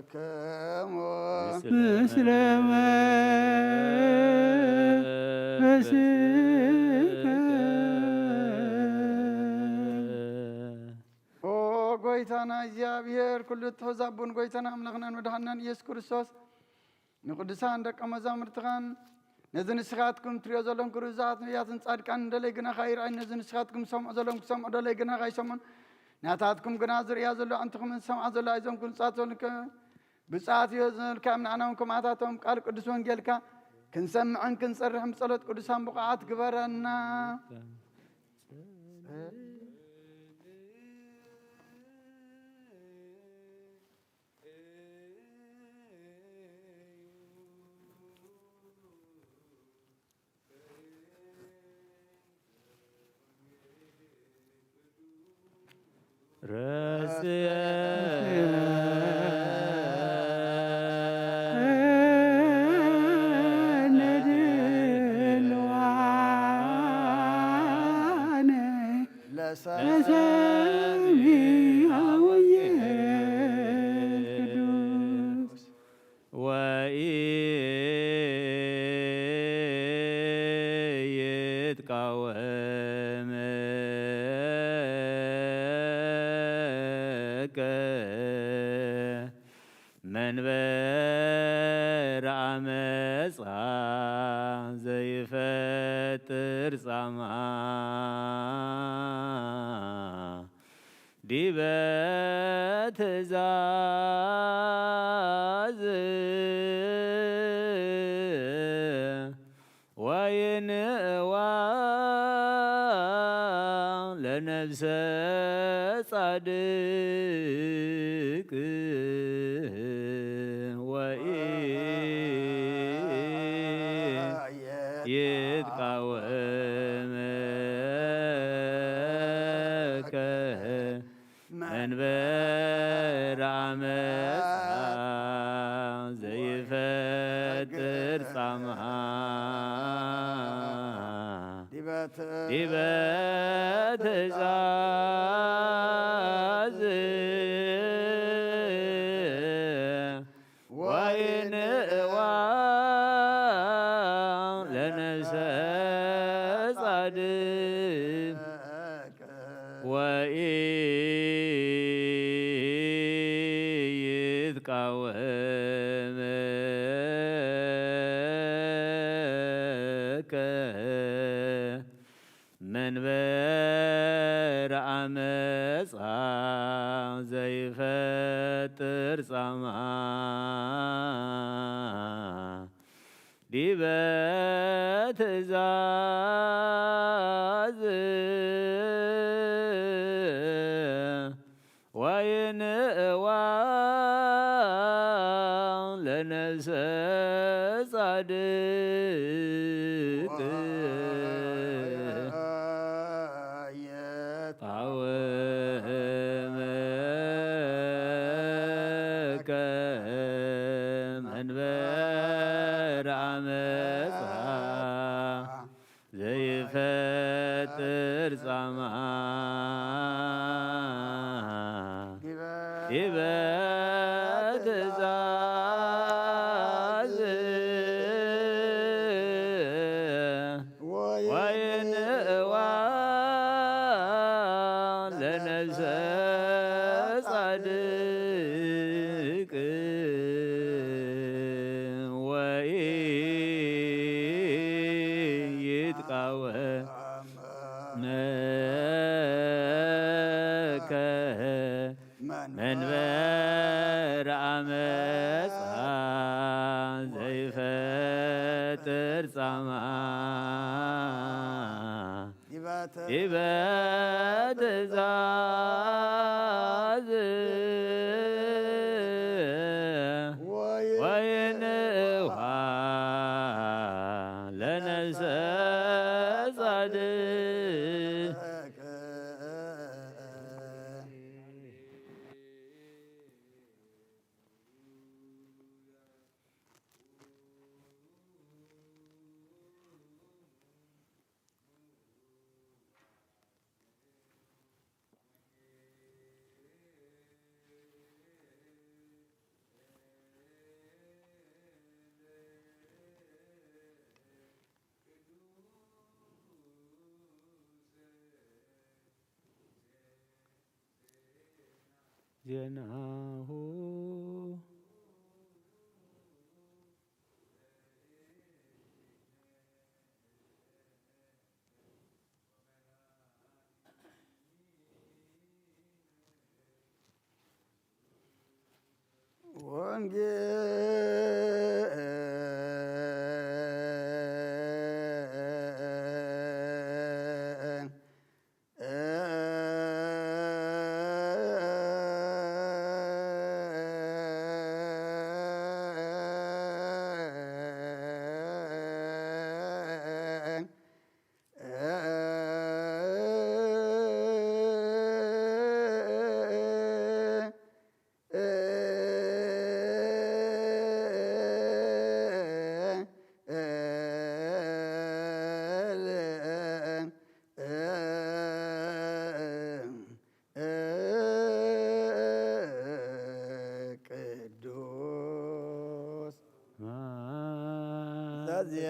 ለኩልክሙ ምስለ መንፈስከ። ኦ ጎይታና እግዚኣብሔር፣ ኩሉ እትሕዝ ኣቦን ጎይታና ኣምላኽናን መድሓንናን ኢየሱስ ክርስቶስ፣ ንቅዱሳን ደቀ መዛሙርትኻን፣ ነዚ ንስኻትኩም ትሪኦ ዘለኹም ግሩዛት ነቢያትን ጻድቃን፣ ንደለይ ግናኻ ይርኣይ፣ ነዚ ንስኻትኩም ትሰምዑ ዘለኹም ክሰምዑ፣ ደለይ ግናኻ ይሰምዑን፣ ናታትኩም ግና ዝርእያ ዘሎ ኣዕንትኹምን ዝሰምዓ ዘሎ ኣእዛንኩም ንጻት ዘልከ ብጻት እዮ ዘልካ፣ ንዓናውን ከማታቶም ቃል ቅዱስ ወንጌልካ ክንሰምዕን ክንጸርሕን ብጸሎት ቅዱሳን ብቑዓት ግበረና። ረስየ ለሰሚዐ ወንጌል ቅዱስ ወኢይትቃወምከ መንበር ዓመፃ ዘይፈጥር ጻማ ዲበ ትእዛዝ ወይንእዋ ለነብሰ ጻድቅ ወኢይትቃወም መንበር ዓመፃ ዘይፈጥር ጻማ ዲበ ትእዛዝ ወይንእዋ ለነብሰ ጻድቅ ወኢይትቃወምከ መንበር ዓመፃ ዘይፈጥር ጻማ ዲበ ትእዛዝ ወይንእዋ ለነብሰ ጻድቅ ቃወመከ መንበር ዓመፃ ዘይፈጥር ጻማ ዲበ ትእዛዝ ወይንእዋ ለነብሰ ጻድቅ ወኢይትቃወም መከ መንበር ዓመፃ ዘይፈጥር ጻማ ዲበ ትእዛዝ ወይንእዋ ለነብሰ ጻድቅ ዜናሁ። ወንጌል ቅዱስ ዘዜነ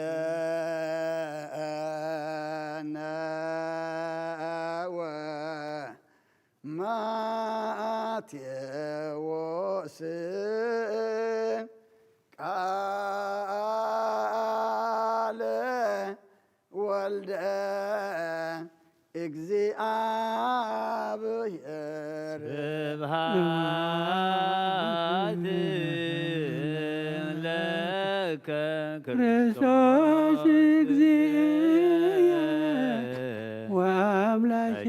ወማቴዎስ ቃለ ወልደ እግዚኣብሔር። ስብሐት ለከ ክርስቶስ ክርስቶስ እግዚእየ ወአምላኬ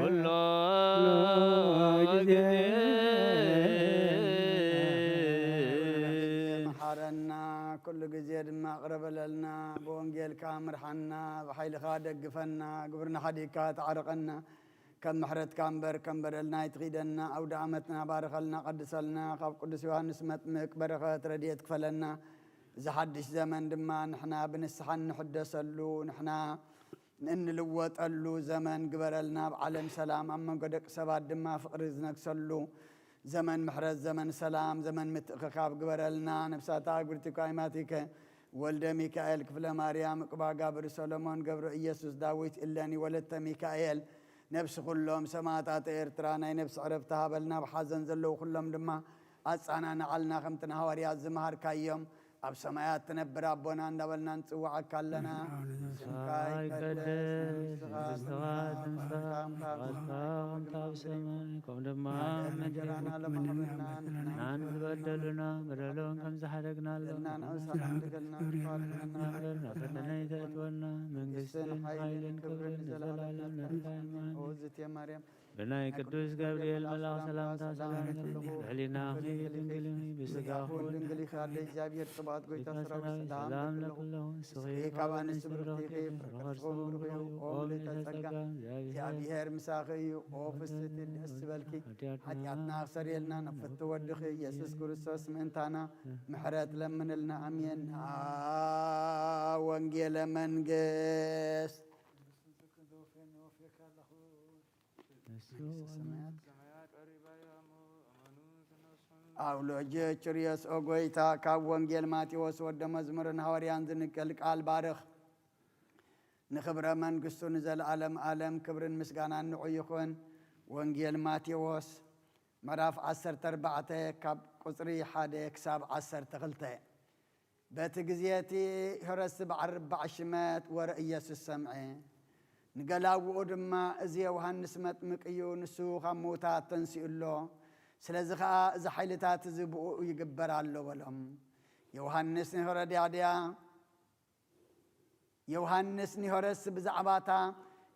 ኩሎ ጊዜ። መሓረና፣ ኩሉ ግዜ ድማ ቅረ በለልና፣ ብወንጌልካ ምርሓና፣ ብሓይልኻ ደግፈና፣ ግብርና ሓዲግካ ተዓርቐና፣ ከም ምሕረትካ እምበር ከም በደልና ኣይትኺደና። ኣውደ ዓመትና ባርኸልና፣ ቀድሰልና፣ ካብ ቅዱስ ዮሃንስ መጥምቅ በረኸት ረድኤት ክፈለና። እዚ ሓድሽ ዘመን ድማ ንሕና ብንስሓ እንሕደሰሉ፣ ንሕና እንልወጠሉ ዘመን ግበረልና። ኣብ ዓለም ሰላም፣ ኣብ መንጎ ደቂ ሰባት ድማ ፍቕሪ ዝነግሰሉ ዘመን ምሕረት፣ ዘመን ሰላም፣ ዘመን ምትእኽኻብ ግበረልና። ነፍሳታ ግብርቲ ኳይማቲከ ወልደ ሚካኤል ክፍለ ማርያም፣ ዕቁባ ጋብር ሰሎሞን፣ ገብረ ኢየሱስ፣ ዳዊት፣ እለኒ፣ ወለተ ሚካኤል፣ ነፍሲ ኩሎም ሰማዕታት ኤርትራ ናይ ነፍሲ ዕረፍቲ ሃበልና። ኣብ ሓዘን ዘለዉ ኩሎም ድማ ኣጻናንዓልና፣ ከምቲ ንሃዋርያት ዝመሃርካዮም፣ ኣብ ሰማያት ትነብር ኣቦና እንዳበልና ንጽውዓካ ኣለና። ስምካ ይቀደስ፣ መንግስትኻ ትምጻእ፣ ፍቓድካ ከም ኣብ ሰማይ ከምኡ ድማ ኣብ ምድሪ። እንጀራና ሎሚ ሃበና፣ ንሕና ዝበደሉና በደሎም ከም ዝሓደግና ንበድለና፣ ንስኻ ንበድለና፣ ናብ ፈተነ ኣይተእትወና፣ መንግስትን ሓይልን ክብርን ንዘለዓለም ናትካ እዩ። ኦ እግዝእትየ ማርያም፣ ብናይ ቅዱስ ገብርኤል መልኣኽ ሰላምታ ሰላም ይብለኪ። ብሕሊናኺ ድንግል ኢኺ፣ ብስጋኺ እውን ድንግል ኢኺ። ኣደ እግዚኣብሔር ጽባኦት፣ ጎይታ ሰራዊት፣ ሰላም ለኪ ኣለኹ። ንስኺ ካብ ኣንስቲ ብርኽቲ ኢኺ፣ ፍረ ከርስኺ እውን ብሩኽ እዩ። ኦ ምልዕተ ጸጋ፣ እግዚኣብሔር ምሳኺ እዩ። ኦ ፍስሕቲ፣ ደስ ዝበልኪ፣ ሓጢኣትና ክሰርየልና ንፍቲ ወድኺ ኢየሱስ ክርስቶስ ምእንታና ምሕረት ለምንልና። ኣሜን። ወንጌለ መንግስት ኣውሎጀ ችርዮስ ኦ ጎይታ፣ ካብ ወንጌል ማቴዎስ ወደ መዝሙርን ሃዋርያን ዝንቀል ቃል ባርኽ። ንኽብረ መንግስቱ ንዘለዓለም ዓለም ክብርን ምስጋናን ንዑ ይኹን። ወንጌል ማቴዎስ ምዕራፍ ዓሰርተ ኣርባዕተ ካብ ቁጽሪ ሓደ ክሳብ ዓሰርተ ክልተ። በቲ ግዜ እቲ ሄሮድስ በዓል ኣርባዕ ሽመት ወረ ኢየሱስ ሰምዐ። ንገላውኡ ድማ፣ "እዚ ዮሃንስ መጥምቅ እዩ፣ ንሱ ካብ ምዉታት ተንሲኡ ኣሎ። ስለዚ ኸኣ እዚ ሓይልታት እዚ ብእኡ ይግበር ኣሎ" በሎም። ዮሃንስ ንሄሮድያድያ፣ ዮሃንስ ንሄሮድስ ብዛዕባታ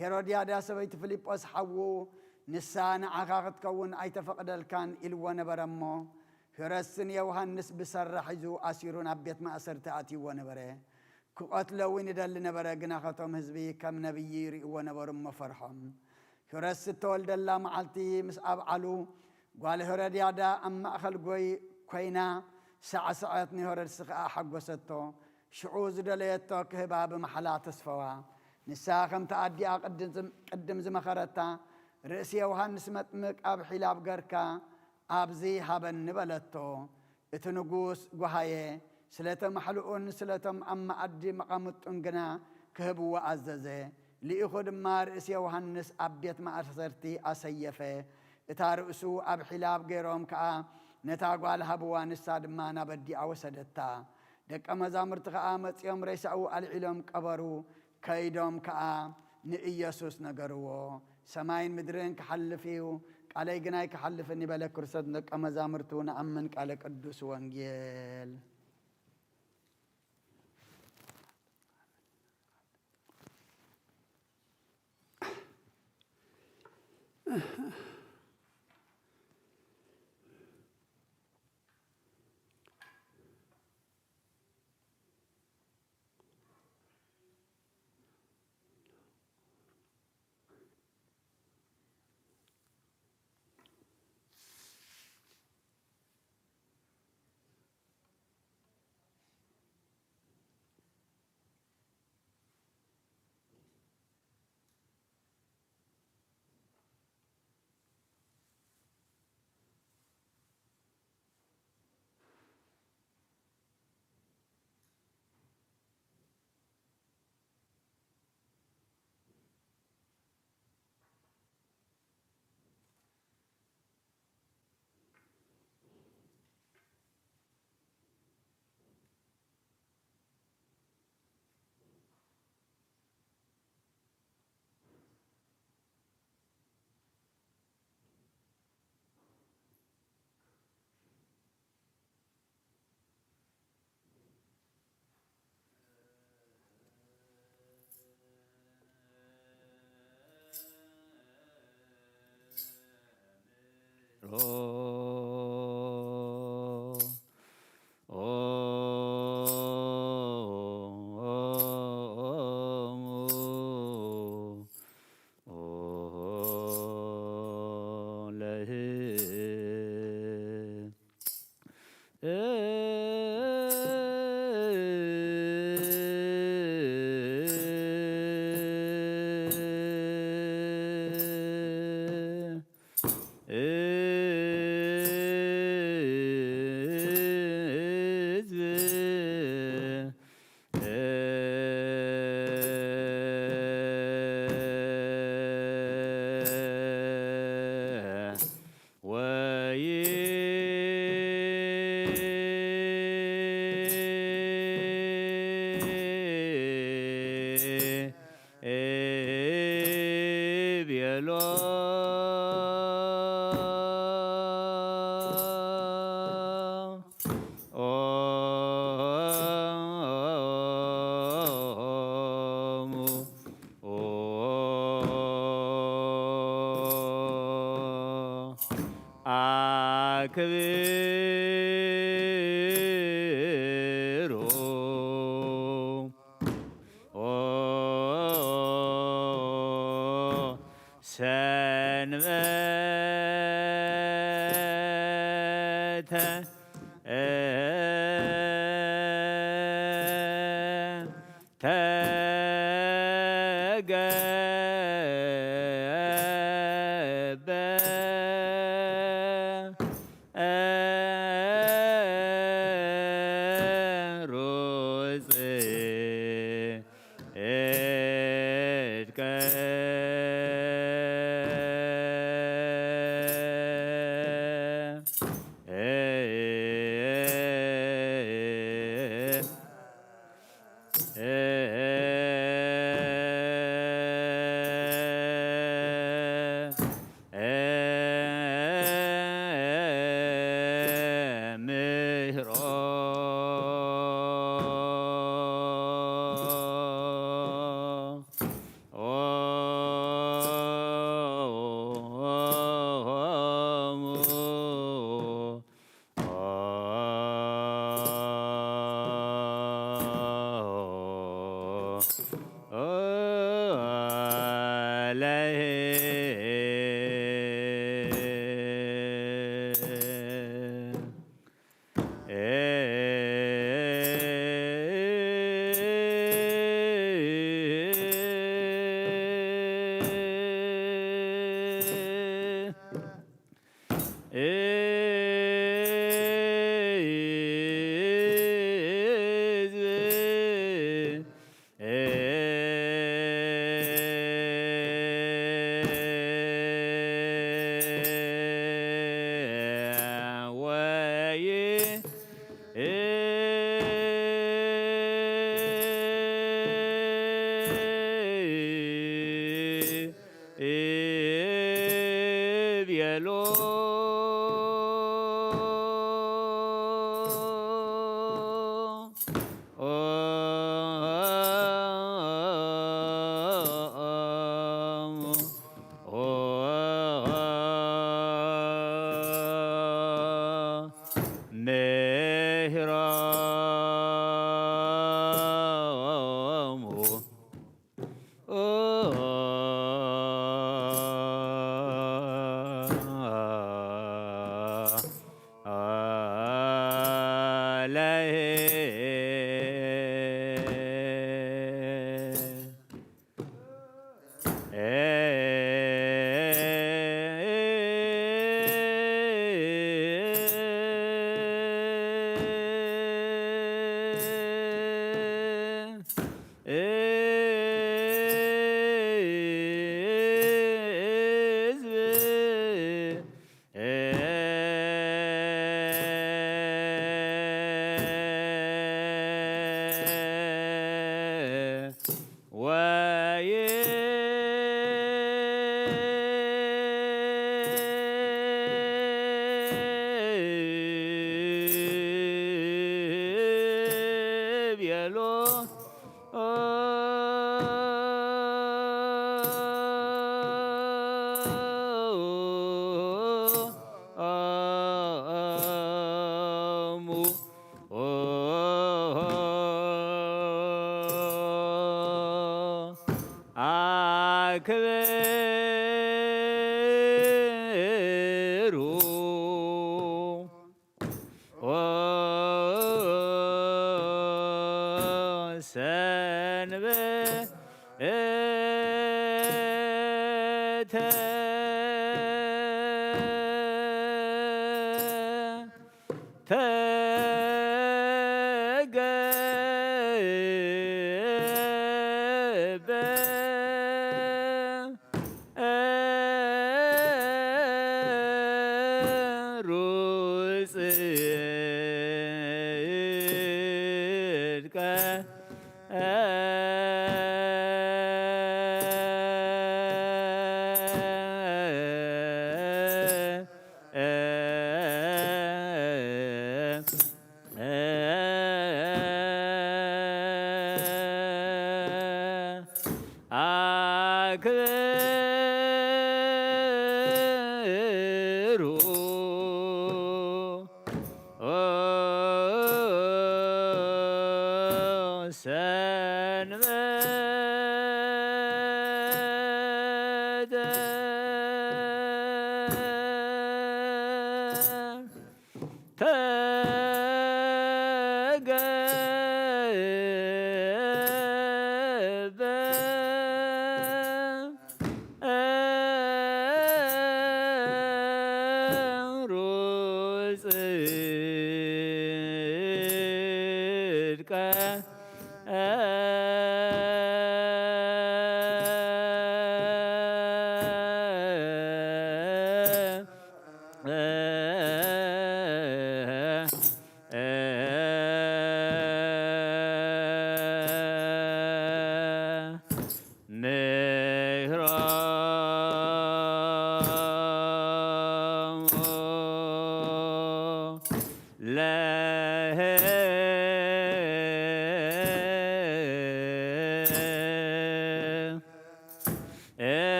ሄሮድያዳ ሰበይቲ ፊልጶስ ሓዉ፣ "ንሳ ንዓኻ ክትከውን ኣይተፈቕደልካን" ኢልዎ ነበረ እሞ፣ ሄሮድስ ንዮሃንስ ብሰራ ሒዙ ኣሲሩ ናብ ቤት ማእሰርቲ ኣእትይዎ ነበረ። ክቐትሎ እውን ይደሊ ነበረ፣ ግናኸ እቶም ህዝቢ ከም ነብዪ ይርእይዎ ነበሩ እሞ ፈርሖም። ሄሮድስ እተወልደላ መዓልቲ ምስ ኣብዓሉ፣ ጓል ሄሮድያዳ ኣብ ማእከል ጎይ ኮይና ሳዕሰዐት፣ ንሄሮድስ ከኣ ሓጎሰቶ። ሽዑ ዝደለየቶ ክህባ ብመሓላ ተስፈዋ። ንሳ ከምቲ ኣዲኣ ቅድም፣ ቅድም ዝመኸረታ፣ "ርእሲ ዮሃንስ መጥምቅ ኣብ ሒላብ ገርካ ኣብዚ ሃበኒ" በለቶ። እቲ ንጉስ ጓሃየ፣ ስለቶም ኣሕልኡን ስለቶም ኣብ መኣዲ መቓምጡን ግና ክህብዎ ኣዘዘ። ልኢኹ ድማ ርእሲ ዮሃንስ ኣብ ቤት ማእሰርቲ ኣሰየፈ። እታ ርእሱ ኣብ ሒላብ ገይሮም ከኣ ነታ ጓል ሃብዋ፣ ንሳ ድማ ናብ ኣዲኣ ወሰደታ። ደቀ መዛሙርቲ ከኣ መጺኦም ሬሳኡ ኣልዒሎም ቀበሩ። ከይዶም ከኣ ንኢየሱስ ነገርዎ። ሰማይን ምድርን ክሓልፍ እዩ፣ ቃለይ ግን ኣይክሓልፍን ይበለ ክርስቶስ ንደቀ መዛሙርቱ። ንኣምን ቃለ ቅዱስ ወንጌል።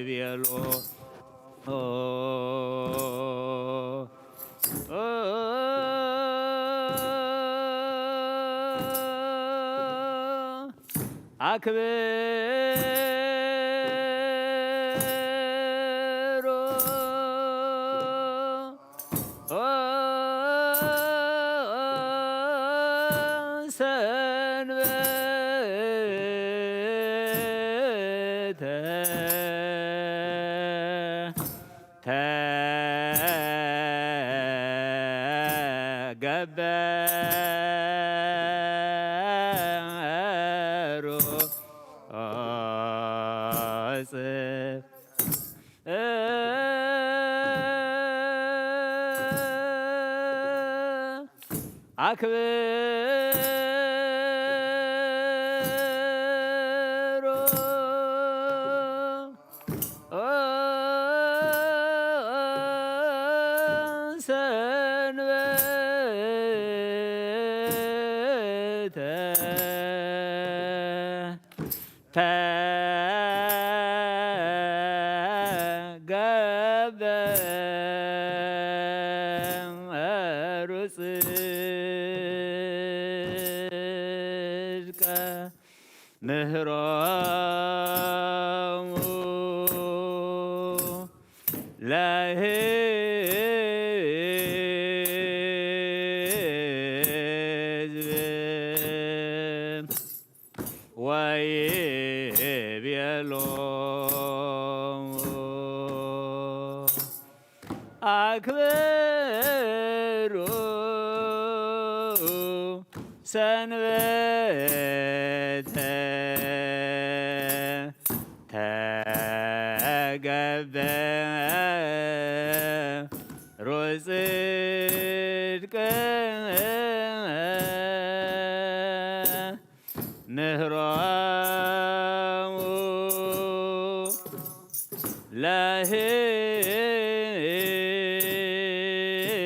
ቤሎ። ሎ ኣክብሩ ሰንበተ ተገበሩ ጽ ኣክብሩ ሰንበተ ተገበሩ ጽድቀ ምህሮሙ ለህዝብ ወይቤሎሙ ኣክብሩ ሰንበተ ተገበሩ ጽድቀ ምህሮሙ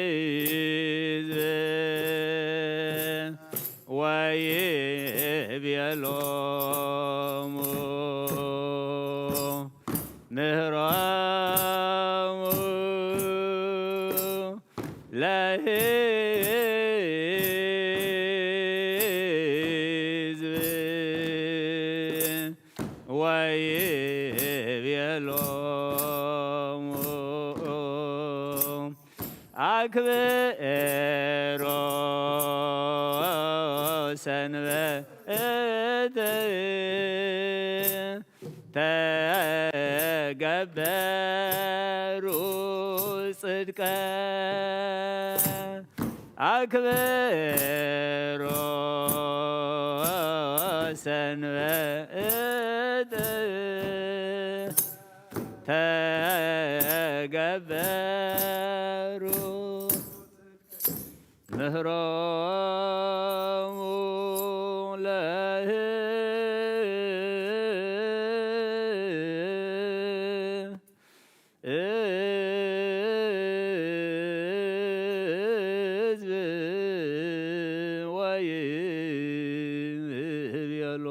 ለህዝብ ወይቤሎሙ ምህሮሙ ለህዝብ ወይቤሎሙ ኣክብሮ ሰንበተ ተገበሩ ጽድቀ ኣክብሮ ሰንበተ ተገበሩ ምህሮሙ ለህዝብ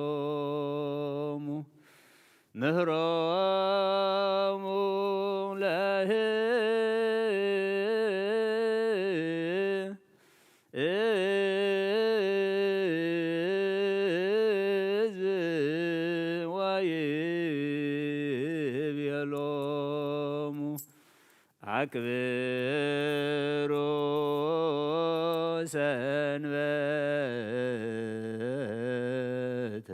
ወይቤሎሙ ምህሮሙ ለህዝብ ወይቤሎሙ ኣክብሩ ሰንበተ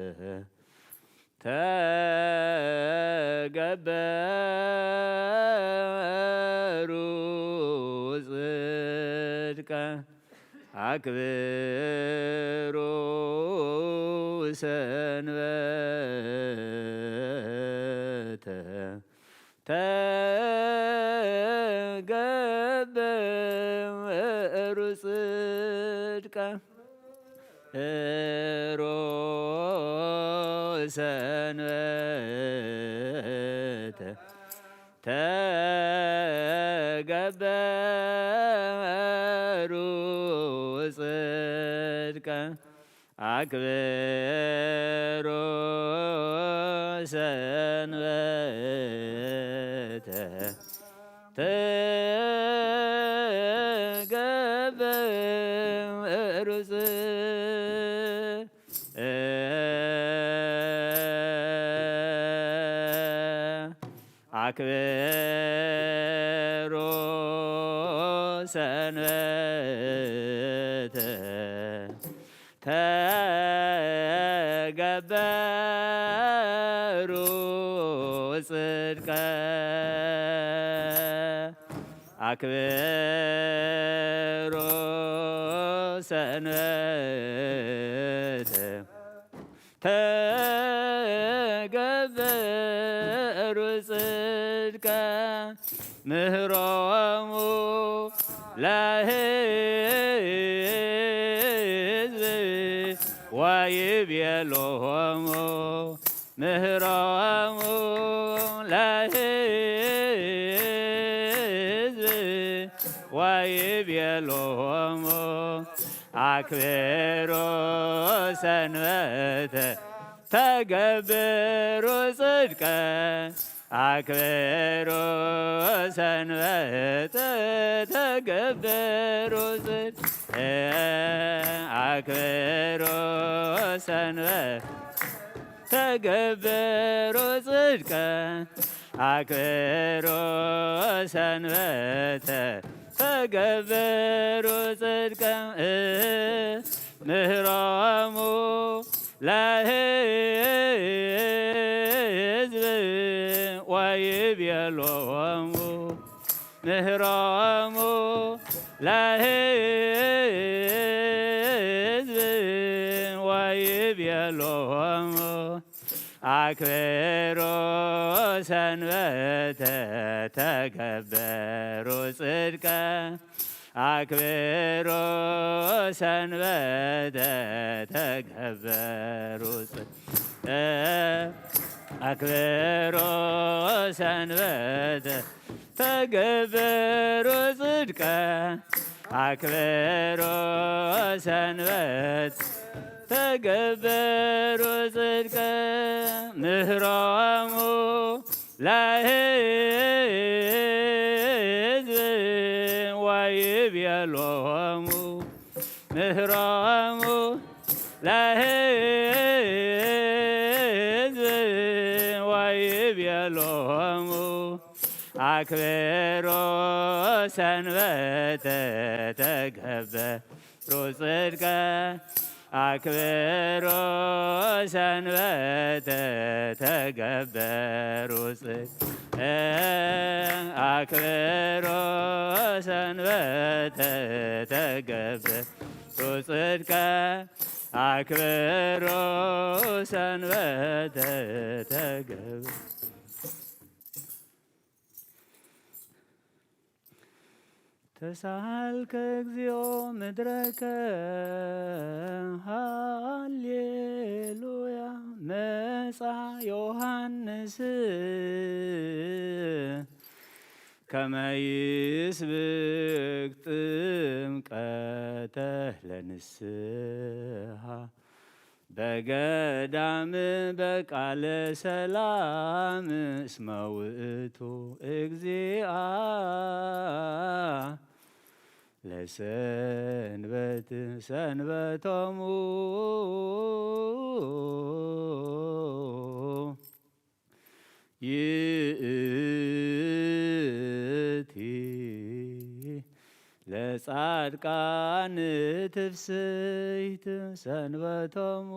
ተገበሩ ጽድቀ ኣክብሩ ሰንበተ ተገበሩ ጽድቀ ሮ ሰንበተ ተገበሩ ጽድቀ ኣክብሩ ሰንበተ ተገብሩ ጽድቀ ኣክብሩ ሰንበተ ተገበሩ ጽድቀ ኣክብሩ ሰንበተ ተገበሩ ጽድቀ ምህሮሙ ለህዝብ ወይቤሎሙ ምህሮሙ ለህዝብ ወይቤሎሙ ኣክብሩ ሰንበተ ተገብሩ ጽድቀ ኣክብሩ ሰንበተ ተገብሩ ጽድቀ ኣክብሩ ሰንበተ ተገብሩ ጽድቀ ኣክብሩ ሰንበተ ተገብሩ ጽድቀ ምህሮሙ ለህዝብ ወይቤሎሙ ምህሮሙ ለህዝብ ወይቤሎሙ ኣክብሩ ሰንበተ ተገብሩ ጽድቀ ኣክብሩ ሰንበተ ተገብሩ ጽድቀ ኣክብሩ ሰንበተ ተገብሩ ጽድቀ ኣክብሩ ሰንበት ተገብሩ ጽድቀ ምህሮሙ ለህዝብ ወይቤሎሙ ምህሮሙ ለህዝብ ወይቤሎሙ ኣክብሩ ሰንበተ ተገብሩ ጽድቀ ኣክብሩ ሰንበተ ተገብሩ ጽድቀ ኣክብሩ ሰንበተ ተገብሩ ጽድቀ ኣክብሩ ሰንበተ ተገብሩ ተሳሃልከ እግዚኦ ምድረከ ሃሌሉያ መጻ ዮሃንስ ከመ ይስብክ ጥምቀተ ለንስሃ በገዳም በቃለ ሰላም እስመ ውእቱ እግዚአ ለሰንበት ሰንበቶሙ ይእቲ ለጻድቃን ትፍስሕት ሰንበቶሙ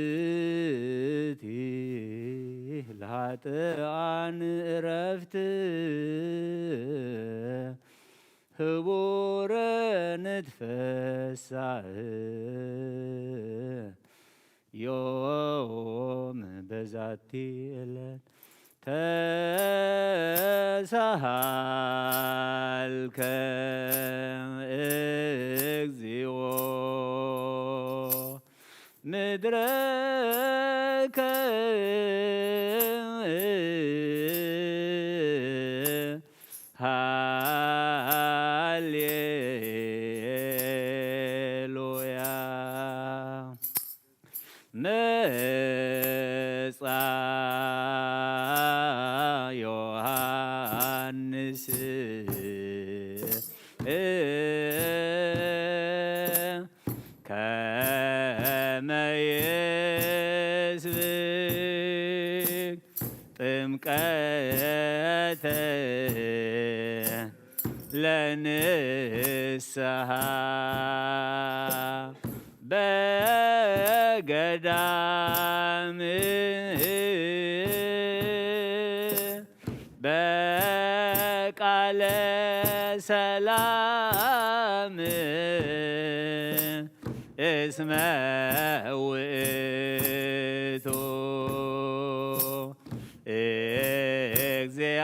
ይእቲ ለኃጥኣን እረፍት ህቡረ ንትፈሳህ ዮም በዛቲ ዕለት ተሳሃልከ እግዚኦ ምድረከ ሃሌሉያ መጻ ዮሃንስ ከመ ይስብክ ጥምቀተ ለንስሓ በገዳም በቃለ ሰላም እስመ ውእቱ እግዚአ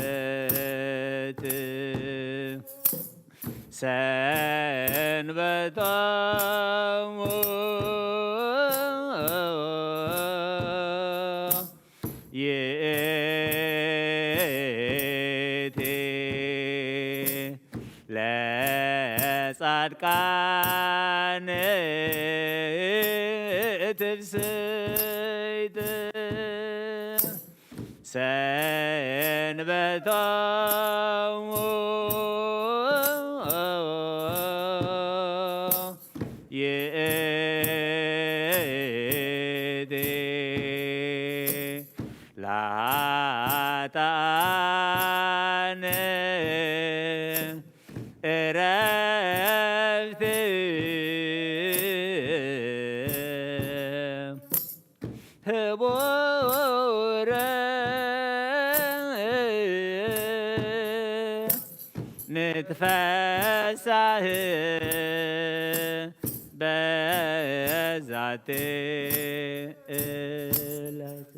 ለሰንበት። ሰንበቶሙ ይእቲ ለጻድቃን ትፍስሕቲ ሰንበቶሙ ይእቲ ለኃጥኣን ዕረፍቲ። ህቡረ ንትፈሳህ በዛቲ ዕለት።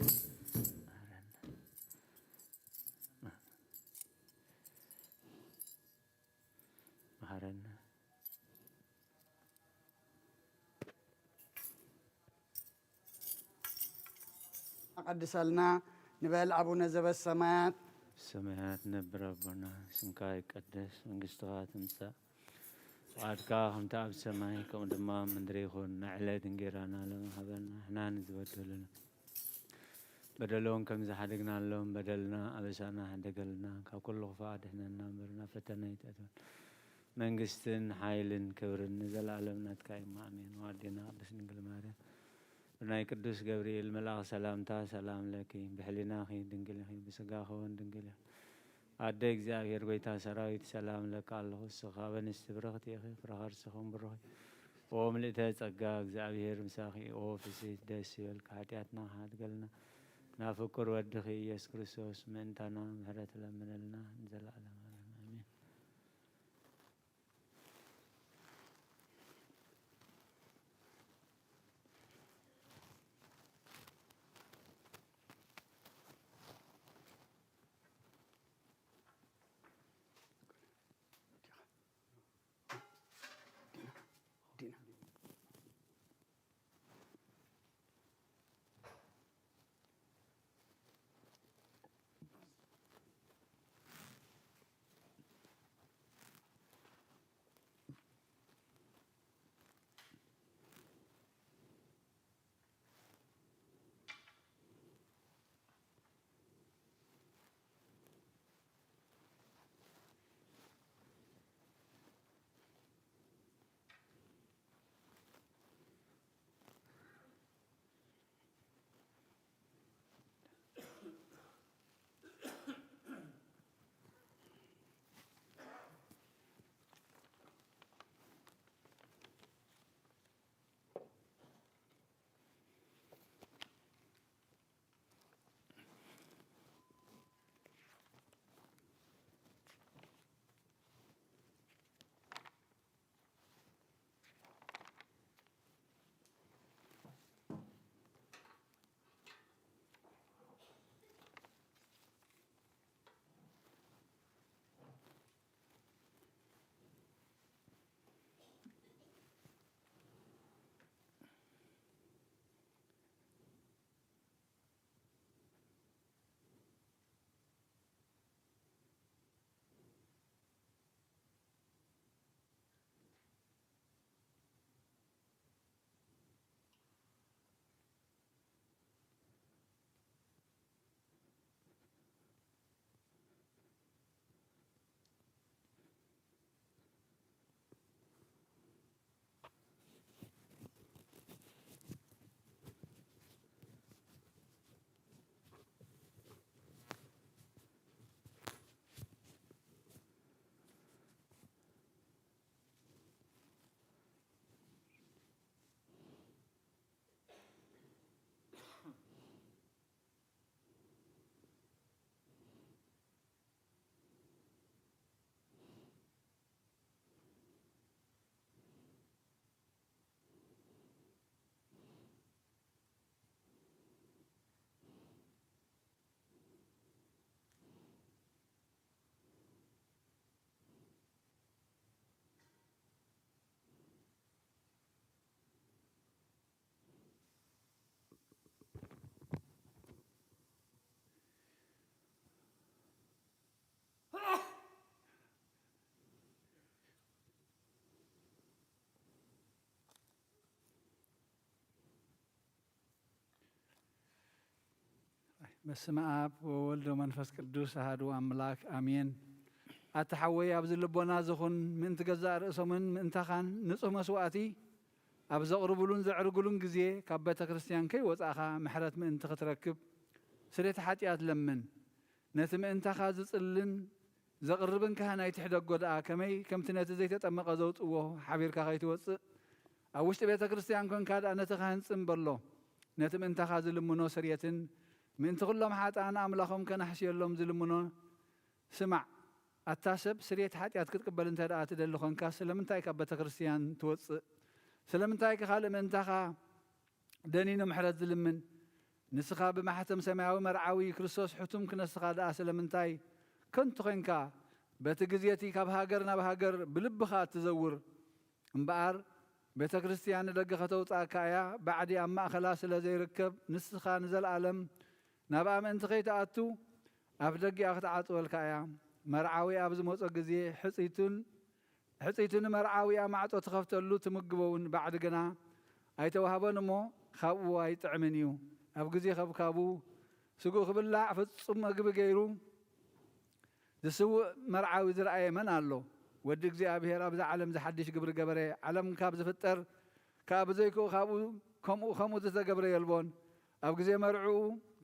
መሃረና። ቀድሰልና ንበል። ኣቡነ ዘበሰማያት። ሰማያት ነብር ኣቦና፣ ስምካ ይቀደስ፣ መንግስትኻ ትምጻእ፣ ፍቓድካ ከምቲ ኣብ ሰማይ ከምኡ ድማ ኣብ ምድሪ ይኹን። ንዕለት እንጌራና ሎሚ ሃበና፣ ንሕና ንዝበደሉና በደሎም ከም ዝሓደግናሎም በደልና ኣበሳና ሓደገልና፣ ካብ ኩሉ ክፉእ ኣድሕነና እምበር ናብ ፈተነ ኣይተእትወና። መንግስትን ሓይልን ክብርን ንዘለኣለም ናትካ እዩ። ኣሜን። ወኣዴና ቅድስት ድንግል ማርያም ብናይ ቅዱስ ገብርኤል መልኣኽ ሰላምታ ሰላም ለኪ፣ ብሕሊናኺ ድንግል ኢኺ፣ ብስጋኺ እውን ድንግል ኢኺ። ኣደ እግዚኣብሔር ጐይታ ሰራዊት ሰላም ለካ ኣለኹ። እስኺ ካብ ኣንስቲ ብርኽቲ ኢኺ፣ ፍረ ከርስኺ እውን ብሩኽ እዩ። ኦ ምልእተ ጸጋ እግዚኣብሔር ምሳኺ፣ ኦ ፍስሕቲ ደስ ይበልኪ፣ ሓጢኣትና ክሓድገልና ናብ ፍቁር ወድኺ ኢየሱስ ክርስቶስ ምእንታና ምሕረት ለምነልና ንዘለዓለም ዓለም ኣሜን። በስመ አብ ወወልድ ወመንፈስ ቅዱስ አሐዱ አምላክ አሜን። ኣታ ሓወይ፣ ኣብዚ ልቦና ዝኹን ምእንቲ ገዛእ ርእሶምን ምእንታኻን ንጹህ መስዋእቲ ኣብ ዘቕርቡሉን ዘዕርጉሉን ግዜ ካብ ቤተ ክርስቲያን ከይወጻእኻ ምሕረት ምእንቲ ክትረክብ ስርየት ሓጢኣት ለምን። ነቲ ምእንታኻ ዝጽልን ዘቕርብን ካህን ኣይትሕደጎ ደኣ፣ ከመይ ከምቲ ነቲ ዘይተጠመቐ ዘውጽእዎ ሓቢርካ ከይትወጽእ፣ ኣብ ውሽጢ ቤተ ክርስቲያን ኮንካ ደኣ ነቲ ካህን ጽም በሎ። ነቲ ምእንታኻ ዝልምኖ ስርየትን ምእንቲ ኩሎም ሓጥኣን ኣምላኾም ከናሕስየሎም ዝልምኖ ስማዕ። ኣታ ሰብ፣ ስርየት ሓጢኣት ክትቅበል እንተ ደኣ ትደሊ ኾንካ፣ ስለምንታይ ካብ ቤተ ክርስቲያን ትወጽእ? ስለምንታይ ከ ካልእ ምእንታኻ ደኒኑ ምሕረት ዝልምን? ንስኻ ብማሕተም ሰማያዊ መርዓዊ ክርስቶስ ሕቱም ክነስኻ ደኣ ስለምንታይ ከንቱ ኾንካ? በቲ ግዜ እቲ ካብ ሃገር ናብ ሃገር ብልብኻ እትዘውር እምበኣር፣ ቤተ ክርስቲያን ንደገ ከተውጽኣካ እያ። ባዕዲ ኣብ ማእከላ ስለ ዘይርከብ፣ ንስኻ ንዘለኣለም ናብኣ ምእንቲ ከይትኣቱ፣ ኣፍ ደጊኣ ክትዓጽወልካ እያ። መርዓዊ ኣብ ዝመጾ ግዜ፣ ሕጽይቱን፣ ሕጽይቱ ንመርዓዊኣ ማዕጾ ትኸፍተሉ፣ ትምግቦ እውን። ባዕዲ ግና ኣይተዋህቦን እሞ፣ ካብኡ ኣይጥዕምን እዩ። ኣብ ግዜ ከብካቡ፣ ስግኡ ክብላዕ ፍጹም መግቢ ገይሩ፣ ዝስውእ መርዓዊ ዝረኣየ መን ኣሎ? ወዲ እግዚኣብሔር ኣብዛ ዓለም እዚ ሓድሽ ግብሪ ገበረ። ዓለም ካብ ዝፍጠር ከኣ ብዘይክኡ ካብኡ፣ ከምኡ፣ ከምኡ ዝተገብረ የልቦን። ኣብ ግዜ መርዕኡ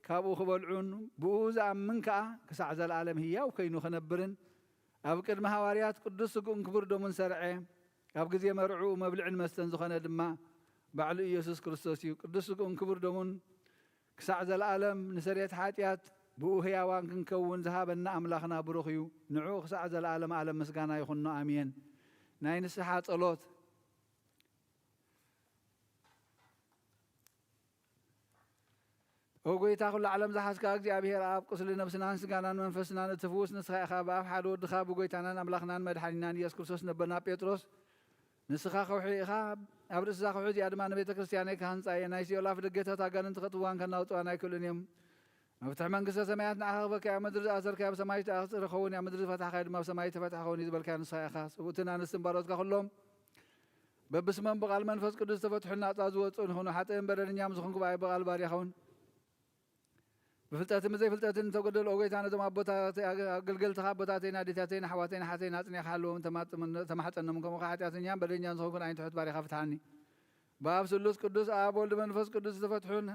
ካብኡ ክበልዑን ብኡ ዝኣምን ከኣ ክሳዕ ዘለኣለም ህያው ኮይኑ ክነብርን ኣብ ቅድሚ ሃዋርያት ቅዱስ ስግኡን ክቡር ደሙን ሰርዐ። ኣብ ግዜ መርዕኡ መብልዕን መስተን ዝኾነ ድማ ባዕሉ ኢየሱስ ክርስቶስ እዩ። ቅዱስ ስግኡን ክቡር ደሙን ክሳዕ ዘለኣለም ንስርየት ሓጢኣት ብኡ ህያዋን ክንከውን ዝሃበና ኣምላኽና ብሩኽ እዩ። ንዕኡ ክሳዕ ዘለኣለም ዓለም ምስጋና ይኹኖ። ኣሜን። ናይ ንስሓ ጸሎት። ኦ ጐይታ፣ ኩሉ ዓለም ዝሓዝካ እግዚኣብሔር ኣብ፣ ቁስሊ ነብስናን ስጋናን መንፈስናን እትፍውስ ንስኻ ኢኻ። ብኣፍ ሓደ ወድኻ ብጐይታናን ኣምላኽናን መድሓኒናን ኢየሱስ ክርስቶስ ነበና ጴጥሮስ፣ ንስኻ ከውሒ ኢኻ፣ ኣብ ርእሲ እዛ ከውሒ እዚኣ ድማ ንቤተ ክርስቲያነይ ክሃንጻ እየ። ናይ ሲኦል ኣፍ ደገታት ኣጋንንቲ ከጥፍዋን ከናውጽዋን ኣይክእሉን እዮም። መፍትሒ መንግስተ ሰማያት ንዓኻ ክበካ እያ። ምድሪ ዝኣሰርካያ ኣብ ሰማይ ዝተኣስረ ክኸውን እያ፣ ምድሪ ዝፈታሕካያ ድማ ኣብ ሰማይ ዝተፈትሐ ክኸውን እዩ ዝበልካያ ንስኻ ኢኻ። ሰብኡትን ኣንስትን ባሮትካ ኩሎም በብስሞም ብቓል መንፈስ ቅዱስ ዝተፈትሑን ናጻ ዝወጹን ይኹኑ። ሓጥእን በደለኛም ዝኾንኩ ብኣይ ብቓል ባርያ ኸውን። ብፍልጠትን ብዘይፍልጠትን እንተጎደሉ፣ ኦ ጐይታ፣ ነዞም ኣቦታት፣ ኣገልገልትኻ ኣቦታተይን ኣዴታተይን ኣሕዋተይን ኣሓተይን ኣጽኒዕካ ሓልዎም፣ ተማጽ-፣ ተማሕጸኖም። ከምኡ ኸኣ ሓጢኣተኛን በደለኛን ዝኾንኩ ንዓይን ትሑት ባሪኻ ፍትሓኒ። ብኣብ ስሉስ ቅዱስ ኣብ ወልድ መንፈስ ቅዱስ ዝተፈትሑን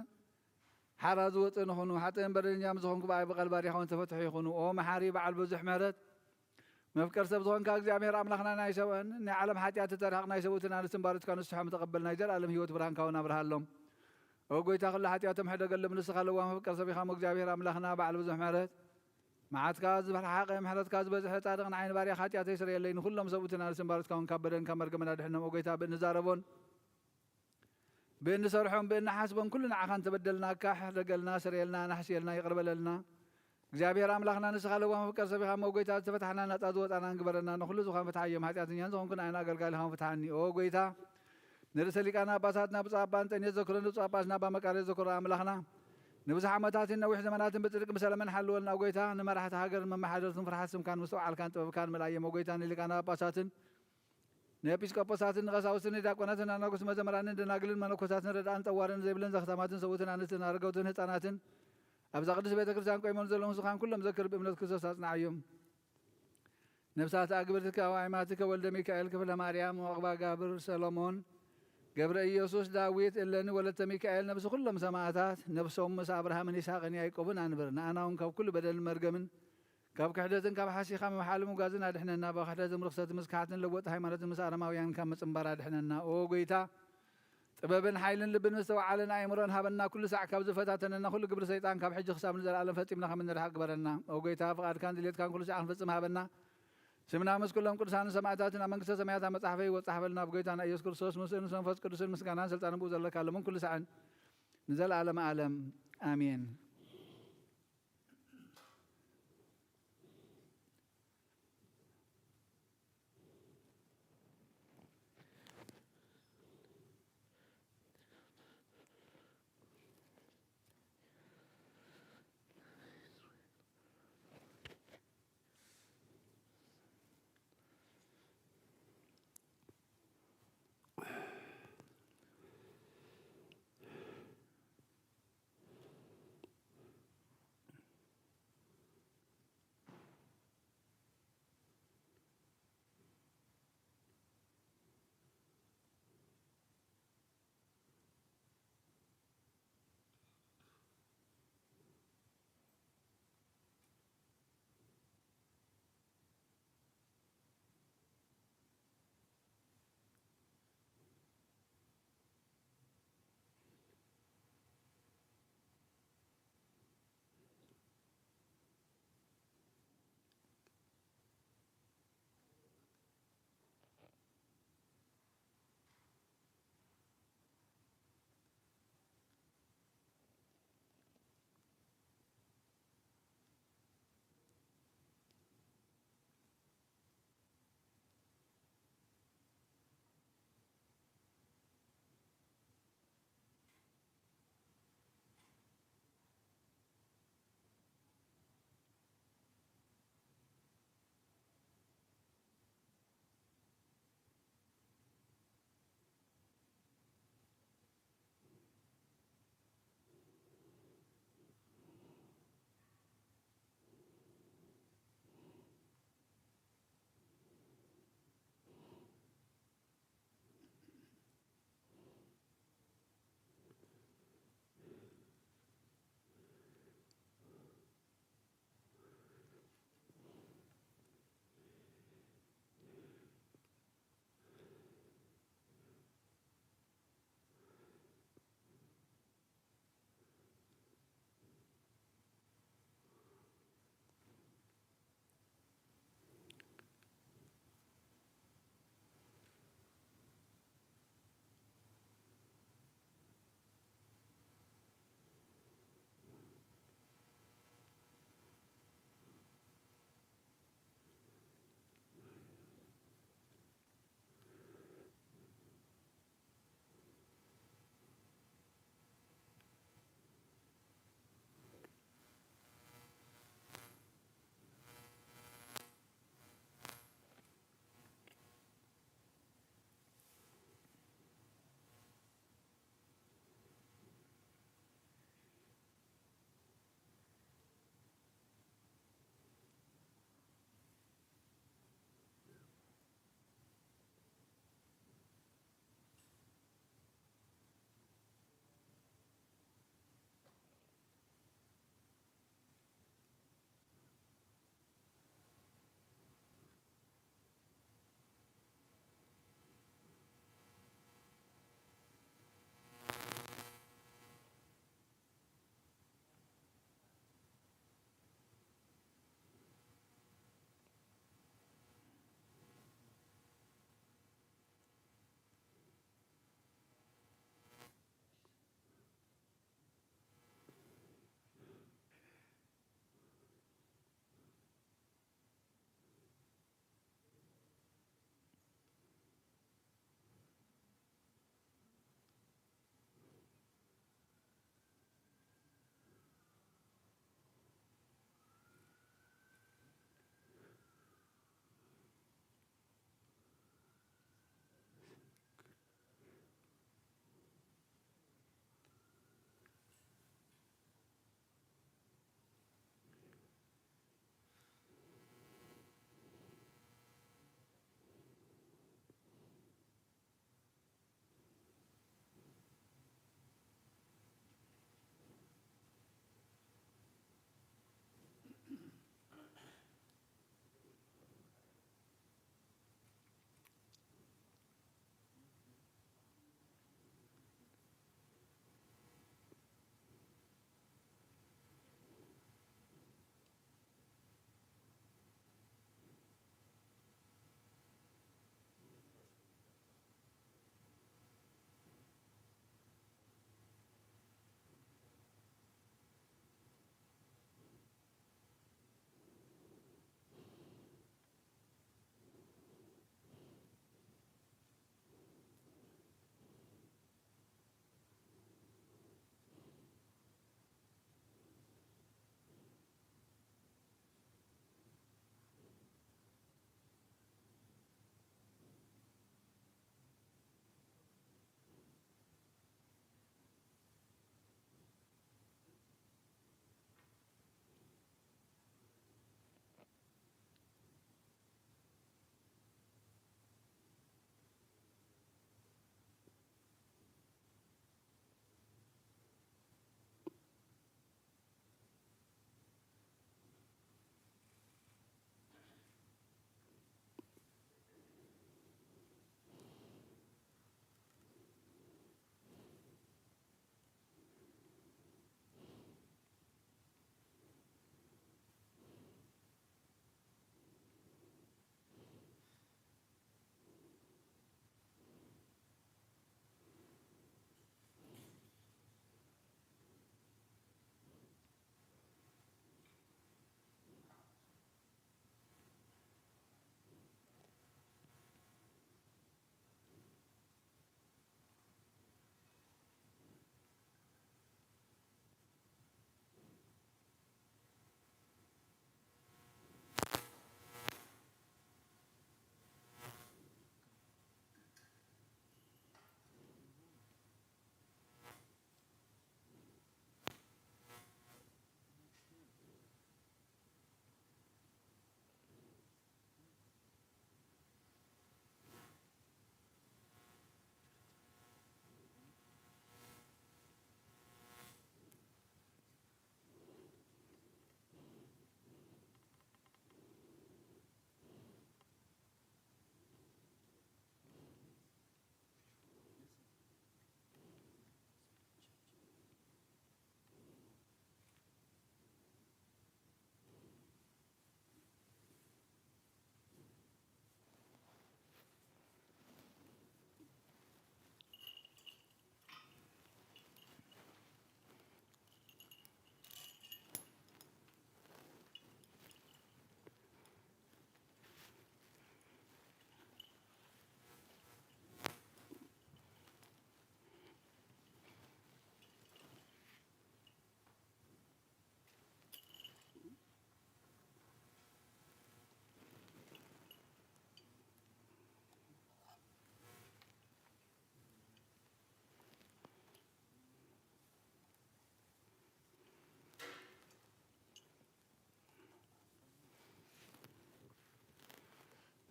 ሓራ ዝወጽእን ይኹኑ። ሓጥእን በደለኛን ዝኾንኩ ብኣይ ብቓል ባርያ ኸውን ተፈትሑ ይኹኑ። ኦ መሓሪ በዓል ብዙሕ ምሕረት፣ መፍቀር ሰብ ዝኾንካ እግዚኣብሔር ኣምላኽና፣ ናይ ሰብ፣ ናይ ዓለም ሓጢኣት ተተርሕቕ፣ ናይ ሰብኡትን ኣንስትን ባሮትካ ንስሖም ተቐበል፣ ናይ ዘለኣለም ህይወት ብርሃንካ እውን ኣብርሃሎም። ኦ ጐይታ፣ ኩሉ ሓጢኣቶም ሕደገሎም፣ ንስኻ ለዋህ መፍቀር ሰብ ኢኻ እሞ፣ እግዚኣብሔር ኣምላኽና በዓል ብዙሕ ምሕረት፣ መዓትካ ዝረሓቐ ምሕረትካ ዝበዝሐ ጻድቕ ንዓይን ባርያኻ ሓጢኣተይ ስረየለይ፣ ንኹሎም ሰብኡትን ኣንስትን ባሮትካ እውን ካብ በደልን ካብ መርገምን ኣድሕኖም። ኦ ጐይታ፣ ብእንዛረቦን ብእንሰርሖን ብእንሓስቦን ኩሉ ንዓኻ እንተበደልናካ፣ ሕደገልና፣ ስረየልና፣ ኣናሕስየልና፣ ይቕር በለልና። እግዚኣብሔር ኣምላኽና ንስኻ ለዋህ መፍቀር ሰብ ኢኻ እሞ፣ ጐይታ፣ ዝተፈታሕናን ናጻ ዝወጻናን ግበረና። ንኹሉ ዝኾን ፍትሓዮም፣ ሓጢኣተኛን ዝኾንኩ ንኣይን ኣገልጋሊኻን ፍትሓኒ። ኦ ጐይታ፣ ንርእሰ ሊቃነ ጳጳሳትና ብፁዕ ኣባ እንጠንዮስ ዘክሮ፣ ንብፁዕ ጳጳስና ኣባ መቃርዮስ ዘክሮ ኣምላኽና፣ ንብዙሕ ዓመታትን ነዊሕ ዘመናትን ብጽድቂ ብሰላምን ሓልወልና። ኦ ጐይታ፣ ንመራሕቲ ሃገርን መመሓደርትን ፍርሓት ስምካን ምስትውዓልካን ጥበብካን ምልኣዮም። ኦ ጐይታ፣ ንሊቃነ ጳጳሳትን ንኤጲስቆጶሳትን ንቐሳውስትን ንዲያቆናትን ኣናጉስ መዘምራንን ደናግልን መነኮሳትን ረድኣን ጠዋርን ዘይብለን ዘኽታማትን ሰብኡትን ኣንስትን ኣረገውትን ህፃናትን ኣብዛ ቅድስት ቤተ ክርስቲያን ቆይሞም ዘለዉ ንስኻን ኩሎም ዘክር ብእምነት ክርስቶስ ኣጽንዓዮም። ነፍሳት ኣግብርትከ ወኣይማትከ ወልደ ሚካኤል ክፍለ ማርያም ወዕቕባ ጋብር ሰሎሞን ገብረ ኢየሱስ ዳዊት እለኒ ወለተ ሚካኤል ነብሲ ኩሎም ሰማዕታት ነብሶም ምስ ኣብርሃምን ይስሐቅን ያዕቆብን ኣንብር። ንኣና እውን ካብ ኩሉ በደልን መርገምን ካብ ክሕደትን ካብ ሓሲኻ ምምሓልን ምጓዝን ኣድሕነና። ብክሕደትን ርኽሰትን ምስክሓትን ለወጥቲ ሃይማኖትን ምስ ኣረማውያን ካብ ምጽንባር ኣድሕነና። ኦ ጐይታ፣ ጥበብን ሓይልን ልብን ምስትውዓልን ኣእምሮን ሃበና። ኩሉ ሳዕ ካብ ዝፈታተነና ኩሉ ግብሪ ሰይጣን ካብ ሕጂ ክሳብ ንዘለኣለም ፈጺምና ከም እንርሕቕ ግበረና። ኦ ጐይታ፣ ፍቓድካን ድሌትካን ኩሉ ሳዕ ክንፍጽም ሃበና። ስምና ምስ ኩሎም ቅዱሳንን ሰማዕታትን ኣብ መንግስተ ሰማያት ኣብ መጽሓፈይ ይወጽእ ሃበልና። ብጐይታና ኢየሱስ ክርስቶስ ምስእን ምስ መንፈስ ቅዱስን ምስጋናን ስልጣንን ብኡ ዘለካ ሎምን ኩሉ ሳዕን ንዘለኣለመ ኣለም። ኣሜን።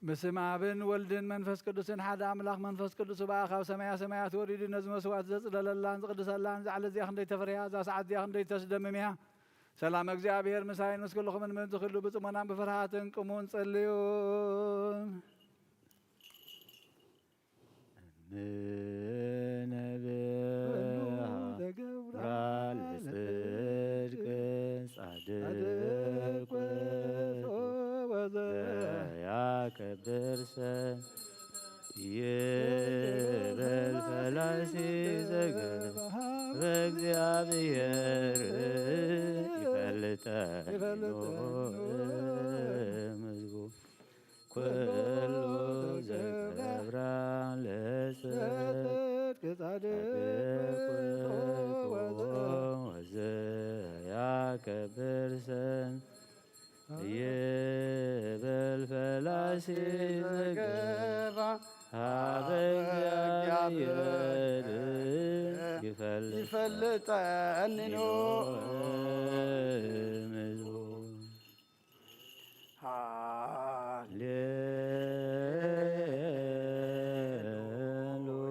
ብስም ኣብን ወልድን መንፈስ ቅዱስን ሓደ ኣምላኽ፣ መንፈስ ቅዱስ ብኣኻ ካብ ሰማያ ሰማያት ወሪዱ ነዚ መስዋዕት ዘጽለለላን ዝቕድሰላን፣ እዛ ዕለት እዚኣ ክንደይ ተፈርያ፣ እዛ ሰዓት እዚኣ ክንደይ ተስደምም እያ። ሰላም እግዚኣብሔር ምሳይን ምስ ኩልኹምን ምእንቲ ኩሉ ብጽሞናን ብፍርሃትን ቅሙን ጸልዩን። እምነ ብርሃን ለጽድቅ ጻድቅ ውእቱ ወዘያከብር ሰም ይበል ፈላሲ ዘገብ በእግዚኣብሔር ይፈልጠ ይፈልጠ እምዝጉ ኩሉ ዘገብራ ለጽድቅ ጻድቅ ውእቱ ወዘያከብር ሰም ይበል ፈላሲ ዘገባ ሀበ እግዚአብሔር ይፈልጠኒ ይፈልጠኒ ኖ። እምዝጉ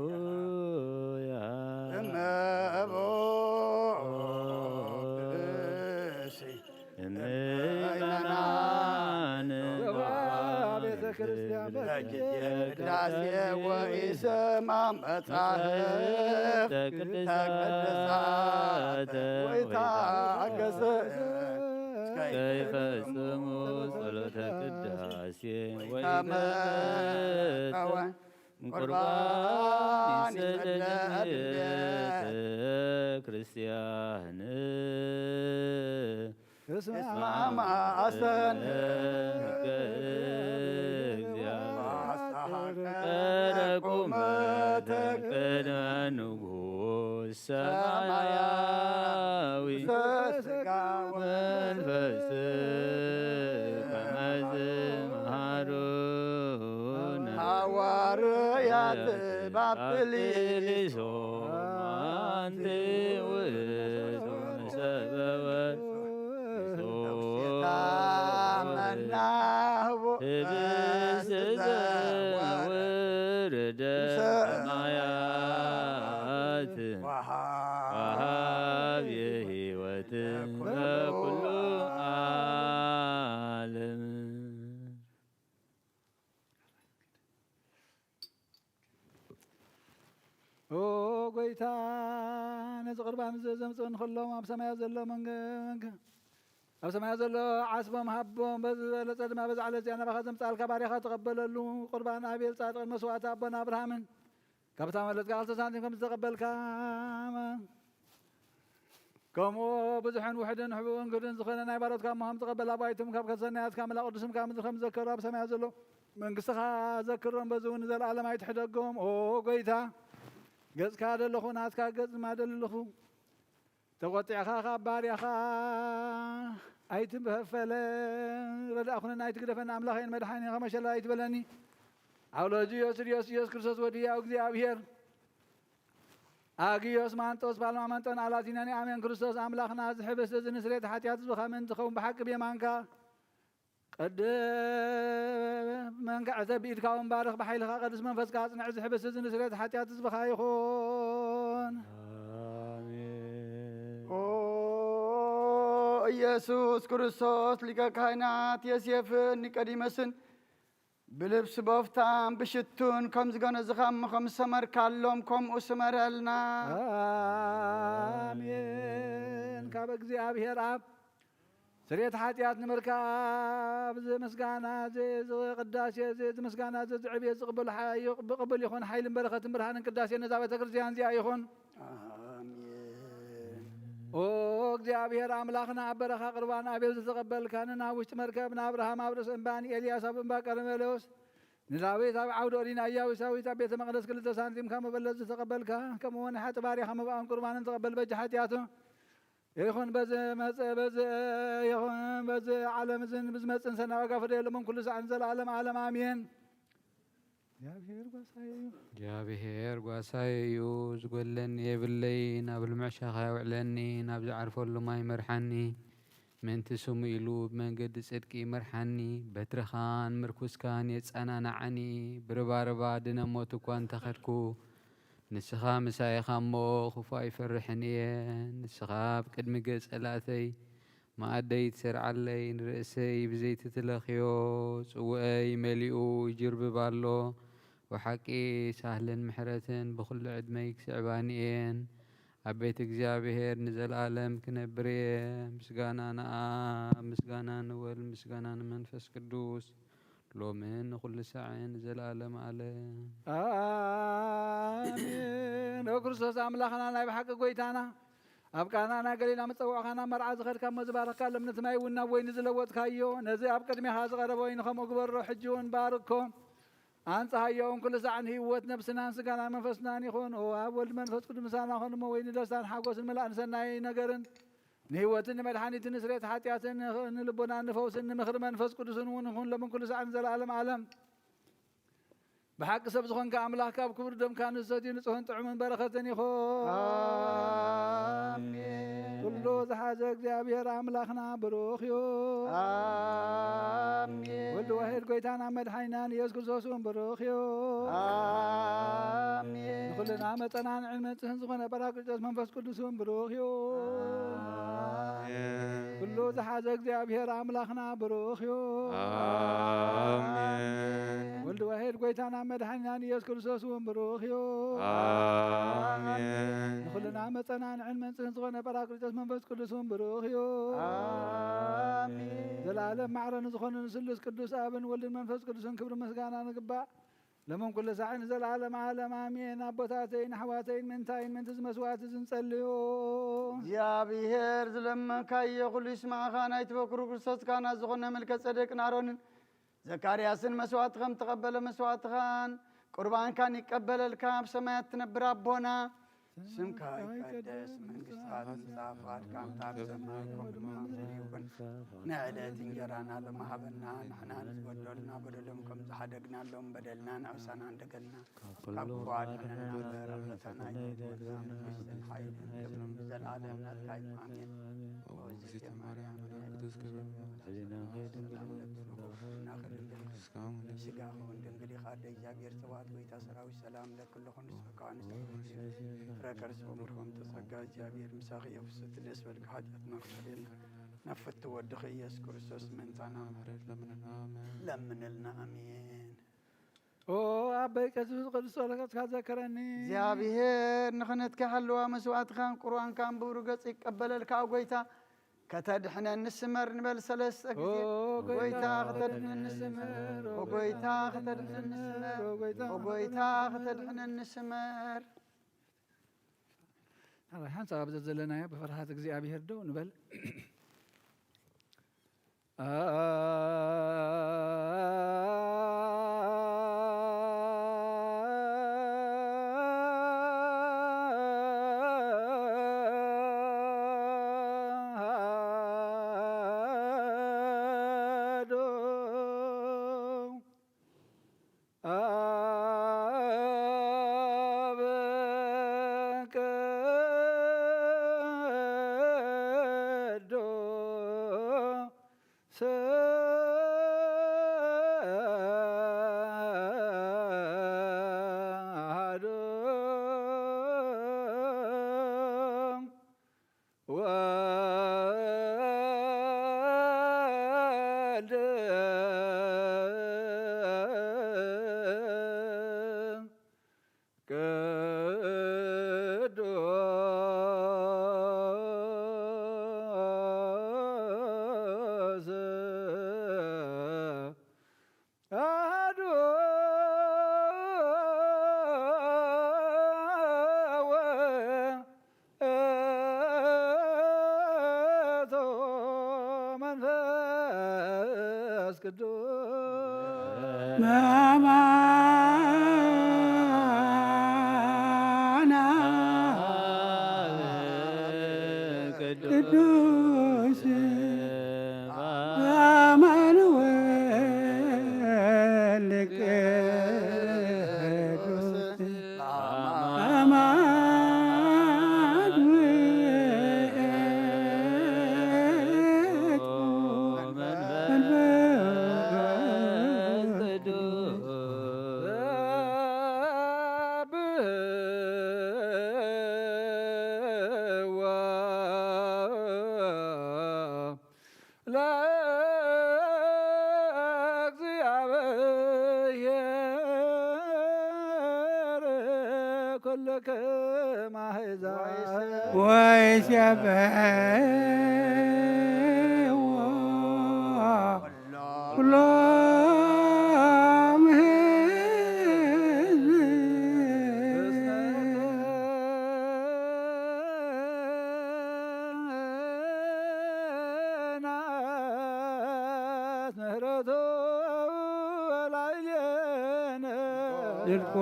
ሃሌሉያ። እመቦ ቅዱስ እምእመናን ቤተ ክርስቲያን በእጅ ቅዳሴ ወኢሰማ መጻሕፍተ ቅድሳተ ወይታገስ እስከ ይፈጽሙ ጸሎተ ቅዳሴ ወይተመጠወ ቁርባን ይሰደድ ቤተ ክርስቲያን። እስማማ አስተን ቀረቁመ ቅድመ ንጉሥ ሰማያዊ ሰማያዊ ስጋ መንፈስ ከመዝ መሃሩነ ሃዋርያት ባፕሊሶ አንቲ ውእቱ ሰበወ ታመናህቦ ህብስት ዘወርደ ሰማያት ወሃብ የህይወት ለኩሉ ዓለም። ኦ ጎይታ፣ ነዚ ቁርባን እዚ ዘምጽኡ ንኹሎም ኣብ ሰማያት ዘሎ መንግ-፣ መንግ-፣ ኣብ ሰማያት ዘሎ ዓስቦም ሃቦም፣ በዚ ዝበለጸ ድማ በዛ ዕለት እዚኣ ናባኻ ዘምጽኣልካ ባርያኻ ተቐበለሉ። ቁርባን ኣቤል ጻድቕን መስዋዕቲ ኣቦና ኣብርሃምን ካብታ መለጽካ ክልተ ሳንቲም ከም ዝተቐበልካ፣ ከምኡ ብዙሕን ውሕድን ሕቡእን ግህዱን ዝኾነ ናይ ባሮትካ እሞ ከም ትቐበል፣ ኣባይቶም ካብ ከሰናያትካ መላ ቅዱስም ካብ ምድሪ ከም ዝዘከሩ ኣብ ሰማያት ዘሎ መንግስትኻ ዘክሮም፣ በዚ እውን ንዘለኣለም ኣይትሕደጎም። ኦ ጎይታ፣ ገጽካ ደለኹ፣ ናትካ ገጽ ድማ ደለኹ። ተቖጢዕኻ ካብ ባርያኻ ኣይትፈለ፣ ረዳእ ኩነኒ፣ ኣይትግደፈኒ፣ ኣምላኸይን መድሓኒን ከመሸላ ኣይትበለኒ። ኣውሎጅዮስ ርዮስ ኢየሱስ ክርስቶስ ወዲ ያው እግዚኣብሔር ኣግዮስ ማንጦስ ፓልማ መንጦን ኣላቲናኒ ኣሜን። ክርስቶስ ኣምላኽና፣ እዚ ሕብስቲ እዚ ንስርየት ሓጢኣት ህዝብኻ ምእንቲ ኸውን ብሓቂ ብየማንካ ቅድም መንክዕ ተቢኢልካ እውን ባርኽ፣ ብሓይልኻ ቅዱስ መንፈስካ ኣጽንዕ። እዚ ሕብስቲ እዚ ንስርየት ሓጢኣት ህዝብኻ ይኹን። ኣሜን። ኦ ኢየሱስ ክርስቶስ፣ ሊቀ ካህናት ዮሴፍን ኒቆዲሞስን ብልብሲ ቦፍታን ብሽቱን ከም ዝገነዝኻ እሞ ከም ዝሰመርካሎም ከምኡ ስመረልና። ኣሜን። ካብ እግዚኣብሔር ኣብ ስርየት ሓጢኣት ንምርካብ እዚ ምስጋና እዚ፣ እዚ ቅዳሴ እዚ፣ እዚ ምስጋና እዚ፣ እዚ ዕብየት ዝቕበሉ ሓ-፣ ይቕ-፣ ብቕቡል ይኹን። ሓይልን በረኸትን ብርሃንን ቅዳሴ ነዛ ቤተ ክርስቲያን እዚኣ ይኹን። ኣሜን። ኦ እግዚኣብሔር ኣምላኽና፣ ኣብ በረኻ ቁርባን ኣቤል ዝተቐበልካ፣ ንናብ ውሽጢ መርከብ ንኣብርሃም ኣብ ርእሲ እምባ፣ ንኤልያስ ኣብ እምባ ቀርሜሎስ፣ ንዳዊት ኣብ ዓውደ ኦሪን ኣያዊ ሳዊት ኣብ ቤተ መቕደስ ክልተ ሳንቲም ካብ መበለት ዝተቐበልካ፣ ከምኡ እውን ሓጢ ባርያኻ መባእን ቁርባንን ተቐበል። በጃ ሓጢኣቱ ይኹን በዚ መጸ-፣ በዚ ይኹን በዚ ዓለም እዝን ብዝመጽእን ሰናይ ዋጋ ፍደየሎም ኩሉ ሳዕ ንዘለዓለም ዓለም ኣሜን። እግዚኣብሔር ጓሳይ እዩ። እግዚኣብሔር ጓሳይ እዩ፣ ዝጎድለኒ የብለይ። ናብ ልምዕሻኻ የውዕለኒ፣ ናብ ዝዓርፈሉ ማይ መርሓኒ። ምእንቲ ስሙ ኢሉ ብመንገዲ ጽድቂ ይመርሓኒ፣ በትርኻን ምርኩስካን የጸናንዓኒ። ብርባርባ ድነ ሞት እኳ እንተኸድኩ፣ ንስኻ ምሳይ ኢኻ እሞ፣ ክፉእ ኣይፈርሕን እየ። ንስኻ ኣብ ቅድሚ ገጽ ጸላእተይ መኣደይ ትሰርዓለይ፣ ንርእሰይ ብዘይቲ ትለኽዮ፣ ጽውአይ መሊኡ ይጅርብብ ኣሎ። ብሓቂ ሳህልን ምሕረትን ብኹሉ ዕድመይ ክስዕባኒ እየን። ኣብ ቤት እግዚኣብሔር ንዘለኣለም ክነብር እየ። ምስጋና ንኣብ፣ ምስጋና ንወልድ፣ ምስጋና ንመንፈስ ቅዱስ፣ ሎምን ንኹሉ ሳዕን ንዘለኣለም ኣለም። ኣሜን። ኦ ክርስቶስ ኣምላኽና፣ ናይ ብሓቂ ጎይታና፣ ኣብ ቃና ናይ ገሊላ መጸውዕኻና መርዓ ዝኸድካ እሞ ዝባረኽካ፣ ሎም ነቲ ማይ እውን ናብ ወይኒ ዝለወጥካዮ፣ ነዚ ኣብ ቅድሜኻ ዝቐረበ ወይኒ ከምኡ ግበሮ፣ ሕጂ እውን ባርኮ። ኣንጽሃዮ እውን ኩሉ ሳዕ ንህይወት ነብስናን ስጋናን መንፈስናን ይኹን። ኦ ኣብ ወልድ መንፈስ ቅዱስ ምሳና ኾን እሞ፣ ወይኒ ደስታን ሓጎስን ምላእን ሰናይ ነገርን ንህይወትን ንመድሓኒትን ንስሬት ሓጢኣትን ንልቦናን ንፈውስን ንምኽሪ መንፈስ ቅዱስን እውን ይኹን፣ ሎምን ኩሉ ሳዕን ዘለኣለም ኣለም። ብሓቂ ሰብ ዝኾንካ ኣምላኽ፣ ካብ ክቡር ደምካ ንዝሰትዩ ንጹህን ጥዑምን በረኸትን ይኹን። ኣሜን። ኩሉ ዝሓዘ እግዚኣብሔር ኣምላኽና ብሩኽ እዩ። ኣሜን። ወልድ ዋሕድ ጎይታና መድሓኒናን ኢየሱስ ክርስቶስ እውን ብሩኽ እዩ። ኣሜን። ንኹልና መጸናንዕን መንጽህን ዝኾነ ጳራቅሊጦስ መንፈስ ቅዱስ እውን ብሩኽ እዩ። ኣሜን። ኩሉ ዝሓዘ እግዚኣብሔር ኣምላኽና ብሩኽ እዩ። ኣሜን። ወልድ ዋሕድ ጎይታና መድሓኒናን ኢየሱስ ክርስቶስ እውን ብሩኽ እዩ። ኣሜን። ንኹልና መጸናንዕን መንጽህን ዝኾነ ጳራቅሊጦስ መንፈስ ቅዱስ እውን ብሩኽ እዩ። ኣሜን። ዘለኣለም ማዕረ ንዝኾነ ንስሉስ ቅዱስ ኣብን ወልድን መንፈስ ቅዱስን ክብሪ ምስጋና ንግባእ። ሎምን ኩሉ ሳዕን ንዘለኣለም ዓለም ኣሜን። ኣቦታተይን ኣሕዋተይን ምእንታይን ምእንቲ እዚ መስዋዕቲ እዚ ንጸልዮ። እግዚኣብሔር ዝለመንካዮ ኩሉ ይስማዕኻ። ናይቲ በኩሩ ክርስቶስ ካህናት ዝኾነ መልከ ጸደቅን ኣሮንን ዘካርያስን መስዋዕቲ ከም ተቐበለ መስዋዕትኻን ቁርባንካን ይቀበለልካ። ኣብ ሰማያት ትነብር ኣቦና፣ ስምካ ይቀደስ፣ መንግስትኻ ትምጻእ፣ ፍቓድካ ከምታ ኣብ ሰማይ ከምኡ ድማ ኣብ ምድሪ ይኹን። ንዕለት እንጀራና ሎሚ ሃበና፣ ንሕና ንዝበደሉና በደሎም ከም ዝሓደግናሎም በደልና ንዕብሳና እንደገልና ካብ ክፉ ኣድሕነና እምበር፣ ኣብ ፈተና ኣይተእትወና፣ መንግስትን ሓይልን ክብርን ንዘለኣለም ናትካ እዩ። ኣሜን። ኦ እግዝእተ ማርያም፣ ቅድስት ገብርኤል፣ ሰላም ለኪ፣ ድንግል ነፍስኪ ወድንግል ስጋኪ፣ ድንግል ኢኪ፣ ኣደ እግዚኣብሔር፣ ጸባኦት ጎይታ ሰራዊት፣ ሰላም ለኪ፣ ኩሉ ንስካ ንስካ ፍረ ከርሲ ወምርኮም ተጸጋ እግዚኣብሔር ምሳኺ እየ። ፍስሕቲ ደስ በልኪ፣ ሓጢኣትና ክሰርየልና ናብ ፍትው ወድኺ ኢየሱስ ክርስቶስ ምእንታና ምሕረት ለምንልና። ኣሜን። ለምንልና። ኣሜን። ኦ ኣበይ ቀሲሱ ቅዱስ ጸሎትካ ዘከረኒ። እግዚኣብሔር ንኽህነትካ ይሓልዋ፣ መስዋዕትኻን ቁርባንካን ብብሩህ ገጽ ይቀበለልካ። ኦ ጎይታ ከተድሕነኒ ስመር ንበል ሰለስተ ግዜ። ኦ ጎይታ ከተድሕነኒ ስመር፣ ኦ ጎይታ ከተድሕነኒ ስመር፣ ኦ ጎይታ ከተድሕነኒ ስመር። ሓንሳብ ኣብ ዘለናዮ ብፍርሃት እግዚኣብሔር ደው ንበል። ከማህዛ ወይሴብሕዎ ኩሎም ህዝብ ምህረቱ ላዕሌነ ድርቆ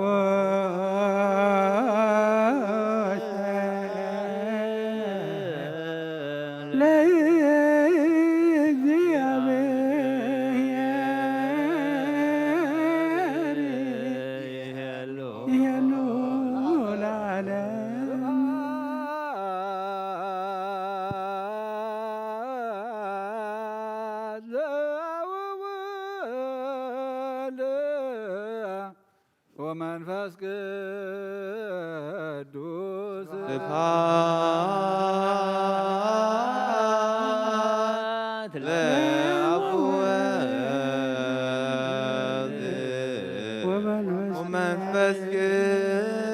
ወመንፈስ ቅዱስ ስብሐት ለአብ ወወልድ ወመንፈስ ቅዱስ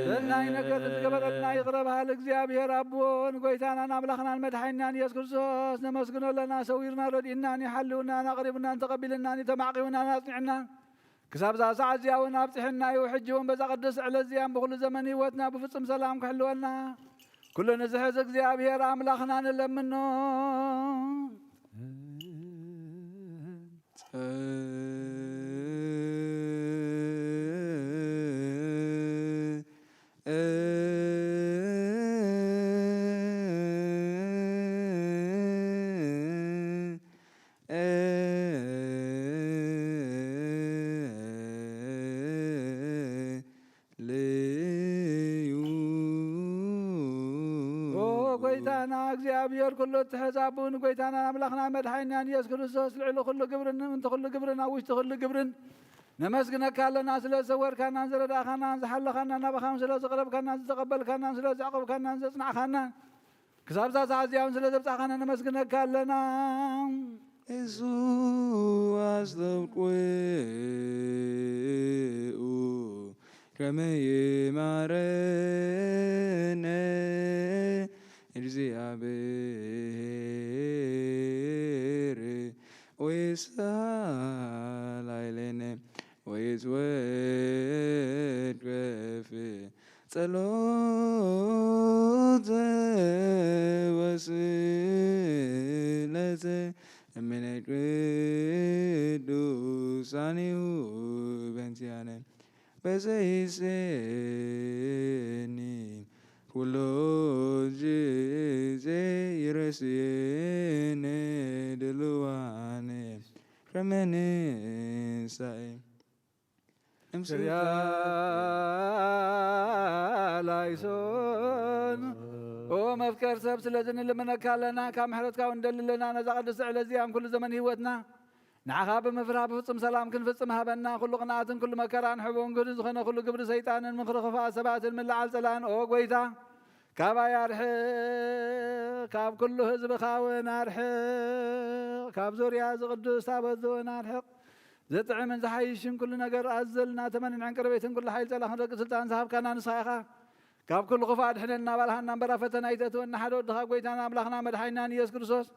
ሰናይ ነገር ዝገበረልና ይቕረ በሃሊ እግዚኣብሔር ኣቦን ጎይታናን ኣምላኽናን መድሓኒናን ኢየሱስ ክርስቶስ ነመስግኖ ኣለና። ሰዊርና ረዲእናን ይሓልውናን ኣቕሪቡናን ተቐቢልናን ተማዕቂቡናን ኣጽኒዕናን ክሳብ እዛ ሰዓት እዚኣ እውን ኣብጽሕና እዩ። ሕጂ እውን በዛ ቅድስቲ ዕለት እዚኣን ብኹሉ ዘመን ህይወትና ብፍጹም ሰላም ክሕልወና ኩሉ ንዝሕዝ እግዚኣብሔር ኣምላኽና ንለምኖ። ልዩ። ኦ ጎይታና እግዚኣብሔር ኩሉ እትሕዝ ኣቦ ንጎይታናን ኣምላኽናን መድሓኒናን ኢየሱስ ክርስቶስ ልዕሊ ኩሉ ግብርን ምእንቲ ኩሉ ግብርን ኣብ ውሽጢ ኩሉ ግብርን ነመስግነካ ኣለና። ስለ ዝሰወርካናን ዝረዳእካናን ዝሓለኻናን ናባኻን ስለ ዝቕረብካናን ዝተቐበልካናን ስለ ዘዕቆብካናን ዘጽናዕካናን ክሳብ እዛ ሰዓት እዚኣ እውን ስለ ዘብጻሕካና ነመስግነካ ኣለና። እሱ ኣስተብቁኡ ከመ ይማረነ እግዚኣብሔር ወይሳላይሌነ ወይዝወድ ከፍ ጸሎተ ወስእለተ እምነ ቅዱሳኒሁ በንቲያነ በዘይሴኒ ኩሎ ጊዜ ይረስየነ ድልዋነ ከመንሳኤ እምስያ ላይሶን። ኦ መፍቀር ሰብ፣ ስለዚ ንልምነካ ኣለና፣ ካብ ምሕረትካ እውን ንደሊ ኣለና። ነዛ ቅድስቲ ዕለት እዚኣ፣ እም ኩሉ ዘመን ህይወትና ንዓኻ ብምፍራህ ብፍጹም ሰላም ክንፍጽም ሃበና። ኩሉ ቅንኣትን ኩሉ መከራን፣ ሕብኡን ግህዱን ዝኾነ ኩሉ ግብሪ ሰይጣንን ምኽሪ ክፉኣት ሰባትን ምልዓል ጸላእን፣ ኦ ጐይታ፣ ካባይ ኣርሕቕ። ካብ ኩሉ ህዝብኻ እውን ኣርሕቕ። ካብ ዙርያ እዚ ቅዱስ ታቦት እውን ኣርሕቕ። ዘጥዕምን ዝሓይሽን ኩሉ ነገር ኣዘልና ተመንን ዕንቅርቤትን ኩሉ ሓይል ጸላእን ደቂ ስልጣን ዝሃብካና ንስኻ ኢኻ። ካብ ኩሉ ክፉእ ኣድሕነና፣ ባልሃና እምበር ኣብ ፈተና ኣይተእትወና። ሓደ ወድኻ ጐይታና ኣምላኽና መድሓኒናን ኢየሱስ ክርስቶስ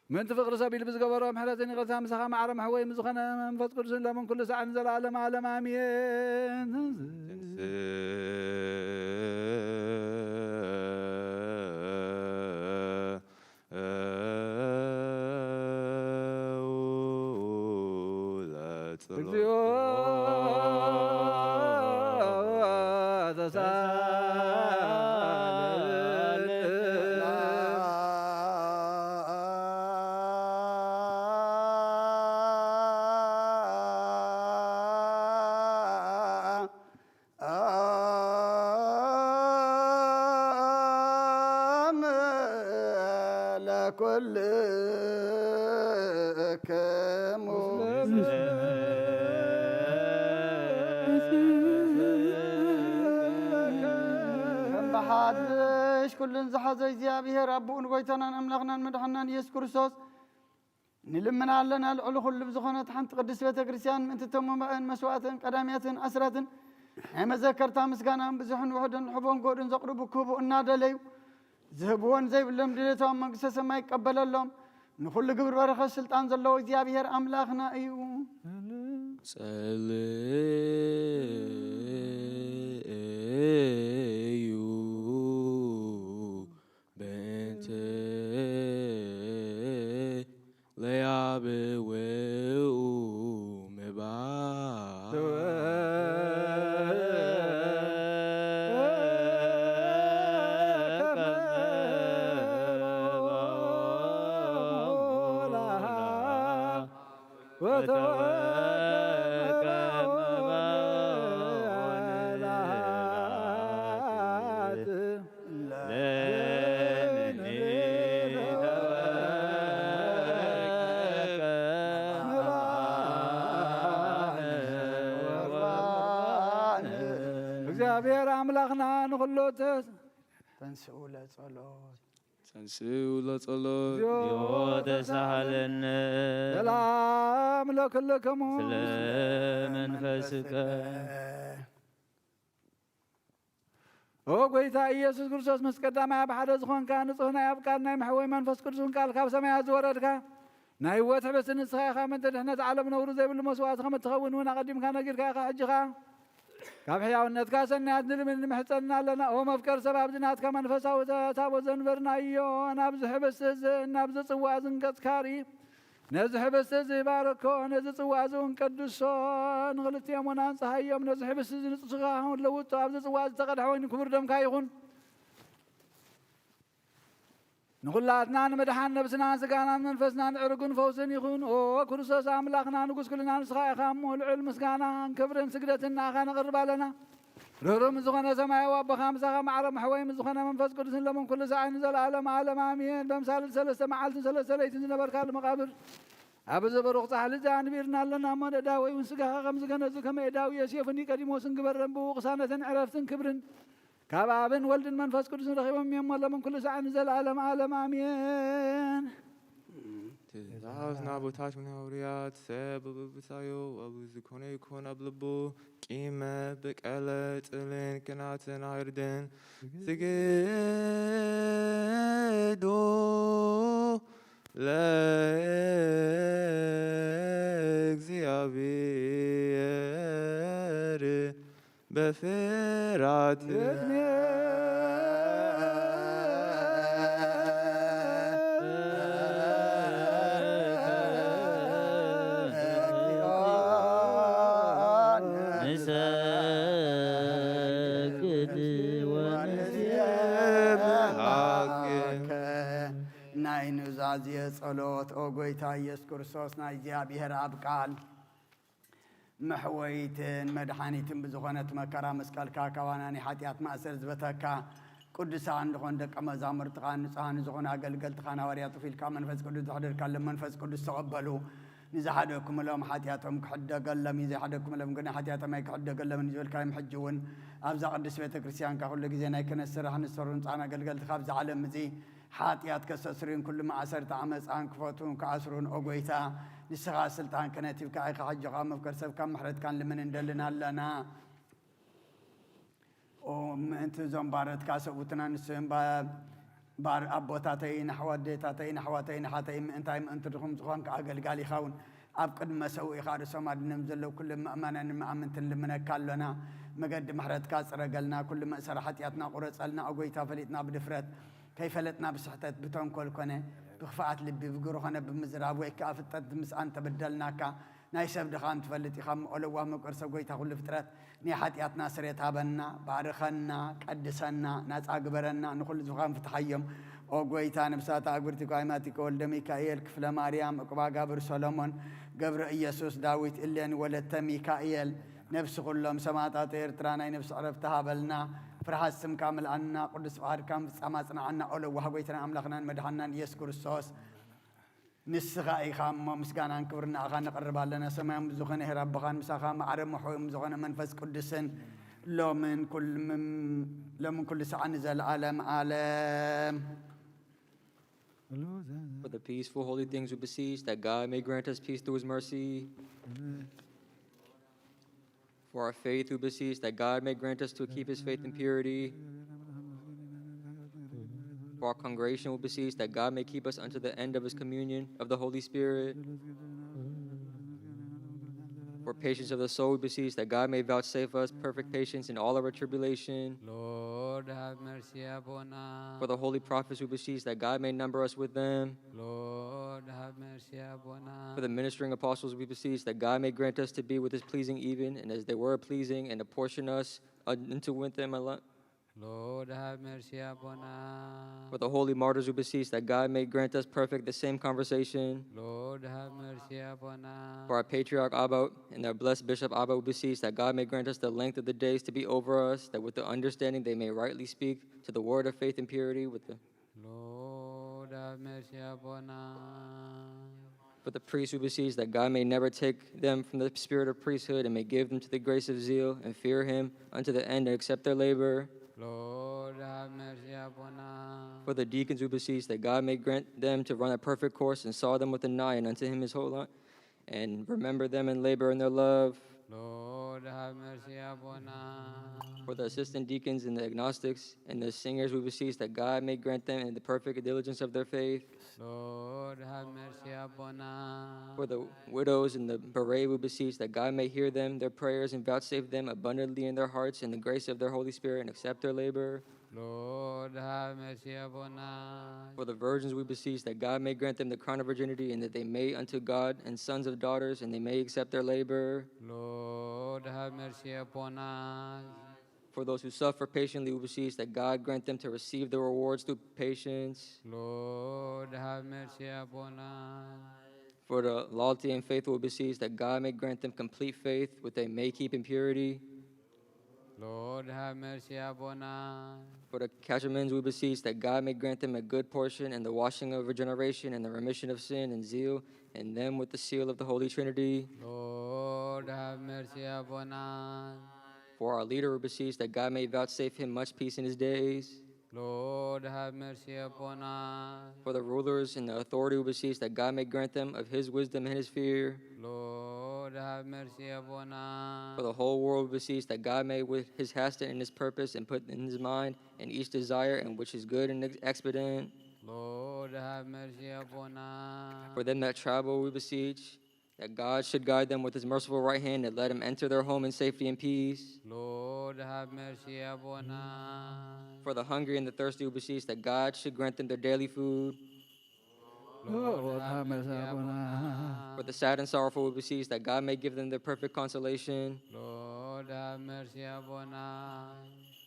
ምእንቲ ፍቕሪ ሰብ ኢሉ ብዝገበሮ ምሕረትን ይቕርታን ምሳኻ ማዕረ መሕወይ ምስ ዝኾነ መንፈስ ቅዱስን ሎምን ኩሉ ሰዓን ንዘለኣለም ዓለም ኣሜን። እግዚኦ ተሳለነ። ከም ብሓድሽ ኩሉን ዝሓዘ እግዚኣብሔር ኣቦኡን ጐይታናን ኣምላኽናን መድሓናን ኢየሱስ ክርስቶስ ንልምን ኣለና። ልዕሊ ኩሉ ብዝኾነት ሓንቲ ቅድስት ቤተ ክርስቲያን ምእንቲ እቶም መባእን መስዋእትን ቀዳሚያትን ኣስራትን ናይ መዘከርታ ምስጋና ብዙሕን ውሑድን ሕቦን ጎድን ዘቕርቡ ክህቡ እናደለዩ ዝህብዎን ዘይብሎም ድሌቶም መንግስተ ሰማይ ይቀበለሎም። ንኹሉ ግብር በረኸት ስልጣን ዘለዎ እግዚኣብሔር ኣምላኽና እዩ። ጸልዩ በእንተ ለያብውኡ ምባል እግዚኣብሔር ኣምላኽና ንኹሉ ተስ- ተንስኡ ለጸሎት። ተንስኡ ለጸሎት። እግዚኦ ተሳሃለነ። ሰላም ለክልክሙ። ስለ መንፈስከ። ኦ ጐይታ ኢየሱስ ክርስቶስ፣ ምስ ቀዳማይ ኣብ ሓደ ዝኾንካ፣ ንጹሕ ናይ ኣብ ቃል ናይ መሕወይ መንፈስ ቅዱስን ቃል ካብ ሰማያት ዝወረድካ፣ ናይ ህይወት ሕብስቲ ንስኻ ኢኻ። ምእንቲ ድሕነት ዓለም ነውሪ ዘይብሉ መስዋእቲ ከም እትኸውን እውን ኣቐዲምካ ነጊርካ ኢኻ። ሕጂ ኸኣ ካብ ሕያውነትካ ሰናያት ንልምን ንምሕጸንን ኣለና። ኦ መፍቀር ሰብ፣ ኣብዚ ናትካ መንፈሳዊ ታቦት ዘንበርናዮ፣ ናብዚ ሕብስቲ እዝን ናብዚ ጽዋእ እዝን ገጽካ ርኢ። ነዚ ሕብስቲ እዚ ባርኮ፣ ነዚ ጽዋእ እዚ እውን ቀድሶ፣ ንኽልቲኦም እውን ኣንጽሃዮም። ነዚ ሕብስቲ እዚ ንጹህ ክኸውን ለውጦ፣ ኣብዚ ጽዋእ ዝተቐድሐ ወይኒ ክቡር ደምካ ይኹን። ንኹላትና ንምድሓን ነብስናን ስጋናን መንፈስናን ዕርግን ፈውስን ይኹን። ኦ ክርስቶስ ኣምላኽና ንጉስ ኩልና ንስኻ ኢኻ እሞ፣ ልዑል ምስጋናን ክብርን ስግደትን ንኣኻ ነቕርብ ኣለና። ርህሩህ ምስ ዝኾነ ሰማያዊ ኣቦኻ፣ ምሳኻ ማዕረ መሕወይ ምስ ዝኾነ መንፈስ ቅዱስን ሎምን ኩሉ ሰዓን ንዘለኣለም ዓለም ኣሜን። በምሳሌ ሰለስተ መዓልትን ሰለስተ ለይትን ዝነበርካሉ መቓብር፣ ኣብዚ ብሩኽ ጻሕሊ እዚ ኣንቢርና ኣለና እሞ፣ ንእዳወይ እውን ስጋኻ ከም ዝገነዙ፣ ከመ እዳዊ ዮሴፍ ኒቆዲሞስን ግበረን፣ ብኡ ቅሳነትን ዕረፍትን ክብርን ካብ ኣብን ወልድን መንፈስ ቅዱስን ረኺቦም እዮም፣ ሎምን ኩሉ ሰዓን ንዘለኣለም ዓለም ኣሜን። ትእዛዝ ንኣቦታትና ሃዋርያት፣ ሰብ ብብሳዮ ኣብ ዝኾነ ይኹን ኣብ ልቡ ቂመ፣ በቀለ፣ ጥልን፣ ቅንኣትን ኣይርድን። ስግዱ ለእግዚኣብሔር በፍርሃት። ንሰግድ ወንሴብሐከ። ናይ ኑዛዜ ጸሎት። ኦ ጐይታ ኢየሱስ ክርስቶስ፣ ናይ እግዚኣብሔር ኣብ ቃል መሕወይትን መድሓኒትን ብዝኾነት መከራ መስቀልካ፣ ካባና ናይ ሓጢኣት ማእሰር ዝበተካ፣ ቅዱሳን ዝኾኑ ደቀ መዛሙርትኻን ንጹሃን ዝኾኑ ኣገልገልትኻን ሃዋርያት ጡፍ ኢልካ መንፈስ ቅዱስ ዘሕደርካሎም መንፈስ ቅዱስ ተቐበሉ። ንዝሓደኩምሎም ሓጢኣቶም ክሕደገሎም እዩ፣ ዘይሓደኩምሎም ግን ሓጢኣቶም ኣይክሕደገሎምን እዩ ዝበልካዮም። ሕጂ እውን ኣብዛ ቅድስት ቤተ ክርስቲያንካ ኩሉ ግዜ ናይ ክህነት ስራሕ ንሰሩ ንጻና ኣገልገልቲ ካብዚ ዓለም እዚ ሓጢኣት ከስተስርዩን ኩሉ ማእሰርቲ ዓመፃን ክፈቱን ክኣስሩን፣ ኦ ጎይታ፣ ንስኻ ስልጣን ክህነት ሂብካ ኢኻ። ሕጂ ኸዓ መፍቀር ሰብ ካብ ምሕረትካ ንልምን እንደልን ኣለና። ኦ፣ ምእንቲ እዞም ባረትካ ሰብኡትና ንስም ባ-፣ ባር-፣ ኣቦታተይን ኣሕዋደታተይን ኣሕዋተይን ኣሓተይን ምእንታይ ምእንቲ ድኹም ዝኾንካ ኣገልጋሊኻ እውን ኣብ ቅድመ ሰብኡ ኢኻ ርእሶም ኣድነም ዘለዉ ኩሎም ምእመናን መኣምንትን ልምነካ ኣሎና። መገዲ ምሕረትካ ጽረገልና፣ ኩሉ መእሰሪ ሓጢኣትና ቁረጸልና። ኦ ጎይታ፣ ፈሊጥና ብድፍረት ከይፈለጥና ብስሕተት ብተንኮል ኮነ ብክፍኣት ልቢ ብግብሪ ኮነ ብምዝራብ ወይ ከኣ ፍልጠት ምስኣን ተበደልናካ። ናይ ሰብ ድኻም ትፈልጥ ኢኻ እሞ፣ ኦ ለዋህ መቀርሰ ጎይታ ኩሉ ፍጥረት፣ ናይ ሓጢኣትና ስሬት ሃበና፣ ባርኸና፣ ቀድሰና፣ ናጻ ግበረና፣ ንኹሉ ዝኻም ፍትሓዮም። ኦ ጎይታ፣ ነብሳት ኣግብርቲ ኳይማቲከ ወልደ ሚካኤል፣ ክፍለ ማርያም፣ ዕቁባጋብር ሰሎሞን፣ ገብረ ኢየሱስ፣ ዳዊት፣ እሌኒ፣ ወለተ ሚካኤል፣ ነብሲ ኩሎም ሰማዕታት ኤርትራ ናይ ነብሲ ዕረፍቲ ሃበልና። ፍርሃት ስምካ ምልኣና፣ ቅዱስ ፍቓድካ ምፍጻም ኣጽንዓና። ኦ ለዋህ ጎይታና ኣምላኽናን መድሓንናን ኢየሱስ ክርስቶስ፣ ንስኻ ኢኻ እሞ ምስጋናን ክብርን ንኣኻ ነቕርብ ኣለና። ሰማያዊ ዝኾነ ሄር ኣቦኻን ምሳኻ ማዕረ ምሕውም ዝኾነ መንፈስ ቅዱስን ሎምን ኩል-፣ ም-፣ ሎምን ኩሉ ሰዓት ንዘለዓለም ዓለም። For the peaceful, holy things we beseech that God may grant us peace through his mercy. For our faith we beseech that God may grant us to keep his faith in purity. For our congregation we beseech that God may keep us unto the end of his communion of the Holy Spirit. For patience of the soul we beseech that God may vouchsafe us perfect patience in all our tribulation. Lord, have mercy upon us. For the holy prophets we beseech that God may number us with them. Lord, have mercy upon us. For the ministering apostles we beseech that God may grant us to be with his pleasing even, and as they were pleasing, and apportion us unto with them alone. Lord, have mercy upon us. For the holy martyrs we beseech that God may grant us perfect the same conversation. Lord, have mercy upon us. For our patriarch Abba and our blessed bishop Abba, we beseech that God may grant us the length of the days to be over us, that with the understanding they may rightly speak to the word of faith and purity with the Lord, have mercy upon us. For the priests we beseech that God may never take them from the spirit of priesthood and may give them to the grace of zeal and fear him unto the end and accept their labor. Lord, have mercy upon us. For the deacons we beseech that God may grant them to run a perfect course and saw them with an eye and unto him his whole heart, and remember them and labor in their love. Lord, have mercy upon us. For the assistant deacons and the agnostics and the singers we beseech that God may grant them in the perfect diligence of their faith. Lord, have mercy upon us. For the widows and the bereaved we beseech that God may hear them, their prayers, and vouchsafe them abundantly in their hearts in the grace of their Holy Spirit and accept their labor. Lord, have mercy upon us. For the virgins we beseech that God may grant them the crown of virginity and that they may unto God and sons of daughters and they may accept their labor. Lord, have mercy upon us. For those who suffer patiently we beseech that God grant them to receive the rewards through patience. Lord, have mercy upon us. For the lofty and faithful we beseech that God may grant them complete faith with a may keep in purity. Lord, have mercy upon us. For the Cachemins we beseech that God may grant them a good portion and the washing of regeneration and the remission of sin and zeal, and them with the seal of the Holy Trinity. Lord, have mercy upon us. For our leader we beseech that God may vouchsafe him much peace in his days. Lord, have mercy upon us. For the rulers and the authority we beseech that God may grant them of his wisdom and his fear. Lord, have mercy upon us. For the whole world we beseech that God may with his hasten and his purpose and put in his mind and each desire and which is good and ex- expedient. Lord, have mercy upon us. For them that travel we beseech that God should guide them with his merciful right hand and let him enter their home in safety and peace. Lord, have mercy upon us. For the hungry and the thirsty we beseech that God should grant them their daily food. Lord, have mercy upon us. For the sad and sorrowful we beseech that God may give them their perfect consolation. Lord, have mercy upon us.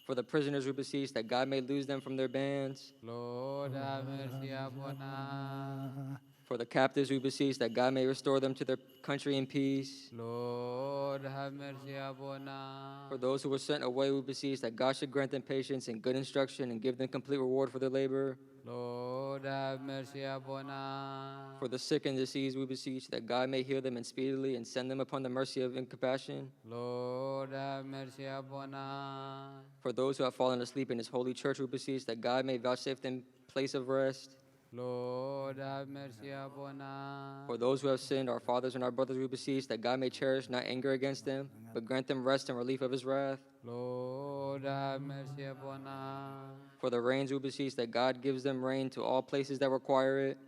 For the prisoners we beseech that God may loose them from their bands. Lord, have mercy upon us. For the captives we beseech that God may restore them to their country in peace. Lord, have mercy upon us. For those who were sent away we beseech that God should grant them patience and good instruction and give them complete reward for their labor. Lord, have mercy upon us. For the sick and diseased, we beseech that God may heal them and speedily and send them upon the mercy of and compassion. Lord, have mercy upon us. For those who have fallen asleep in his holy church, we beseech that God may vouchsafe them place of rest. Lord, have mercy upon us. For those who have sinned, our fathers and our brothers, we beseech that God may cherish not anger against them, but grant them rest and relief of his wrath. Lord, have mercy upon us. For the rains, we beseech that God gives them rain to all places that require it.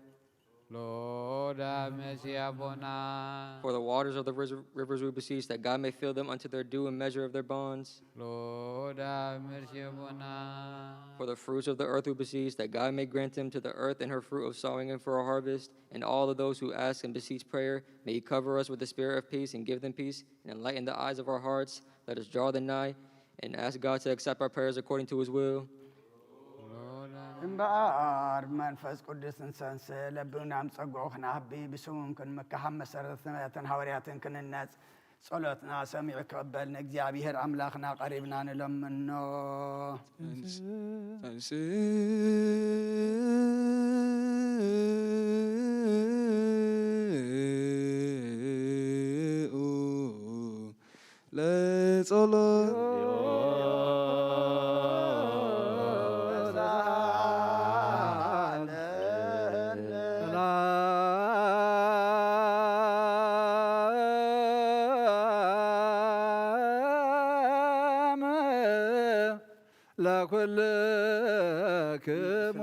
Lord, have mercy upon us. For the waters of the ris- rivers, we beseech that God may fill them unto their due and measure of their bonds. Lord, have mercy upon us. For the fruits of the earth, we beseech that God may grant them to the earth and her fruit of sowing and for a harvest. And all of those who ask and beseech prayer, may He cover us with the spirit of peace and give them peace and enlighten the eyes of our hearts. Let us draw the nigh and ask God to accept our prayers according to His will. እምበኣር መንፈስ ቅዱስ ንሰንስ ለብብና ጸግዑ ክንዓቢ ብስሙም ክንምካሕ ኣብ መሰረትን ነቢያትን ሃዋርያትን ክንነጽ ጸሎትና ሰሚዑ ክቕበል ንእግዚኣብሔር ኣምላኽና ቀሪብና ንለምኖ። ተንስኡ ለጸሎት ለኩልክሙ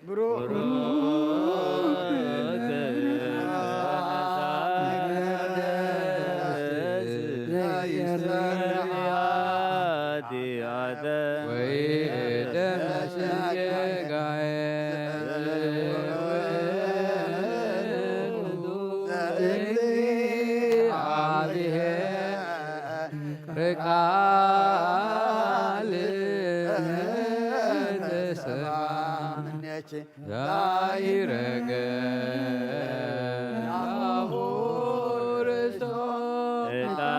ብሩክ ቃል ተሰማ ዛይረገ ናሁ ርስቶ ዕጣነ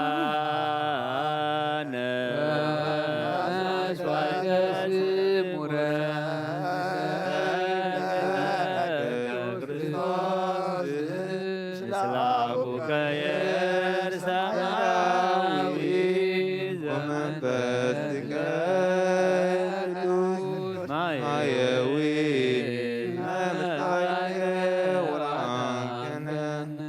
መስዋዕተ ስሙረ ስላቡ ከየር ሰማያዊ ዘመንፈስ ቅዱስ ማየዊ መላእክተ ወራንከነ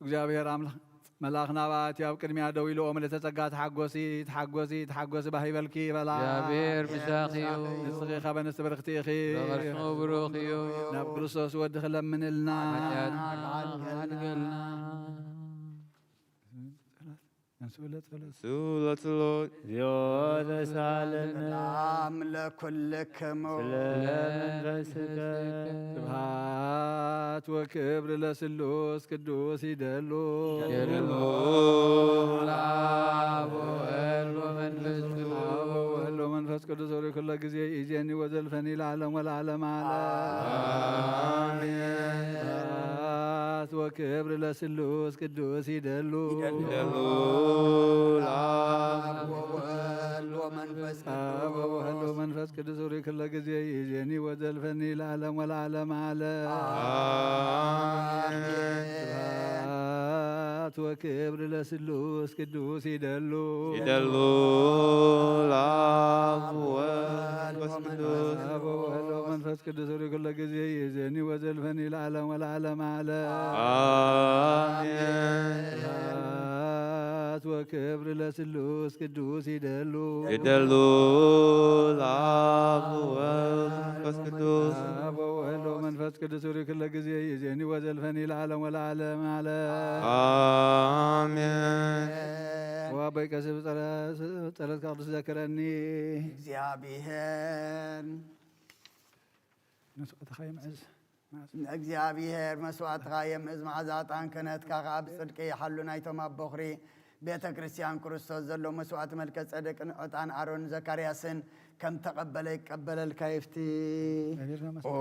እግዚኣብሔር ኣምላኽ መልኣኽ ናብኣ እቲ ኣብ ቅድሚኣ ደው ኢሉ ኦ ምልእተ ጸጋ ተሓጎሲ ተሓጎሲ ተሓጎሲ ባህ ይበልኪ በላ። እግዚኣብሔር ምሳኺ እዩ። ንስኺ ካብ ኣንስቲ ብርኽቲ ኢኺ። በቐርሽሙ ብሩኽ እዩ። ናብ ክርስቶስ ወዲ ክለምንልና ሓጢኣትና ሓድገልና። ንሱ ለጸሎት ሱለትሎት ዚኦ ተሳለነ ሰላም ለኩልክሙ ስለመንፈስከ ስብሐት ወክብር ለስሉስ ቅዱስ ይደሉ ይደሉ ለአብ ወወልድ ወመንፈስ ቅዱስ ወወልድ ወመንፈስ ቅዱስ ወሪ ኩሎ ጊዜ ይዜኒ ወዘልፈኒ ለዓለም ወለዓለም ዓለም። አሜን። ስብሐት ወክብር ለስሉስ ቅዱስ ይደሉ ይደሉ ለአብ ወወልድ ወመንፈስ አብ ወወልድ ወመንፈስ ቅዱስ ወሪ ኩሎ ጊዜ ይዜኒ ወዘልፈኒ ለዓለም ወለዓለም ዓለም። አሜን። ስብሐት ወክብር ለስሉስ ቅዱስ ይደሉ ይደሉ ለአብ ወወልድ ወመንፈስ ቅዱስ አብ ወወልድ ወመንፈስ ቅዱስ ወሪ ኩሎ ጊዜ ይዜኒ ወዘልፈኒ ለዓለም ወለዓለም ዓለም። አሜን። ስብሐት ወክብር ለስሉስ ቅዱስ ይደሉ ይደሉ ለአብ ወወልድ ወመንፈስ ቅዱስ አብ ወወልድ ወመንፈስ ቅዱስ ወሪ ኩሎ ጊዜ ይዜኒ ወዘልፈኒ ለዓለም ወለዓለም ዓለም። አሜን። ወአቦይ ቀሲስ ብጸረ- ጸሎትካ ቅዱስ ዘክረኒ። እግዚኣብሔር መስዋዕትኻ ይምዕዝ። እግዚኣብሔር መስዋዕትኻ የምእዝ፣ መዓዛ ዕጣን ክህነትካ ኸዓ ብጽድቂ ይሓሉ። ናይቶም ኣብ በኹሪ ቤተ ክርስቲያን ክርስቶስ ዘለዉ መስዋዕቲ መልከ ጸደቅን ዕጣን ኣሮን ዘካርያስን ከም ተቐበለ ይቀበለልካ ይፍቲ። ኦ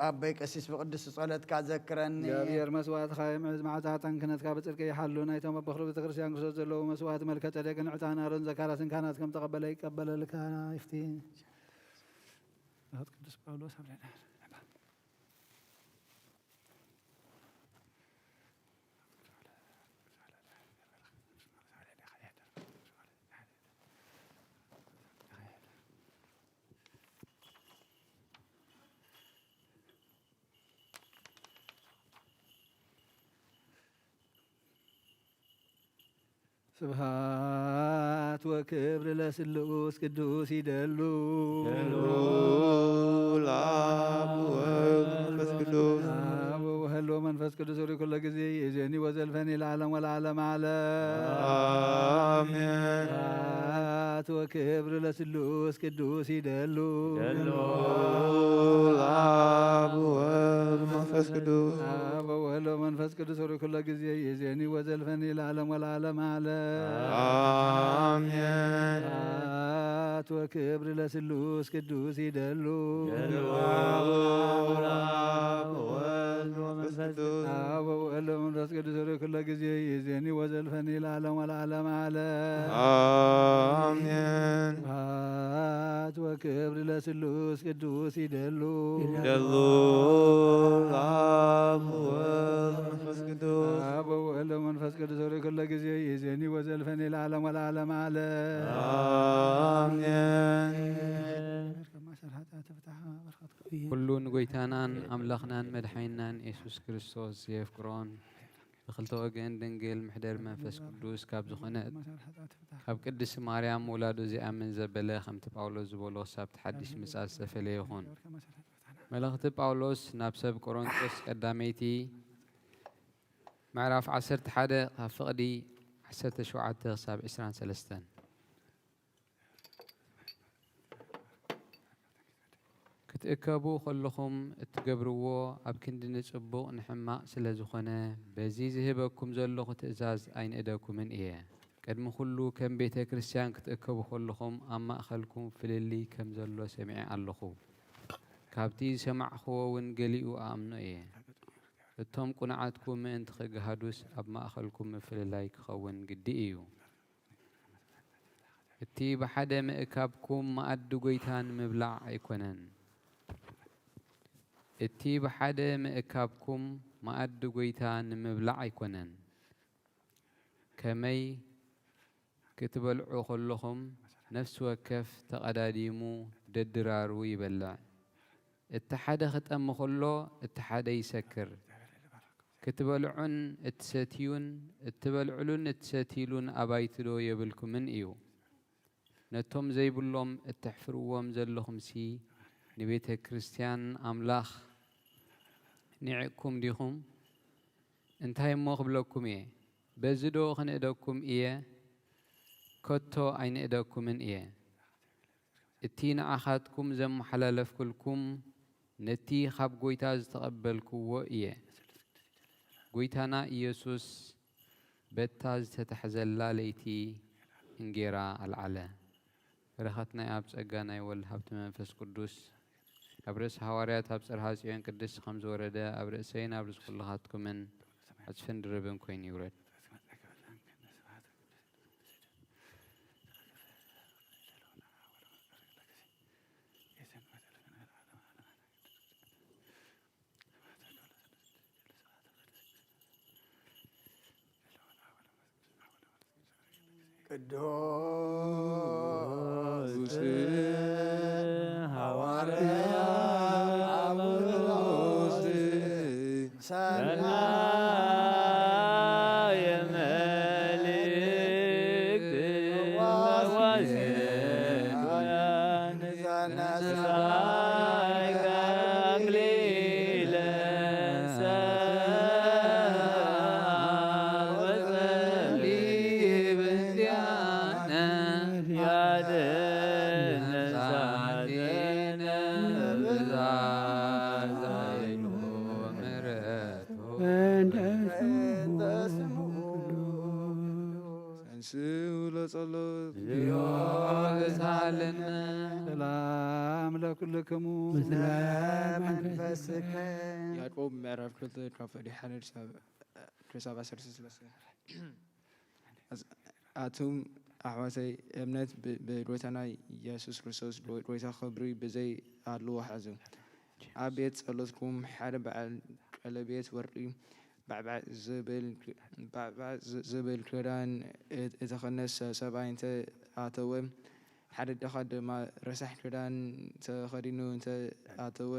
ኣቦይ ቀሲስ ብቅዱስ ጸሎትካ ዘክረኒ። እግዚኣብሔር መስዋዕትኻ የምዕዝ፣ መዓዛ ዕጣን ክህነትካ ብጽድቂ ይሓሉ። ናይቶም ኣብ በኹሪ ቤተ ክርስቲያን ክርስቶስ ዘለዉ መስዋዕቲ መልከ ጸደቅን ዕጣን ኣሮን ዘካርያስን ካህናት ከም ተቐበለ ይቀበለልካ ይፍቲ። ቅዱስ ጳውሎስ ስብሐት ወክብር ለስሉስ ቅዱስ ይደሉ ይደሉ ለአብ ወወልድ ወመንፈስ ቅዱስ አብ ወወልድ ወመንፈስ ቅዱስ ወሪ ኩሎ ጊዜ ይእዜኒ ወዘልፈኒ ለዓለም ወለዓለም ዓለም። አሜን። ስብሐት ወክብር ለስሉስ ቅዱስ ይደሉ ይደሉ ለአብ ወወልድ ወመንፈስ ቅዱስ አብ ወወልድ ወመንፈስ ቅዱስ ወሪ ኩሎ ጊዜ ይእዜኒ ወዘልፈኒ ለዓለም ወለዓለም ዓለም። አሜን። ስብሐት ወክብር ለስሉስ ቅዱስ ይደሉ ይደሉ ለአብ ወወልድ ወመንፈስ ቅዱስ አብ ወወልድ ወመንፈስ ቅዱስ ወሪ ኩሎ ጊዜ ይእዜኒ ወዘልፈኒ ለዓለም ወለዓለም ዓለም። አሜን። ስብሐት ወክብር ለስሉስ ቅዱስ ይደሉ ይደሉ ለአብ ወወልድ ወመንፈስ ቅዱስ አብ ወወልድ ወመንፈስ ቅዱስ ወሪ ኩሎ ጊዜ ይእዜኒ ወዘልፈኒ ለዓለም ወለዓለም ዓለም። አሜን። ከማሰር ኃጢአት ፍትሐ በረከት ኩሉን ጎይታናን ኣምላኽናን መድሓይናን የሱስ ክርስቶስ የፍቅሮን ብክልተ ወገን ድንግል ምሕደር መንፈስ ቅዱስ ካብ ዝኾነት ካብ ቅድስቲ ማርያም ውላዱ ዚኣምን ዘበለ ከምቲ ጳውሎስ ዝበሎ ክሳብ እቲ ሓድሽ ምጽኣት ዝተፈለየ ይኹን። መልእኽቲ ጳውሎስ ናብ ሰብ ቆሮንቶስ ቀዳመይቲ ምዕራፍ ዓሰርተ ሓደ ካብ ፍቕዲ ዓሰርተ ሸውዓተ ክሳብ ዕስራን ሰለስተን። ክትእከቡ ከለኹም እትገብርዎ ኣብ ክንዲ ንጽቡቕ ንሕማቕ ስለ ዝኾነ፣ በዚ ዝህበኩም ዘለኹ ትእዛዝ ኣይንእደኩምን እየ። ቅድሚ ኩሉ ከም ቤተ ክርስቲያን ክትእከቡ ከለኹም ኣብ ማእከልኩም ፍልልይ ከም ዘሎ ሰሚዐ ኣለኹ። ካብቲ ዝሰማዕክዎ እውን ገሊኡ እኣምኖ እየ። እቶም ቅኑዓትኩም ምእንቲ ክገሃዱስ ኣብ ማእከልኩም ምፍልላይ ክኸውን ግዲ እዩ። እቲ ብሓደ ምእካብኩም መኣዲ ጐይታ ንምብላዕ ኣይኮነን። እቲ ብሓደ ምእካብኩም መኣዲ ጐይታ ንምብላዕ ኣይኮነን። ከመይ ክትበልዑ ከለኹም ነፍሲ ወከፍ ተቐዳዲሙ ደድራሩ ይበልዕ። እቲ ሓደ ክጠሚ ከሎ እቲ ሓደ ይሰክር። ክትበልዑን እትሰትዩን እትበልዕሉን እትሰትይሉን ኣባይቲ ዶ የብልኩምን እዩ? ነቶም ዘይብሎም እተሕፍርዎም ዘለኹምሲ ንቤተ ክርስቲያን ኣምላኽ ኒዕቅኩም ዲኹም? እንታይ እሞ ክብለኩም እየ? በዚ ዶ ክንእደኩም እየ? ከቶ ኣይንእደኩምን እየ። እቲ ንዓኻትኩም ዘመሓላለፍኩልኩም ነቲ ካብ ጐይታ ዝተቐበልክዎ እየ። ጐይታና ኢየሱስ በታ ዝተታሕዘላ ለይቲ እንጌራ ኣልዓለ። በረኸት ናይ ኣብ ጸጋ ናይ ወልድ ሃብቲ መንፈስ ቅዱስ ኣብ ርእሲ ሃዋርያት ኣብ ጽርሃ ጽዮን ቅድስት ከም ዝወረደ ኣብ ርእሰይን ኣብ ርእሲ ኩልኻትኩምን ዕጽፍን ድርብን ኮይኑ ይውረድ። ቅዱስ ሐዋርያ ጳውሎስ ሰናየ መልእክት ተንሥኡ ለጸሎት። እግዚኦ ተሳለነ። ሰላም ለኩልክሙ። ምስለ መንፈስከ። ያዕቆብ ምዕራፍ ክልተ ካብ ፍቕዲ ሓደ ክሳብ ዓሰርተ ሰለስተ። ኣቱም ኣሕዋተይ፣ እምነት ብ-፣ ብጎይታና ኢየሱስ ክርስቶስ ጎ-፣ ጎይታ ክብሪ ብዘይ ኣድልዎ ሓዙ። ኣብ ቤት ጸሎትኩም ሓደ በዓል ቀለቤት ወርቂ ባዕባዕ ዝብል፣ ባዕባዕ ዝ-፣ ዝብል ክዳን እ-፣ እተኸነ ሰ-፣ ሰብኣይ እንተ ኣተወ፣ ሓደ ድኻ ድማ ረሳሕ ክዳን ተኸዲኑ እንተ ኣተወ፣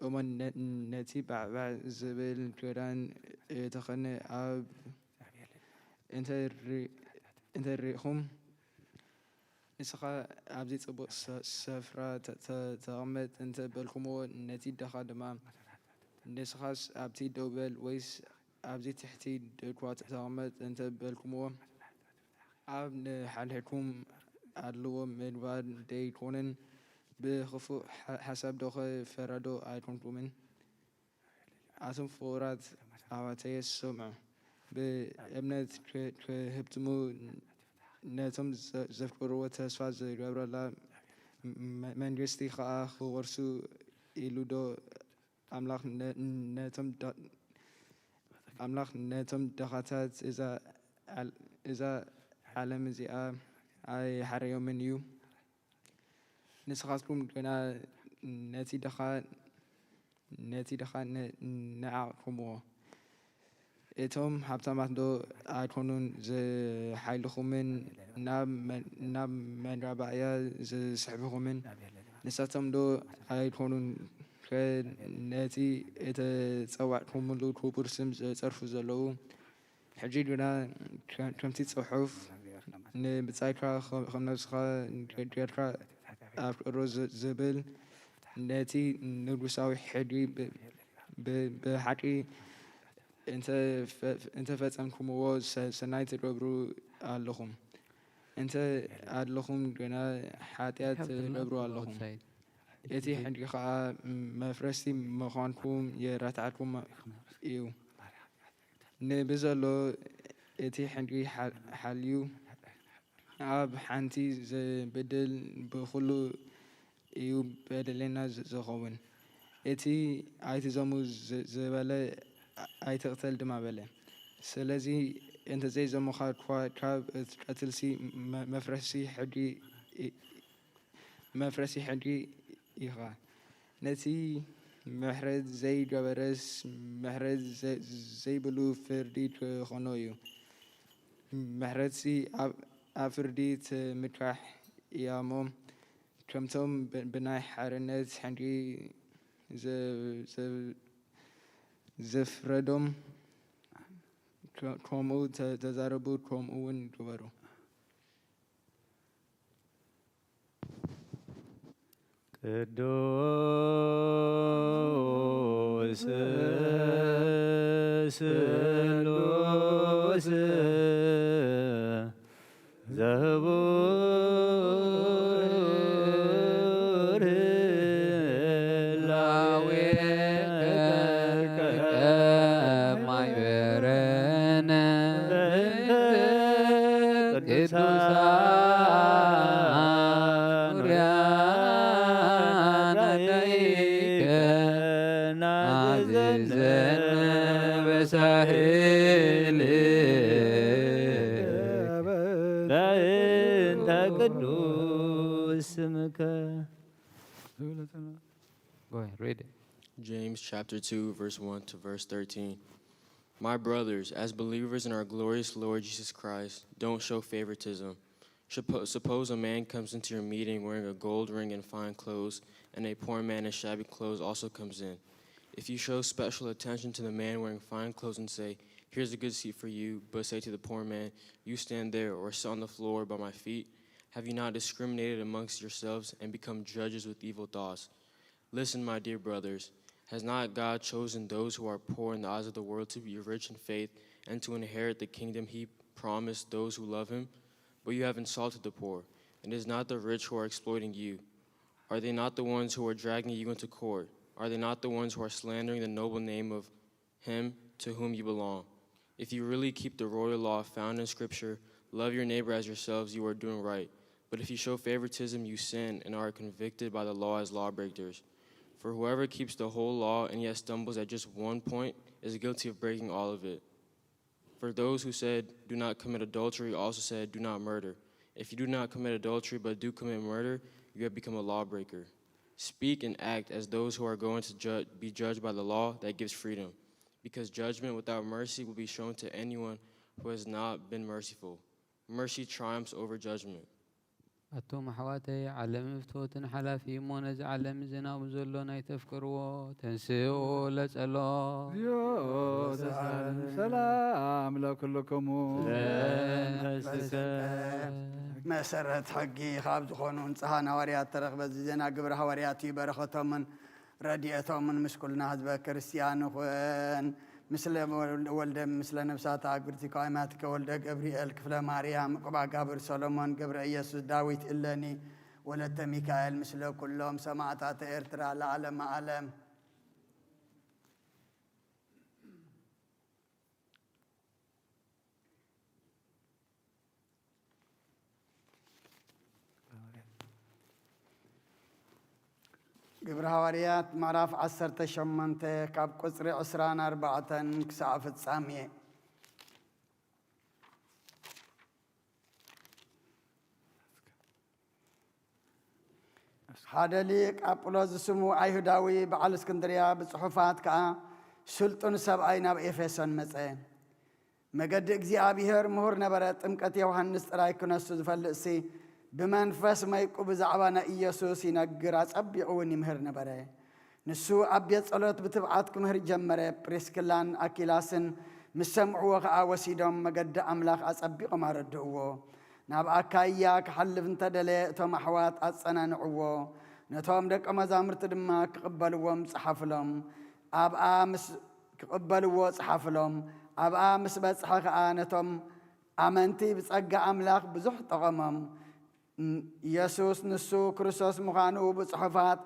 እሞ ነ-፣ ነቲ ባዕባዕ ዝብል ክዳን እተኸነ ኣብ እንተ ሪ-፣ እንተ ሪእኹም፣ ንስኻ ኣብዚ ጽቡቕ ሰ-፣ ስፍራ ተ-፣ ተ-፣ ተቐመጥ እንተ በልኩምዎ፣ ነቲ ድኻ ድማ፣ ንስኻስ ኣብቲ ደው በል ወይስ ኣብዚ ትሕቲ ድኳ ተቐመጥ እንተ በልኩምዎ፣ ኣብ ንሓድሕድኩም ኣድልዎ ምግባር ደይኮነን? ብኽፉእ ሓ-፣ ሓሳብ ዶ ክፈረዶ ኣይኮንኩምን? ኣቱም ፍቑራት ኣሕዋተየ፣ ስምዑ። ብእምነት ክ-፣ ክህብትሙ ነቶም ዘ-፣ ዘፍቅርዎ ተስፋ ዝገብረላ መ-፣ መንግስቲ ኸኣ ክወርሱ ኢሉ ዶ ኣምላኽ ነ-፣ ነቶም ደ-፣ ኣምላኽ ነቶም ድኻታት እዛ ዓል-፣ እዛ ዓለም እዚኣ ኣይሓረዮምን እዩ? ንስኻትኩም ግና ነቲ ድኻ፣ ነቲ ድኻ ን-፣ ንዓቕኩምዎ። እቶም ሃብታማት ዶ ኣይኮኑን ዝሓይልኹምን ናብ መ-፣ ናብ መጋባእያ ዝስሕብኹምን? ንሳቶም ዶ ኣይኮኑን ከ ነቲ እተጸዋዕኩምሉ ክቡር ስም ዝጸርፉ ዘለዉ፣ ሕጂ ግና ከ-፣ ከምቲ ጽሑፍ፣ "ንብጻይካ ኸ-፣ ኸም ነብስኻ ጌርካ ኣፍቅሮ" ዝ-፣ ዝብል ነቲ ንጉሳዊ ሕጊ ብ-፣ ብ-፣ ብሓቂ እንተ ፈ-፣ እንተ ፈጸምኩምዎ ሰ-፣ ሰናይ ትገብሩ ኣለኹም። እንተ ኣለኹም ግና ሓጢኣት ትገብሩ ኣለኹም። እቲ ሕጊ ኸኣ መፍረስቲ ምዃንኩም የረትዓኩም እዩ። ንብዘሎ እቲ ሕጊ ሓ-፣ ሓልዩ ኣብ ሓንቲ ዝብድል ብኹሉ እዩ በደለኛ ዝ-፣ ዝኸውን። እቲ "ኣይትዘሙ" ዝ-፣ ዝበለ "ኣይትቕተል" ድማ በለ። ስለዚ እንተ ዘይዘሙኻ እኳ ካብ እትቀትልሲ መ-፣ መፍረሲ ሕጊ ኢ-፣ መፍረሲ ሕጊ ኢኻ። ነቲ ምሕረት ዘይገበረስ ምሕረት ዘ-፣ ዘይብሉ ፍርዲ ክኾኖ እዩ። ምሕረትሲ ኣብ፣ ኣብ ፍርዲ ትምካሕ እያ እሞ፣ ከምቶም ብ-፣ ብናይ ሓርነት ሕጊ ዘ-፣ ዘ-፣ ዘፍረዶም ከ-፣ ከምኡ ተ-፣ ተዛረቡ፣ ከምኡ እውን ግበሩ። ቅዱስ ስሉስ ዘህቡር ህላዌከ ከማይ በረነ በእንተ ቅዱሳን ቅዱሳን ሪአከ ናዘዘነ በሳህል በእንተ ቅዱስ ስምከ። Go ahead, read it. James chapter two, verse one to verse thirteen. My brothers, as believers in our glorious Lord Jesus Christ, don't show favoritism. Suppo-, suppose a man comes into your meeting wearing a gold ring and fine clothes, and a poor man in shabby clothes also comes in. If you show special attention to the man wearing fine clothes and say, "Here's a good seat for you," but say to the poor man, "You stand there or sit on the floor by my feet," have you not discriminated amongst yourselves and become judges with evil thoughts? Listen, my dear brothers, has not God chosen those who are poor in the eyes of the world to be rich in faith and to inherit the kingdom he promised those who love him? But you have insulted the poor, and it is not the rich who are exploiting you. Are they not the ones who are dragging you into court? Are they not the ones who are slandering the noble name of him to whom you belong? If you really keep the royal law found in Scripture, "Love your neighbor as yourselves," you are doing right. But if you show favoritism, you sin and are convicted by the law as lawbreakers. For whoever keeps the whole law and yet stumbles at just one point is guilty of breaking all of it. For those who said, "Do not commit adultery," also said, "Do not murder." If you do not commit adultery but do commit murder, you have become a lawbreaker. Speak and act as those who are going to ju-, be judged by the law that gives freedom, because judgment without mercy will be shown to anyone who has not been merciful. Mercy triumphs over judgment. ኣቱም ኣሕዋተይ፣ ዓለም ፍትወትን ሓላፊ እሞ፣ ነዚ ዓለም ዝናቡ ዘሎን ኣይተፍቅርዎ። ተንስኡ ለጸሎት። እግዚኦ ተሳለም። ሰላም ለኩልክሙ። መሰረት ሕጊ ካብ ዝኾኑ ንጽሃን ሃዋርያት ተረኽበ። እዚ ዜና ግብረ ሃዋርያት እዩ። በረኸቶምን ረድኤቶምን ምስ ኩልና ህዝበ ክርስቲያን ይኹን። ምስለ ወልደ፣ ምስለ ነብሳት ኣግብርቲ፣ ከዋይማትከ ወልደ ገብርኤል፣ ክፍለ ማርያም፣ ቁባጋብር ሰሎሞን፣ ገብረ ኢየሱስ፣ ዳዊት እለኒ፣ ወለተ ሚካኤል፣ ምስለ ኩሎም ሰማዕታተ ኤርትራ ለዓለመ ዓለም። ግብረ ሃዋርያት ምዕራፍ ዓሰርተ ሸሞንተ ካብ ቁጽሪ ዕስራን ኣርባዕተን ክሳዕ ፍጻሜ። ሓደ ሊቅ ኣጵሎስ ዝስሙ ኣይሁዳዊ በዓል እስክንድርያ ብጽሑፋት ከኣ ስልጡን ሰብኣይ ናብ ኤፌሶን መጸ። መገዲ እግዚኣብሔር ምሁር ነበረ። ጥምቀት ዮሃንስ ጥራይ ክነሱ ዝፈልጥሲ ብመንፈስ መይቁ ብዛዕባ ናይ ኢየሱስ ይነግር፣ ኣጸቢቑ እውን ይምህር ነበረ። ንሱ ኣብ ቤት ጸሎት ብትብዓት ክምህር ጀመረ። ፕሪስክላን ኣኪላስን ምስ ሰምዕዎ ኸኣ ወሲዶም መገዲ ኣምላኽ ኣጸቢቖም ኣረድእዎ። ናብ ኣካይያ ክሓልፍ እንተደለየ እቶም ኣሕዋት ኣጸናንዕዎ። ነቶም ደቀ መዛሙርቲ ድማ ክቕበልዎም ጸሓፍሎም። ኣብኣ ምስ ክቕበልዎ ጸሓፍሎም። ኣብኣ ምስ በጽሐ ኸኣ ነቶም ኣመንቲ ብጸጋ ኣምላኽ ብዙሕ ጠቐሞም። ን-፣ የሱስ ንሱ ክርስቶስ ምዃኑ ብጽሑፋት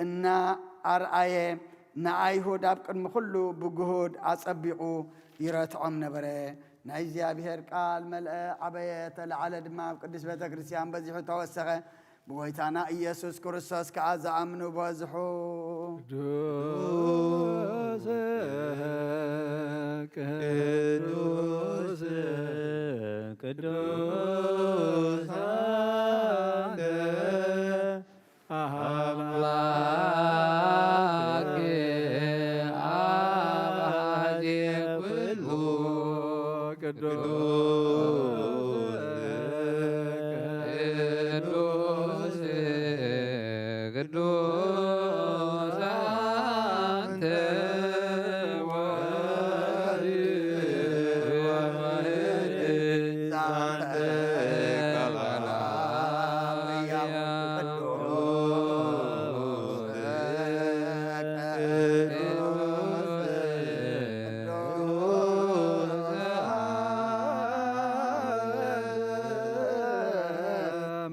እናኣርኣየ ንኣይሁድ ኣብ ቅድሚ ኩሉ ብግሁድ ኣጸቢቑ ይረትዖም ነበረ። ናይ እግዚኣብሔር ቃል መልአ፣ ዓበየ፣ ተለዓለ ድማ ኣብ ቅድስት ቤተ ክርስቲያን በዚሑ ተወሰኸ። ብጎይታና ኢየሱስ ክርስቶስ ከኣ ዝኣምኑ በዝሑ። ቅዱስ፣ ቅዱስ፣ ቅዱስ ኣንተ ኣምላክ ኣባዜ ኩሉ ቅዱስ፣ ቅዱስ፣ ቅዱስ ኣንተ ወልድ ወመድኃኒነ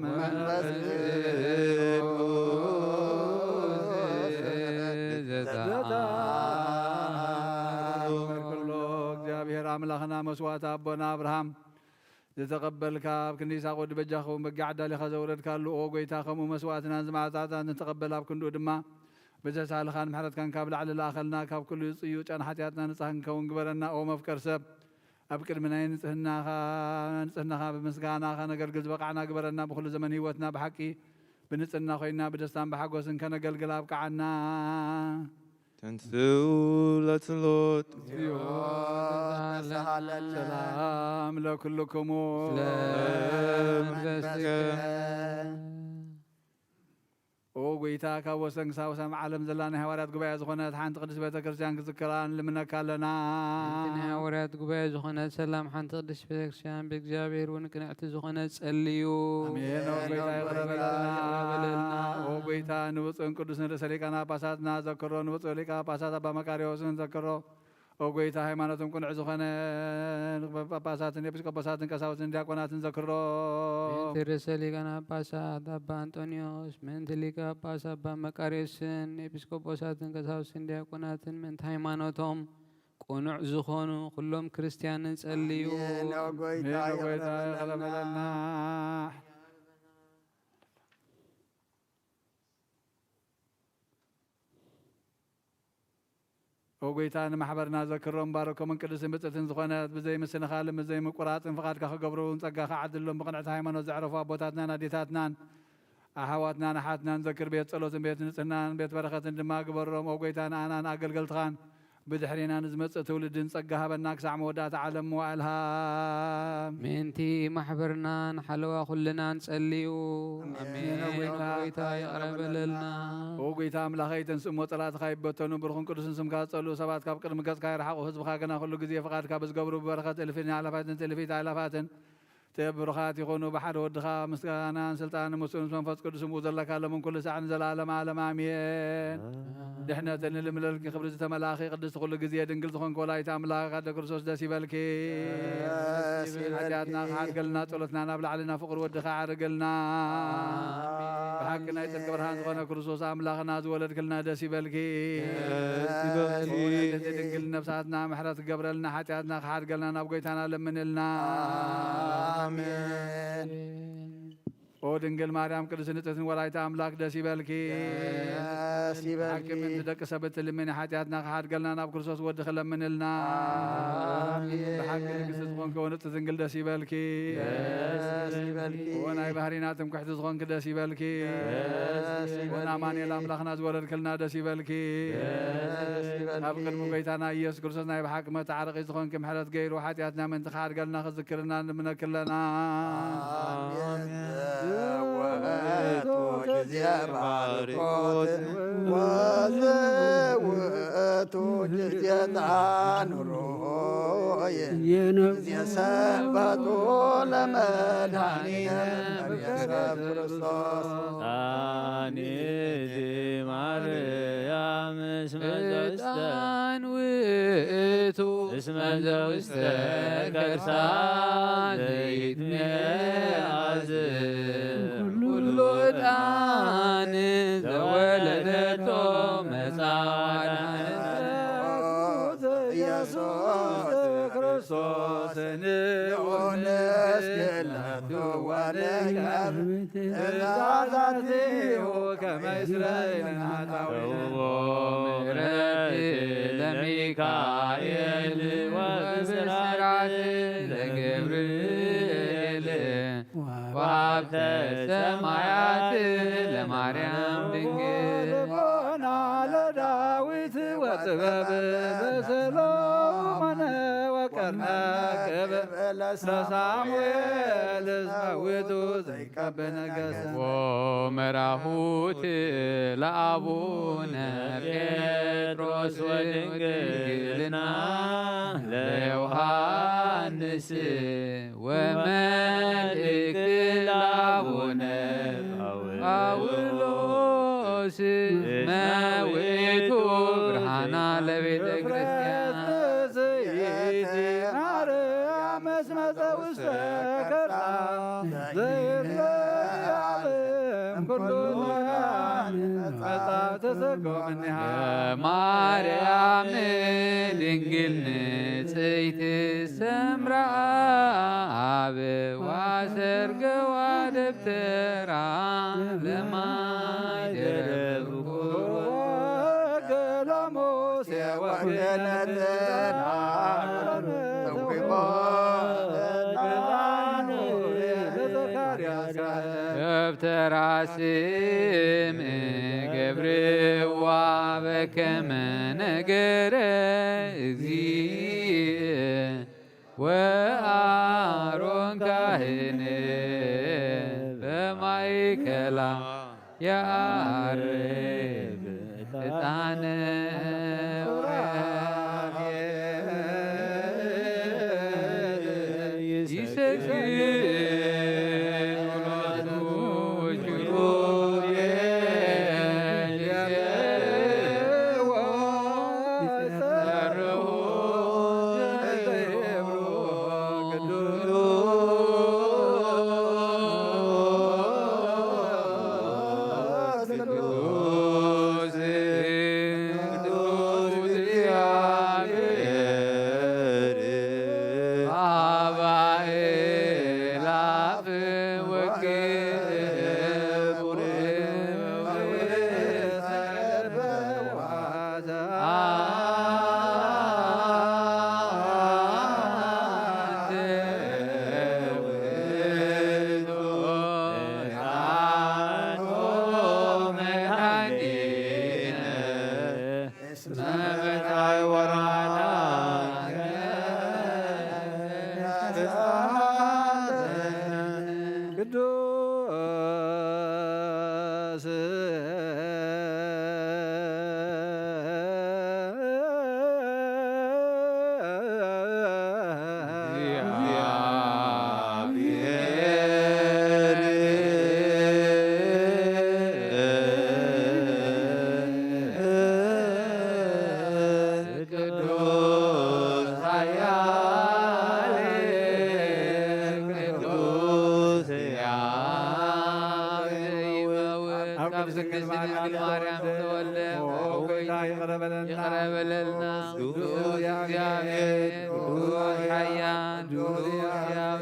መንፈስ ቅዱስ ዘተአምር ኩሎ። እግዚኣብሔር ኣምላኽና መስዋዕቲ ኣቦና ኣብርሃም ዝተቐበልካ፣ ኣብ ክንዲ ይስሐቅ ወዲ በጃ ክኸውን በጊዕ ኣዳሊኻ ዘውረድካሉ፣ ኦ ጐይታ፣ ከምኡ መስዋዕትናን ዝማዕጻዕጻን ንተቐበል፣ ኣብ ክንድኡ ድማ ብተሳህልኻን ምሕረትካን ካብ ላዕሊ ለኣኸልና፣ ካብ ኩሉ ጽዩቕ ጨና ሓጢኣትና ንጻህ ክንከውን ግበረና። ኦ መፍቀር ሰብ፣ ኣብ ቅድሚ ናይ ንጽህናኻ፣ ንጽህናኻ ብምስጋና ከነገልግል ዝበቓዕና ግበረና። ብኹሉ ዘመን ህይወትና ብሓቂ ብንጽህና ኮይና ብደስታን ብሓጎስን ከነገልግል ኣብቅዓና። ተንስኡ ለጸሎት። ሰላም ለኩልክሙ። ኦ ጐይታ፣ ካብ ወሰን ክሳብ ወሰን ዓለም ዘላ ናይ ሃዋርያት ጉባኤ ዝኾነት ሓንቲ ቅድስት ቤተ ክርስቲያን ክዝክራ ንልምነካ ኣለና። ሓንቲ ናይ ሃዋርያት ጉባኤ ዝኾነት ሰላም ሓንቲ ቅድስት ቤተ ክርስቲያን ብእግዚኣብሔር እውን ቅንዕቲ ዝኾነት ጸልዩ። ኣሜን። ኦ ጐይታ፣ ይቕረ በለልና። ኦ ጐይታ፣ ንብፁዕን ቅዱስን ርእሰ ሊቃነ ጳጳሳትና ዘክሮ፣ ንብፁዕ ሊቀ ጳጳሳት ኣባ መቃርዮስን ዘክሮ። ኦ ጐይታ፣ ሃይማኖቶም ቅኑዕ ዝኾነ ጳጳሳትን ኤጲስቆጶሳትን ቀሳውስትን ዲያቆናትን ዘክሮ። ምእንቲ ርእሰ ሊቃነ ጳጳሳት ኣባ ኣንጦንዮስ፣ ምእንቲ ሊቀ ጳጳስ ኣባ መቃርዮስን ኤጲስቆጶሳትን ቀሳውስትን ዲያቆናትን ምእንቲ ሃይማኖቶም ቅኑዕ ዝኾኑ ኩሎም ክርስትያን ንጸልዩ። ኣሜን። ኦ ጐይታ፣ ኣሜን። ኦ ጐይታ፣ ይቕረ ይቕረ በለልና። በለልና። ኦ ጐይታ፣ ንማሕበርና ዘክሮም፣ ባርኮምን ቅድስትን ብጽእትን ዝኾነት ብዘይ ምስንኻልን ብዘይ ምቁራጽን ፍቓድካ ክገብሩ እውን ጸጋኻ ዓድሎም። ብቕንዕቲ ሃይማኖት ዘዕረፉ ኣቦታትናን ኣዴታትናን ኣሓዋትናን ኣሓትናን ዘክር። ቤት ጸሎትን ቤት ንጽህናን ቤት በረኸትን ድማ ግበሮም። ኦ ጐይታ፣ ንኣናን ኣገልገልትኻን ብድሕሬና ንዝመጽእ ትውልድን ጸጋ ሃበና ክሳዕ መወዳእታ ዓለም መዋእልሃ። ምእንቲ ማሕበርናን ሓለዋ ኩልናን ጸልዩ። ኣሜን። ኣሜን። ኦ ጐይታ፣ ጐይታ ይቕረ በለልና። ኦ ጐይታ ኣምላኸይ፣ ተንስእ እሞ ጸላእትኻ ይበተኑ፣ ብሩኽን ቅዱስን ስምካ ዝጸልኡ ሰባት ካብ ቅድሚ ገጽካ ይርሓቑ። ህዝብኻ ግና ኩሉ ግዜ ፍቓድካ ብዝገብሩ ብበረኸት እልፍን ኣእላፋትን ትእልፊት ኣእላፋትን ብሩኻት ይኹኑ። ብሓደ ወድኻ ምስጋናን ስልጣንን ምስኡ ምስ መንፈስ ቅዱስ ምስኡ ዘለካ ሎምን ኩሉ ሳዕ ንዘለዓለም ዓለም ኣሜን። ድሕነትን ልምለልኪ ክብሪ ዝተመላእኺ ቅድስቲ ኩሉ ግዜ ድንግል ዝኾንኪ ወላዲተ ኣምላኽ ኣደ ክርስቶስ ደስ ይበልኪ። ደስ ይበልኪ። ሓጢኣትና ክሓድገልና ጸሎትና ናብ ላዕሊ ናብ ፍቕሪ ወድኻ ዓርገልና። ኣሜን። ብሓቂ ናይ ጽድቂ ብርሃን ዝኾነ ክርስቶስ ኣምላኽና ዝወለድክልና ደስ ይበልኪ። ደስ ይበልኪ። ንጽሕቲ ድንግል ነፍሳትና ምሕረት ክገብረልና ሓጢኣትና ክሓድገልና ናብ ጐይታና ለምንልና። ኣሜን። ኦ ድንግል ማርያም ቅድስት ንጽሕትን ወላዲተ ኣምላክ ደስ ይበልኪ። ደስ ይበልኪ። ሓቂ ምእንቲ ደቂ ሰብ እትልምኒ ሓጢኣትና ክሓድገልና ናብ ክርስቶስ ወድኺ ለምንልና። ኣሜን። ብሓቂ ንግስቲ ዝኾንኪ ኦ ንጽሕቲ ድንግል ደስ ይበልኪ። ደስ ይበልኪ። ኦ ናይ ባህሪና ትምክሕቲ ዝኾንኪ ደስ ይበልኪ። ደስ ኦ ይበልኪ። ንኣማኑኤል ኣምላኽና ዝወለድክልና ደስ ይበልኪ። ደስ ይበልኪ። ኣብ ቅድሚ ጎይታና ኢየሱስ ክርስቶስ ናይ ብሓቂ መተዓረቒ ዝኾንኪ ምሕረት ገይሩ ሓጢኣትና ምእንቲ ክሓድገልና ክዝክርና ንምነኪ ኣለና። ኣሜን። ዘወቱ ጊዜ ባርኮት ወዝውእቱ ጊዜ ጣኑሮየ ጊዜ ሰንበቱ ለመድኃኒነ ኢየሱስ ክርስቶስ። አንቲ ማርያም እስመ ዘውስተ ዕጣን ውእቱ እስመ ዘውስተ ከርሳ ዘይትመያዝ ኩሉ ዕጣን ዘወለደቶ መጻ ኢየሱስ ክርስቶስ ንዑንስ ክለቱ ወንቀር ትእዛዛቲሁ ከመ ይስረይ ኃጣውኢነ። ምሕረት ለሚካኤል ወብስራት ለገብርኤል ወሀብተ ሰማያት ለማርያም ድንግል። ልቦና ለዳዊት ወጥበብ በሰሎሞን ወቀርነ ክብ ለሳሙኤል እስመ ውእቱ ዘይቀብ ነገሰ። ወመራሁት ለአቡነ ጴጥሮስ ወድንግልና ለዮሐንስ ወመልእክት ለአቡነ ጳውሎስ መዊቱ ብርሃና ለቤተ ክርስቲያን። ውስተ ከርሳ ዘይለዓለም ኩሉ መጻ ተሰጎ እምኔሃ። ማርያም ድንግል ንጽሕት ሰምራ አብ ዋሰርገዋ ደብተራ ለማይ ደረብኩ። ወገሎሙ ወገነትና ተውቦ ለዘካርያስ። ደብተራ ስም ገብርዋ በከመ ነገረ እግዚእ ወአሮን ካህን በማእከላ የዐርግ ዕጣነ ሱራፌል ይሰግድ። ቅዱስ ቅዱስ ኃያል ቅዱስ ሕያው ዘይመውት ኣብ ቅድስት ድንግል ማርያም ተወልደ። ኦ ጌታ ይቕረ በለልና። ይቕረ በለልና። ቅዱስ ቅዱስ እግዚአብሔር፣ እግዚአብሔር፣ ቅዱስ ኃያል፣ ቅዱስ ቅዱስ ሕያው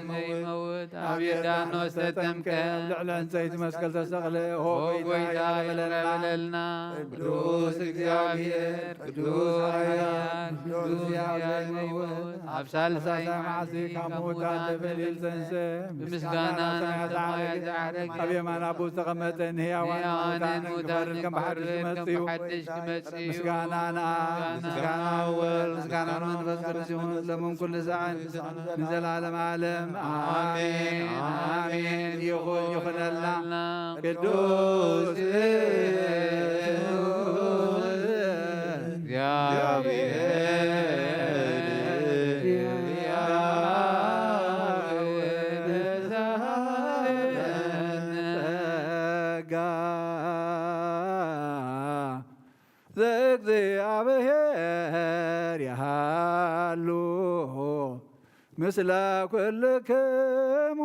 ዘይመውት ዘይመውት፣ ኣብ ዮርዳኖስ ተጠምቀ፣ ኣብ ልዕሊ ዕንጸይቲ መስቀል ተሰቕለ። ኦ ኦ ጌታ ጌታ ይቕረ ይቕረ በለልና። በለልና። ቅዱስ እግዚአብሔር፣ ቅዱስ ኃያል፣ ቅዱስ ሕያው ዘይመውት፣ ኣብ ሳልሳይ መዓልቲ ካብ ምዉታት ተፈልዩ ዝተንስአ፣ ብምስጋና ናብ ሰማያት ዝዓረገ፣ ኣብ የማን ኣቦ ዝተቐመጠ፣ ንሕያዋንን ንሕያዋንን ምዉታንን ምዉታንን ክፈርድ ከም ብሓድሽ ክፈርድ ከም ክመጽእ እዩ። ብሓድሽ ክመጽእ እዩ። ምስጋና ንኣብ፣ ምስጋና ንወልድ፣ ምስጋና ንመንፈስ ቅዱስ ይኹን፣ ሎምን ኩሉ ሰዓት፣ ንዘለዓለመ ዓለም። ኣሜን። ኣሜን። ይኹን ይኹነልና። ቅዱስ ዘእግዚኣብሔር ይሃሉ ምስለ ኩልክሙ።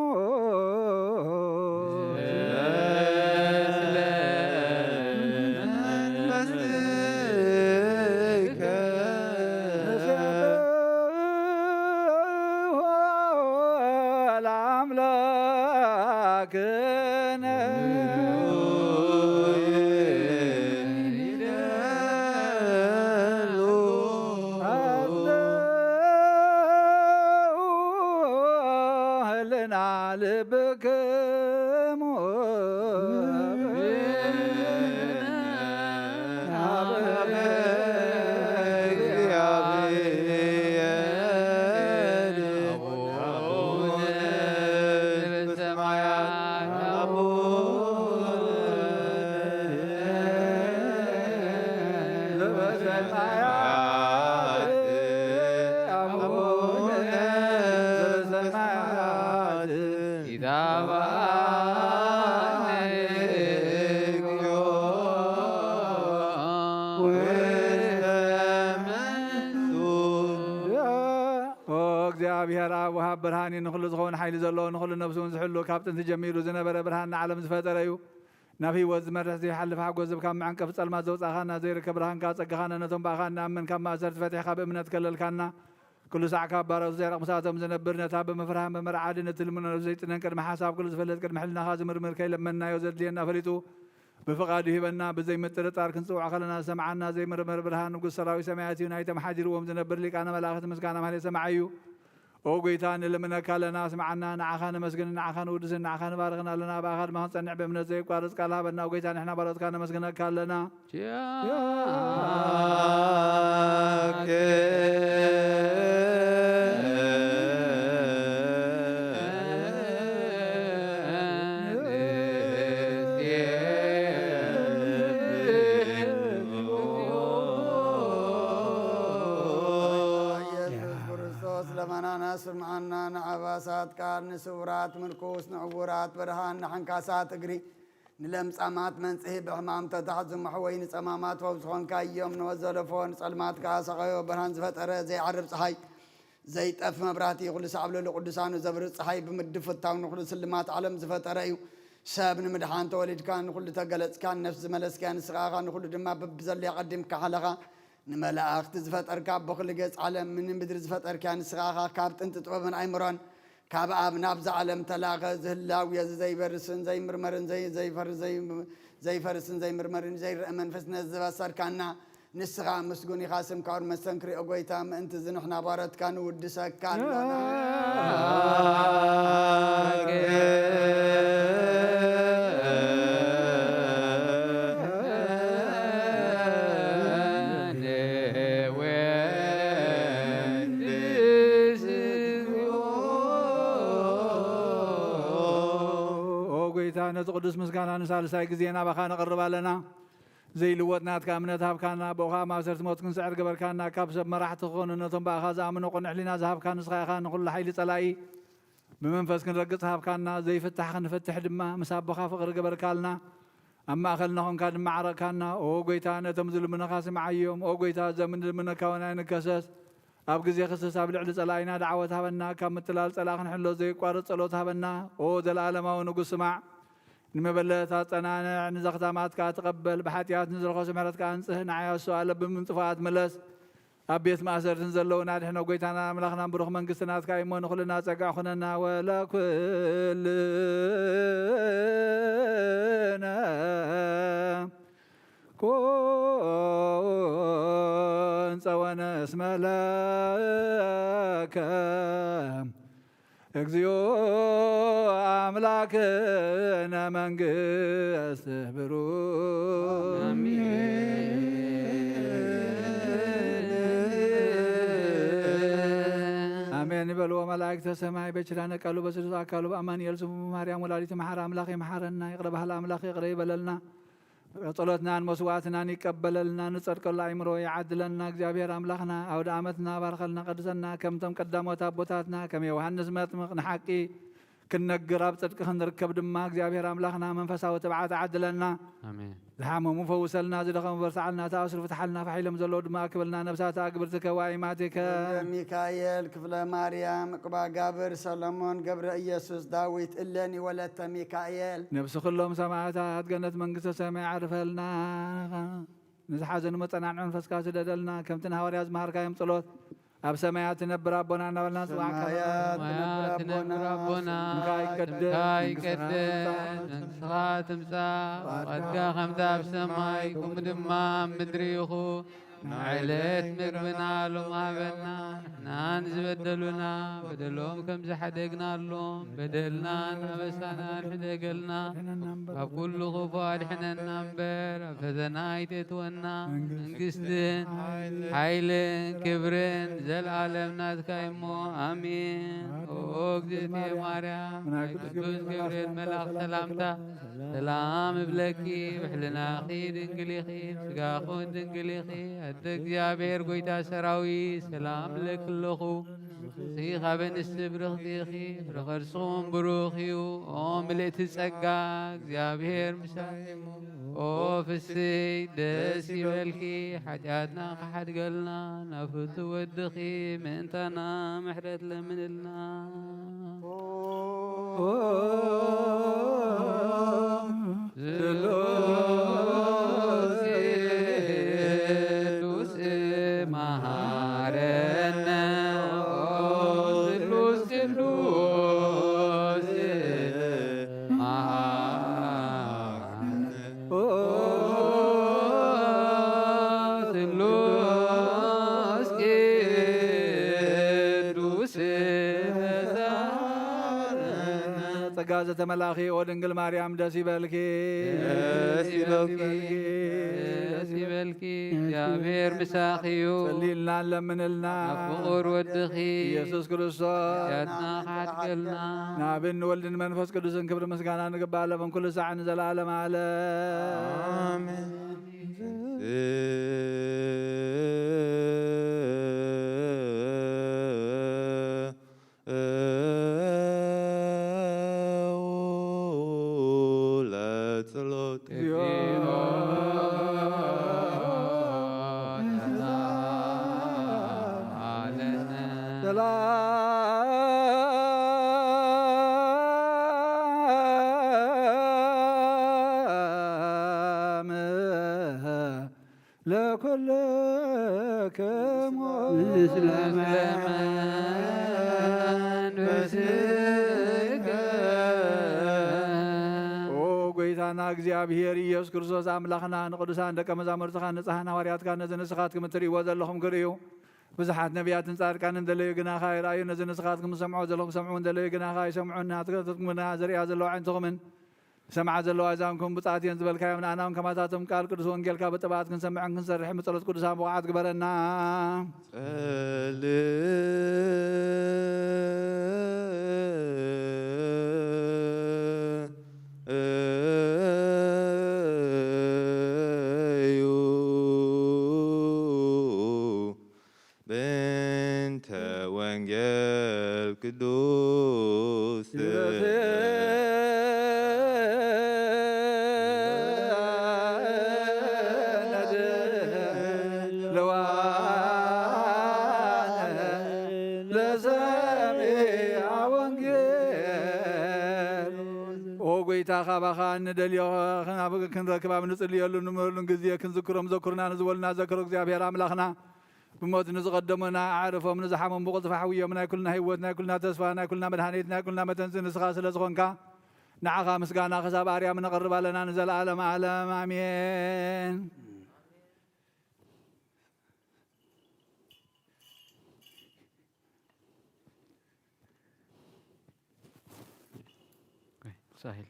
ለአምላክነ ህልና ልብክሙ ኦ እግዚኣብሔር ኣብ ወሃብ ብርሃን እዩ። ንኹሉ ዝኸውን ሓይሊ ዘለዎ፣ ንኹሉ ነፍሱ እውን ዝሕሉ፣ ካብ ጥንቲ ጀሚሩ ዝነበረ፣ ብርሃን ንዓለም ዝፈጠረ እዩ። ናብ ህይወት ዝመርሕ ዘይሓልፍ ሓጎስ ዝህብ፣ ካብ መዐንቀፊ ጸልማት ዘውጻእካና፣ ዘይርከብ ብርሃንካ ኣጸጋኻና፣ ነቶም ብኣኻ እንኣምን ካብ ማእሰርቲ ፈቲሕካ ብእምነት ከለልካና፣ ኩሉ ሳዕ ካብ ባሮት ዘይረቕ ምሳቶም ዝነብር፣ ነታ ብምፍርሃን ብምርዓድን እትልምኖ ነፍሲ ዘይጥነን ቅድሚ ሓሳብ ኩሉ ዝፈልጥ ቅድሚ ሕልናኻ ዝምርምር ከይለመንናዮ ዘድልየና ፈሊጡ ብፍቓዱ ሂበና። ብዘይምጥርጣር ክንጽውዖ ከለና ዝሰምዓና ዘይምርመር ብርሃን ንጉስ ሰራዊት ሰማያት እዩ። ናይቶም ሓዲርዎም ዝነብር ሊቃነ መላእኽቲ ምስጋና ማህሌት ሰማዓይ እዩ። ኦ ጎይታ ንልምነካ ኣለና፣ ስምዓና። ንዓኻ ነመስግን፣ ንዓኻ ንውድስን፣ ንዓኻ ንባርኽን ኣለና። ብኣኻ ድማ ክንጸንዕ ብእምነት ዘይቋርጽ ቃል ሃበና። ኦ ጎይታ ንሕና ባሮትካ ነመስግነካ ኣለና። ኢየሱስ ክርስቶስ ለመናና ስምዓና፣ ንዓባሳት ቃል፣ ንስውራት ምርኩስ፣ ንዕውራት ብርሃን፣ ንሓንካሳት እግሪ፣ ንለምጻማት መንጽሂ፣ ብሕማም ተታሕዙ መሕወይ፣ ንጸማማት ወብ ዝኾንካዮም፣ ንወዘለፎ ንጸልማት ከኣ ሰቐዮ፣ ብርሃን ዝፈጠረ ዘይዓርብ ጸሓይ፣ ዘይጠፍ መብራህቲ፣ ኩሉ ሳዕ ኣብ ልዕሊ ቅዱሳኑ ዘብርህ ጸሓይ ብምድብ ፍታው ንኹሉ ስልማት ዓለም ዝፈጠረ እዩ። ሰብ ንምድሓን ተወሊድካ፣ ንኹሉ ተገለጽካ፣ ነፍሲ ዝመለስካ ንስኻ ኢኻ፣ ንኹሉ ድማ በብዘለዮ ቀዲምካ ሓለኻ። ንመላእኽቲ ዝፈጠርካ፣ ብኹሉ ገጽ ዓለም ንምድሪ ዝፈጠርካ ንስኻ ኢኻ። ካብ ጥንቲ ጥበብን ኣይምሮን ካብ ኣብ ናብዛ ዓለም ተላኸ። ዝህላው እዚ ዘይበርስን ዘይምርመርን ዘይ-፣ ዘይፈር-፣ ዘይ-፣ ዘይፈርስን ዘይምርመርን ዘይረአ መንፈስ ነዚ ዘበሰርካና ንስኻ ምስጉን ኢኻ። ስምካ ወር መስተንክሪኦ ጎይታ፣ ምእንቲ እዚ ንሕና ባሮትካ ንውድሰካ ኣሎና። ኦ ጎይታ፣ ነቲ ቅዱስ ምስጋና ንሳልሳይ ግዜ ናባኻ ነቕርብ ኣለና። ዘይልወጥ ናትካ እምነት ሃብካና፣ ብኡኻ ማእሰርቲ ሞት ክንስዕር ገበርካና። ካብ ሰብ መራሕቲ ክኾኑ ነቶም ብኣኻ ዝኣምኑ ቅኑዕ ሕሊና ዝሃብካ ንስኻ ኢኻ። ንኹሉ ሓይሊ ጸላኢ ብመንፈስ ክንረግጽ ሃብካና፣ ዘይፍታሕ ክንፍትሕ ድማ ምስ ኣቦኻ ፍቕሪ ገበርካልና። ኣብ ማእከልና ኾንካ ድማ ዓረቕካና። ኦ ጎይታ፣ ነቶም ዝልምኑኻ ስምዓዮም። ኦ ጎይታ፣ እዞም ንልምነካ እውን ኣይንከሰስ። ኣብ ግዜ ክስስ ኣብ ልዕሊ ጸላኢና ደዓወት ሃበና። ካብ ምትላል ጸላኢ ክንሕሎ ዘይቋርጽ ጸሎት ሃበና። ኦ ዘለኣለማዊ ንጉስ፣ ስማዕ። ንመበለት ኣጸናንዕ፣ ንዘኽታማት ከኣ ተቐበል። ብሓጢኣት ንዝረኸሱ ምሕረትካ ኣንጽህ፣ ንዓይ ኣሱ ኣለብም ንጥፉኣት ምለስ። ኣብ ቤት ማእሰርቲ ንዘለዉና ኣድሕኖ። ጎይታናን ኣምላኽናን ብሩኽ መንግስቲ ናትካ እዩ እሞ፣ ንኹልና ጸጋ ኩነና። ወለኩልነ ኩን ጸወነ እስመ ለከ እግዚኦ አምላክነ መንግስት ብሩክ። አሜን። በልዎ መላእክተ ሰማይ በችላነ ቃሉ በስሉስ ኣካሉ ብኣማኑኤል ስሙ ማርያም ወላዲት መሓር ኣምላኽ ይምሓረና። ይቕረ በሃሊ ኣምላኽ ይቕረ ይበለልና። ጸሎትናን መስዋዕትናን ይቀበለልና። ንጸድቀሉ ኣእምሮ ይዓድለና። እግዚኣብሔር ኣምላኽና ኣውደ ዓመትና ባርከልና ቀድሰና። ከምቶም ቀዳሞት ኣቦታትና ከም ዮሃንስ መጥምቕ ንሓቂ ክንነግር ኣብ ጽድቂ ክንርከብ ድማ እግዚኣብሔር ኣምላኽና መንፈሳዊ ትብዓት ዓድለና። ኣሜን። ዝሓመሙ ፈውሰልና፣ ዝደኸሙ በርትዓልና፣ ተኣስሩ ፍትሓልና፣ ፋሕ ኢሎም ዘለዉ ድማ ኣክብልና። ነብሳት ኣግብርትከ ወኣይማቲከ። ገብረ ሚካኤል፣ ክፍለ ማርያም፣ ዕቁባጋብር፣ ሰሎሞን፣ ገብረ ኢየሱስ፣ ዳዊት፣ እሌኒ ወለተ ሚካኤል። ነብሲ ኩሎም ሰማዕታት ገነት መንግስተ ሰማይ ዓርፈልና። ንዝሓዘኑ መጸናንዖ መንፈስካ ስደደልና። ከምቲ ንሃዋርያት ዝመሃርካዮም ጸሎት ኣብ ሰማያት ትነብር ኣቦና እናበልና ንጽዋዕካ። ሰማያት ሰማያት ትነብር ኣቦና፣ ስምካ ይቀደስ፣ ስምካ ይቀደስ፣ መንግስትኻ ትምጻእ፣ ፍቓድካ ከምቲ ኣብ ሰማይ ከምኡ ድማ ኣብ ምድሪ ይኹን። ንዕለት ምግብና ሎም ሃበና፣ ንሕናን ዝበደሉና በደሎም ከም ዝሓደግናሎም በደልናን ኣበሳናን ሕደገልና፣ ካብ ኩሉ ክፉእ ኣድሕነና እምበር ኣብ ፈተና ኣይተእትወና። መንግስትን ሓይልን ክብርን ዘልኣለም ናትካ እሞ፣ ኣሜን። ኦ እግዝእትየ ማርያም፣ ናይ ቅዱስ ገብርኤል መልኣኽ ሰላምታ ሰላም እብለኪ፣ ብሕልናኺ ድንግል ኢኺ፣ ስጋኹን ድንግል ኢኺ። ኣደ እግዚኣብሔር ጎይታ ሰራዊት፣ ሰላም እብለኪ ኣለኹ። ንስኺ ካብ ኣንስቲ ብርኽቲ ኢኺ፣ ፍረ ከርስኹም ብሩኽ እዩ። ኦ ምልእቲ ጸጋ፣ እግዚኣብሔር ምሳኺ እሞ፣ ኦ ፍስይ ደስ ይበልኪ፣ ሓጢኣትና ክሓድገልና፣ ናብ ፍቱ ወድኺ ምእንታና ምሕረት ለምንልና። ኦ ስሉስ ቅዱስ መሃረነ። ኦ ስሉስ ቅዱስ መሃረነ። ኦ ስሉስ ቅዱስ መሃረነ። ጸጋ ዘተመላእኺ ኦ ድንግል ማርያም ደስ ይበልኪ። ደስ ይበልኪ። ደስ ይበልኪ። እግዚኣብሔር ምሳኺ እዩ። ጸልይልና ለምንልና። ኣብ ፍቑር ወድኺ ኢየሱስ ክርስቶስ ሓጢኣትና ክሓድገልና። ንኣብን ንወልድን መንፈስ ቅዱስን ክብሪ ምስጋና ንግባእ ኣለብን ኩሉ ሳዕ ንዘለዓለም ዓለም። ኣሜን። ለጸሎት። ሰላም ለኩልክሙ። ምስለ መንፈስከ። ኦ ጎይታና እግዚኣብሔር ኢየሱስ ክርስቶስ ኣምላኽና፣ ንቅዱሳን ደቀ መዛሙርትኻ ንጽሓን ሃዋርያትካ ነዚ ንስኻትኩም እትርእይዎ ዘለኹም ክርእዩ፣ ብዙሓት ነቢያትን ጻድቃንን ደለዩ ግናኻ ይረኣዩ። ነዚ ንስኻትኩም ዝሰምዖ ዘለኹም ክሰምዑ እውን ደለዩ ግናኻ ይሰምዑን ናትኩም ግና ዝርእያ ዘለዋ ኣዒንትኹምን ዝሰምዓ ዘለዋ ኣእዛንኩም ብጻት እየን ዝበልካዮም፣ ንኣና እውን ከማታቶም ቃል ቅዱስ ወንጌልካ ብጥብዓት ክንሰምዕን ክንሰርሕን ብጸሎት ቅዱሳን ብቑዓት ግበረና። ጸልዩ ብእንተ ወንጌል ቅዱስ። ለሰሚዐ ወንጌል። ኦ ጎይታ፣ ካባኻ እንደልዮ፣ ክንረክብ ኣብ ንጽልየሉ ንምረሉን ግዜ ክንዝክሮም ዘኩርና ንዝበሉና ዘክሮ እግዚኣብሔር ኣምላኽና። ብሞት ንዝቐደሙና ኣዕርፎም፣ ንዝሓሞም ብቕልጡፍ ኣሕውዮም። ናይ ኩልና ህይወት፣ ናይ ኩልና ተስፋ፣ ናይ ኩልና መድሃኒት፣ ናይ ኩልና መተንስእ ንስኻ ስለ ዝኾንካ፣ ንዓኻ ምስጋና ክሳብ ኣርያም ነቕርብ ኣለና ንዘለኣለም ዓለም። ኣሜን። ሳሄል።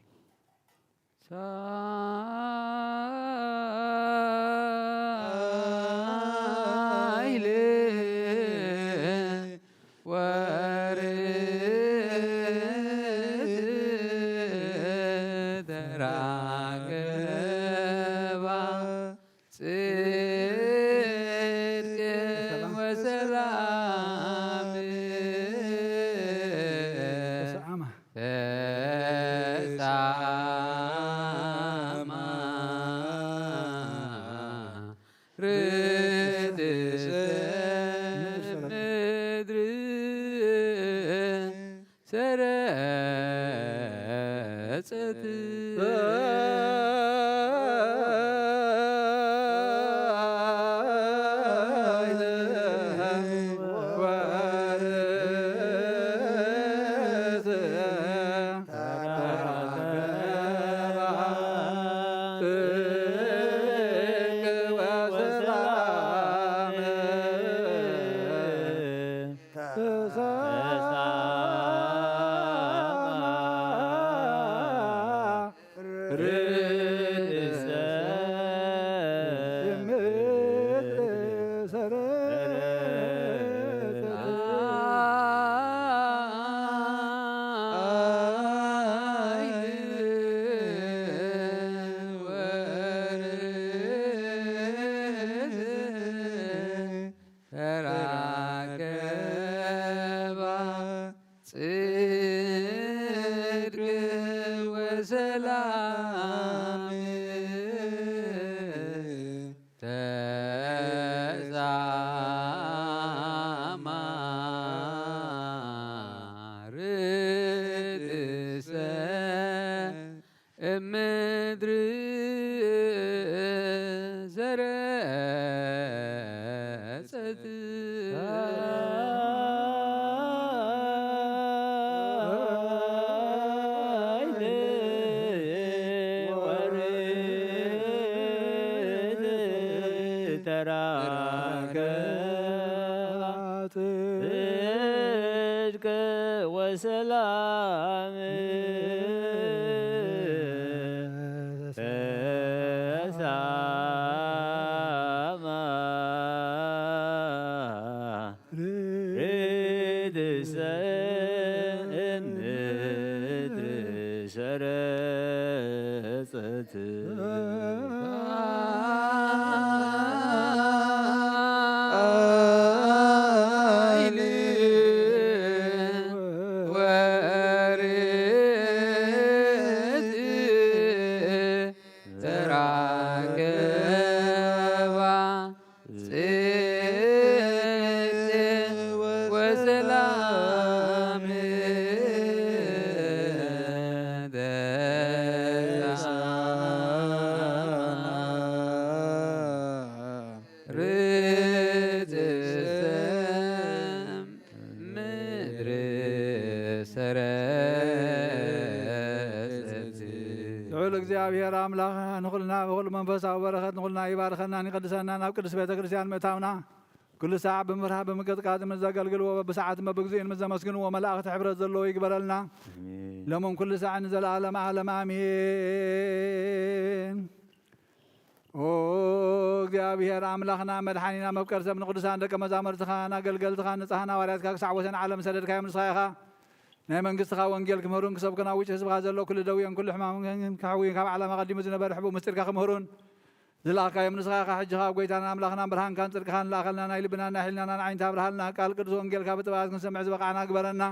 ሳይል ወር ጽድቅ ወሰላም ተሰዓማ ተሰዓማ ርትዕት ምድር ሰረጸት ተራከባ ጽድቅ ወሰላም ተጻማ ርትዕት እምድር ሰረጸት ተራከባ ጽድቅ ወሰላም ተሳማ ርድሰ እምድር ሰረጸት ኃይል ወርት ተራከባ ጽድቅ ወሰላም ተሳማ ርትዕት ምድር ሰረጸት። ልዑል እግዚኣብሔር ኣምላኽ ንኹልና ብኹሉ መንፈሳዊ በረኸት ንኹልና ይባርኸናን ይቐድሰናን። ናብ ቅድስት ቤተ ክርስቲያን ምእታውና ኩሉ ሳዕ ብምፍራህ ብምቅጥቃጥ ምስ ዘገልግልዎ በብሰዓትን በብግዚኡን ምስ ዘመስግንዎ መላእኽቲ ሕብረት ዘለዎ ይግበረልና። ኣሜን። ሎምን ኩሉ ሳዕን ንዘለዓለም ዓለም ኣሜን። ኦ እግዚኣብሔር ኣምላኽና መድሓኒና መፍቀር ሰብ ንቅዱሳን ደቀ መዛሙርትኻን ኣገልገልትኻን ንጽሓን ሃዋርያትካ ክሳዕ ወሰን ዓለም ሰደድካዮም ንስኻ ኢኻ። ናይ መንግስትኻ ወንጌል ክምህሩን ክሰብኩን ኣብ ውጭ ህዝብኻ ዘሎ ኩሉ ደውዮን ኩሉ ሕማምን ከሕውዩን ካብ ዓለም ኣቐዲሙ ዝነበረ ሕቡእ ምስጢርካ ክምህሩን ዝለኣኻዮም ንስኻ ኢኻ። ሕጂ ኸኣ ኣብ ጐይታናን ኣምላኽናን ብርሃንካን ጽድቅኻን ለኣኸልና፣ ናይ ልብናን ናይ ሕልናናን ዓይኒ ኣብርሃልና። ቃል ቅዱስ ወንጌልካ ብጥበባት ክንሰምዕ ዝበቓዕና ግበረና።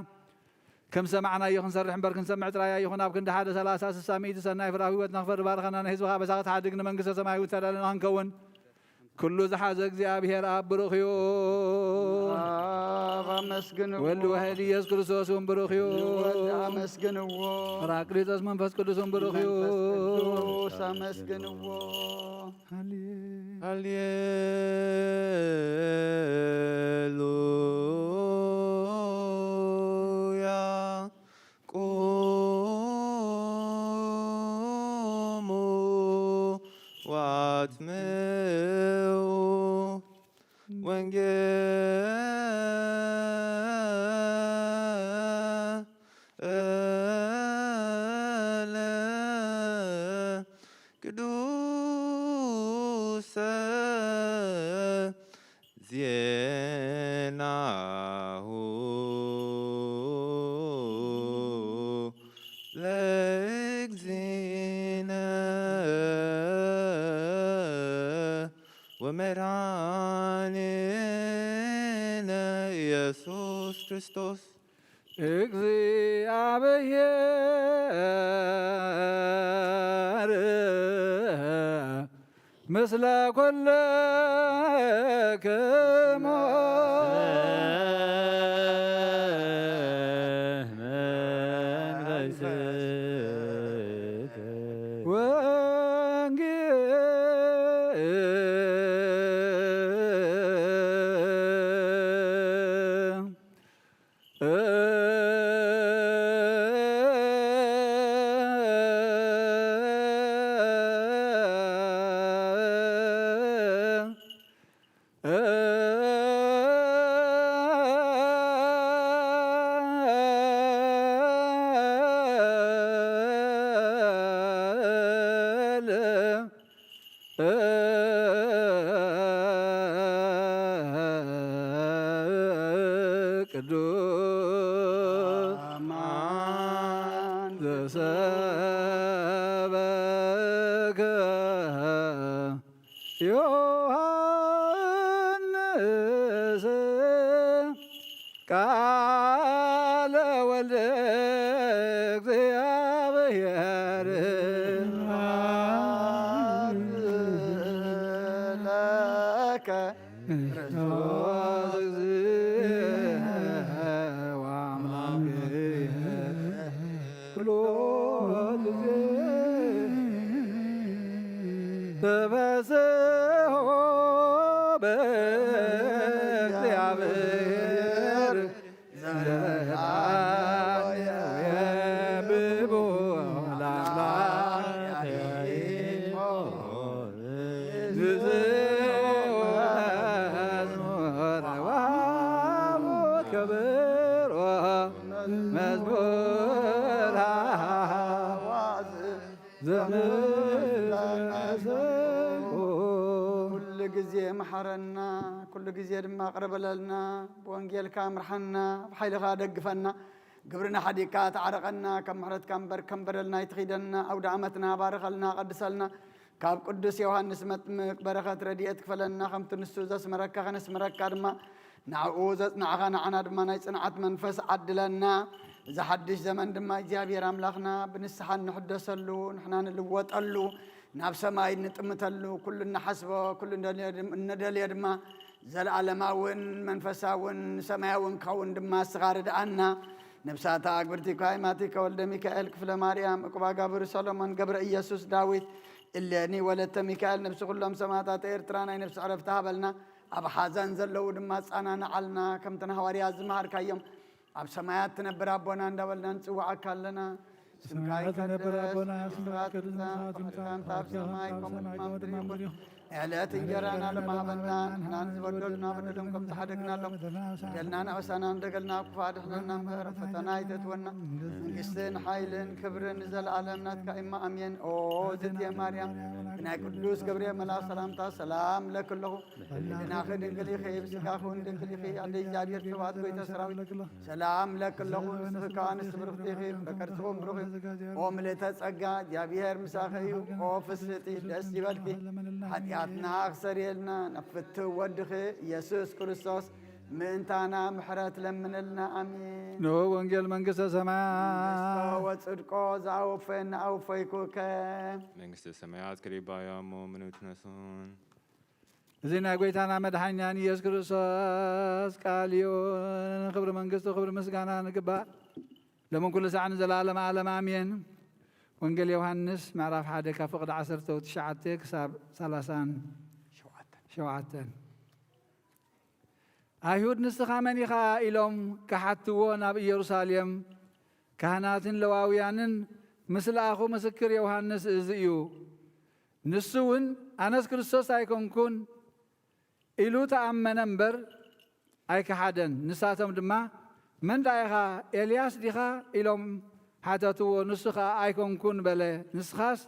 ከም ሰማዕናዮ ክንሰርሕ እምበር ክንሰምዕ ጥራይ ኣይኹን። ኣብ ክንዲ ሓደ ሰላሳ ስሳ ሚእቲ ሰናይ ፍረ ኣብ ህይወትና ክፈሪ ባርኸና። ንህዝብኻ ኣበሳ ክትሓድግ ንመንግስተ ሰማይ እውን ዝተዳለና ክንከውን። ኩሉ ዝሓዘ እግዚኣብሔር ኣብ ብሩኽ እዩ። ኣብ ኣመስግንዎ። ወልድ ዋሕድ ኢየሱስ ክርስቶስ እውን ብሩኽ እዩ። ንወልድ ኣመስግንዎ። ጳራቅሊጦስ መንፈስ ቅዱስ እውን ብሩኽ እዩ። መንፈስ ቅዱስ ኣመስግንዎ። ሃሌ- ሃሌሉያ። ቁሙ ወአጽምዑ ወንጌለ ቅዱሰ ዜናሁ ለእግዚእነ ወመድኃኒነ ኢየሱስ ክርስቶስ። እግዚኣብሔር ምስለ ኩልክሙ። ወንጌል ቅዱስ አማን ዘሰበከ ዮሐንስ ቃለ ወልደ እግዚአብሔር። ለከ ክርስቶስ እግዚእ ወአምላክ ኩሎ ጊዜ ተፈስሖ በእግዚአብሔር ዘበአማን ወየብቦ ለአምላክ ኩሉ ግዜ መሓረና፣ ኩሉ ግዜ ድማ ቅረ በለልና፣ ብወንጌልካ ምርሓና፣ ብሓይልኻ ደግፈና፣ ግብርና ሓዲግካ ተዓረቐና፣ ካብ ምሕረትካ እምበር ከም በደልና ኣይትኺደና፣ ኣውደ ዓመትና ባርኸልና፣ ቀድሰልና፣ ካብ ቅዱስ ዮሃንስ መጥምቅ በረኸት ረድኤት ክፈለና፣ ከምቲ ንሱ ዘስመረካ ከነስምረካ ድማ፣ ንዕኡ ዘጽናዕኻ ንዓና ድማ ናይ ጽንዓት መንፈስ ዓድለና። እዚ ሓድሽ ዘመን ድማ እግዚኣብሔር ኣምላኽና ብንስሓ እንሕደሰሉ፣ ንሕና ንልወጠሉ፣ ናብ ሰማይ እንጥምተሉ፣ ኩሉ እንሓስቦ፣ ኩሉ እንደልዮ ድም-፣ እንደልዮ ድማ ዘለዓለማውን መንፈሳውን ሰማያውን ክኸውን ድማ እስኻ ርድኣና። ነብሳታ ኣግብርቲ ኳይማቲከ ወልደ ሚካኤል ክፍለ ማርያም፣ ዕቁባ ጋብር ሰሎሞን ገብረ ኢየሱስ ዳዊት፣ እሌኒ ወለተ ሚካኤል፣ ነብሲ ኩሎም ሰማዕታት ኤርትራ ናይ ነብሲ ዕረፍቲ ሃበልና። ኣብ ሓዘን ዘለዉ ድማ ኣጻናንዓልና። ከምተን ሃዋርያት ዝመሃርካዮም ኣብ ሰማያት ትነብር ኣቦና እንዳበልና ንጽውዓካ ኣለና። ስምካ ሰማያት ትነብር ይትቀደስ፣ ኣቦና፣ ስምካ መንግስትኻ ይትምጻእ፣ ትምጻእ፣ ፈቃድካ ፍቃድካ ኣብ ኣብ ሰማይ ሰማይ ከም ከም ኣብ ኣብ ምድሪ ምድሪ ይኹን። ይኹን። ዕለት እንጀራና ለማህበና ንሕና ንዝበደሉና በደሎም ከም ትሓደግናሎም፣ በደልና ንኣበሳና እንደገልና ክፉ ኣድሕነና እምበር ፈተና ኣይተእትወና። መንግስትን ሓይልን ክብርን ንዘለኣለም ናትካ እማ ኣሜን። ኦ ዝትየ ማርያም፣ ብናይ ቅዱስ ገብርኤል መልኣክ ሰላምታ ሰላም ለኪ ኣለኹ። ህሊናኺ ድንግል ኢኺ፣ ብስጋኺ እውን ድንግል ኢኺ። ኣደ እግዚኣብሔር፣ ተባዕት ጎይታ ሰራዊት፣ ሰላም ለኪ ኣለኹ። ንስኺ ከኣ ኣንስቲ ብርኽቲ ኢኺ፣ ፍረ ከርስኺ እውን ብሩኽ እዩ። ኦ ምልእተ ጸጋ፣ እግዚኣብሔር ምሳኺ እዩ። ኦ ፍስሕቲ፣ ደስ ይበልኪ። ሓጢኣትና ክሰርየልና ናብ ፍትው ወድኺ ኢየሱስ ክርስቶስ ምእንታና ምሕረት ለምንልና። ኣሜን። ንዑ ወንጌል መንግስተ ሰማያት። መንግስቶ ወጽድቆ ዝኣወፈየና ኣወፈይኩከ። መንግስተ ሰማያት ክሪባዮ እሞ ምኑት ነሱን። እዚ ናይ ጎይታና መድሓኛን ኢየሱስ ክርስቶስ ቃል እዩ። ንክብሪ መንግስቱ ክብሪ ምስጋና ንግባእ ሎምን ኩሉ ሳዕ ንዘለኣለም ዓለም ኣሜን። ወንጌል ዮሃንስ ምዕራፍ ሓደ ካብ ፍቕዲ ዓሰርተ ትሽዓተ ክሳብ ሰላሳን ሸውዓተን። ኣይሁድ ንስኻ መን ኢኻ ኢሎም ክሓትዎ ናብ ኢየሩሳሌም ካህናትን ለዋውያንን ምስ ለኣኹ ምስክር ዮሃንስ እዚ እዩ። ንሱ እውን ኣነስ ክርስቶስ ኣይኮንኩን ኢሉ ተኣመነ እምበር ኣይከሓደን። ንሳቶም ድማ መን ደኣ ኢኻ ኤልያስ ዲኻ ኢሎም ሓተትዎ። ንሱ ኸኣ ኣይኮንኩን በለ። ንስኻስ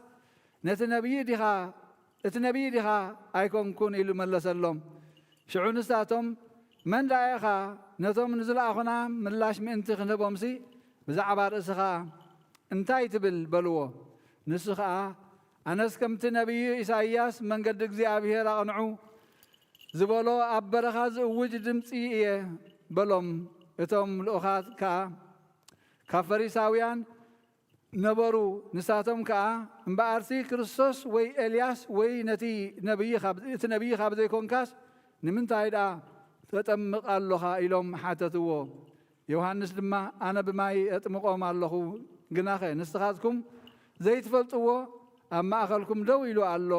ነቲ ነቢይ ዲኻ እቲ ነቢይ ዲኻ ኣይኮንኩን ኢሉ መለሰሎም። ሽዑ ንሳቶም መን ደኣ ኢኻ ነቶም ንዝለኣኹና ምላሽ ምእንቲ ክንህቦምሲ ብዛዕባ ርእስኻ እንታይ ትብል በልዎ። ንሱ ኸኣ ኣነስ ከምቲ ነቢይ ኢሳይያስ መንገዲ እግዚኣብሔር ኣቕንዑ፣ ዝበሎ ኣብ በረኻ ዝእውጅ ድምጺ እየ በሎም። እቶም ልኡኻት ከኣ ካብ ፈሪሳውያን ነበሩ። ንሳቶም ከኣ፣ እምበኣርሲ ክርስቶስ ወይ ኤልያስ ወይ ነቲ ነቢይ ካብ፣ እቲ ነቢይ ካብ ዘይኮንካስ፣ ንምንታይ ደኣ ተጠምቕ ኣሎኻ? ኢሎም ሓተትዎ። ዮሃንስ ድማ፣ ኣነ ብማይ ኣጥምቖም ኣለኹ፣ ግናኸ ንስኻትኩም ዘይትፈልጥዎ ኣብ ማእከልኩም ደው ኢሉ ኣሎ።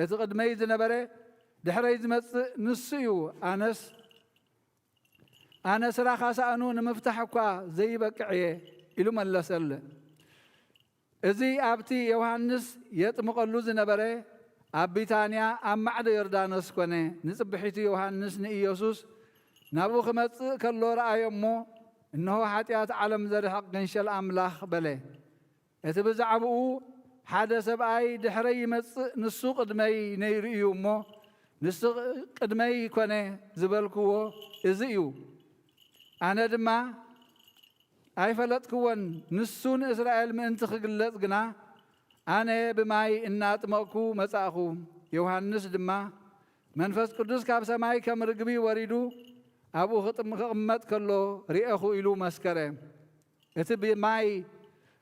እቲ ቅድመይ ዝነበረ ድሕረይ ዝመጽእ ንሱ እዩ። ኣነስ ኣነ ስራኻ ሳእኑ ንምፍታሕ እኳ ዘይበቅዕ እየ፣ ኢሉ መለሰለ። እዚ ኣብቲ ዮሃንስ የጥምቐሉ ዝነበረ ኣብ ቢታንያ ኣብ ማዕዶ ዮርዳኖስ ኮነ። ንጽብሒቱ ዮሃንስ ንኢየሱስ ናብኡ ክመጽእ ከሎ ረኣዮ እሞ፣ እንሆ፣ ሓጢኣት ዓለም ዘርሕቕ ገንሸል ኣምላኽ በለ። እቲ ብዛዕባኡ ሓደ ሰብኣይ ድሕረይ ይመጽእ፣ ንሱ ቅድመይ ነይሩ እዩ እሞ፣ ንሱ ቅድመይ ኮነ ዝበልክዎ እዚ እዩ። ኣነ ድማ ኣይፈለጥክዎን። ንሱ ንእስራኤል ምእንቲ ክግለጽ ግና፣ ኣነ ብማይ እናጥመቕኩ መጻእኹ። ዮሃንስ ድማ፣ መንፈስ ቅዱስ ካብ ሰማይ ከም ርግቢ ወሪዱ ኣብኡ ክጥም-፣ ክቕመጥ ከሎ ርኤኹ ኢሉ መስከረ። እቲ ብማይ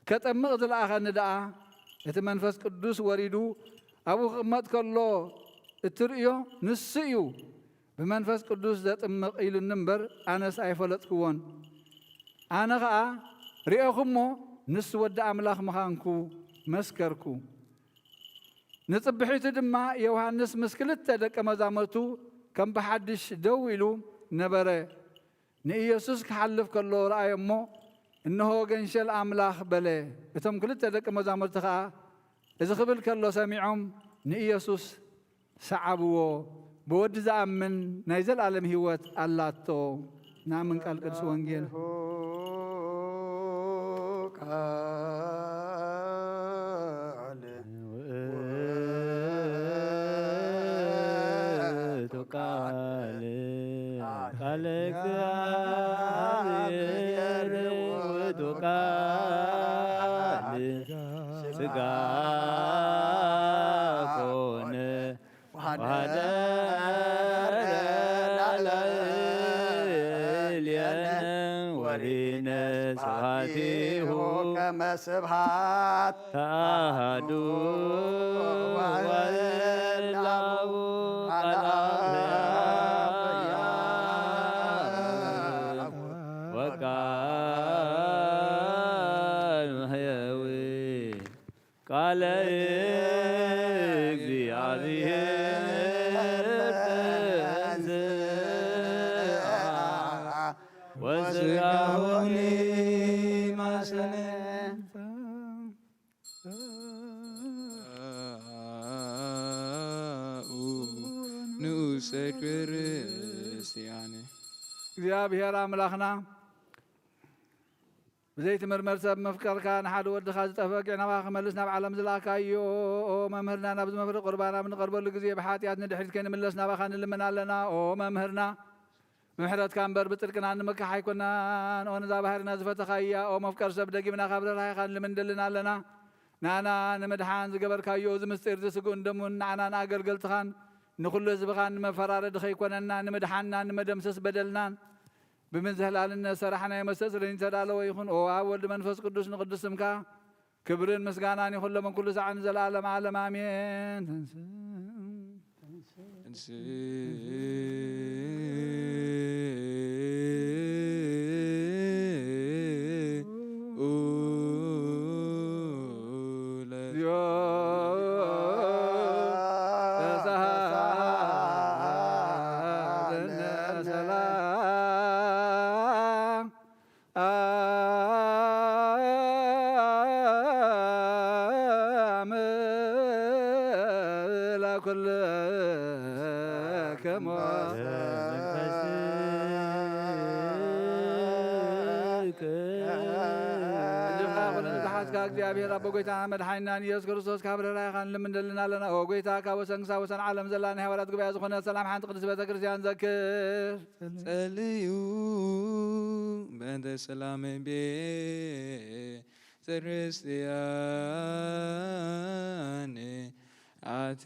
ከጠምቕ ዝለኣኸኒ ደኣ፣ እቲ መንፈስ ቅዱስ ወሪዱ ኣብኡ ክቕመጥ ከሎ እትርእዮ ንሱ እዩ። ብመንፈስ ቅዱስ ዘጥምቕ ኢሉኒ እምበር፣ ኣነስ ኣይፈለጥክዎን። ኣነ ኸኣ ርኤኹ እሞ፣ ንሱ ወዲ ኣምላኽ ምዃንኩ መስከርኩ። ንጽብሒቱ ድማ ዮሃንስ ምስ ክልተ ደቀ መዛሙርቱ ከም ብሓድሽ ደው ኢሉ ነበረ። ንኢየሱስ ክሓልፍ ከሎ ረኣዮ እሞ፣ እንሆ ገንሸል ኣምላኽ በለ። እቶም ክልተ ደቀ መዛሙርቲ ኸኣ እዚ ክብል ከሎ ሰሚዖም ንኢየሱስ ሰዓብዎ። ብወዲ ዝኣምን ናይ ዘለኣለም ህይወት ኣላቶ። ንኣምን ቃል ቅዱስ ወንጌል። ቃል ውእቱ ቃል፣ ቃል እግዚአብሔር ውእቱ ቃል ሥጋ ኮነ ወሐደረ ላዕሌነ ወሪነ ስብሐቲሁ ከመ ስብሐት አሐዱ ወወልድ ቃል አብ ሕያው ወቃል መሕየዊ ቃለ እግዚአብሔር ተንሥአ ወሥጋሁኒ ማሰነ። ንኡሰ ክርስቲያን። እግዚኣብሔር ኣምላኽና ብዘይትምርመር ሰብ ምፍቃርካ፣ ንሓደ ወድኻ ዝጠፍአ ኣግዒ ናባኻ ክመልስ ናብ ዓለም ዝለኣካዮ፣ ኦ መምህርና፣ ናብዚ መፍረ ቁርባን ኣብ ንቐርበሉ ግዜ ብሓጢኣት ንድሕሪት ከይንምለስ ናባኻ ንልምን ኣለና። ኦ መምህርና፣ ብምሕረትካ እምበር ብጽድቅና እንምካሕ ኣይኮናን። ኦ ነዛ ባህርና ዝፈተኻያ፣ ኦ መፍቀር ሰብ፣ ደጊምና ካብ ርህራሄኻ ንልምን ንደልን ኣለና። ንኣና ንምድሓን ዝገበርካዮ እዚ ምስጢር፣ እዚ ስግኡን ደሙን ንዓናን ኣገልገልትኻን ንኹሉ ህዝብኻን ንመፈራረዲ ከይኮነና፣ ንምድሓንናን ንመደምሰስ በደልናን ብምዝህላልነት ሰራሕናዮ መስተስረይ ዝተዳለወ ይኹን። ኦ ኣብ ወልድ መንፈስ ቅዱስ ንቅዱስ ስምካ ክብርን ምስጋናን ይኹን ሎምን ኩሉ ሳዕን ንዘለዓለም ዓለም ኣሜን። ተንስ-፣ ተንስ-፣ ለኩልክሙ። ኣጆኻ ኩሉ ዝሓዝካ እግዚኣብሔር ኣቦ፣ ጎይታና መድሓኒናን ኢየሱስ ክርስቶስ፣ ካብ ርህራሄኻ ንልምን ንደልን ኣለና። ኦ ጎይታ፣ ካብ ወሰን ክሳብ ወሰን ዓለም ዘላ ናይ ሃዋርያት ጉባኤ ዝኾነት ሰላም ሓንቲ ቅድስቲ ቤተ ክርስቲያን ዘክር። ጸልዩ በእንተ ሰላም ቤተ ክርስቲያን ኣቲ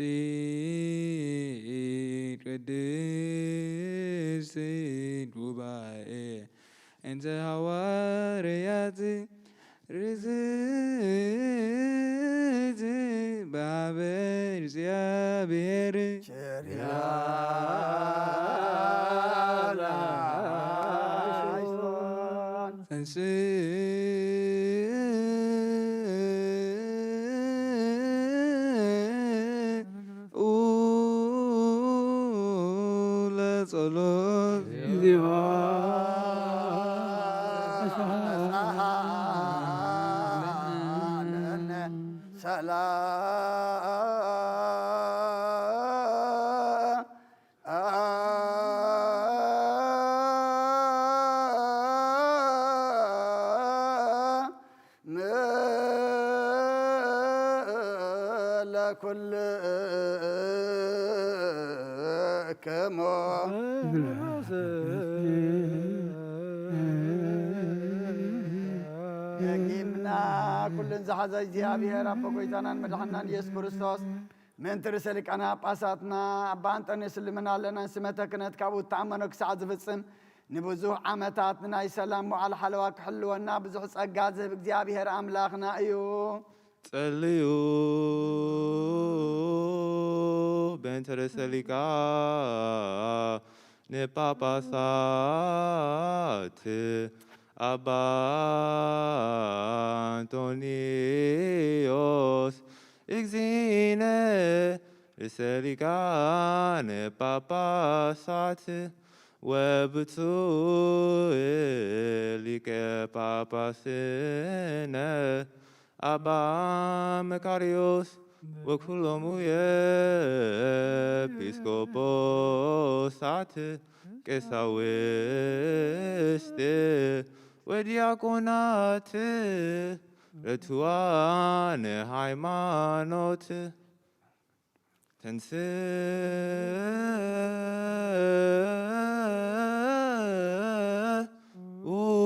ቅድስት ጉባኤ እንተ ሃዋርያት ርዝት ባበ እግዚኣብሔር ቸርያ ተንሥኡ ለጸሎት። ሰላም ለኩልክሙ። ደጊምና ኩልን ዝሓዘ እግዚኣብሔር ኣቦ ጎይታናን መድሓናን ኢየሱስ ክርስቶስ ምእንቲ ርእሰ ሊቃነ ጳጳሳትና ኣባ ኣንጠንዮስ ልምና ኣለና። ንስመተ ክህነት ካብኡ እተኣመኖ ክሳዕ ዝፍጽም ንብዙሕ ዓመታት ንናይ ሰላም መዋዕለ ሓለዋ ክሕልወና ብዙሕ ጸጋ ዝህብ እግዚኣብሔር ኣምላኽና እዩ። ጸልዩ በእንተ ርእሰ ሊቃነ ጳጳሳት ኣባ ኣንጦንዮስ እግዚእነ ርእሰ ሊቃነ ጳጳሳት ወብፁዕ ሊቀ ጳጳስነ ኣባ መቃርዮስ ወኩሎሙ የኤጲስቆጶሳት ቀሳውስት ወዲያቆናት ርቱዓነ ሃይማኖት። ተንሥኡ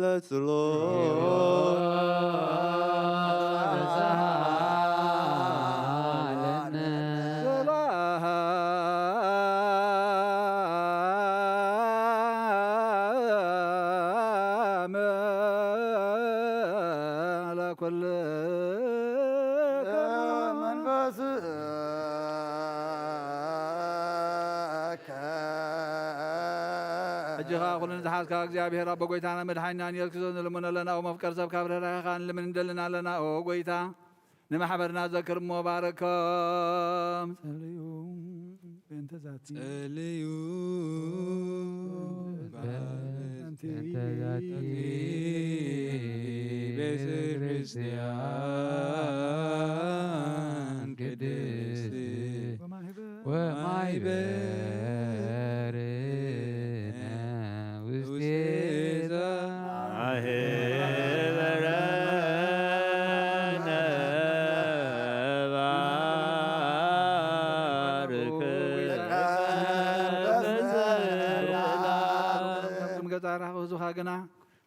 ለጸሎት። ሰላም ለኩልክሙ። ሕጂ ኸኣ ኩሉ ንዝሓዝካ እግዚኣብሔር ኣቦ ጎይታና መድሓኒና ንየሱስ ክርስቶስ ንልምኖ ኣለና። ኦ መፍቀር ሰብ ካብ ርህራሄኻ ንልምን እንደልን ኣለና። ኦ ጎይታ ንማሕበርና ዘክር እሞ ባረኮም። ጸልዩ በእንተ ዛቲ። ጸልዩ በእንተ ዛቲ ቤተ ክርስቲያን ቅድስት ወማይበርነ ውስቴታ። ማህበረነ ባርክ። ከም ገጻ ራኸ ህዝብኻ ግና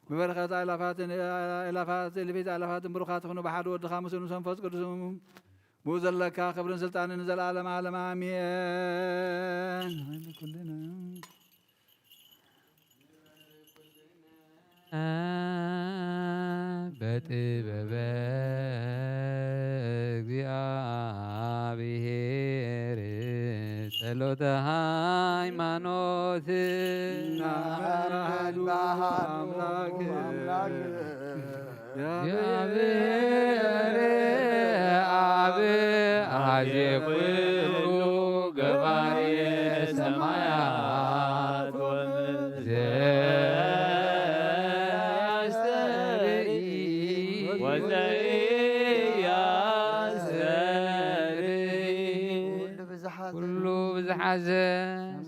ብበረኸት ኣእላፋትን ኣእላፋት እልፊት ኣእላፋትን ብሩኻት ይኹኑ ብሓደ ወድኻ ምስኡ ምስ መንፈስ ቅዱስ ብኡ ዘለካ ክብርን ስልጣንን ንዘለዓለም ዓለም ኣሜን። በጥበበ እግዚኣብሔር ጸሎተ ሃይማኖት ናህል ኣምላክ። እግዚአብሔር አብ አዜ ኩሉ ገባሬ ሰማያት ወምድር ዘያስተርኢ ወዘኢያስተርኢ። ኩሉ ብዝሓዘ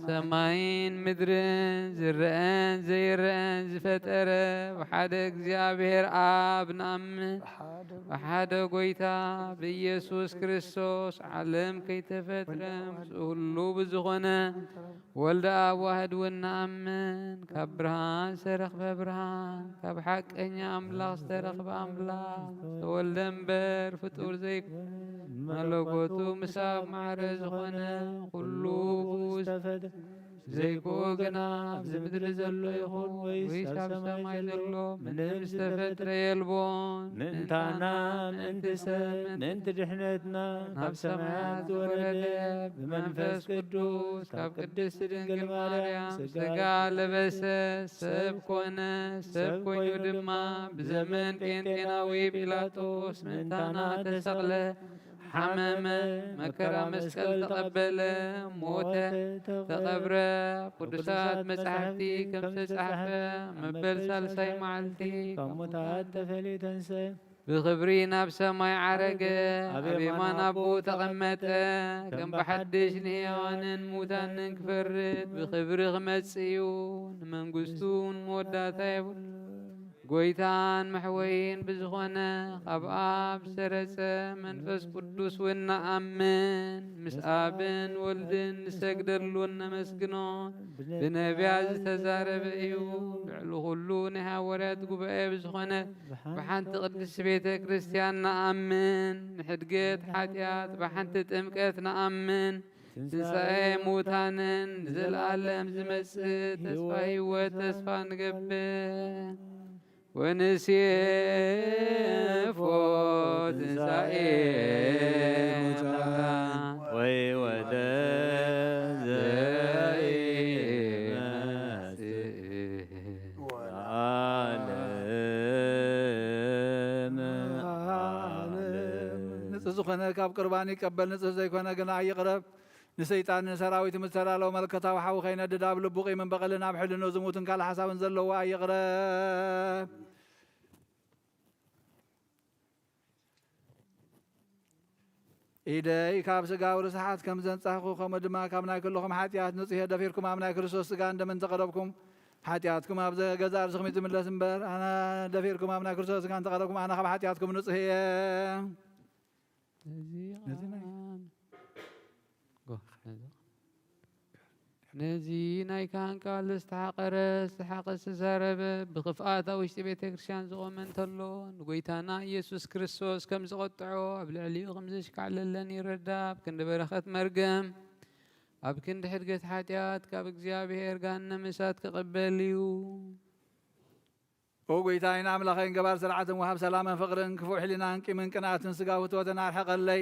ሰማይን ምድርን ዝረአን ዘይረአን ዝፈጠረ ብሓደ እግዚኣብሔር ኣብ ንኣምን። ብሓደ ጎይታ ብኢየሱስ ክርስቶስ ዓለም ከይተፈጥረ ምስኡ ሁሉ ብዝኾነ ወልደ ኣብ ዋህድ እውን ንኣምን። ካብ ብርሃን ዝተረኽበ ብርሃን፣ ካብ ሓቀኛ ኣምላኽ ዝተረኽበ ኣምላኽ፣ ዝተወልደ እምበር ፍጡር ዘይኮነ፣ መለኮቱ ምስ ኣብ ማዕረ ዝኾነ፣ ኩሉ ብኡ ዝተፈጥረ፣ ዘይኮ ግና ኣብዚ ምድሪ ዘሎ ይኹን ወይስ ኣብ ሰማይ ዘሎ ምንም ዝተፈጥረ የልቦን። ምእንታና፣ ምእንቲ ሰብ፣ ምእንቲ ድሕነትና ናብ ሰማያት ዝወረደ፣ ብመንፈስ ቅዱስ ካብ ቅድስቲ ድንግል ማርያም ስጋ ለበሰ፣ ሰብ ኮነ። ሰብ ኮይኑ ድማ ብዘመን ጴንጤናዊ ጲላጦስ ምእንታና ተሰቕለ፣ ሓመመ፣ መከራ መስቀል ተቐበለ፣ ሞተ፣ ተቐብረ። ቅዱሳት መጻሕፍቲ ከም ዝተጻሕፈ፣ መበል ሳልሳይ መዓልቲ ካብ ሙታን ተፈልዩ ተንሰ። ብኽብሪ ናብ ሰማይ ዓረገ፣ ኣብ የማን ኣቦኡ ተቐመጠ። ከም ብሓድሽ ንሕያዋንን ሙታንን ክፈርድ ብኽብሪ ክመጽእ እዩ። ንመንግስቱ እውን መወዳእታ የብሉን። ጎይታን መሕወይን ብዝኾነ ካብ ኣብ ዝተረጸ መንፈስ ቅዱስ እውን ንኣምን። ምስ ኣብን ወልድን ንሰግደሉን ነመስግኖን ብነቢያት ዝተዛረበ እዩ። ልዕሊ ኩሉ ናይ ሃዋርያት ጉባኤ ብዝኾነ ብሓንቲ ቅድስቲ ቤተ ክርስቲያን ንኣምን። ንሕድገት ሓጢኣት ብሓንቲ ጥምቀት ንኣምን። ትንሳኤ ሙታንን ንዘለኣለም ዝመጽእ ተስፋ ህይወት ተስፋ ንገብር። ወንሴፎ ትንሳኤ ሙታን ወሕይወተ ዘኢይመጽእ። ንጹህ ዝኾነ ካብ ቁርባን ይቀበል፣ ንጹህ ዘይኮነ ግና ይቕረብ። ንሰይጣን ንሰራዊቱ ምስ ተዳለወ መለኮታዊ ሓዊ ከይነድድ ኣብ ልቡ ቂምን በቐልን ኣብ ሕልንኡ ዝሙትን ካልእ ሓሳብን ዘለዎ ኣይቕረብ። ኢደይ ካብ ስጋዊ ርስሓት ከም ዘንጻህኩ፣ ከምኡ ድማ ካብ ናይ ኩልኹም ሓጢኣት ንጹህ እየ። ደፊርኩም ኣብ ናይ ክርስቶስ ስጋን ደምን እንተቐረብኩም፣ ሓጢኣትኩም ኣብ ገዛእ ርእስኹም እዩ ዝምለስ እምበር፣ ኣነ ደፊርኩም ኣብ ናይ ክርስቶስ ስጋ እንተቐረብኩም፣ ኣነ ካብ ሓጢኣትኩም ንጹህ እየ። ነዚ ነዚ ናይ ካህን ጎ-፣ ነዚ፣ ነዚ ናይ ካህን ቃል ዝተሓቐረ፣ ዝተሓቐ ዝተዛረበ፣ ብኽፍኣት ኣብ ውሽጢ ቤተ ክርስቲያን ዝቖመ እንተሎ፣ ንጎይታና ኢየሱስ ክርስቶስ ከም ዝቐጥዖ፣ ኣብ ልዕሊኡ ከም ዘሽካዕለለን ይረዳ። ኣብ ክንዲ በረኸት መርገም፣ ኣብ ክንዲ ሕድገት ሓጢኣት፣ ካብ እግዚኣብሔር ገሃነመ እሳት ክቕበል እዩ። ኦ ጎይታይን ኣምላኸይን፣ ገባር ስርዓትን ወሃብ ሰላምን ፍቕርን፣ ክፉእ ሕሊናን ቂምን ቅንኣትን ስጋዊ ፍትወትን ኣርሕቐለይ።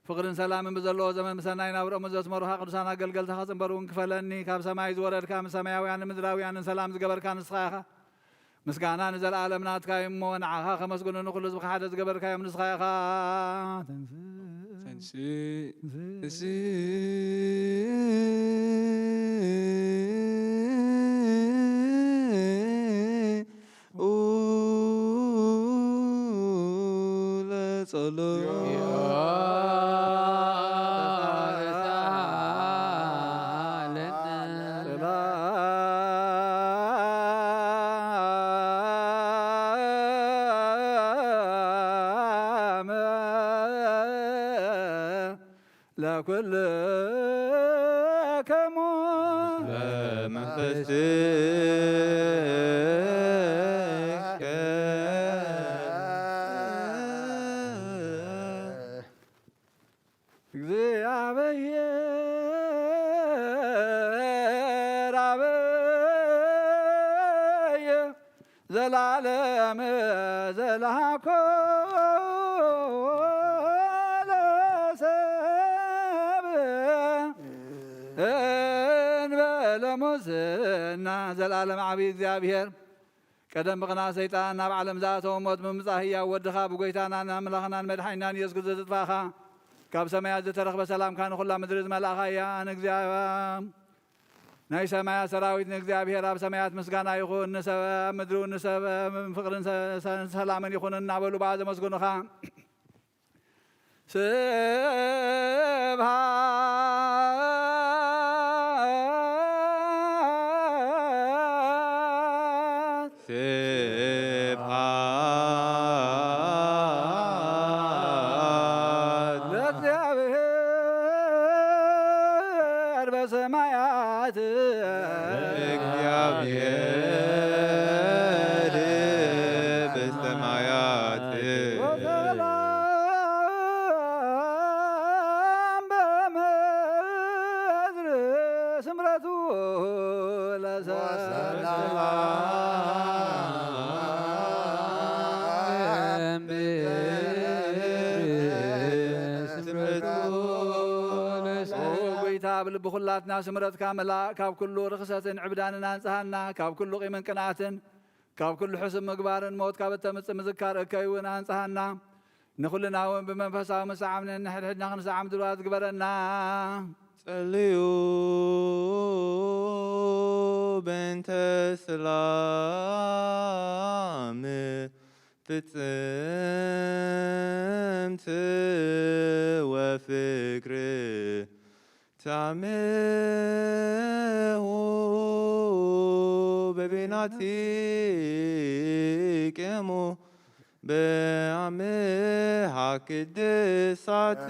ፍቕርን ሰላምን ብዘለዎ ዘመን ምሰናይ ናብርኦም ዘስመሩኻ ቅዱሳን ኣገልገልትኻ ጽንበርውን ክፈለኒ። ካብ ሰማይ ዝወረድካ፣ ምስ ሰማያውያንን ምድራውያንን ሰላም ዝገበርካ ንስኻ ኢኻ። ምስጋና ንዘለኣለም ናትካ እዩ እሞ፣ ንዓኻ ከመስግኑ ንኹሉ ህዝብኻ ሓደ ዝገበርካዮም ንስኻ ኢኻ። ተንስእ። ተንስእ። ለኩልክሙ ለመንፈስከ እግዚአብሔር አበየ ዘላለም ዘላኮ ለሰብ እንበለ ሙስና። ዘላለም ዓብዪ እግዚኣብሔር፣ ቀደም ብቕንኣት ሰይጣን ናብ ዓለም ዝኣተወ ሞት ብምምጻእ ህያው ወድኻ ብጎይታናን ኣምላኽናን መድሓኒናን ኢየሱስ ክርስቶስ ዘጥፋእኻ፣ ካብ ሰማያት ዝተረኽበ ሰላምካ ንኹላ ምድሪ ዝመላእኻ እያ። ንእግዚኣ ናይ ሰማያት ሰራዊት ንእግዚኣብሔር ኣብ ሰማያት ምስጋና ይኹን፣ ንሰብ ኣብ ምድሪ እውን ንሰብ ፍቕርን ሰ-፣ ሰ-፣ ሰላምን ይኹን እናበሉ ብኣ ዘመስግኑኻ። ስብሃ በሰማያት እግዚአብሔር በሰማያት ወሰላም በምድር ስምረቱ ለሰላም ስምረቱ ኦ ጎይታ ብልቢ ኩላትና ስምረትካ መላእ ካብ ኩሉ ርኽሰትን ዕብዳንን ኣንጽሃና ካብ ኩሉ ቂምን ቅንኣትን ካብ ኩሉ ሕሱም ምግባርን ሞት ካብ እተምጽእ ምዝካር እከይ እውን ኣንጽሃና። ንኹልና እውን ብመንፈሳዊ ምስዓም ነንሕድሕድና ክንሰዓም ድሉዋት ግበረና። ጸልዩ በእንተ ሰላም ፍጽምት ወፍቅር ታምሁ በቤናቲቅሙ በአምሃ ቅድሳት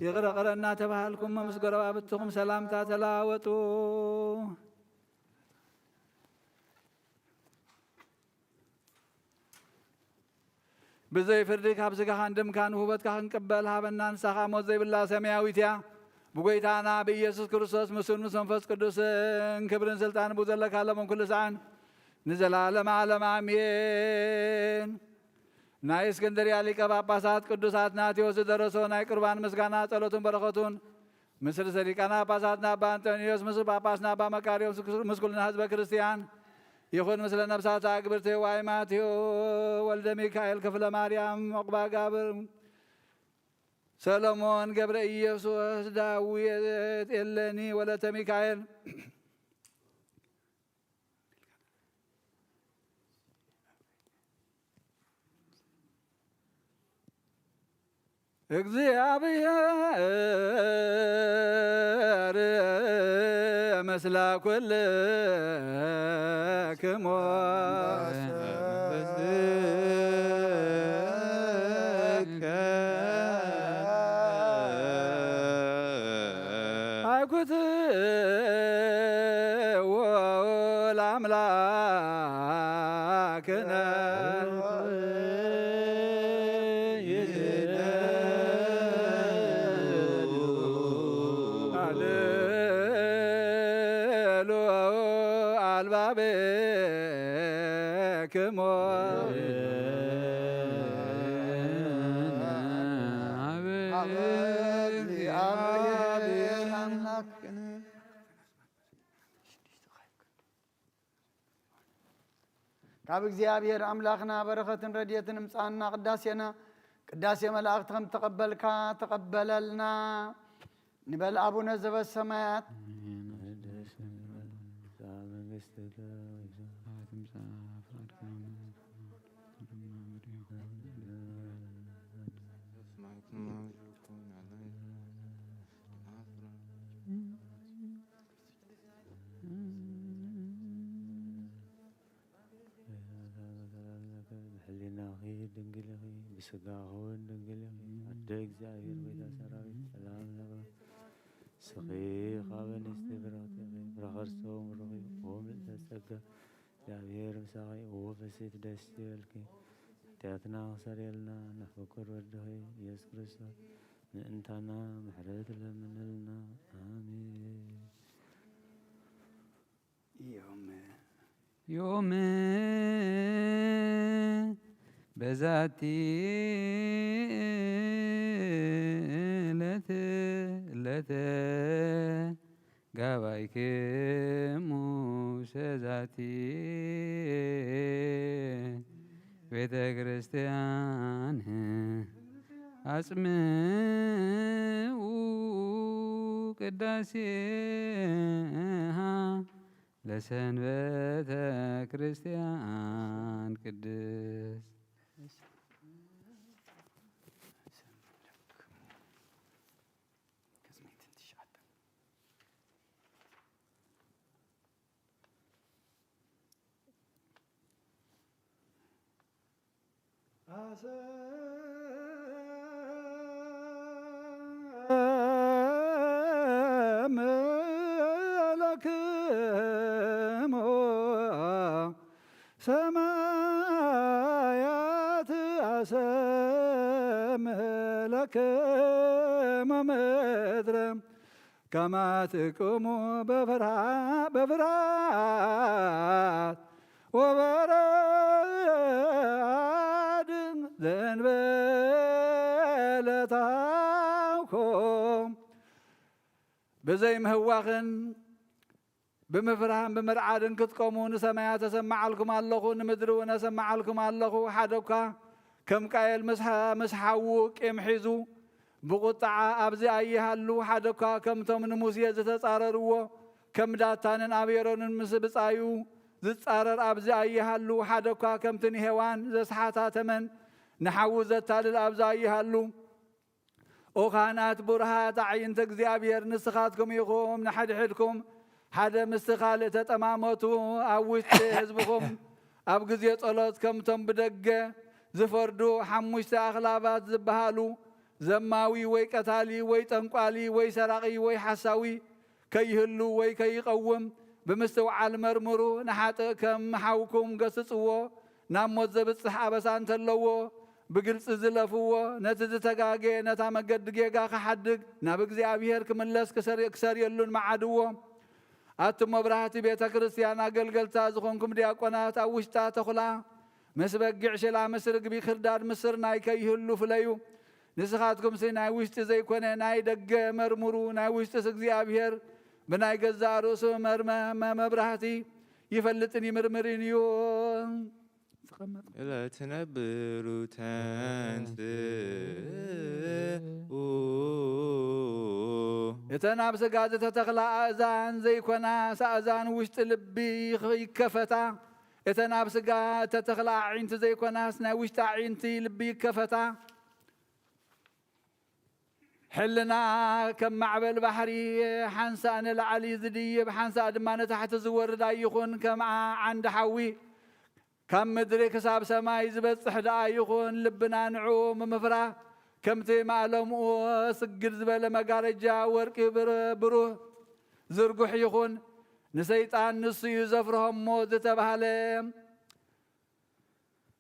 ይቕረ ቕረ እናተባሃልኩም ምስ ጎረባብትኹም ሰላምታ ተለዋወጡ። ብዘይ ፍርዲ ካብ ስጋኻን ደምካን ውህበትካ ክንቅበል ሃበና። ንሳ ኸኣ ሞት ዘይብላ ሰማያዊት እያ። ብጎይታና ብኢየሱስ ክርስቶስ ምስን ምስ መንፈስ ቅዱስን ክብርን ስልጣን ብኡ ዘለካ ለምን ኩሉ ሰዓን ንዘላለም ዓለም ኣሜን። ናይ እስክንድርያ ሊቀ ጳጳሳት ቅዱስ ኣትናቴዎስ ዝደረሶ ናይ ቁርባን ምስጋና ጸሎቱን በረኸቱን ምስ ርእሰ ሊቃነ ጳጳሳትና ኣባ ኣንጠንዮስ ምስ ጳጳስና ኣባ መቃርዮስ ምስ ኩልና ህዝበ ክርስቲያን ይኹን። ምስለ ነብሳት ኣግብርቲ ዋይ ማቴዎ ወልደ ሚካኤል ክፍለ ማርያም ዑቕባ ጋብር ሰሎሞን ገብረ ኢየሱስ ዳዊት ኤለኒ ወለተ ሚካኤል እግዚአብሔር ምስለ ኩልክሙ አኩትዎ ለአምላክነ ሃሌሉ አልባቤክሙ ካብ እግዚኣብሔር ኣምላኽና በረኸትን ረድኤትን እምጽኣና። ቅዳሴና ቅዳሴ መላእኽቲ ከም ተቐበልካ ተቐበለልና። ንበል። ኣቡነ ዘበሰማያት ብሕሊናኺ ድንግል ኢኺ፣ ብስጋኺ እውን ድንግል ኢኺ። ኣደ እግዚኣብሔር ጐይታ ሰራዊት ሰላም ለኪ። ንስኺ ካብ ኣንስቲ ብርኽቲ ኢኺ፣ ፍረ ከርሥኺ ብሩኽ እዩ። ኦ ምልዕተ ጸጋ እግዚኣብሔር ምሳኺ፣ ኦ ፍስሕቲ ደስ ይበልኪ። ኃጢኣትና ክሰርየልና ንፍቁር ወድኺ ኢየሱስ ክርስቶስ ምእንታና ምሕረት ለምነልና። ኣሜን። እዮም። ዮም በዛቲ ዕለት ዕለተ ጋባይክሙ ሰዛቲ ቤተ ክርስቲያን አጽምኡ ቅዳሴሃ ለሰንበተ ክርስቲያን ቅድስት። አሰምዕ ለክሙ ሰማያት አሰምዕ ለክሙ ምድር ከማትቅሙ በፍርሃ-፣ በፍርሃት ወበረዓድ ዘእንበለ ታውኮም። ብዘይ ምህዋኽን ብምፍርሃን ብምርዓድን ክትቆሙ ንሰማያት ኣሰምዓልኩም ኣለኹ፣ ንምድሪ እውን ኣሰምዓልኩም ኣለኹ። ሓደ እኳ ከም ቃየል ምስ ሓ-፣ ምስ ሓዉ ቂም ሒዙ ብቁጥዓ ኣብዚ ኣይሃሉ። ሓደ እኳ ከምቶም ንሙሴ ዝተጻረርዎ፣ ከም ዳታንን ኣቤሮንን ምስ ብጻዩ ዝጻረር ኣብዚ ኣይሃሉ። ሓደ እኳ ከምቲ ንሄዋን ዘስሓታ ተመን ንሓዉ ዘታልል ኣብዚ ኣይሃሉ። ኦ ካህናት ብሩሃት ኣዕይንተ እግዚኣብሔር፣ ንስኻትኩም ኢኹም ንሓድሕድኩም ሓደ ምስቲ ካልእ ተጠማመቱ። ኣብ ውሽጢ ህዝብኹም ኣብ ግዜ ጸሎት ከምቶም ብደገ ዝፈርዱ ሓሙሽተ ኣኽላባት ዝበሃሉ፣ ዘማዊ ወይ ቀታሊ ወይ ጠንቋሊ ወይ ሰራቒ ወይ ሓሳዊ ከይህሉ ወይ ከይቐውም ብምስትውዓል መርምሩ። ንሓጥእ ከም ሓውኩም ገስጽዎ፣ ናብ ሞት ዘብጽሕ ኣበሳ እንተለዎ ብግልጺ ዝለፍዎ፣ ነቲ ዝተጋገየ ነታ መገዲ ጌጋ ክሓድግ ናብ እግዚኣብሔር ክምለስ ክሰር-፣ ክሰርየሉን መዓድዎ። ኣቱም መብራህቲ ቤተ ክርስቲያን ኣገልገልታ ዝኾንኩም ዲያቆናት፣ ኣብ ውሽጣ ተኹላ ምስ በጊዕ፣ ሽላ ምስ ርግቢ፣ ክርዳድ ምስ ስርናይ ከይህሉ ፍለዩ። ንስኻትኩምሲ ናይ ውሽጢ ዘይኮነ ናይ ደገ መርምሩ፣ ናይ ውሽጥስ እግዚኣብሔር ብናይ ገዛእ ርእሱ መርመ-፣ መ-፣ መብራህቲ ይፈልጥን ይምርምርን እዩ። ዝቐመጥ ለትነብሩ ተንስኡ። እተን ኣብ ስጋ ዝተተኽላ ኣእዛን ዘይኮናስ ኣእዛን ውሽጢ ልቢ ይኸ-፣ ይከፈታ። እተን ኣብ ስጋ እተተኽላ ኣዒንቲ ዘይኮናስ ናይ ውሽጢ ኣዒንቲ ልቢ ይከፈታ። ሕልና ከም ማዕበል ባሕሪ ሓንሳእ ንላዕሊ ዝድይብ ሓንሳእ ድማ ንታሕቲ ዝወርድ ኣይኹን። ከም ዓ-፣ ዓንዲ ሓዊ ካብ ምድሪ ክሳብ ሰማይ ዝበጽሕ ደኣ ይኹን። ልብና ንዕኡ ብምፍራህ ከምቲ ማእለምኡ ስግድ ዝበለ መጋረጃ ወርቂ ብር-፣ ብሩህ ዝርጉሕ ይኹን። ንሰይጣን ንሱ እዩ ዘፍርሆ እሞ ዝተባህለ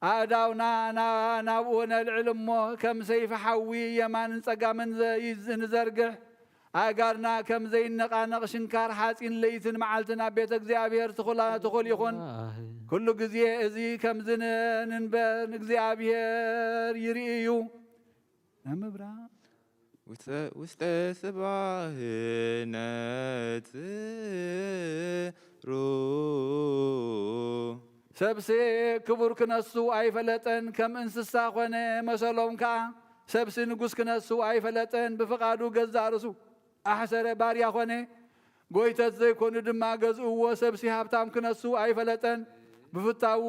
ኣእዳውና ና-፣ ናብኡ ነልዕል እሞ፣ ከም ሰይፊ ሓዊ የማንን ጸጋምን ዘ-፣ ይዝ-፣ ንዘርግሕ፣ ኣእጋርና ከም ዘይነቓነቕ ሽንካር ሓጺን ለይትን መዓልትን ኣብ ቤተ እግዚኣብሔር ትኹላ-፣ ትኹል ይኹን። ኩሉ ግዜ እዚ ከምዚ ን-፣ ንንበር ንእግዚኣብሔር ይርኢ እዩ። ንምብራ ውስጠ፣ ውስጠ ስባህነት ሩ። ሰብሲ ክቡር ክነሱ ኣይፈለጠን፣ ከም እንስሳ ኾነ መሰሎም ከኣ። ሰብሲ ንጉስ ክነሱ ኣይፈለጠን፣ ብፍቓዱ ገዛእ ርእሱ ኣሕሰረ፣ ባርያ ኾነ። ጎይተት ዘይኮኑ ድማ ገዝእዎ። ሰብሲ ሃብታም ክነሱ ኣይፈለጠን፣ ብፍታዉ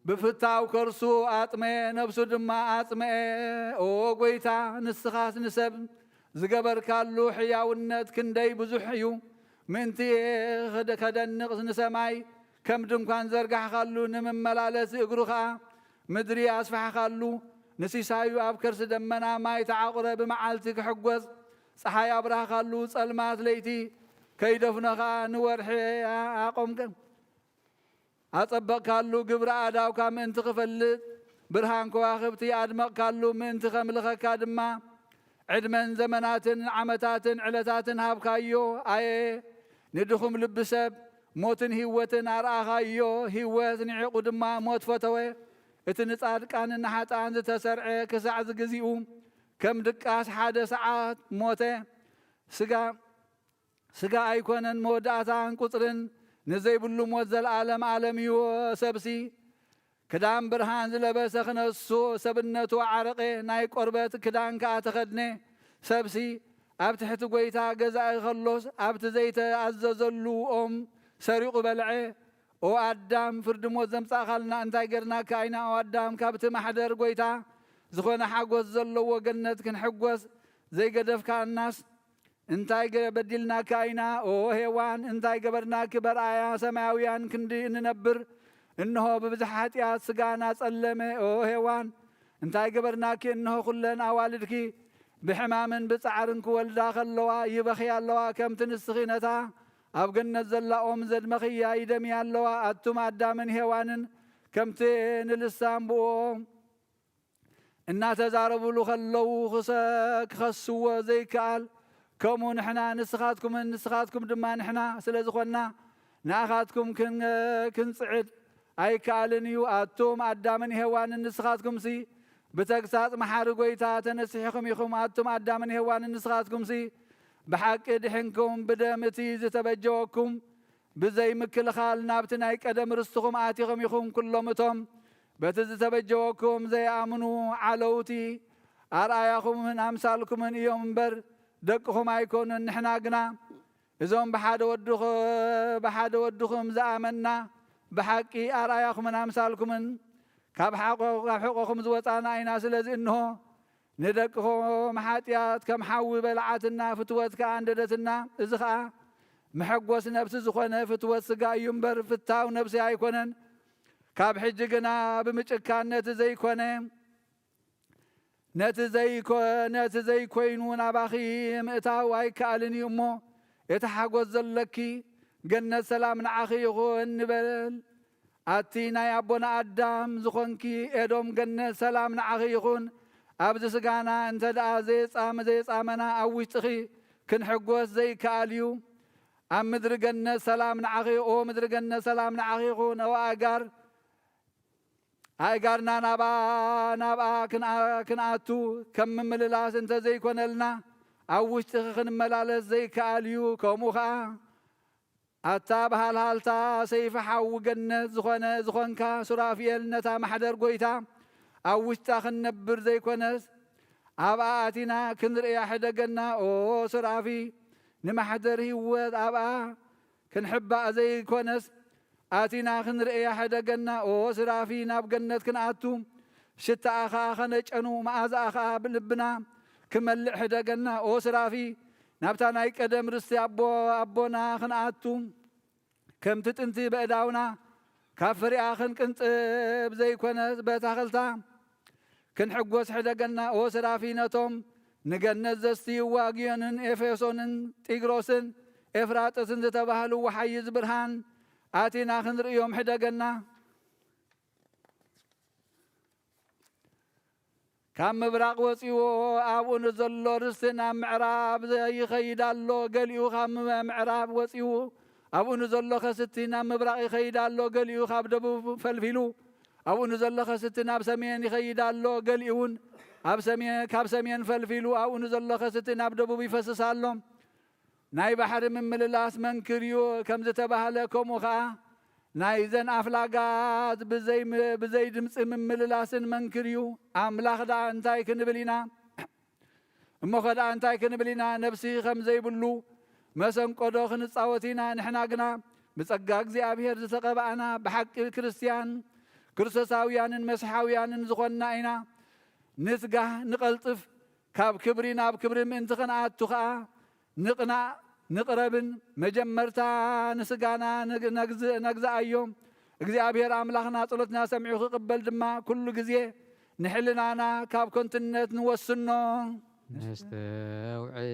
ብፍታው ከርሱ ኣጥመየ፣ ነፍሱ ድማ ኣጽምአ። ኦ ጎይታ፣ ንስኻስ ንሰብ ዝገበርካሉ ሕያውነት ክንደይ ብዙሕ እዩ። ምእንቲ ከደ-፣ ከደንቕ ንሰማይ ከም ድንኳን ዘርጋሕካሉ፣ ንምመላለሲ እግሩ ኸኣ ምድሪ ኣስፋሕካሉ። ንሲሳዩ ኣብ ከርሲ ደመና ማይ ተዓቑረ፣ ብመዓልቲ ክሕጎስ ጸሓይ ኣብራህካሉ፣ ጸልማት ለይቲ ከይደፍኖ ኸኣ ንወርሒ ኣቆምከ። ኣጸበቕካሉ፣ ግብሪ ኣእዳውካ ምእንቲ ክፈልጥ፣ ብርሃን ከዋኽብቲ ኣድመቕካሉ፣ ምእንቲ ከምልኸካ ድማ። ዕድመን ዘመናትን ዓመታትን ዕለታትን ሃብካዮ። ኣየ ንድኹም ልቢ ሰብ፣ ሞትን ህይወትን ኣርኣኻዮ። ህይወት ንዒቑ ድማ ሞት ፈተወ። እቲ ንጻድቃንን ንሓጥኣን ዝተሰርዐ ክሳዕ ዝግዚኡ ከም ድቃስ ሓደ ሰዓት ሞተ። ስጋ ስጋ ኣይኮነን መወዳእታን ቁጽርን ንዘይብሉ ሞት ዘለዓለም ዓለም እዩ። ሰብሲ ክዳን ብርሃን ዝለበሰ ክነሱ ሰብነቱ ዓረቐ፣ ናይ ቆርበት ክዳን ከኣ ተኸድነ። ሰብሲ ኣብ ትሕቲ ጐይታ ገዛኢ ከሎስ፣ ኣብቲ ዘይተኣዘዘሉ ኦም ሰሪቑ በልዐ። ኦ ኣዳም፣ ፍርዲ ሞት ዘምጻእካልና እንታይ ገርናካ ኢና? ኦ ኣዳም፣ ካብቲ ማሕደር ጐይታ ዝኾነ ሓጎስ ዘለዎ ገነት ክንሕጎስ ዘይገደፍካናስ እንታይ ገ-፣ በዲልናካ ኢና? ኦ ሄዋን፣ እንታይ ገበርናኪ? በርኣያ ሰማያውያን ክንዲ እንነብር፣ እንሆ ብብዝሒ ሓጢኣት ስጋና ጸለመ። ኦ ሄዋን፣ እንታይ ገበርናኪ? እንሆ ኩለን ኣዋልድኪ ብሕማምን ብጻዕርን ክወልዳ ከለዋ ይበኽያ ኣለዋ፣ ከምቲ ንስኺ ነታ ኣብ ገነት ዘላ ኦም ዘድመኽያ ይደምያ ኣለዋ። ኣቱም ኣዳምን ሄዋንን ከምቲ ንልሳን ብኦ እናተዛረቡሉ ከለዉ ክሰ-፣ ክኸስዎ ዘይከኣል፣ ከምኡ ንሕና ንስኻትኩምን ንስኻትኩም ድማ ንሕና ስለ ዝኾንና፣ ንኣኻትኩም ክን-፣ ክንጽዕድ ኣይከኣልን እዩ። ኣቱም ኣዳምን ሄዋንን ንስኻትኩምሲ ብተግሳጽ መሓሪ ጐይታ ተነሲሕኹም ኢኹም። ኣቱም ኣዳምን ሄዋንን ንስኻትኩምሲ ብሓቂ ድሒንኩም፣ ብደም እቲ ዝተበጀወኩም ብዘይ ምክልኻል ናብቲ ናይ ቀደም ርስትኹም ኣቲኹም ኢኹም። ኩሎም እቶም በቲ ዝተበጀወኩም ዘይኣምኑ ዓለውቲ ኣርኣያኹምን ኣምሳልኩምን እዮም እምበር፣ ደቅኹም ኣይኮኑን። ንሕና ግና እዞም ብሓደ ወድኹ-፣ ብሓደ ወድኹም ዝኣመንና፣ ብሓቂ ኣርኣያኹምን ኣምሳልኩምን ካብ ሓቆ-፣ ካብ ሕቖኹም ዝወጻና ኢና። ስለዚ እንሆ ንደቅኹም ሓጢኣት ከም ሓዊ በልዓትና፣ ፍትወት ከኣ ኣንደደትና። እዚ ኸኣ መሐጎስ ነፍሲ ዝኾነ ፍትወት ስጋ እዩ እምበር ፍታው ነፍሲ ኣይኮነን። ካብ ሕጂ ግና ብምጭካን ነቲ ዘይኮነ፣ ነቲ ዘይኮ-፣ ነቲ ዘይኮይኑ ናባኺ ምእታው ኣይከኣልን እዩ እሞ፣ እቲ ሓጎስ ዘለኪ ገነት ሰላም ንዓኺ ይኹን ንበል። ኣቲ ናይ ኣቦና ኣዳም ዝኾንኪ ኤዶም፣ ገነት ሰላም ንዓኺ ይኹን። ኣብዚ ስጋና እንተ ደኣ ዘየጻም-፣ ዘየጻመና፣ ኣብ ውሽጥኺ ክንሕጎስ ዘይከኣል እዩ። ኣብ ምድሪ ገነት ሰላም ንዓኺ፣ ኦ ምድሪ ገነት ሰላም ንዓኺ ይኹን። ኦ ኣእጋር፣ ኣእጋርና ናብኣ፣ ናብኣ ክንኣ-፣ ክንኣቱ ከም ምምልላስ እንተ ዘይኮነልና፣ ኣብ ውሽጥኺ ክንመላለስ ዘይከኣል እዩ። ከምኡ ኸኣ ኣታ ብሃልሃልታ ሰይፊ ሓዊ ገነት ዝኾነ፣ ዝኾንካ ሱራፊኤል፣ ነታ ማሕደር ጐይታ ኣብ ውሽጣ ክንነብር ዘይኮነስ፣ ኣብኣ ኣቲና ክንርእያ ሕደገና። ኦ ሱራፊ፣ ንማሕደር ህይወት ኣብኣ ክንሕባእ ዘይኮነስ፣ ኣቲና ክንርእያ ሕደገና። ኦ ሱራፊ፣ ናብ ገነት ክንኣቱ፣ ሽታኣ ኸኣ ኸነጨኑ፣ መኣዛኣ ኸኣ ብልብና ክመልእ ሕደገና። ኦ ሱራፊ፣ ናብታ ናይ ቀደም ርስቲ ኣቦ-፣ ኣቦና ክንኣቱ፣ ከምቲ ጥንቲ በእዳውና ካብ ፍሬኣ ክንቅንጽብ ዘይኮነስ፣ በታ ኸልታ ክንሕጎስ ሕደገና። ኦ ሱራፊ፣ ነቶም ንገነት ዘስትይዋ ግዮንን ኤፌሶንን ጢግሮስን ኤፍራጥስን ዝተባህሉ ወሓይዝ ብርሃን ኣቲና ክንርእዮም ሕደገና። ካብ ምብራቕ ወጺኡ ኣብኡ ንዘሎ ርስቲ ናብ ምዕራብ ይኸይድ ኣሎ። ገሊኡ ካብ ምዕራብ ወጺኡ ኣብኡ ንዘሎ ከስቲ ናብ ምብራቕ ይኸይድ ኣሎ። ገሊኡ ካብ ደቡብ ፈልፊሉ ኣብኡ ንዘሎ ከስቲ ናብ ሰሜን ይኸይድ ኣሎ። ገሊኡ እውን ኣብ ሰሜን፣ ካብ ሰሜን ፈልፊሉ ኣብኡ ንዘሎ ከስቲ ናብ ደቡብ ይፈስስ ኣሎ። ናይ ባሕሪ ምምልላስ መንክር እዩ ከም ዝተባህለ፣ ከምኡ ኸኣ ናይዘን ኣፍላጋት ብዘይ-፣ ብዘይ ድምጺ ምምልላስን መንክር እዩ። ኣምላኽ ደኣ እንታይ ክንብል ኢና? እሞኸ ደኣ እንታይ ክንብል ኢና? ነፍሲ ከም ዘይብሉ መሰንቆዶ ክንጻወት ኢና? ንሕና ግና ብጸጋ እግዚኣብሔር ዝተቐባእና፣ ብሓቂ ክርስትያን፣ ክርስቶሳውያንን መስሓውያንን ዝኾንና ኢና። ንትጋህ፣ ንቐልጥፍ፣ ካብ ክብሪ ናብ ክብሪ ምእንቲ ክንኣቱ ኸኣ ንቕናእ፣ ንቕረብን መጀመርታ ንስጋና ንግ-፣ ነግዝ-፣ ነግዝኣዮ። እግዚኣብሔር ኣምላኽና ጸሎትና ሰሚዑ ክቕበል ድማ ኩሉ ግዜ ንሕልናና ካብ ከንቱነት ንወስኖ። ነስተውዕል።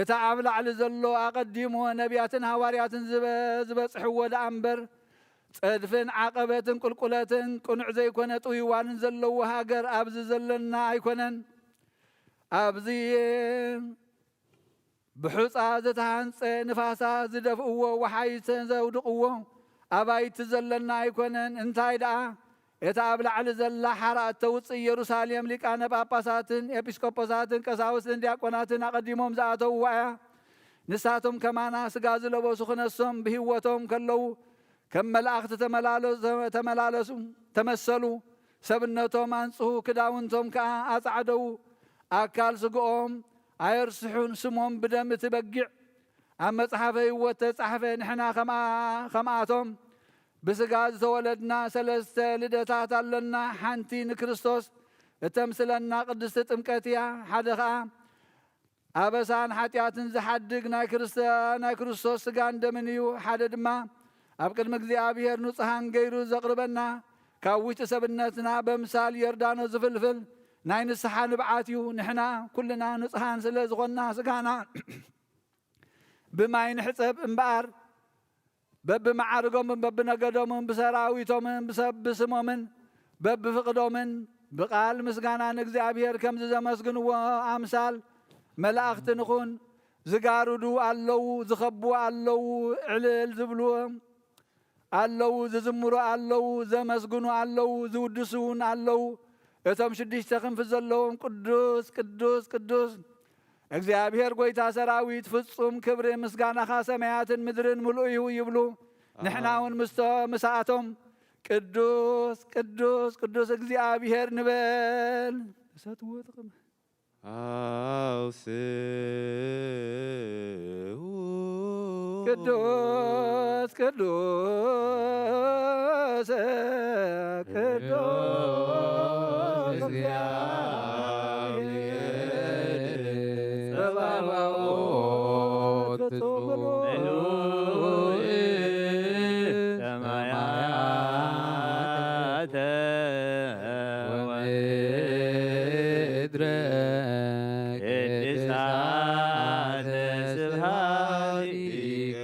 እቲ ኣብ ላዕሊ ዘሎ ኣቐዲሙ ነቢያትን ሃዋርያትን ዝበ-፣ ዝበጽሕዎ ደኣ እምበር፣ ጸድፍን ዓቐበትን ቁልቁለትን ቅኑዕ ዘይኮነ ጥውይዋንን ዘለዎ ሃገር ኣብዚ ዘለና ኣይኮነን። ኣብዚ ብሑጻ ዝተሃንጸ፣ ንፋሳት ዝደፍእዎ፣ ወሓይዝ ዘውድቕዎ ኣባይቲ ዘለና ኣይኮነን። እንታይ ደኣ፣ እታ ኣብ ላዕሊ ዘላ ሓራ እተውጽእ ኢየሩሳሌም፣ ሊቃነ ጳጳሳትን ኤጲስቆጶሳትን ቀሳውስትን ዲያቆናትን ኣቐዲሞም ዝኣተውዋ እያ። ንሳቶም ከማና ስጋ ዝለበሱ ክነሶም ብህይወቶም ከለዉ ከም መላእኽቲ ተመላለሱ፣ ተመላለሱ፣ ተመሰሉ። ሰብነቶም ኣንጽሁ፣ ክዳውንቶም ከኣ ኣጻዕደዉ። ኣካል ስግኦም ኣየርስሑን። ስሞም ብደም እቲ በጊዕ ኣብ መጽሓፈ ህይወት ተጻሕፈ። ንሕና ከምኣ-፣ ከምኣቶም ብስጋ ዝተወለድና ሰለስተ ልደታት ኣለና። ሓንቲ ንክርስቶስ እተምስለና ቅድስቲ ጥምቀት እያ። ሓደ ኸኣ ኣበሳን ሓጢኣትን ዝሓድግ ናይ ክርስተ-፣ ናይ ክርስቶስ ስጋን ደምን እዩ። ሓደ ድማ ኣብ ቅድሚ እግዚኣብሔር ንጹሃን ገይሩ ዘቕርበና፣ ካብ ውሽጢ ሰብነትና በምሳል ዮርዳኖስ ዝፍልፍል ናይ ንስሓ ንብዓት እዩ። ንሕና ኩልና ንጹሃን ስለ ዝኾንና ስጋና ብማይ ንሕጸብ እምበኣር፣ በብመዓርጎምን በብነገዶምን ብሰራዊቶምን ብሰብ ብስሞምን በብፍቕዶምን ብቓል ምስጋና ንእግዚኣብሔር ከምዚ ዘመስግንዎ ኣምሳል መላእኽቲ ንኹን። ዝጋርዱ ኣለዉ፣ ዝኸቡ ኣለዉ፣ ዕልል ዝብሉ ኣለዉ፣ ዝዝምሩ ኣለዉ፣ ዘመስግኑ ኣለዉ፣ ዝውድሱ እውን ኣለዉ። እቶም ሽዱሽተ ክንፊ ዘለዎም ቅዱስ፣ ቅዱስ፣ ቅዱስ እግዚኣብሔር ጐይታ ሰራዊት፣ ፍጹም ክብሪ ምስጋናኻ ሰማያትን ምድርን ምሉእ እዩ ይብሉ። ንሕና እውን ምስቶ-፣ ምስኣቶም ቅዱስ፣ ቅዱስ፣ ቅዱስ እግዚኣብሔር ንበል። እሳትዎ ጥቕሚ ኣውስኡ ቅዱስ ቅዱስ ቅዱስ ጸባኦት ፍጹም ምሉእ ሰማያተ ወምድረ ቅድሳተ ስብሐቲከ።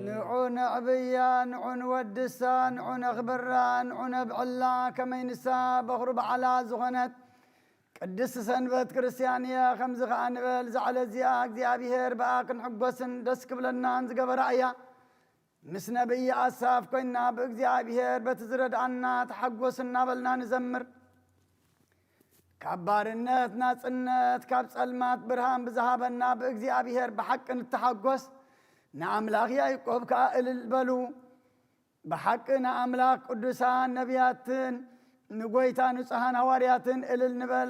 ንዑ ነዕብያ፣ ንዑ ንወድሳ፣ ንዑ ነኽብራ፣ ንዑ ነብዕላ፣ ከመይ ንሳ በኹሪ በዓላ ዝኾነት ቅድስቲ ሰንበት ክርስትያን እያ። ከምዚ ኸኣ ንበል፣ እዛ ዕለት እዚኣ እግዚኣብሔር ብኣ ክንሕጎስን ደስ ክብለናን ዝገበራ እያ። ምስ ነቢይ ኣሳፍ ኮይንና ብእግዚኣብሔር በቲ ዝረድኣና ተሓጎስ እናበልና ንዘምር። ካብ ባርነት ናጽነት፣ ካብ ጸልማት ብርሃን ብዝሃበና ብእግዚኣብሔር ብሓቂ ንተሓጎስ። ንኣምላኽ ያዕቆብ ከኣ እልል በሉ። ብሓቂ ንኣምላኽ ቅዱሳን ነቢያትን ንጐይታ ንጹሓን ሃዋርያትን እልል ንበል።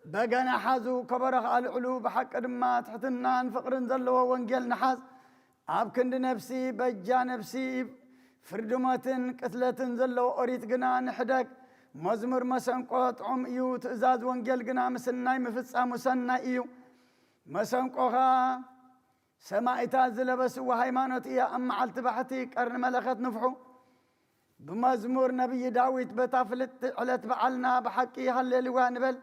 በገና ሓዙ፣ ከበሮ ከኣ ኣልዕሉ። ብሓቂ ድማ ትሕትናን ፍቕርን ዘለዎ ወንጌል ንሓዝ። ኣብ ክንዲ ነፍሲ በጃ ነፍሲ፣ ፍርዲ ሞትን ቅትለትን ዘለዎ ኦሪት ግና ንሕደግ። መዝሙር መሰንቆ ጥዑም እዩ፣ ትእዛዝ ወንጌል ግና ምስናይ ምፍጻሙ ሰናይ እዩ። መሰንቆኻ ሰማኢታት ዝለበስዎ ሃይማኖት እያ፣ ኣብ መዓልቲ ባሕቲ ቀርኒ መለኸት ንፍሑ። ብመዝሙር ነቢይ ዳዊት በታ ፍልጥቲ ዕለት በዓልና ብሓቂ ሃሌሉያ ንበል።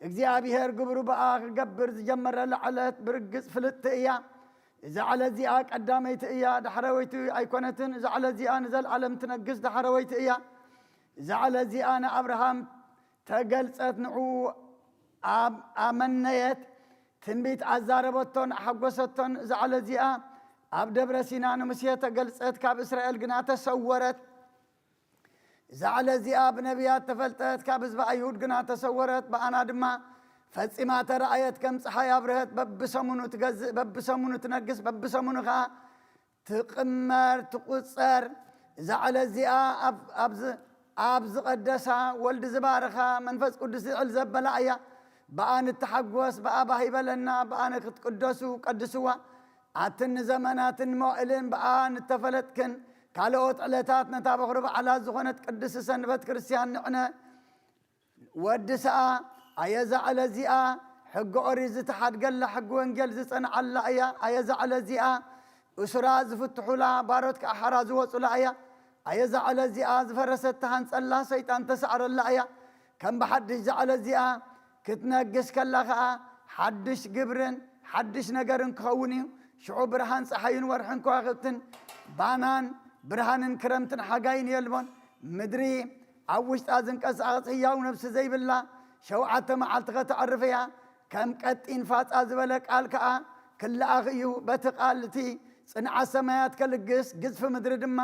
እግዚኣብሔር ግብሩ ብኣ ክገብር ዝጀመረላ ዕለት ብርግጽ ፍልጥቲ እያ። እዛ ዕለት እዚኣ ቀዳመይቲ እያ፣ ዳሕረወይቲ ኣይኮነትን። እዛ ዕለት እዚኣ ንዘለኣለም ትነግስ ዳሕረወይቲ እያ። እዛ ዕለት እዚኣ ንኣብርሃም ተገልጸት፣ ንዕኡ ኣብ-፣ ኣመነየት፣ ትንቢት ኣዛረበቶን ኣሐጎሰቶን። እዛ ዕለት እዚኣ ኣብ ደብረ ሲና ንሙሴ ተገልጸት፣ ካብ እስራኤል ግና ተሰወረት። እዛ ዕለት እዚኣ ብነቢያት ተፈልጠት፣ ካብ ህዝቢ ኣይሁድ ግና ተሰወረት። ብኣና ድማ ፈጺማ ተራእየት፣ ከም ጸሓይ ኣብርሀት። በብሰሙኑ ትገዝእ፣ በብሰሙኑ ትነግስ፣ በብሰሙኑ ኸኣ ትቕመር፣ ትቑጸር። እዛ ዕለት እዚኣ ኣብ-፣ ኣብ ዝ-፣ ኣብ ዝቐደሳ ወልዲ ዝባርኻ መንፈስ ቅዱስ ዝዕል ዘበላ እያ። ብኣ ንተሓጎስ፣ ብኣ ባህ ይበለና፣ ብኣ ንክትቅደሱ ቀድስዋ። ኣትን ንዘመናትን መዋእልን ብኣ ንተፈለጥክን ካልኦት ዕለታት ነታ በኹሪ በዓላት ዝኾነት ቅድስቲ ሰንበት ክርስትያን ንዕነ ወዲ ሰኣ። ኣየ እዛ ዕለት እዚኣ ሕጊ ኦሪት ዝተሓድገላ፣ ሕጊ ወንጌል ዝጸንዓላ እያ። ኣየ እዛ ዕለት እዚኣ እሱራት ዝፍትሑላ፣ ባሮት ከኣ ሓራ ዝወጹላ እያ። ኣየ እዛ ዕለት እዚኣ ዝፈረሰት ተሃንጸላ፣ ሰይጣን ተሳዕረላ እያ። ከም ብሓድሽ እዛ ዕለት እዚኣ ክትነግስ ከላ ኸኣ ሓድሽ ግብርን ሓድሽ ነገርን ክኸውን እዩ። ሽዑ ብርሃን ጸሓይን ወርሕን ከዋኽብትን ባናን ብርሃንን ክረምትን ሓጋይን የልቦን። ምድሪ ኣብ ውሽጣ ዝንቀሳቐስ ህያው ነፍሲ ዘይብላ ሸውዓተ መዓልቲ ከተዕርፍ እያ። ከም ቀጢን ፋጻ ዝበለ ቃል ከኣ ክለኣኽ እዩ። በቲ ቃል እቲ ጽንዓት ሰማያት ከልግስ፣ ግዝፊ ምድሪ ድማ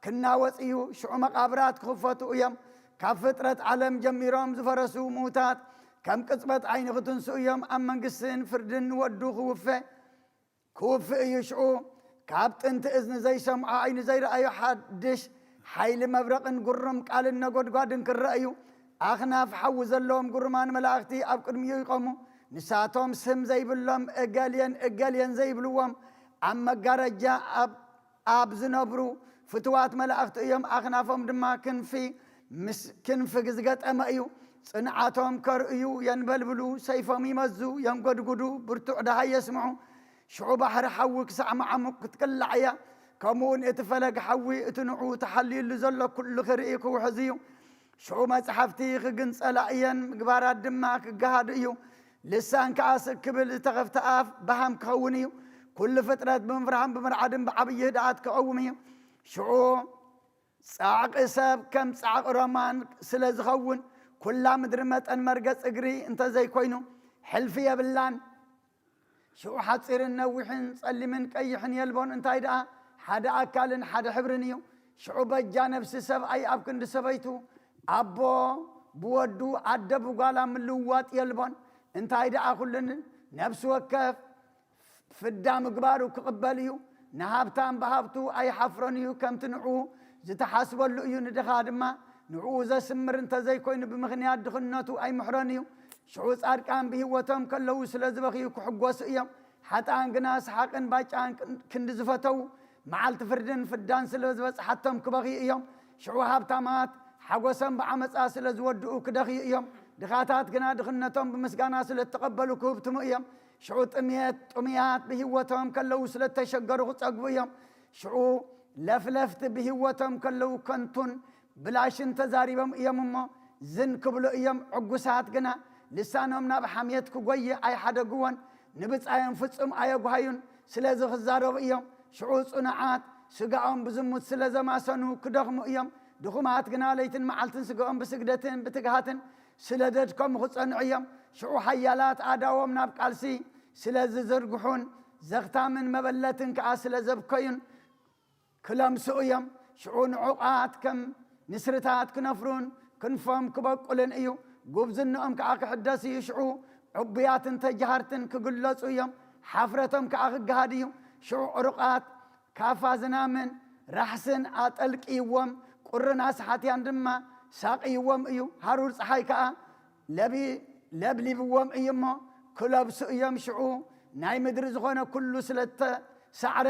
ክናወጽ እዩ። ሽዑ መቓብራት ክኽፈቱ እዮም። ካብ ፍጥረት ዓለም ጀሚሮም ዝፈረሱ ምዉታት ከም ቅጽበት ዓይኒ ክትንስኡ እዮም። ኣብ መንግስትን ፍርድን ንወዱ ክውፈ ክውፍእ እዩ። ሽዑ ካብ ጥንቲ እዝኒ ዘይሰምዖ፣ ዓይኒ ዘይረኣዮ ሓድሽ ሓይሊ መብረቕን ግሩም ቃልን ነጎድጓድን ክረአ እዩ። ኣኽናፍ ሓዊ ዘለዎም ግሩማን መላእኽቲ ኣብ ቅድሚኡ ይቆሙ። ንሳቶም ስም ዘይብሎም እገሌን እገሌን ዘይብልዎም ኣብ መጋረጃ ኣብ ኣብ ዝነብሩ ፍትዋት መላእኽቲ እዮም። ኣኽናፎም ድማ ክንፊ ምስ ክንፊ ዝገጠመ እዩ። ጽንዓቶም ከርእዩ የንበልብሉ፣ ሰይፎም ይመዙ፣ የንጎድጉዱ፣ ብርቱዕ ደሃይ የስምዑ። ሽዑ ባሕሪ ሓዊ ክሳዕ መዓሙቕ ክትቅላዕ እያ። ከምኡውን እቲ ፈለግ ሓዊ እቲ ንዑ ተሓልዩሉ ዘሎ ኩሉ ክርኢ ክውሕዝ እዩ። ሽዑ መጽሓፍቲ ክግንጸላ እየን፣ ምግባራት ድማ ክገሃዱ እዩ። ልሳን ከኣ ስቅ ክብል፣ ዝተኸፍተ ኣፍ በሃም ክኸውን እዩ። ኩሉ ፍጥረት ብምፍራሕን ብምርዓድን ብዓብዪ ህድኣት ክቐውም እዩ። ሽዑ ጻዕቂ ሰብ ከም ጻዕቂ ሮማን ስለ ዝኸውን፣ ኩላ ምድሪ መጠን መርገጽ እግሪ እንተ ዘይኮይኑ፣ ሕልፊ የብላን። ሽዑ ሓጺርን ነዊሕን ጸሊምን ቀይሕን የልቦን፣ እንታይ ደኣ ሓደ ኣካልን ሓደ ሕብርን እዩ። ሽዑ በጃ ነፍሲ ሰብኣይ ኣብ ክንዲ ሰበይቱ፣ ኣቦ ብወዱ፣ ኣደ ብጓላ ምልውዋጥ የልቦን። እንታይ ደኣ ኩሉን ነፍሲ ወከፍ ፍዳ ምግባሩ ክቕበል እዩ። ንሃብታም ብሃብቱ ኣይሓፍሮን እዩ፣ ከምቲ ንዕኡ ዝተሓስበሉ እዩ። ንድኻ ድማ ንዕኡ ዘስምር እንተ ዘይኮይኑ፣ ብምኽንያት ድኽነቱ ኣይምሕሮን እዩ። ሽዑ ጻድቃን ብህይወቶም ከለዉ ስለ ዝበኽዩ ክሕጎሱ እዮም። ሓጥኣን ግና ሰሓቕን ባጫን ክንዲ ዝፈተዉ፣ መዓልቲ ፍርድን ፍዳን ስለ ዝበጽሓቶም ክበኽዩ እዮም። ሽዑ ሃብታማት ሓጎሶም ብዓመጻ ስለ ዝወድኡ ክደኽዩ እዮም። ድኻታት ግና ድኽነቶም ብምስጋና ስለ እተቐበሉ ክህብትሙ እዮም። ሽዑ ጥምየት ጥሙያት ብህይወቶም ከለዉ ስለ እተሸገሩ ክጸግቡ እዮም። ሽዑ ለፍለፍቲ ብህይወቶም ከለዉ ከንቱን ብላሽን ተዛሪቦም እዮም እሞ ዝን ክብሉ እዮም። ዕጉሳት ግና ልሳኖም ናብ ሓምየት ክጎይ ኣይሓደግዎን፣ ንብጻዮም ፍጹም ኣየጉሃዩን። ስለዚ ክዛረቡ እዮም። ሽዑ ጽኑዓት ስጋኦም ብዝሙት ስለ ዘማሰኑ ክደኽሙ እዮም። ድኹማት ግና ለይትን መዓልትን ስጋኦም ብስግደትን ብትግሃትን ስለ ደድከሙ ክጸንዑ እዮም። ሽዑ ሓያላት ኣእዳዎም ናብ ቃልሲ ስለ ዝዝርግሑን ዘኽታምን መበለትን ከኣ ስለ ዘብከዩን ክለምስኡ እዮም። ሽዑ ንዑቓት ከም ንስርታት ክነፍሩን ክንፎም ክበቁልን እዩ። ጉብዝንኦም ከኣ ክሕደስ እዩ። ሽዑ ዕቡያትን ተጃሃርትን ክግለጹ እዮም። ሓፍረቶም ከኣ ክገሃድ እዩ። ሽዑ ዕሩቓት ካፋ ዝናምን ራሕስን ኣጠልቅይዎም፣ ቁርን ኣስሓትያን ድማ ሳቕይዎም እዩ። ሃሩር ጸሓይ ከኣ ለቢ-፣ ለብሊብዎም እዩ እሞ ክለብሱ እዮም። ሽዑ ናይ ምድሪ ዝኾነ ኩሉ ስለ እተሳዕረ፣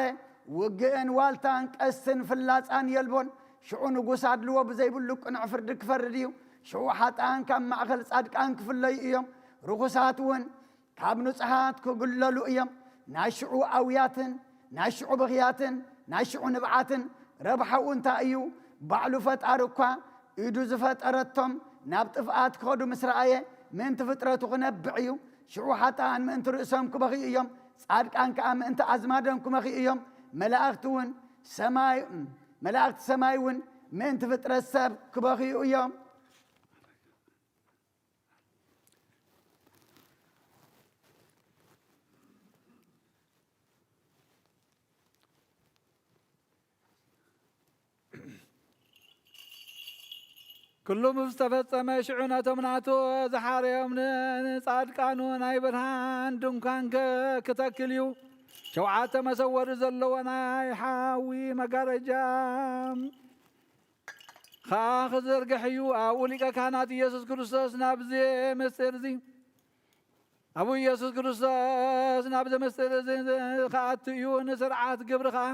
ውግእን ዋልታን ቀስትን ፍላጻን የልቦን። ሽዑ ንጉስ ኣድልዎ ብዘይብሉ ቅኑዕ ፍርዲ ክፈርድ እዩ። ሽዑ ሓጥኣን ካብ ማእከል ጻድቃን ክፍለዩ እዮም። ርኹሳት እውን ካብ ንጹሓት ክጉለሉ እዮም። ናይ ሽዑ ኣውያትን ናይ ሽዑ ብኽያትን ናይ ሽዑ ንብዓትን ረብሓኡ እንታይ እዩ? ባዕሉ ፈጣሪ እኳ ኢዱ ዝፈጠረቶም ናብ ጥፍኣት ክኸዱ ምስ ረኣየ፣ ምእንቲ ፍጥረቱ ክነብዕ እዩ። ሽዑ ሓጥኣን ምእንቲ ርእሶም ክበኽዩ እዮም፣ ጻድቃን ከኣ ምእንቲ ኣዝማዶም ክበኽዩ እዮም። መላእኽቲ እውን ሰማይ፣ መላእኽቲ ሰማይ እውን ምእንቲ ፍጥረት ሰብ ክበኽዩ እዮም። ኩሉ ምስ ተፈጸመ፣ ሽዑ ነቶም ናቱ ዝሓረዮም ን-፣ ንጻድቃኑ ናይ ብርሃን ድንኳን ከ-፣ ክተክል እዩ። ሸውዓተ መሰወሪ ዘለዎ ናይ ሓዊ መጋረጃ ኸኣ ክዝርግሕ እዩ። ኣብኡ ሊቀ ካህናት ኢየሱስ ክርስቶስ ናብዚ ምስጢር እዚ ኣብኡ ኢየሱስ ክርስቶስ ናብዚ ምስጢር እዚ ክኣቱ እዩ። ንስርዓት ግብሪ ኸኣ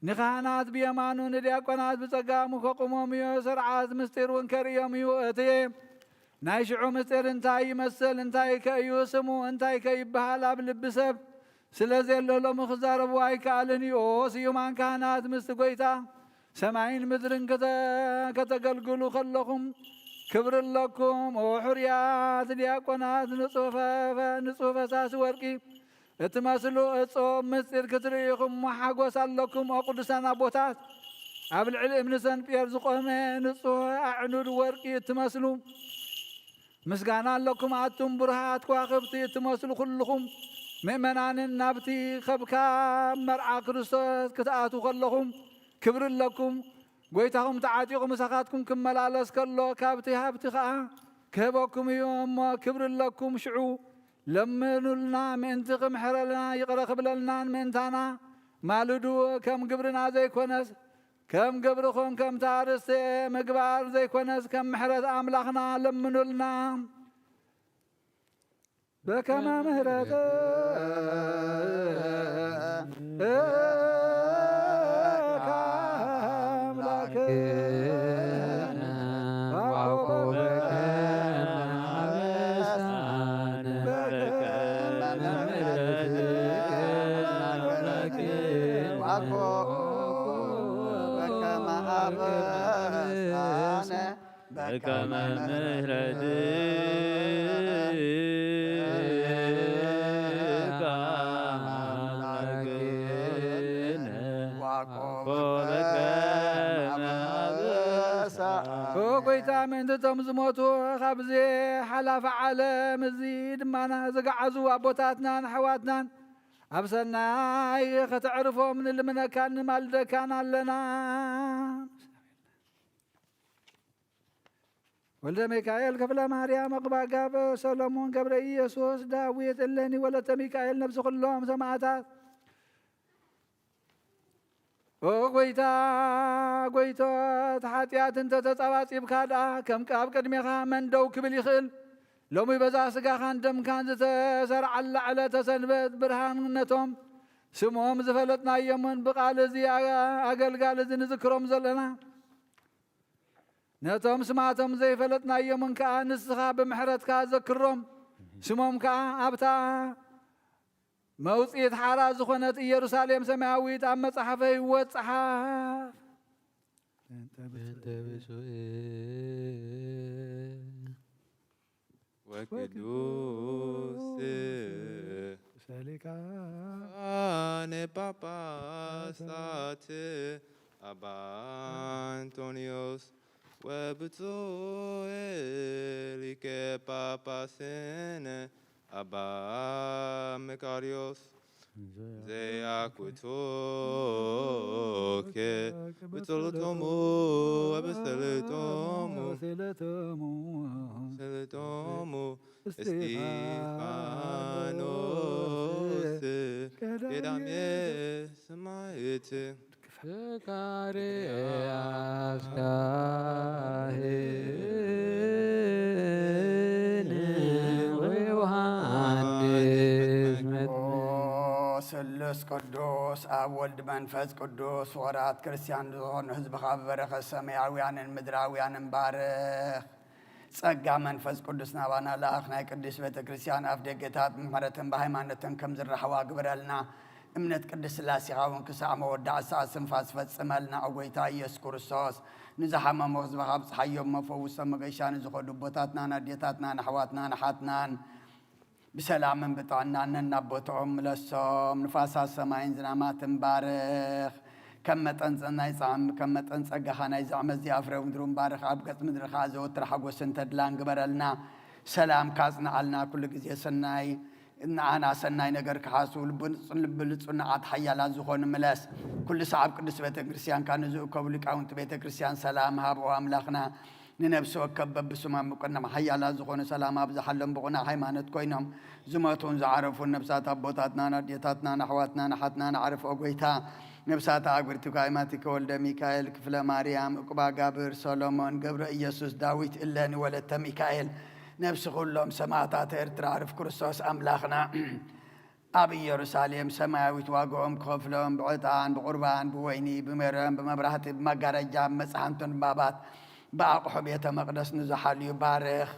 ንካህናት ብየማኑ ንዲያቆናት ብጸጋሙ ከቑሞም እዩ። ስርዓት ምስጢር እውን ከርእዮም እዩ። እቲ ናይ ሽዑ ምስጢር እንታይ ይመስል? እንታይ ከ እዩ ስሙ? እንታይ ከ ይበሃል? ኣብ ልቢ ሰብ ስለ ዘየሎ ሎሚ ክዛረቡ ኣይከኣልን እዩ። ኦ ስዩማን ካህናት ምስቲ ጐይታ ሰማይን ምድርን ከተ-፣ ከተገልግሉ ከለኹም ክብሪ ኣለኩም። ኦ ሕሩያት ዲያቆናት፣ ንጹህ ፈ-፣ ፈ-፣ ንጹህ ፈሳሲ ወርቂ እትመስሉ እጾም ምስጢር ክትርእዩ እሞ ሓጎስ ኣለኩም። ኦ ቅዱሳን ኣቦታት፣ ኣብ ልዕሊ እምኒ ሰንጴር ዝቖመ ንጹህ ኣዕኑድ ወርቂ እትመስሉ ምስጋና ኣለኩም። ኣቱም ብሩሃት ከዋኽብቲ እትመስሉ ኩልኹም ምእመናንን ናብቲ ከብካብ መርዓ ክርስቶስ ክትኣትዉ ከለኹም ክብሪ ኣለኩም። ጐይታኹም ተዓጢቑ ምሳኻትኩም ክመላለስ ከሎ፣ ካብቲ ሃብቲ ኸኣ ክህበኩም እዩ እሞ ክብሪ ኣለኩም። ሽዑ ለምኑልና ምእንቲ ክምሕረልና፣ ይቕረ ክብለልናን ምእንታና ማልዱ ከም ግብርና ዘይኮነስ ከም ግብርኹም ከምታ ርስቲ ምግባር ዘይኮነስ ከም ምሕረት ኣምላኽና ለምኑልና። በከመ ምሕረትከ አምላክነ ዋኮበከነ አበሳነ በከመ ምሕረትከ አምላክነ በከመ አበሳነ በከመ ምሕረትከ አምላክነ ዋኮበከ አበሳ። ኦ ጎይታ፣ ምእንቲ እቶም ዝሞቱ ካብዚ ሓላፊ ዓለም እዚ ድማና ዝገዓዙ ኣቦታትናን ኣሕዋትናን ኣብ ሰናይ ከተዕርፎም ንልምነካን ንማልደካን ኣለና። ወልደ ሚካኤል ክፍለ ማርያም፣ ዕቁባጋብ ሰሎሞን ገብረ ኢየሱስ ዳዊት እሌኒ ወለተ ሚካኤል፣ ነብሲ ኩሎም ሰማዕታት። ኦ ጎይታ፣ ጎይቶት፣ ሓጢኣት እንተ ተጸባጺብካ ደኣ፣ ከም ኣብ ቅድሜኻ መን ደው ክብል ይኽእል? ሎሚ በዛ ስጋኻን ደምካን ዝተሰርዓላ ዕለተ ሰንበት ብርሃን ነቶም ስሞም ዝፈለጥናዮምን ብቓል እዚ ኣገልጋሊ እዚ ንዝክሮም ዘለና፣ ነቶም ስማቶም ዘይፈለጥናዮምን ከኣ ንስኻ ብምሕረትካ ዘክሮም። ስሞም ከኣ ኣብታ መውጽኢት ሓራ ዝኾነት ኢየሩሳሌም ሰማያዊት ኣብ መጽሓፈ ህይወት ጸሓፍ። በእንተ ብፁዕ ወቅዱስ ሊቃነ ጳጳሳት አባ አንጦንዮስ ወብፁዕ ሊቀ ጳጳስነ አባ መቃርዮስ ዘያኩቶከ ብጸሎቶሙ ወበጸሎቶሙ ወበጸሎቶሙ ወበጸሎቶሙ እስጢፋኖስ ቀዳሜ ሰማዕት። ፈቃሬ አስካህን ወዮሐንስ መጥምቅ። ስሉስ ቅዱስ ኣብ ወልድ መንፈስ ቅዱስ ፍቑራት ክርስቲያን ዝኾኑ ህዝብኻ ብበረኸት ሰማያውያንን ምድራውያንን ባርኽ። ጸጋ መንፈስ ቅዱስ ናባና ለኣኽ። ናይ ቅድስት ቤተ ክርስቲያን ኣፍ ደገታት ብምሕረትን ብሃይማኖትን ከም ዝረሓዋ ግበረልና። እምነት ቅድስት ስላሴኻ እውን ክሳዕ መወዳእታ ሰዓት ስንፋስ ፈጽመልና። ኦ ጎይታ ኢየሱስ ክርስቶስ፣ ንዝሓመሙ ህዝብኻ ኣብጽሓዮም፣ መፈውሶም መገሻ ንዝኸዱ ኣቦታትናን ኣዴታትናን ኣሕዋትናን ኣሓትናን ብሰላምን ብጥዕናን ነናብ ቦትኦም ምለሶም። ንፋሳት ሰማይን ዝናማትን ባርኽ። ከም መጠን ጸ-፣ ናይ ጻም-፣ ከም መጠን ጸጋኻ ናይ ዛዕመት እዚኣ ፍረ ምድሩ ባርኽ። ኣብ ገጽ ምድሪ ከኣ ዘወትር ሓጎስን ተድላን ግበረልና። ሰላምካ ኣጽንዓልና። ኩሉ ግዜ ሰናይ ንዓና ሰናይ ነገር ክሓስቡ ልቢ ንጹን ልቢ ንጹን ንዓት ሓያላት ዝኾኑ ምለስ። ኩሉ ሰዓብ ቅድስት ቤተ ክርስቲያንካ ንዝእከቡ ሊቃውንቲ ቤተ ክርስቲያን ሰላም ሃብ። ኦ ኣምላኽና፣ ንነብሲ ወከፍ በብስሞም ምቁናም ሓያላት ዝኾኑ ሰላም ኣብዝሓሎም። ብቑናዕ ሃይማኖት ኮይኖም ዝሞቱን ዝዓረፉን ነብሳት ኣቦታትናን ኣዴታትናን ኣሕዋትናን ኣሓትናን ኣዕርፍ። ኦ ጎይታ፣ ነብሳት ኣግብርቲካ ኢማቲከ ወልደ ሚካኤል፣ ክፍለ ማርያም፣ ዕቁባ ጋብር፣ ሰሎሞን፣ ገብረ ኢየሱስ፣ ዳዊት፣ እሌኒ ወለተ ሚካኤል፣ ነብሲ ኩሎም ሰማእታት ኤርትራ ኣዕርፍ። ክርስቶስ ኣምላኽና ኣብ ኢየሩሳሌም ሰማያዊት ዋጋኦም ክኸፍሎም ብዕጣን፣ ብቑርባን፣ ብወይኒ፣ ብሜሮን፣ ብመብራህቲ፣ ብመጋረጃ፣ ብመጽሓንትን ባባት፣ ብኣቑሑ ቤተ መቕደስ ንዝሓልዩ ባርኽ።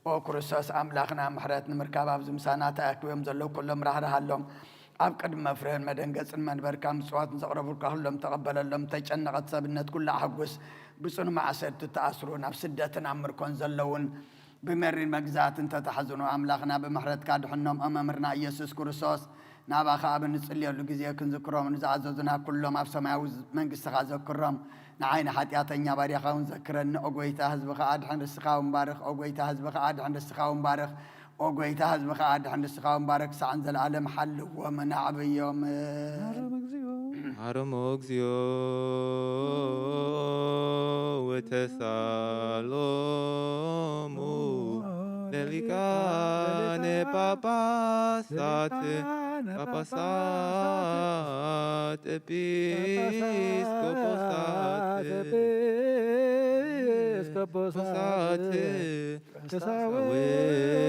ኦ ክርስቶስ ኣምላኽና፣ ምሕረት ንምርካብ ኣብዚ ምሳና ተኣኪቦም ዘለዉ ኩሎም ራህርሃሎም። ኣብ ቅድሚ መፍርህን መደንገጽን መንበርካ ምጽዋት ንዘቕረቡልካ ኩሎም ተቐበለሎም። ተጨነቐት ሰብነት ኩላ ኣሕጉስ። ብጽኑ ማእሰርቲ ተኣስሩ፣ ናብ ስደትን ኣብ ምርኮን ዘለዉን ብመሪር መግዛእትን ተታሕዝኑ ኣምላኽና ብምሕረትካ ድሕኖም። ኦ መምህርና ኢየሱስ ክርስቶስ፣ ናባኻ ኣብ እንጽልየሉ ግዜ ክንዝክሮም ንዝኣዘዙና ኩሎም ኣብ ሰማያዊ መንግስትኻ ዘክሮም። ንዓይ ንሓጢኣተኛ ባርያኻ እውን ዘክረኒ። ኦ ጎይታ፣ ህዝብኻ ኣድሕን፣ ርስኻ እውን ባርኽ። ኦ ጎይታ፣ ህዝብኻ ኣድሕን፣ ርስኻ እውን ባርኽ። ኦ ጎይታ፣ ህዝብኻ ኣድሕን፣ ርስኻ እውን ባርኽ። ክሳዕ ንዘለኣለም ሓልዎም፣ ኣዕብዮም። ማረም እግዚኦ። ማረም እግዚኦ ወተሳሎሙ ለሊቃነ ጳጳሳት፣ ጳጳሳት፣ ኤጲስቆጶሳት፣ ቆሳት፣ ቀሳውስት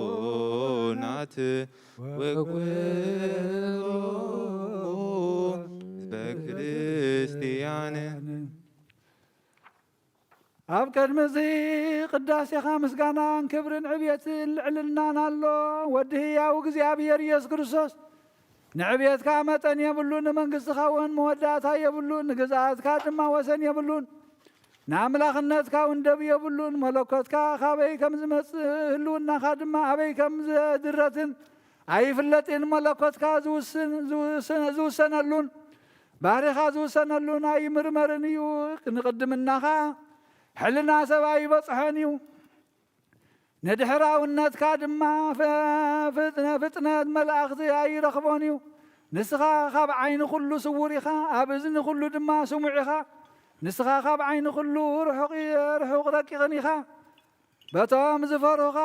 ወዲያቆናት ወኩሎ ህዝበ ክርስቲያን። ኣብ ቅድሚ እዚ ቅዳሴኻ ምስጋናን ክብርን ዕብየትን ልዕልናን ኣሎ። ወዲ ህያው እግዚኣብሔር ኢየሱስ ክርስቶስ፣ ንዕብየትካ መጠን የብሉን፣ ንመንግስትኻ እውን መወዳእታ የብሉን፣ ንግዝኣትካ ድማ ወሰን የብሉን። ንኣምላኽነትካ እውን ደብ የብሉን። መለኮትካ ካበይ ከም ዝመጽእ፣ ህልውናኻ ድማ ኣበይ ከም ዝድረትን ኣይፍለጥን። መለኮትካ ዝውስን-፣ ዝውስን-፣ ዝውሰነሉን ባህሪኻ ዝውሰነሉን ኣይምርመርን እዩ። ንቕድምናኻ ሕልና ሰብ ኣይበጽሖን እዩ። ንድሕራውነትካ ድማ ፈ-፣ ፍጥነ-፣ ፍጥነት መላእኽቲ ኣይረኽቦን እዩ። ንስኻ ካብ ዓይኒ ኩሉ ስዉር ኢኻ፣ ኣብ እዝኒ ኩሉ ድማ ስሙዕ ኢኻ። ንስኻ ካብ ዓይኒ ኩሉ ርሑቕ፣ ርሑቕ ረቂቕን ኢኻ። በቶም ዝፈርሁኻ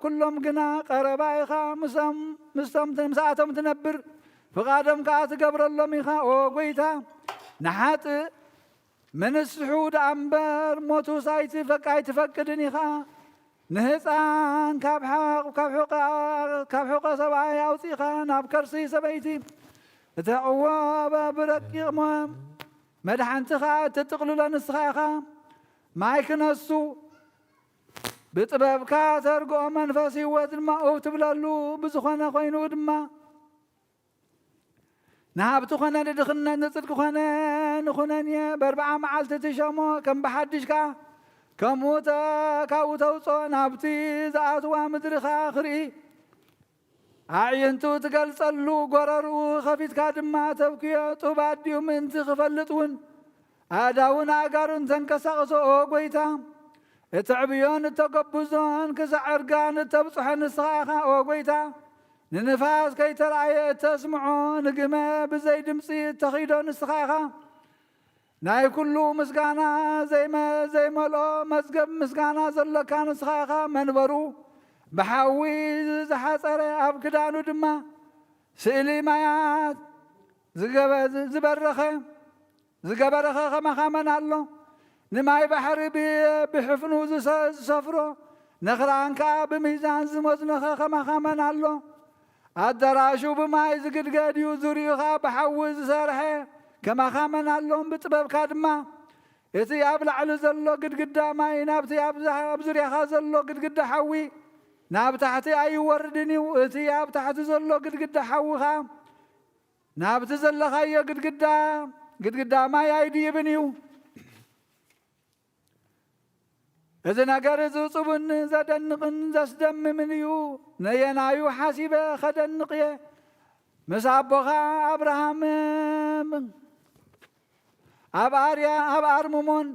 ኩሎም ግና ቀረባ ኢኻ፣ ምስኦም፣ ምስቶም፣ ምስኣቶም ትነብር፣ ፍቓዶም ከኣ ትገብረሎም ኢኻ። ኦ ጐይታ፣ ንሓጥእ ምንስሑ ደኣ እምበር፣ ሞቱስ ኣይትፈቅ-፣ ኣይትፈቅድን ኢኻ። ንህፃን ካብ ሓ-፣ ካብ ሕቆ-፣ ካብ ሕቆ ሰብኣይ ኣውፂእኻ ናብ ከርሲ ሰበይቲ እተዕወበ ብረቂቕ ሞ-፣ መድሓንቲ ኸኣ እትጥቕልሎ ንስኻ ኢኻ። ማይ ክነሱ ብጥበብካ ተርግኦ፣ መንፈስ ህይወት ድማ ኡብ ትብለሉ። ብዝኾነ ኮይኑ ድማ ንሃብቲ ኾነ ንድኽነት፣ ንጽድቂ ኾነ ንኹነኔ፣ በርብዓ መዓልቲ ትሸሞ፣ ከም ብሓድሽ ከኣ ከምኡ ተ-፣ ካብኡ ተውጽኦ፣ ናብቲ ዝኣትዋ ምድሪ ከኣ ክርኢ ኣዕይንቱ ትገልጸሉ፣ ጎረርኡ ኸፊትካ ድማ ተብክዮ። ጡብ ኣዲኡ ምእንቲ ክፈልጥ እውን ኣእዳውን ኣእጋሩን ተንቀሳቕሶ። ኦ ጐይታ፣ እተዕብዮን እተጎብዞን ክሳዕ እርጋን እተብጽሖ ንስኻ ኢኻ። ኦ ጐይታ፣ ንንፋስ ከይተራእየ እተስምዖ፣ ንግመ ብዘይ ድምጺ እተኺዶ ንስኻ ኢኻ። ናይ ኩሉ ምስጋና ዘይመ-፣ ዘይመልኦ መዝገብ ምስጋና ዘሎካ ንስኻ ኢኻ። መንበሩ ብሓዊ ዝሓጸረ፣ ኣብ ክዳኑ ድማ ስእሊ ማያት ዝገበ-፣ ዝበረኸ፣ ዝገበረኸ ከማኻ መን ኣሎ? ንማይ ባሕሪ ብ-፣ ብሕፍኑ ዝሰ-፣ ዝሰፍሮ፣ ነኽራን ከኣ ብሚዛን ዝመዝኖኸ ከማኻ መን ኣሎ? ኣዳራሹ ብማይ ዝግድገድ እዩ፣ ዙርዩኻ ብሓዊ ዝሰርሐ ከማኻ መን ኣሎ? ብጥበብካ ድማ እቲ ኣብ ላዕሊ ዘሎ ግድግዳ ማይ ናብቲ ኣብ ዛ-፣ ኣብ ዙርያኻ ዘሎ ግድግዳ ሓዊ ናብ ታሕቲ ኣይወርድን እዩ። እቲ ኣብ ታሕቲ ዘሎ ግድግዳ ሓዊ ኸኣ ናብቲ ዘለኻዮ ግድግዳ፣ ግድግዳ ማይ ኣይድይብን እዩ። እዚ ነገር እዚ ዕጹብን ዘደንቕን ዘስደምምን እዩ። ነየናዩ ሓሲበ ኸደንቕ እየ? ምስ ኣቦኻ ኣብርሃም ኣብ ኣርያ፣ ኣብ ኣርምሞን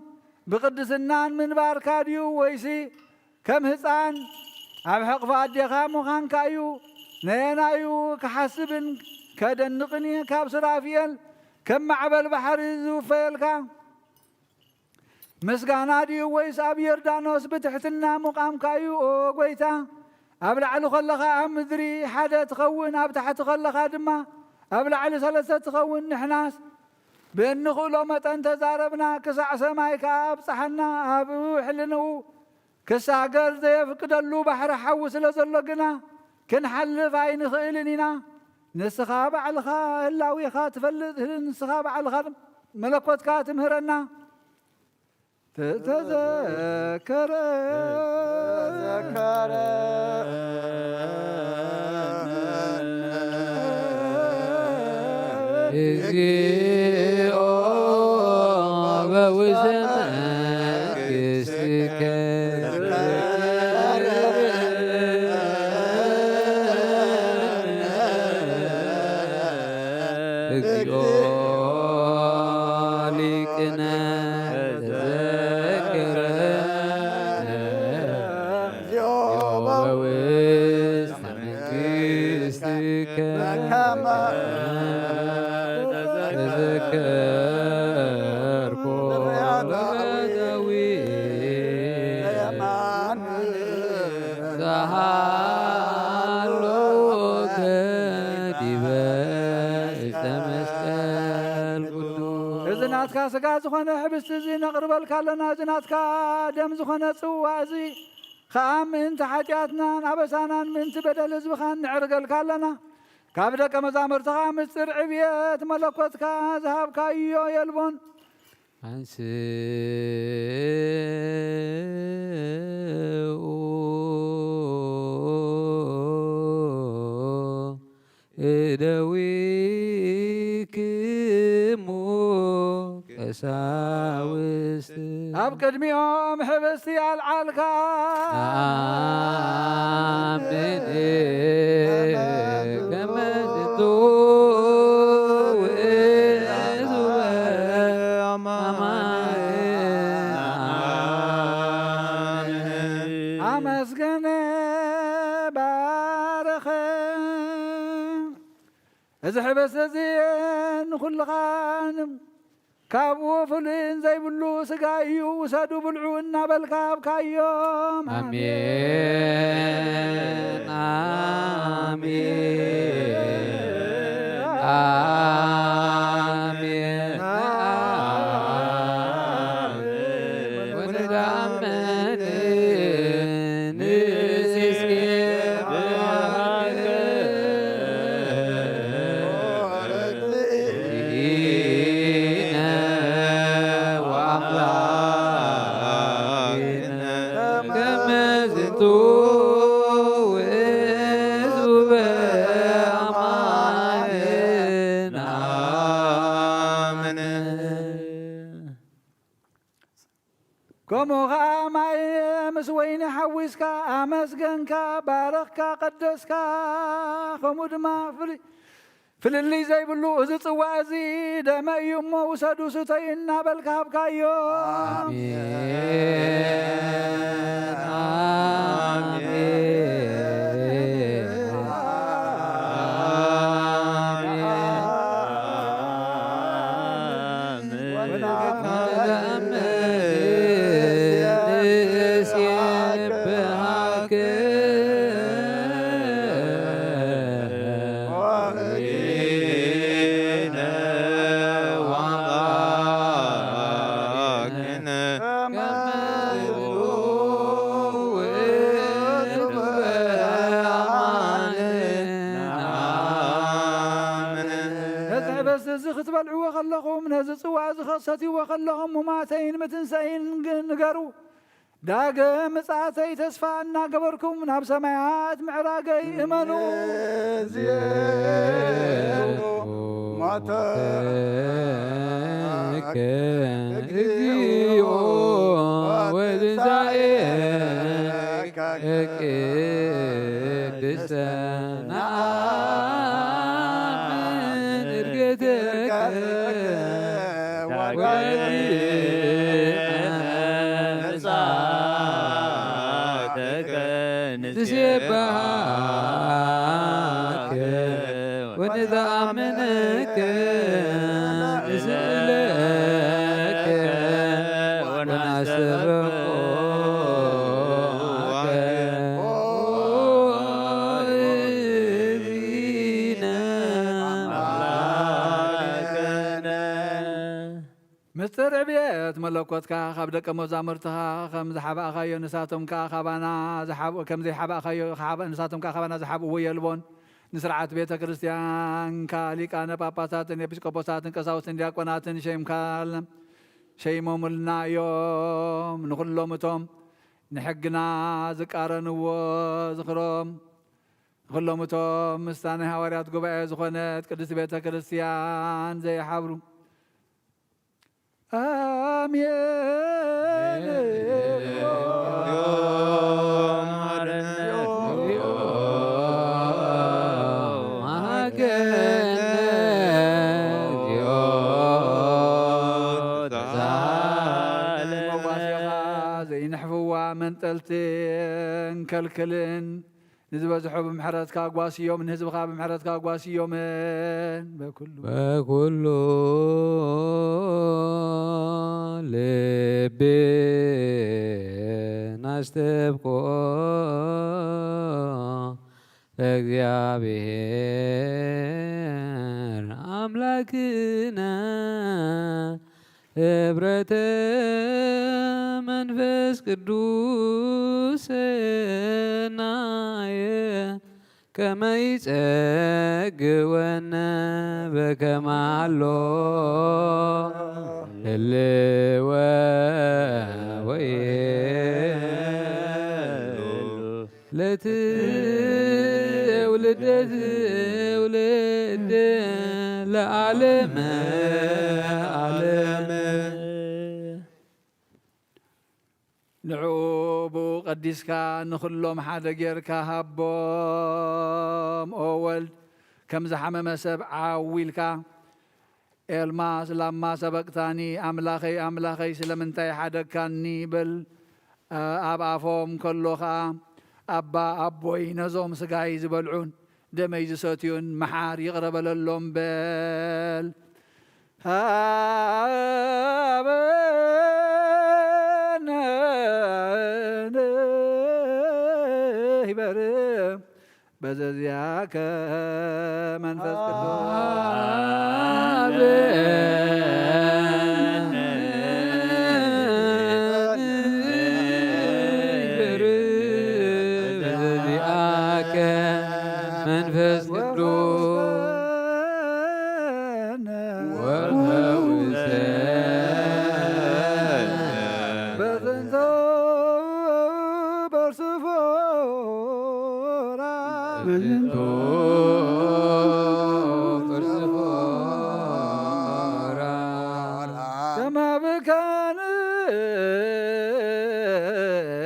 ብቕድስናን ምንባርካ ድዩ? ወይሲ ከም ህፃን ኣብ ሕቕፊ ኣዴኻ ምዃንካ እዩ? ነየናዩ ክሓስብን ከደንቕን እየ? ካብ ሱራፊኤል ከም ማዕበል ባሕሪ ዝውፈየልካ ምስጋና ድዩ? ወይስ ኣብ ዮርዳኖስ ብትሕትና ምዃንካ እዩ? ኦ ጐይታ፣ ኣብ ላዕሊ ኸለኻ ኣብ ምድሪ ሓደ ትኸውን፣ ኣብ ታሕቲ ኸለኻ ድማ ኣብ ላዕሊ ሰለስተ ትኸውን። ንሕናስ ብእንኽእሎ መጠን ተዛረብና፣ ክሳዕ ሰማይ ከኣ ኣብጽሓና። ኣብ ውሕልንኡ ክሳገር ዘየፍቅደሉ ባሕሪ ሓዊ ስለ ዘሎ ግና፣ ክንሓልፍ ኣይንኽእልን ኢና። ንስኻ ባዕልኻ ህላዌኻ ትፈልጥ፣ ንስኻ ባዕልኻ መለኮትካ ትምህረና። ተዘከረ እግዚኦ በውስተ መንግሥትከ። እግዚኦ ሊቅነ ተዘከረ በውስተ መንግሥትከ። ተዘከርኩ በዳዊት ሳሃሎከ ዲበ ዕፀ መስቀል ቅዱስ። ናትካ ስጋ ዝኾነ ሕብስቲ እዚ ነቕርበልካ ኣለና። እዚ ናትካ ደም ዝኾነ ጽዋ እዚ ኸኣ ምእንቲ ሓጢኣትናን ኣበሳናን ምእንቲ በደል ህዝብኻን ንዕርገልካ ኣለና። ካብ ደቀ መዛሙርትኻ ምስጢር ዕብየት መለኮትካ ዝሃብካዮ የልቦን። ኣንስኡ እደዊክሙ ቀሳውስት። ኣብ ቅድሚኦም ሕብስቲ ኣልዓልካ። ኣምን ከመ ዝንቱ ውእቱ በአማን። ኣመስገነ ባረኸ። እዚ ሕብስቲ እዚ ንኹልኻን ካብኡ ፍሉይን ዘይብሉ ስጋ እዩ፣ ውሰዱ ብልዑ እናበልካ ሃብካዮም። ኣሜን፣ ኣሜን፣ ኣሜን፣ ኣሜን። ወንትአመን ከምኡ ኸኣ ማይ ምስ ወይኒ ሓዊስካ ኣመስገንካ፣ ባረኽካ፣ ቀደስካ። ከምኡ ድማ ፍል-፣ ፍልልይ ዘይብሉ እዚ ጽዋእ እዚ ደመ እዩ እሞ ውሰዱ ስተዩ እናበልካ ሃብካዮ። ኣሜን፣ ኣሜን፣ ኣሜን። ነዚ ሕብስቲ እዚ ክትበልዕዎ ከለኹም፣ ነዚ ጽዋእ እዚ ክትሰትይዎ ከለኹም፣ ሙማተይን ምትንሳኤይን ግ-፣ ንገሩ። ዳግም ምጽኣተይ ተስፋ እናገበርኩም፣ ናብ ሰማያት ምዕራገይ እመኑ። ሞተከ እግዚኦ ወትንሳኤከ ቅድስተ ነአምን እርገተከ ወዲነ ንስብሐከ ወንተአምነከ ንስእለከ ወናስተብቆከ። ምስጢር ዕብየት መለኮትካ ካብ ደቀ መዛሙርትኻ ከም ዝሓባእኻዮ ንሳቶም ከኣ ካባና ዝሓብ-፣ ከም ዘይሓባእኻዮ፣ ንሳቶም ከኣ ካባና ዝሓብእዎ የልቦን። ንስርዓት ቤተ ክርስቲያንካ ሊቃነ ጳጳሳትን ኤጲስቆጶሳትን ቀሳውስትን ዲያቆናትን ሸይምካ-፣ ሸይሞምልና እዮም። ንኹሎም እቶም ንሕግና ዝቃረንዎ ዝኽሮም፣ ንኹሎም እቶም ምስታ ናይ ሃዋርያት ጉባኤ ዝኾነት ቅድስት ቤተ ክርስቲያን ዘይሓብሩ። ኣሜን። መዋስያኻ ዘይንሕፍዋ መንጠልትን ከልክልን ንዝበዝሑ ብምሕረትካ ጓስዮም፣ ንህዝብኻ ብምሕረትካ ጓስዮምን በኩሉ በኩሉ ልቢ ናስተብቆ ለእግዚኣብሔር ኣምላክነ። ህብረተ መንፈስ ቅዱስ ሰናየ ከመ ይጸግወነ በከማሎ ህልወ ወይ ለትውልደ ትውልድ ለዓለመ ዓለም። ንዕኡ ብኡ ቀዲስካ ንኹሎም ሓደ ጌርካ ሃቦም። ኦ ወልድ፣ ከም ዝሓመመ ሰብ ዓው ኢልካ፣ ኤልማስ ላማ ሰበቅታኒ፣ ኣምላኸይ ኣምላኸይ ስለምንታይ ሓደግካኒ? በል። ኣብ ኣፎም ከሎ ኸኣ፣ ኣባ ኣቦይ፣ ነዞም ስጋይ ዝበልዑን ደመይ ዝሰትዩን መሓር፣ ይቕረ በለሎም በል። ሃበነ ንህበር በዘዚኣከ መንፈስ ቅዱስ። በዘዚኣከ መንፈስ ቅዱስ ወፈውሰ በዝንቱ በርሱ ፎራ በዝንቱ በርሱ ፎራ ከመ ብከነ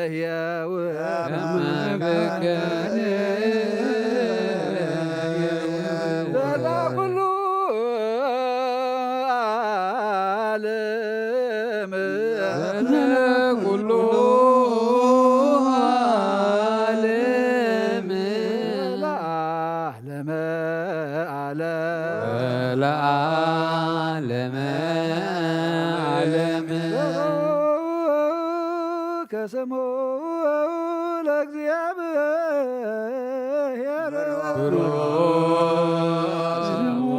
ህያው ከመ ብከነ ህያው ኩሉ ዓለም ኩሉ ዓለም ለዓለመ ዓለም ለዓለመ ዓለም። ከስሙ ለእግዚኣብሔር ብሩክ ስሙ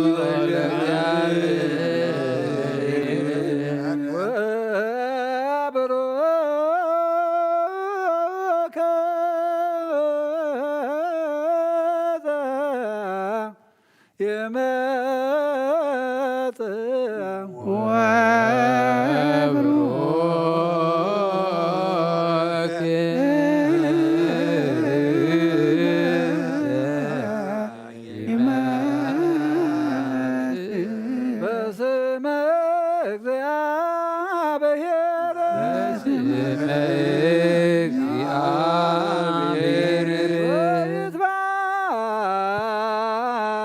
ለእግዚኣብሔር ወብሩክ ይመጽእ ወብሩክ በስመ እግዚአብሔር በስመ እግዚአብሔር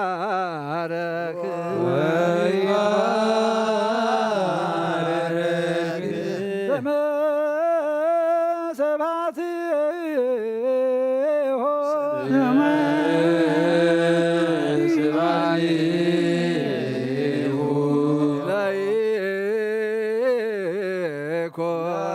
ወይትባረክ ወይትባረክ ስመ ስብሐት ስብሐት ለይኩን ለይኩን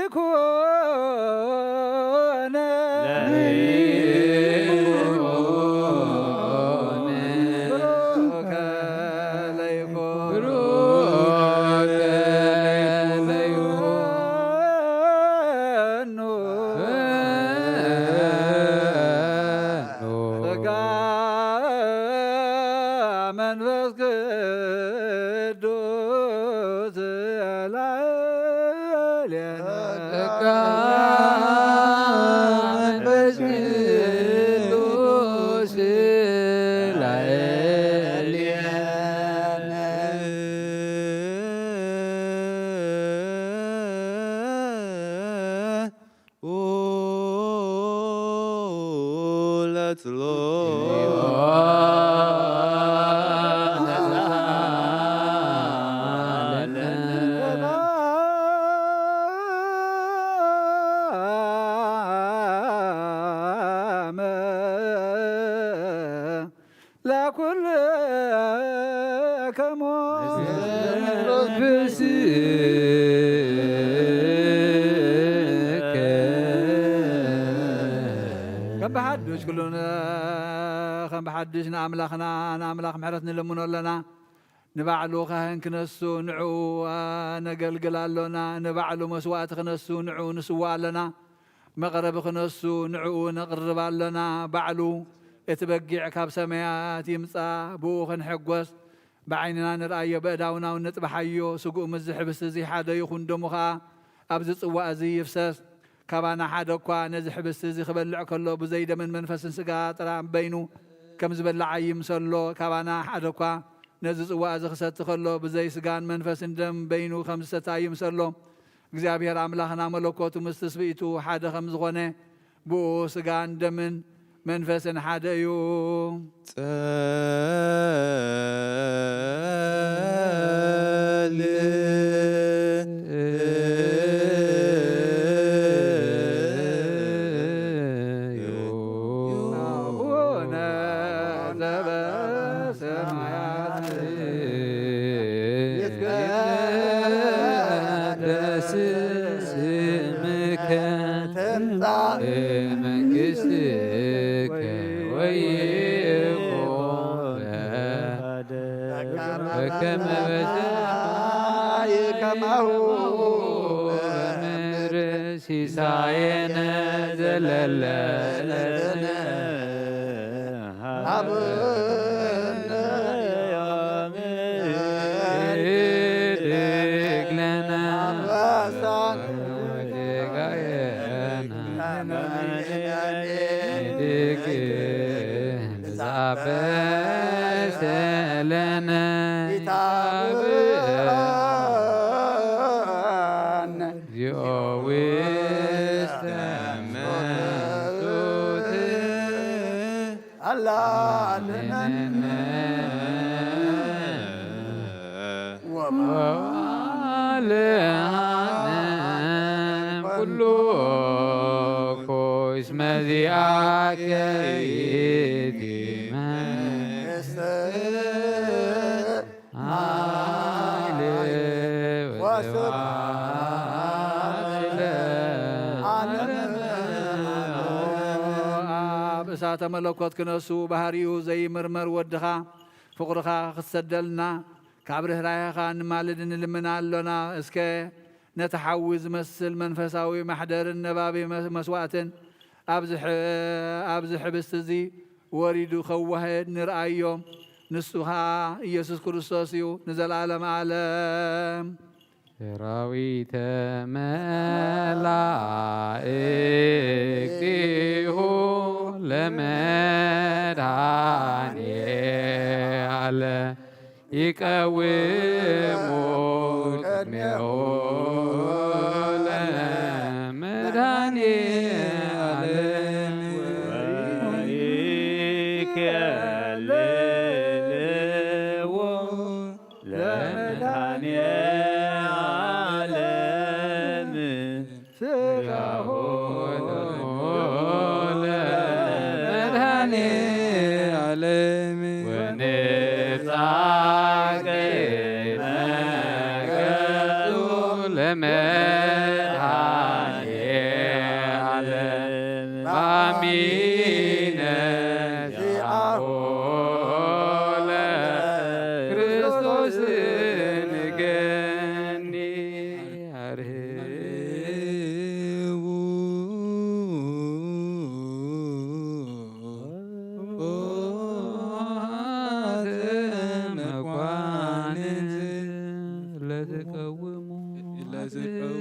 ለይኩን ብሩከ ለይኩን ብሩከ ለይኩን ጸጋ መንፈስ ቅዱስ ላዕሌነ ጸጋ መንፈስ ቅዱስ ላዕሌነ ለኩልክሙ ብስከ ብሓድሽ ኩሉ ን-፣ ከም ብሓድሽ ንኣምላኽና፣ ንኣምላኽ ምሕረት ንልምኖ ኣለና። ንባዕሉ ካህን ክነሱ ንዕኡ፣ አ፣ ነገልግል ኣሎና። ንባዕሉ መስዋእቲ ክነሱ ንዕኡ ንስዋእ ኣሎና። መቕረቢ ክነሱ ንዕኡ ነቕርብ ኣሎና። ባዕሉ እቲ በጊዕ ካብ ሰማያት ይምጻእ፣ ብኡ ክንሕጎስ። ብዓይንና ንርኣዮ፣ በእዳውና እውን ንጥብሓዮ። ስግኡ ምስዚ ሕብስቲ እዚ ሓደ ይኹን፣ ደሙ ኸኣ ኣብዚ ጽዋእ እዚ ይፍሰስ። ካባና ሓደ እኳ ነዚ ሕብስቲ እዚ ክበልዕ ከሎ፣ ብዘይ ደምን መንፈስን ስጋ ጥራም በይኑ ከም ዝበልዕ ኣይምሰሎ። ካባና ሓደ እኳ ነዚ ጽዋእ እዚ ክሰቲ ከሎ፣ ብዘይ ስጋን መንፈስን ደም በይኑ ከም ዝሰቲ ኣይምሰሎ። እግዚኣብሔር ኣምላኽና መለኮቱ ምስ ትስብእቱ ሓደ ከም ዝኾነ፣ ብኡ ስጋን ደምን መንፈስን ሓደ እዩ። ጸልዩ። አቡነ ዘበሰማያት ይትቀደስ ስምከ ትምጻእ መንግሥትከ ወይኩን በከመ በሰማይ ከማሁ በምድር ሲሳየነ ዘለለ ሀበነ ዮም ህድግ ለነ አበሳነ ህድግ ዛበሰ ለነ ይታብአነ እግዚኦ ውስተ መንሱት አላድነነ ወባልሃነ ኩሉ ኩስ መዚአከ ይእቲ መንግስት ኃይል ወስብሐት ለዓለመ። ኣብ እሳተ መለኮት ክነሱ ባህሪኡ ዘይምርመር ወድኻ ፍቕርኻ ክትሰደልና ካብ ርህራሄኻ ንማልድ ንልምን ኣሎና። እስከ ነቲ ሓዊ ዝመስል መንፈሳዊ ማሕደርን ነባቢ መ-፣ መስዋእትን ኣብዚ ሕ-፣ ኣብዚ ሕብስቲ እዚ ወሪዱ ከዋህድ ንርኣዮ። ንሱ ኸኣ ኢየሱስ ክርስቶስ እዩ ንዘለዓለመ ዓለም። ሰራዊተ መላእክቲሁ ለመድኃኔ ዓለም ይቀውሙ ቅድሜሁ ለመድኃኔ ዓለም ወይከልልዎ ለመድኃኔ ዓለም ስጋሁ ለመድኃኔ ዓለም ወነጻ ቅድመ ገጹ ለመድኃኔ ዓለም አሚነ ዚአሁ ለክርስቶስ ንገኒ አርህዉ መኳንንት ለትቀውሙ ለትቀውሙ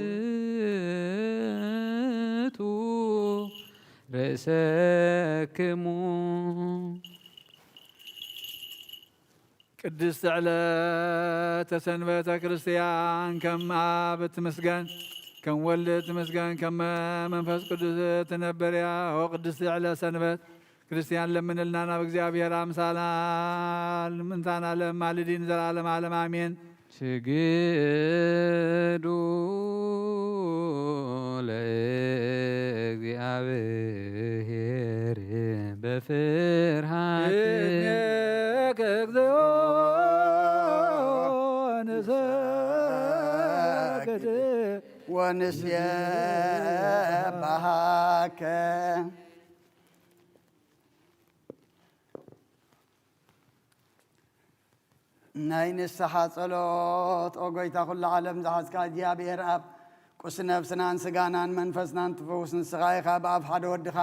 ርእሰክሙ። ቅድስት ዕለተ ሰንበተ ክርስቲያን ከም ኣብ ትምስገን፣ ከም ወልድ ትምስገን፣ ከም መንፈስ ቅዱስ ትነብር እያ። ኦ ቅድስት ዕለት ሰንበት ክርስቲያን ለምንልና ናብ እግዚኣብሔር ኣምሳላ ምንታና ለማልዲን ዘላለም ዓለም ኣሜን። ስግዱ ለእግዚኣብሔር በፍርሃት ቅድሜከ እግዚኦ ንሰግድ ወንሴብሐከ። ናይ ንስሓ ጸሎት። ኦ ጎይታ ኩሉ ዓለም ዝሓዝካ እግዚኣብሔር ኣብ፣ ቁስ ነፍስናን ስጋናን መንፈስናን ትፈውስ ንስኻ ኢኻ። ብኣፍ ሓደ ወድኻ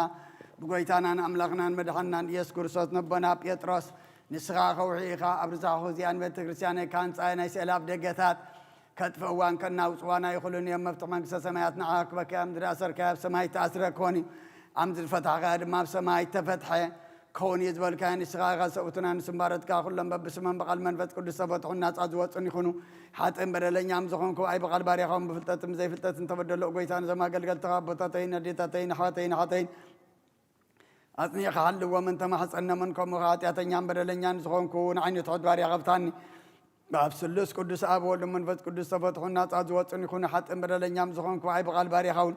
ብጎይታናን ኣምላኽናን መድሓንናን ኢየሱስ ክርስቶስ ነቦና ጴጥሮስ፣ ንስኻ ከውሒ ኢኻ፣ ኣብ ርሳኹ እዚኣ ንቤተ ክርስቲያነይ ካንጻይ ናይ ስእሊ ኣብ ደገታት ከጥፍእዋን ከናውጽዋን ኣይኽእሉን እዮም። መፍትሕ መንግስተ ሰማያት ንዓኻ ክበካ እያ። ምድሪ ኣሰርካያ ኣብ ሰማይ ተኣስረ ክኾን እዩ፣ ኣም ዝፈታሕካያ ድማ ኣብ ሰማይ ተፈትሐ ክኸውን እዩ ዝበልካዮ ንስኻ ኢኻ። ሰብኡትና ንስምባረትካ ኩሎም በብስሞም ብቓል መንፈስ ቅዱስ ተፈትሑን ናጻ ዝወጹን ይኹኑ። ሓጥእን በደለኛም ዝኾንኩ ኣይ ብቓል ባርያኻውን ብፍልጠትን ብዘይፍልጠትን ተበደሎ። ጎይታ፣ ነዞም ኣገልገልትኻ ኣቦታተይን ኣዴታተይን ኣሕዋተይን ኣሓተይን ኣጽኒዕካ ሓልዎምን ተማሕጸኖምን፣ ከምኡ ኸዓ ሓጢኣተኛን በደለኛን ዝኾንኩ ንዓይኒ ትሑት ባርያ ቐብታኒ። ኣብ ስሉስ ቅዱስ ኣብ ወልድ መንፈስ ቅዱስ ተፈትሑን ናጻ ዝወጹን ይኹኑ። ሓጥእን በደለኛም ዝኾንኩ ኣይ ብቓል ባርያኻ እውን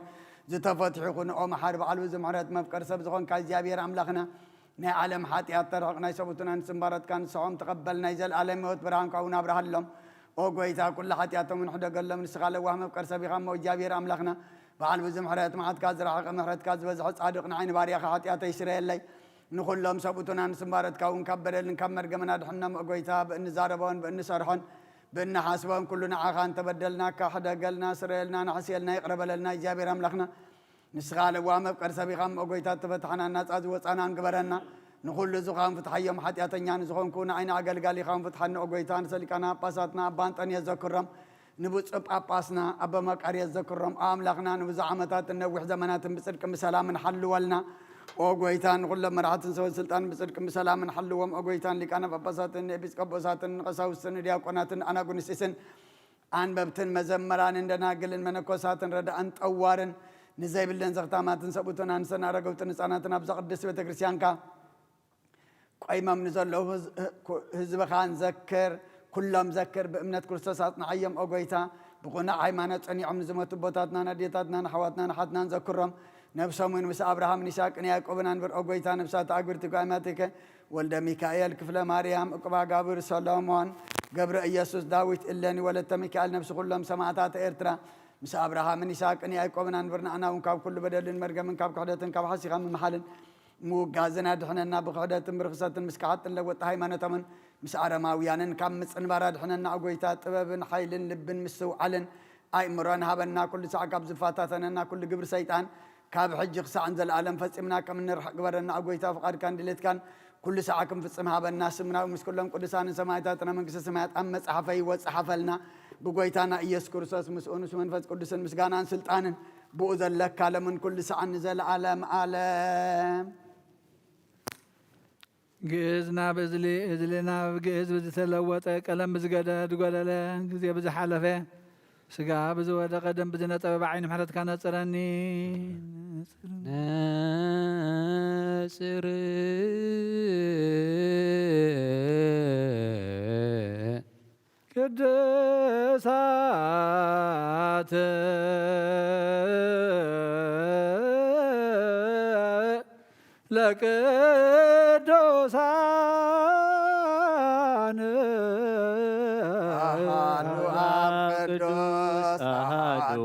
ዝተፈትሑ ይኹኑ። ኦ መሓሪ ባዕሉ እዚ ምሕረት መፍቀር ሰብ ዝኾንካ እግዚኣብሔር ኣምላኽና፣ ናይ ዓለም ሓጢኣት ተርሕቕ፣ ናይ ሰብኡትና ንስምባረትካ ንስሖም ተቐበል፣ ናይ ዘለኣለም ህይወት ብርሃንካ እውን ኣብርሃሎም። ኦ ጎይታ፣ ኩሉ ሓጢኣቶም እውን ሕደገሎም፣ ንስኻ ለዋህ መፍቀር ሰብ ኢኻ እሞ እግዚኣብሔር ኣምላኽና፣ በዓል ብዙ ምሕረት፣ መዓትካ ዝረሓቐ ምሕረትካ ዝበዝሐ ጻድቕ ንዓይ ንባርያኻ ሓጢኣተይ ስረየለይ። ንኹሎም ሰብኡትና ንስምባረትካ እውን ካብ በደልን ካብ መርገምን ኣድሕኖም። ኦ ጎይታ፣ ብእንዛረቦን ብእንሰርሖን ብእንሓስቦን ኩሉ ንዓኻ እንተበደልናካ ሕደገልና፣ ስረየልና፣ ንሕስየልና፣ ይቕረ በለልና እግዚኣብሔር ኣምላኽና። ንስኻ ለዋህ መፍቀር ሰብ ኢኻ እሞ ኦ ጎይታ፣ እተፈታሕና ናጻ ዝወጻናን ግበረና። ንኹሉ ህዝብኻን ፍትሓዮም፣ ሓጢኣተኛ ንዝኾንኩ ንዓይ ንኣገልጋሊኻን ፍትሓኒ ኦ ጎይታ። ንሰሊቃና ጳጳሳትና ኣባ ኣንጠንዮስ ዘክሮም፣ ንብፁዕ ጳጳስና ኣባ መቃርዮስ ዘክሮም። ኦ ኣምላኽና፣ ንብዙሕ ዓመታትን ነዊሕ ዘመናትን ብጽድቅን ብሰላምን ሓልወልና። ኦ ጎይታ፣ ንኹሎም መራሕትን ሰበ ስልጣን ብጽድቅን ብሰላምን ሓልዎም። ኦ ጎይታ፣ ንሊቃነ ጳጳሳትን ንኤጲስቆጶሳትን ንቀሳውስትን ንዲያቆናትን ኣናጉንስጢስን ኣንበብትን መዘመራንን ደናግልን መነኮሳትን ረዳእን ጠዋርን ንዘይብለን ዘኽታማትን ሰብኡትን ኣንሰትን ኣረገውትን ህፃናትን ኣብዛ ቅድስት ቤተ ክርስቲያንካ ቆይሞም ንዘለዉ ህዝ-፣ ህ-፣ ኩ-፣ ህዝብኻን ዘክር፣ ኩሎም ዘክር፣ ብእምነት ክርስቶስ ኣጽንዓዮም ኦ ጎይታ። ብቕኑዕ ሃይማኖት ጸኒዖም ንዝሞቱ ኣቦታትናን ኣዴታትናን ኣሕዋትናን ኣሓትናን ዘክሮም። ነብሶም እውን ምስ ኣብርሃምን ይስሐቅን ያዕቆብን ኣንብር ኦ ጎይታ። ነብሳት ኣግብርቲ ጓይማቲከ ወልደ ሚካኤል፣ ክፍለ ማርያም፣ ዕቁባጋብር፣ ሰሎሞን፣ ገብረ ኢየሱስ፣ ዳዊት፣ እሌኒ ወለተ ሚካኤል፣ ነብሲ ኩሎም ሰማዕታት ኤርትራ ምስ ኣብርሃምን ይስሐቅን ያዕቆብን ኣንብር። ንዓና እውን ካብ ኩሉ በደልን መርገምን ካብ ክሕደትን ካብ ሓሲኻ ምምሓልን ምውጋዝን ኣድሕነና። ብክሕደትን ብርኽሰትን ምስ ከሓጥን ለወጥቲ ሃይማኖቶምን ምስ ኣረማውያንን ካብ ምጽንባር ኣድሕነና። ኦ ጎይታ፣ ጥበብን ሓይልን ልብን ምስትውዓልን ኣእምሮን ሃበና። ኩሉ ሳዕ ካብ ዝፈታተነና ኩሉ ግብሪ ሰይጣን ካብ ሕጂ ክሳዕ ንዘለኣለም ፈጺምና ከም እንርሕቕ ግበረና። ኦ ጎይታ፣ ፍቓድካን ድሌትካን ኩሉ ሳዕ ክንፍጽም ሃበና። ስምና እውን ምስ ኩሎም ቅዱሳንን ሰማዕታትን ኣብ መንግስተ ሰማያት ኣብ መጽሓፈ ህይወት ጸሓፈልና። ብጎይታና ኢየሱስ ክርስቶስ ምስኡን ምስ መንፈስ ቅዱስን ምስጋናን ስልጣንን ብኡ ዘለካ ለምን ኩሉ ሳዕን ንዘለኣለም ኣለም። ግእዝ ናብ እዝሊ፣ እዝሊ ናብ ግእዝ ብዝተለወጠ፣ ቀለም ብዝገደ-፣ ዝጎደለ፣ ግዜ ብዝሓለፈ፣ ስጋ ብዝወደቐ፣ ደም ብዝነጸበ፣ ብዓይኒ ምሕረትካ ነጽረኒ። ነጽር። ቅዱሳት ለቅዱሳን አሃዱ አብ ቅዱስ አሃዱ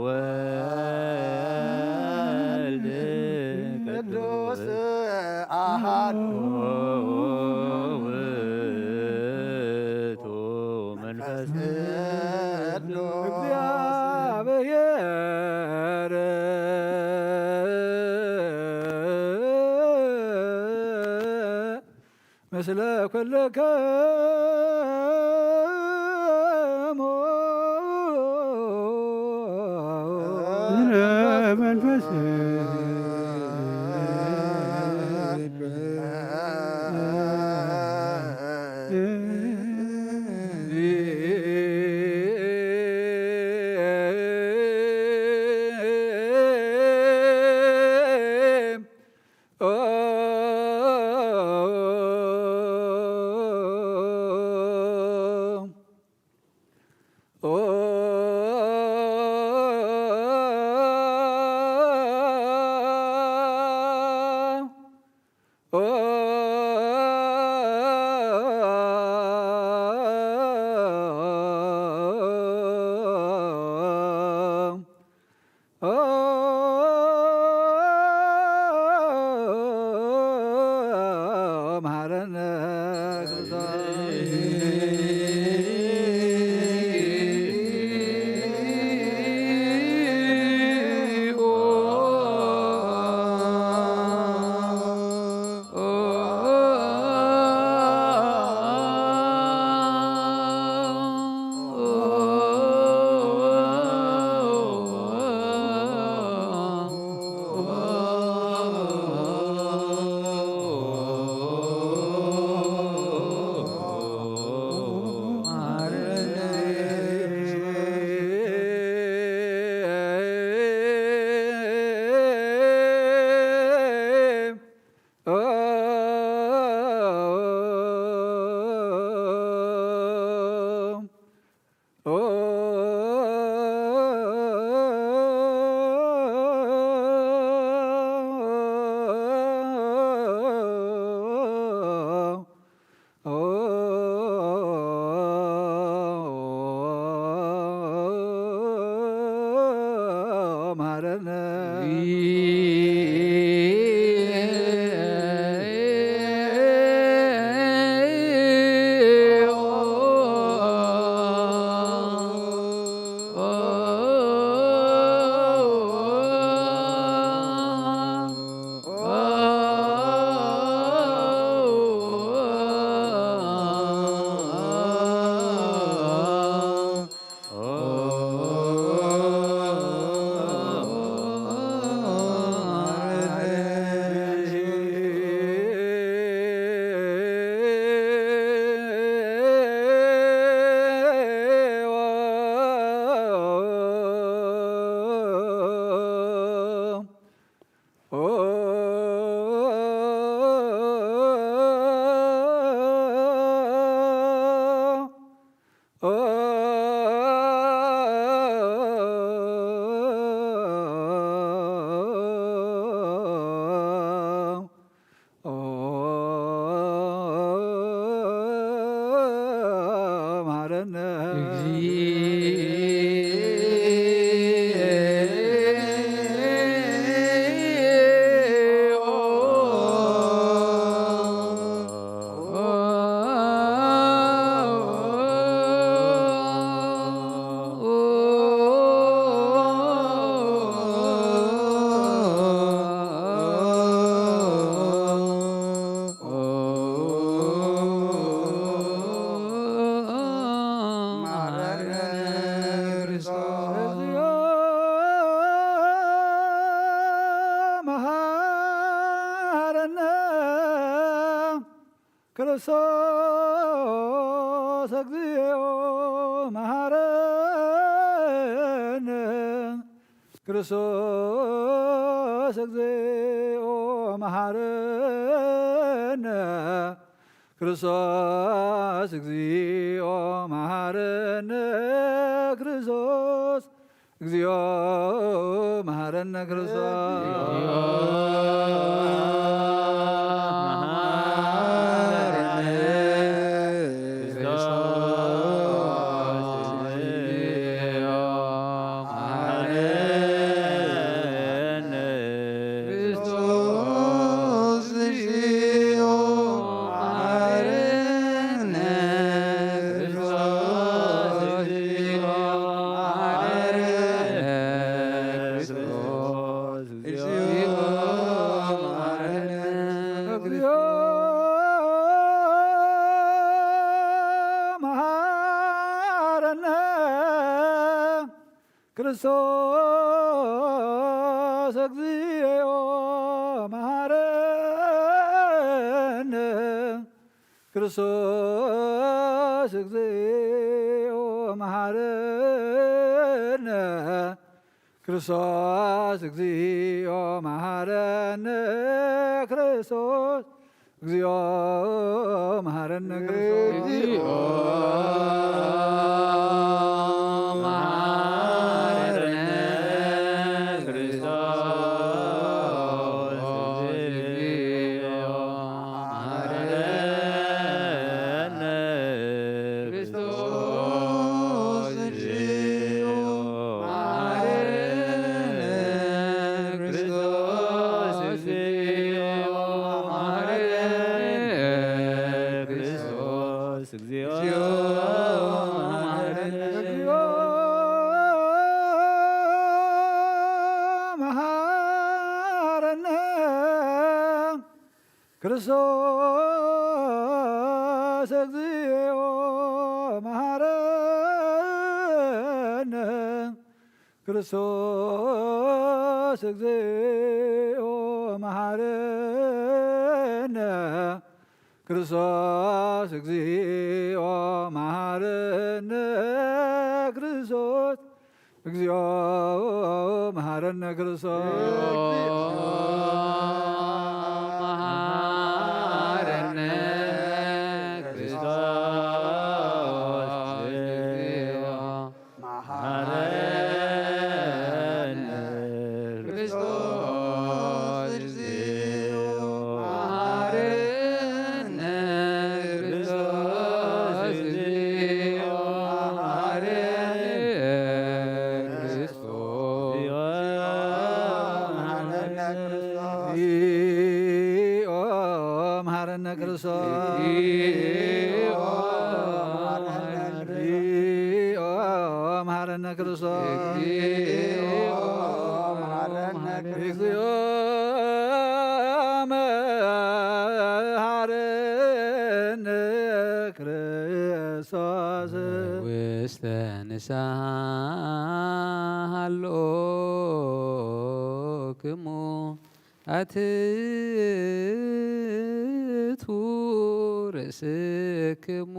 ወልድ ቅዱስ አሃዱ ውእቱ መንፈስ ቅዱስ እግዚአብሔር ምስለ ኩልክሙ። መንፈስ መሐረነ ክርስቶስ እግዚኦ መሐረነ። ክርስቶስ እግዚኦ መሐረነ። ክርስቶስ እግዚኦ መሐረነ። ክርስቶስ እግዚኦ መሐረነ። ክርስቶስ ክርስቶስ እግዚኦ መሐረነ። ክርስቶስ እግዚኦ መሐረነ። ክርስቶስ እግዚኦ መሐረነ። ክርስቶስ እግዚኦ መሐረነ። ክርስቶስ እግዚኦ መሐረነ። ክርስቶስ እግዚኦ መሐረነ። ክርስቶስ እግዚኦ መሐረነ። ክርስቶስ እግዚኦ መሐረነ። ክርስቶስ እግዚኦ መሐረነ። መሐረነ። ክርስቶስ እግዚኦ መሐረነ። ክርስቶስ እግዚኦ መሐረነ። ክርስቶስ እግዚኦ መሐረነ። ክርስቶስ እግዚኦ መሐረነ። ክርስቶስ መሐረነ። ክርስቶስ እግዚኦ መሐረነ። ክርስቶስ እግዚኦ መሐረነ። ክርስቶስ እግዚኦ መሐረነ። ክርስቶስ ክርስቶስ። እግዚኦ መሐረነ ክርስቶስ። እግዚኦ መሐረነ ክርስቶስ። ውስተ ንስሓ ሃሎክሙ ኣትቱ ርእስክሙ።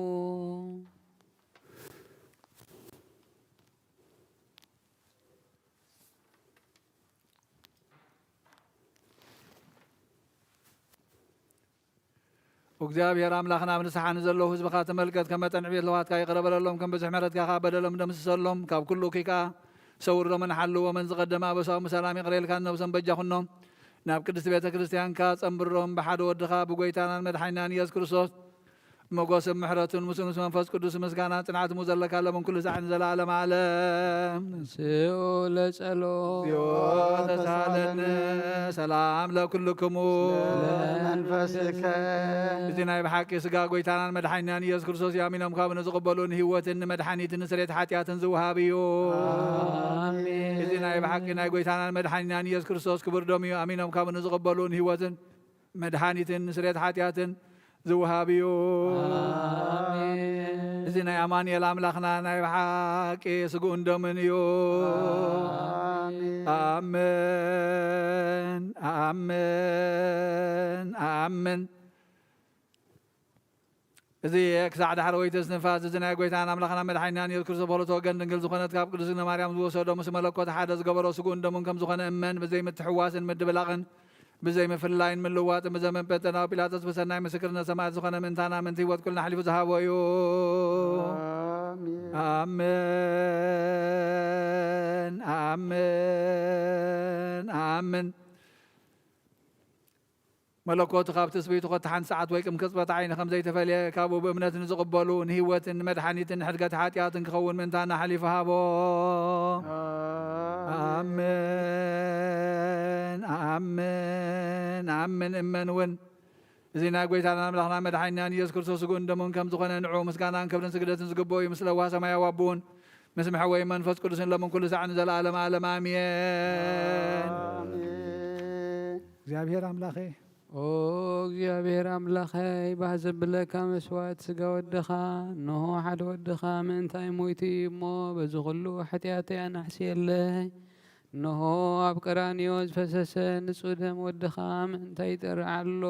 እግዚኣብሔር ኣምላኽና፣ ኣብ ንስሓ ንዘለዉ ህዝብኻ ተመልከት፣ ከም መጠን ዕቤት ለውሃትካ ይቕረ በለሎም፣ ከም ብዝሒ ምሕረትካ ከኣ በደሎም ደምስሰሎም፣ ካብ ኩሉ እኩይ ከኣ ሰውሮምን ሓልዎምን። ዝቐደመ ኣበሳኦም ብሰላም ይቕረ ኢልካ ንነብሶም በጃ ኩኖም፣ ናብ ቅድስቲ ቤተ ክርስቲያንካ ጸንብሮም፣ ብሓደ ወድኻ ብጎይታናን መድሓኒናን ኢየሱስ ክርስቶስ ሞገስን ምሕረትን ምስኡ ምስ መንፈስ ቅዱስ ምስጋናን ጽንዓት ምስኡ ዘለካ ለምን ኩሉ ሳዕ ንዘለዓለመ ዓለም። ስኡ ለጸሎ። እግዚኦ ተሳለነ። ሰላም ለኩልክሙ። ለመንፈስከ። እዚ ናይ ብሓቂ ስጋ ጎይታናን መድሓኒናን ኢየሱስ ክርስቶስ እዩ። ኣሚኖም ካብ ንዝቕበሉ ንህይወትን ንመድሓኒትን ንስሬት ሓጢኣትን ዝወሃብ እዩ። ኣሜን። እዚ ናይ ብሓቂ ናይ ጎይታናን መድሓኒናን ኢየሱስ ክርስቶስ ክቡር ደም እዩ። ኣሚኖም ካብ ንዝቕበሉ ንህይወትን መድሓኒትን ንስሬት ሓጢኣትን ዝወሃብ እዩ። ኣሜን። እዚ ናይ ኣማኑኤል ኣምላኽና ናይ ብሓቂ ስግኡን ደምን እዩ። ኣሜን። ኣሜን፣ ኣሜን፣ ኣሜን። እዚ ክሳዕ ዳሕረወይቲ እስትንፋስ፣ እዚ ናይ ጎይታን ኣምላኽና መድሓኒናን ኢየሱስ ክርስቶስ ብኽልተ ወገን ድንግል ዝኾነት ካብ ቅድስት ድንግል ማርያም ዝወሰዶ፣ ምስ መለኮት ሓደ ዝገበሮ ስግኡን ደሙን ከም ዝኾነ እመን። ብዘይ ምትሕዋስን ምድብላቕን ብዘይ ምፍላይን ምልዋጥን ብዘመን ጴንጠናዊ ጲላጦስ ብሰናይ ምስክርነት ሰማዕት ዝኾነ ምእንታና ምእንቲ ህይወት ኩልና ኣሕሊፉ ዝሃቦ እዩ። ኣሜን። ኣሜን፣ ኣሜን፣ ኣሜን። መለኮቱ ካብ ትስብእቱ ኮታ ሓንቲ ሰዓት ወይ ቅም ቅጽበት ዓይኒ ከም ዘይተፈልየ፣ ካብኡ ብእምነት ንዝቕበሉ ንህይወትን ንመድሓኒትን ንሕድገት ሓጢኣትን ክኸውን ምእንታና ኣሕሊፉ ሃቦ። ኣሜን፣ ኣሜን፣ ኣሜን። እመን እውን። እዚ ናይ ጎይታና ኣምላኽና መድሓኒናን ኢየሱስ ክርስቶስ ስግኡን ደሙን ከም ዝኾነ ንዑ ምስጋናን ክብርን ስግደትን ዝግብኦ እዩ። ምስ ለዋህ ሰማያዊ ኣቦውን ምስ መሐወይ መንፈስ ቅዱስን ለምን ኩሉ ሳዕ ንዘለዓለም ዓለም ኣሜን። ኣሜን። እግዚኣብሔር ኣምላኸይ። ኦ እግዚኣብሔር ኣምላኸይ፣ ባህ ዘብለካ መስዋዕት ስጋ ወድኻ፣ እንሆ ሓደ ወድኻ ምእንታይ ሞይቱ እዩ እሞ፣ በዚ ኩሉ ሓጢኣተይ ኣናሕስየለይ። እንሆ ኣብ ቀራንዮ ዝፈሰሰ ንጹህ ደም ወድኻ ምእንታይ ይጠርዕ ኣሎ።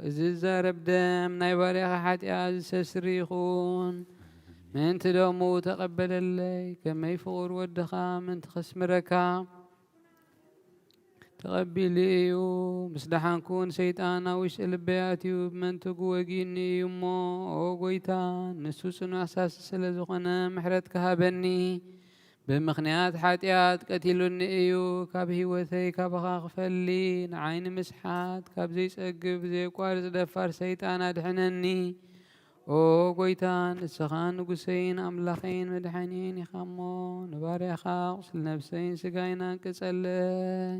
እዚ ዝዛረብ ደም ናይ ባርያኻ ሓጢኣት ዝሰስሪ ይኹን። ምእንቲ ደሙ ተቐበለለይ፣ ከመይ ፍቑር ወድኻ ምእንቲ ከስምረካ ተቐቢሉ እዩ። ምስ ደሓንኩ ንሰይጣን ኣብ ውሽጢ ልበይ ኣትዩ ብመንትጉ ወጊኡኒ እዩ እሞ፣ ኦ ጐይታ፣ ንሱ ጽኑዕ ሳሲ ስለ ዝኾነ ምሕረትካ ሃበኒ። ብምኽንያት ሓጢኣት ቀቲሉኒ እዩ። ካብ ህይወተይ ካባኻ ክፈሊ፣ ንዓይ ንምስሓት ካብ ዘይጸግብ ብዘየቋርጽ ደፋር ሰይጣን ኣድሕነኒ። ኦ ጐይታ፣ ንስኻ ንጉሰይን ኣምላኸይን መድሓኒየይን ኢኻ እሞ፣ ንባርያኻ ቁስሊ ነብሰይን ስጋይን ኣንቅጸለይ።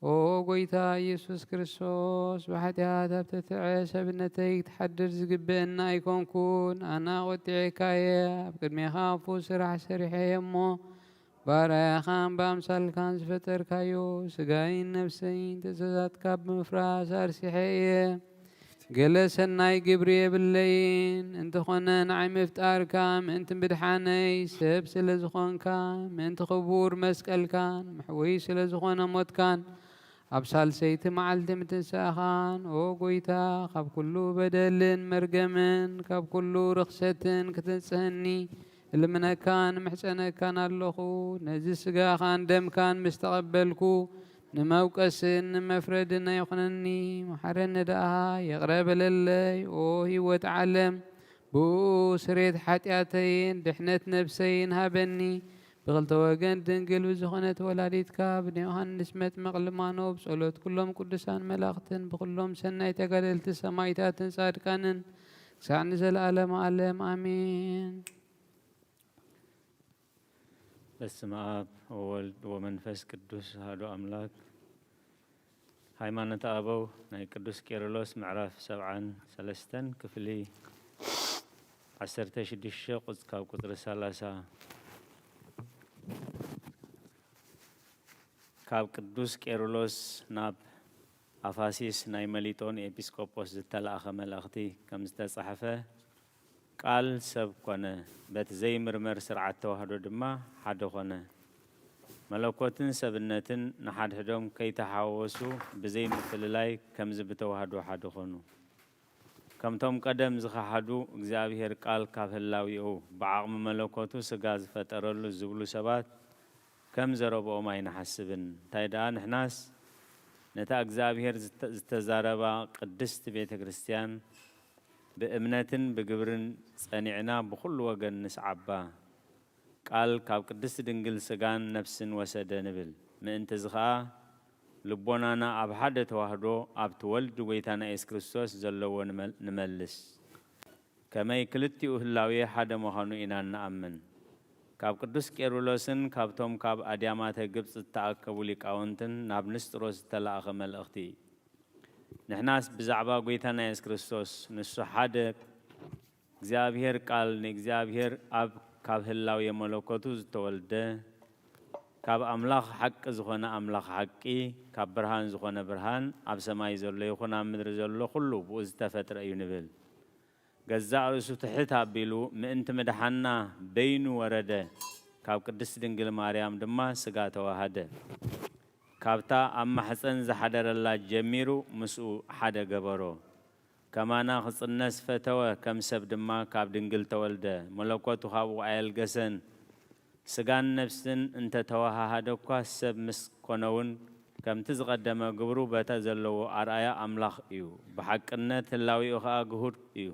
ኦ ጐይታ ኢየሱስ ክርስቶስ፣ ብሓጢኣት ኣብ ተትዐ ሰብነተይ ክትሓድር ዝግብአኒ ኣይኮንኩን። ኣነ ኣቖጢዐካ እየ፣ ኣብ ቅድሜኻ ክፉእ ስራሕ ሰሪሐ እየ እሞ፣ ባርያኻን ብኣምሳልካን ዝፈጠርካዮ ስጋይን ነፍሰይን ትእዛዛትካ ብምፍራስ ኣርሲሐ እየ። ገለ ሰናይ ግብሪ የብለይን፣ እንተኾነ ንዓይ ምፍጣርካ ምእንቲ ምድሓነይ ሰብ ስለ ዝኾንካ፣ ምእንቲ ክቡር መስቀልካን መሕወዪ ስለ ዝኾነ ሞትካን፣ ኣብ ሳልሰይቲ መዓልቲ ምትንሳእኻን፣ ኦ ጐይታ፣ ካብ ኩሉ በደልን መርገምን ካብ ኩሉ ርኽሰትን ክትንጽህኒ እልምነካን እምሕጸነካን ኣለኹ። ነዚ ስጋኻን ደምካን ምስ ተቐበልኩ፣ ንመውቀስን ንመፍረድን ኣይኹነኒ። መሓረኒ ደኣ፣ ይቕረ በለለይ። ኦ ህይወት ዓለም፣ ብኡ ስሬት ሓጢኣተይን ድሕነት ነብሰይን ሃበኒ። ብኽልተ ወገን ድንግል ብዝኾነት ወላዲትካ፣ ብንዮሃንስ መጥምቕ ልማኖ፣ ብጸሎት ኩሎም ቅዱሳን መላእኽትን ብኹሎም ሰናይ ተጋደልቲ ሰማዕታትን ጻድቃንን፣ ክሳዕ ንዘለዓለመ ዓለም ኣሜን። በስመ አብ ወወልድ ወመንፈስ ቅዱስ አሐዱ አምላክ። ሃይማኖተ ኣበው ናይ ቅዱስ ቄርሎስ ምዕራፍ ሰብዓን ሰለስተን ክፍሊ ዓሰርተ ሽዱሽተ ቁጽ-፣ ካብ ቁጽሪ ሰላሳ። ካብ ቅዱስ ቄርሎስ ናብ ኣፋሲስ ናይ መሊጦን ኤጲስቆጶስ ዝተላእኸ መልእኽቲ ከም ዝተጻሕፈ፣ ቃል ሰብ ኮነ፣ በቲ ዘይምርመር ስርዓት ተዋህዶ ድማ ሓደ ኮነ። መለኮትን ሰብነትን ንሓድሕዶም ከይተሓወሱ ብዘይ ምፍልላይ ከምዚ ብተዋህዶ ሓደ ኮኑ። ከምቶም ቀደም ዝኸሓዱ እግዚኣብሔር ቃል ካብ ህላዊኡ ብዓቕሚ መለኮቱ ስጋ ዝፈጠረሉ ዝብሉ ሰባት ከም ዘረብኦም ኣይንሓስብን። እንታይ ደኣ ንሕናስ ነታ እግዚኣብሔር ዝተ-፣ ዝተዛረባ ቅድስቲ ቤተ ክርስቲያን ብእምነትን ብግብርን ጸኒዕና ብኹሉ ወገን ንስዓባ። ቃል ካብ ቅድስቲ ድንግል ስጋን ነፍስን ወሰደ ንብል። ምእንትዚ ኸኣ ልቦናና ኣብ ሓደ ተዋህዶ ኣብቲ ወልድ ጐይታና የሱስ ክርስቶስ ዘለዎ ንመል-፣ ንመልስ። ከመይ ክልቲኡ ህላዌ ሓደ ምዃኑ ኢና እንኣምን። ካብ ቅዱስ ቄርሎስን ካብቶም ካብ ኣድያማተ ግብጽ ዝተኣከቡ ሊቃውንትን ናብ ንስጥሮስ ዝተላእኸ መልእኽቲ። ንሕናስ ብዛዕባ ጐይታና የሱስ ክርስቶስ፣ ንሱ ሓደ እግዚኣብሔር ቃል፣ ንእግዚኣብሔር ኣብ ካብ ህላዌ መለኮቱ ዝተወልደ፣ ካብ ኣምላኽ ሓቂ ዝኾነ ኣምላኽ ሓቂ፣ ካብ ብርሃን ዝኾነ ብርሃን፣ ኣብ ሰማይ ዘሎ ይኹን ኣብ ምድሪ ዘሎ ኩሉ ብኡ ዝተፈጥረ እዩ ንብል። ገዛእ ርእሱ ትሕት ኣቢሉ ምእንቲ ምድሓንና በይኑ ወረደ፣ ካብ ቅድስቲ ድንግል ማርያም ድማ ስጋ ተዋሃደ። ካብታ ኣብ ማሕፀን ዝሓደረላ ጀሚሩ ምስኡ ሓደ ገበሮ። ከማና ክፅነስ ፈተወ፣ ከም ሰብ ድማ ካብ ድንግል ተወልደ። መለኮቱ ካብኡ ኣየልገሰን። ስጋን ነፍስን እንተተወሃሃደ እኳ፣ ሰብ ምስ ኮነ እውን ከምቲ ዝቐደመ ግብሩ በታ ዘለዎ ኣርኣያ ኣምላኽ እዩ። ብሓቅነት ህላዌኡ ኸኣ ግሁድ እዩ።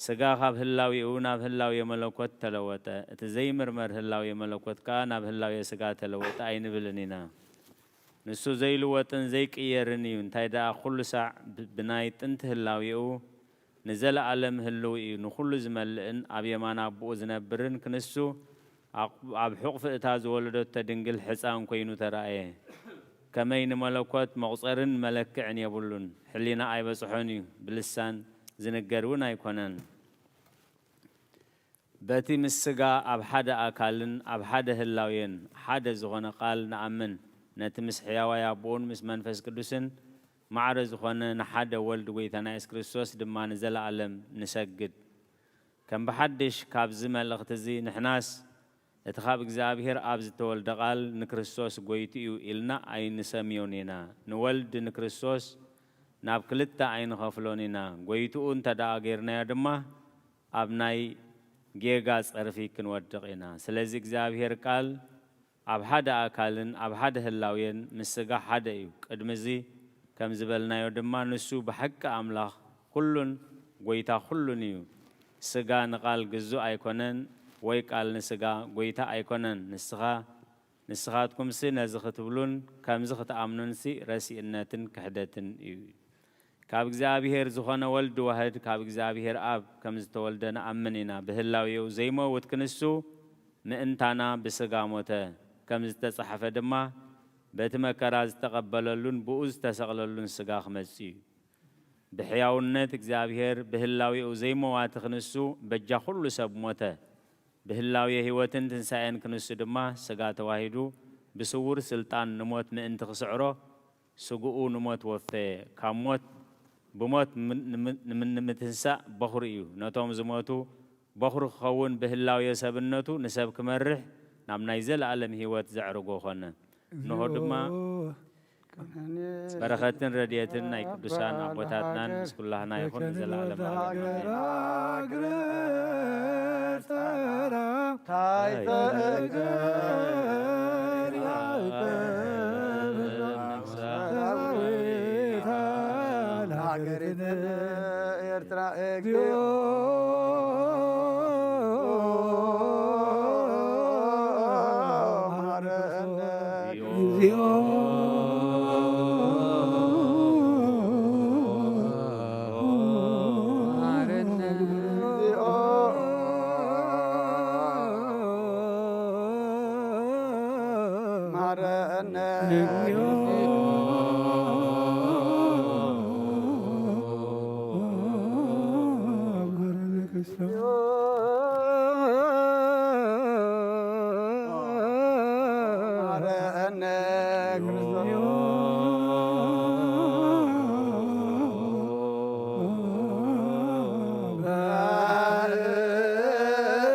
ስጋ ካብ ህላዌኡ ናብ ህላዌ መለኮት ተለወጠ። እቲ ዘይምርመር ህላዌ መለኮት ከኣ ናብ ህላዌ ስጋ ተለወጠ ኣይንብልን ኢና። ንሱ ዘይልወጥን ዘይቅየርን እዩ። እንታይ ደኣ፣ ኩሉ ሳዕ ብ-፣ ብናይ ጥንቲ ህላዌኡ ንዘለኣለም ህልው እዩ። ንኹሉ ዝመልእን ኣብ የማን ኣቦኡ ዝነብርን ክንሱ፣ ኣቕ-፣ ኣብ ሕቑፊ እታ ዝወለደቶ ድንግል ሕፃን ኮይኑ ተራእየ። ከመይ ንመለኮት መቑጸርን መለክዕን የብሉን። ሕሊና ኣይበጽሖን እዩ። ብልሳን ዝንገር እውን ኣይኮነን። በቲ ምስ ስጋ ኣብ ሓደ ኣካልን ኣብ ሓደ ህላዌን ሓደ ዝኾነ ቃል ንኣምን። ነቲ ምስ ሕያዋይ ኣቦኡን ምስ መንፈስ ቅዱስን ማዕረ ዝኾነ ንሓደ ወልድ ጐይታና የሱስ ክርስቶስ ድማ ንዘለኣለም ንሰግድ። ከም ብሓድሽ ካብዚ መልእኽቲ እዚ ንሕናስ እቲ ካብ እግዚኣብሔር ኣብ ዝተወልደ ቃል ንክርስቶስ ጐይትኡ እዩ ኢልና ኣይንሰምዮን ኢና። ንወልድ ንክርስቶስ ናብ ክልተ ኣይንኸፍሎን ኢና። ጐይትኡ እንተ ደኣ ጌርናዮ ድማ ኣብ ናይ ጌጋ ጸርፊ ክንወድቕ ኢና። ስለዚ እግዚኣብሔር ቃል ኣብ ሓደ ኣካልን ኣብ ሓደ ህላዌን ምስ ስጋ ሓደ እዩ። ቅድሚ እዚ ከም ዝበልናዮ ድማ ንሱ ብሓቂ ኣምላኽ ኩሉን ጐይታ ኩሉን እዩ። ስጋ ንቃል ግዙእ ኣይኮነን፣ ወይ ቃል ንስጋ ጐይታ ኣይኮነን። ንስኻ፣ ንስኻትኩምሲ ነዚ ክትብሉን ከምዚ ክትኣምኑንሲ ረሲእነትን ክሕደትን እዩ። ካብ እግዚኣብሔር ዝኾነ ወልድ ዋህድ ካብ እግዚኣብሔር ኣብ ከም ዝተወልደ ንኣምን ኢና። ብህላዌኡ ዘይመውት ክንሱ ምእንታና ብስጋ ሞተ። ከም ዝተጻሕፈ ድማ በቲ መከራ ዝተቐበለሉን ብኡ ዝተሰቕለሉን ስጋ ክመጽእ እዩ። ብሕያውነት እግዚኣብሔር ብህላዌኡ ዘይመዋቲ ክንሱ በጃ ኩሉ ሰብ ሞተ። ብህላዌ ህይወትን ትንሳኤን ክንሱ ድማ ስጋ ተዋሂዱ ብስውር ስልጣን ንሞት ምእንቲ ክስዕሮ ስግኡ ንሞት ወፈየ። ካብ ሞት፣ ብሞት ም-፣ ንም-፣ ንም-፣ ንምትንሳእ በኹሪ እዩ። ነቶም ዝሞቱ በኹሪ ክኸውን ብህላዌ ሰብነቱ ንሰብ ክመርሕ ናብ ናይ ዘለኣለም ህይወት ዘዕርጎ ኾነ። እንሆ ድማ በረኸትን ረድኤትን ናይ ቅዱሳን ኣቦታትናን ምስ ኩላህና ይኹን ንዘለኣለም ዓለም።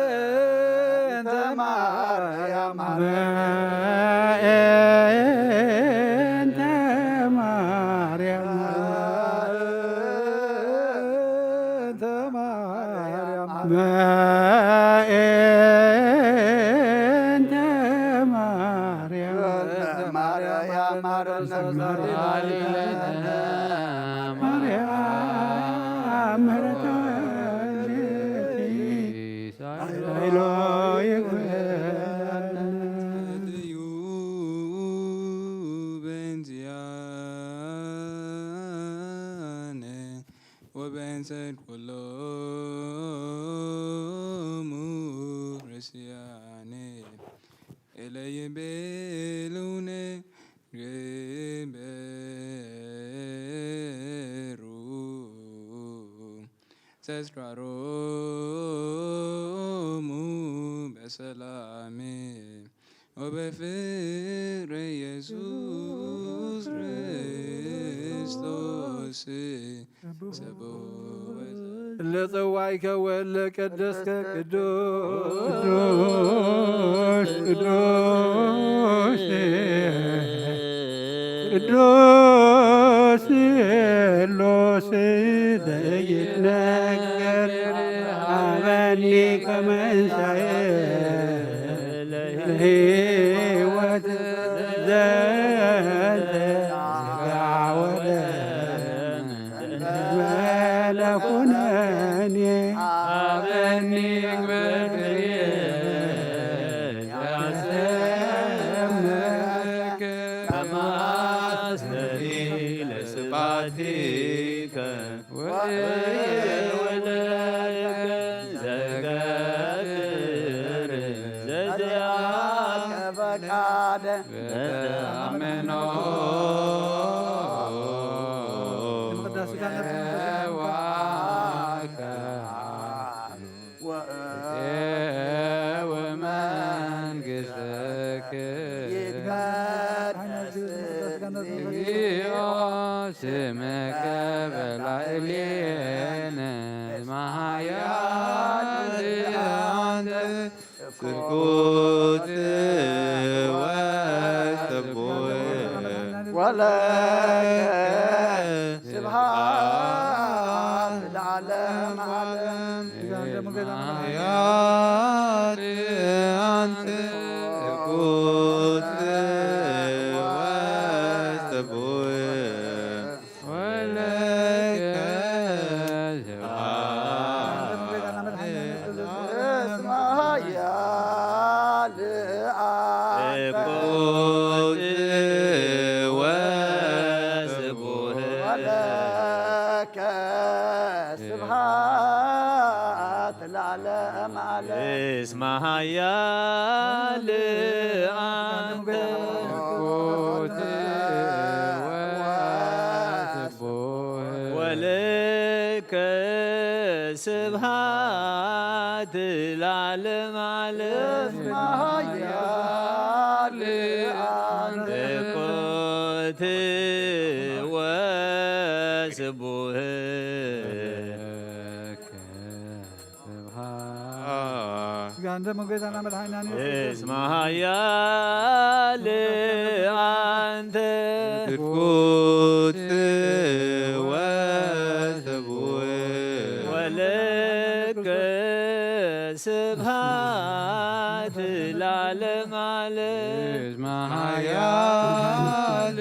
በእንተ ማርያም፣ በእንተ ማርያም፣ በእንተ ማርያም፣ በእንተ ማርያም፣ ማርያም፣ ማርያም፣ ማርያም፣ ኃይሎ ይግበረን። ዩ በእንቲአነ ወበእንተ ኩሎሙ ክርስቲያነ እለ ይቤሉነ ግበሩ ተስካሮሙ በሰላም ወበፍቅር ኢየሱስ ክርስቶስ። ለጸዋይከ ወለ ቀደስከ ቅዱስ ቅዱስ ቅዱስ ቅዱስ ስሉስ ዘይትነገር። ሀበኒ ከመንሳኤ ለሕይወት ዘንተ ስጋ ወደም መለኩነኒ። ሀበኒ ግበርየ ያሰምከ ከማስተሪ ለስብሐቲከ ወእየ ወለከ ዘገብር ዘዚአከ ፈቃደ በተአምኖ ወአከ ወመንግሥትክ ይትቀደስ እግዚኦ ስምከ በላዕሌነ። እስመ ኃያል አንተ ስኩት ወስቡሕ ወለከ ስብሐት ለዓለመ ዓለም። ኃያል አንተ ስኩት ወስቡሕ ወለከ ስብሐት። እስመ ኃያል አንተ ስኩት ወስቡሕ ወለከ ስብሐት ለዓለመ ዓለም። እስመ ኃያል አንተ ስኩት ወስቡሕ ወለከ ስብሐት ለዓለመ ዓለም። እስመ ኃያል አንተ ስኩት ወስቡሕ ስብሐት። ስጋ እንደ መጎዛና መድኃኒዓለም እስመ ኃያል አንተ ስኩት ወስቡሕ ወለከ ስብሐት ለዓለመ ዓለም። እስመ ኃያል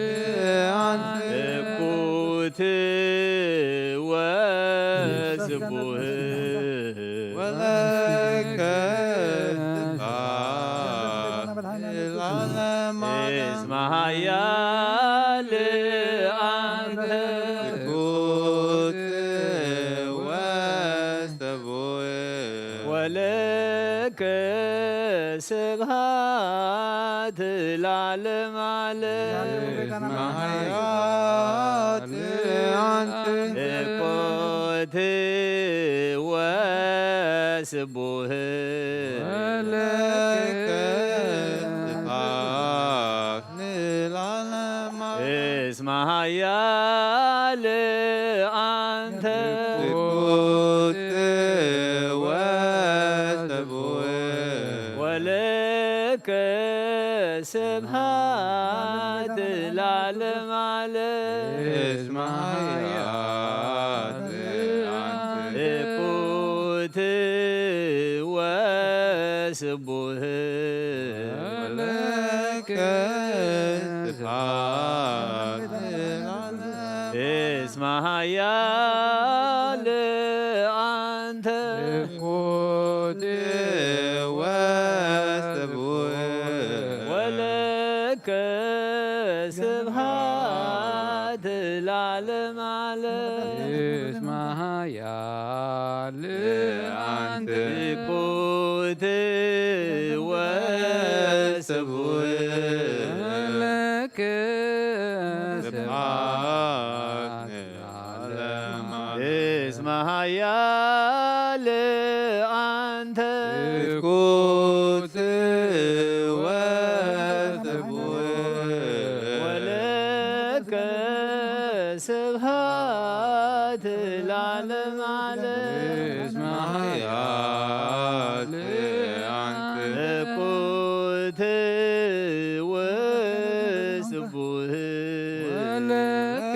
አንተ ስኩት ወስቡሕ ወለከ ስብሐት ለዓለመ ዓለም። እስመ ኃያል አንተ ስኩት ወስቡሕ ወለከ ስብሐት ለዓለመ ዓለም። እስመ ኃያል አንተ ስኩት ወስቡሕ ወለከ ስብሐት እስመ ኃያል አንተ ትኩት ወስቡህ ወለከ ስብሐት ለዓለመ ዓለም። እስመ ኃያል አንተ ትኩት ወስቡህ ወለከ ስብሐት ለዓለመ ዓለም። እስመ ኃያል አንተ ትኩት ወስቡህ ወለከ ስብሐት ለዓለመ ዓለም። እስመ ኃያል አንተ ትኩት ወስቡህ ለከ ስብሐት ለዓለመ ዓለም። እስመ ኃያል አንተ ትኩት ወስቡህ ወለከ ስብሐት ለዓለመ ዓለም። እስመ ኃያል አንተ ትኩት ወስቡህ ወለከ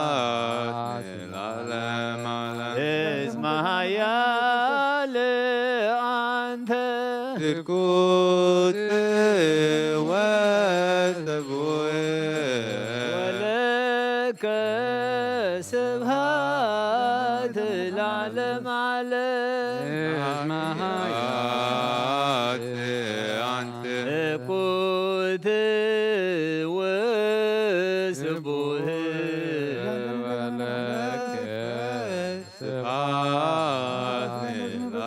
ስብሐት ለዓለመ ዓለም። እስመ ኃያል አንተ ትኩት ወስቡህ ወለከ ስብሐት ለዓለመ ዓለም። እስመ ኃያል አንተ ትኩት ወስቡህ ወለከ ስብሐት ለዓለመ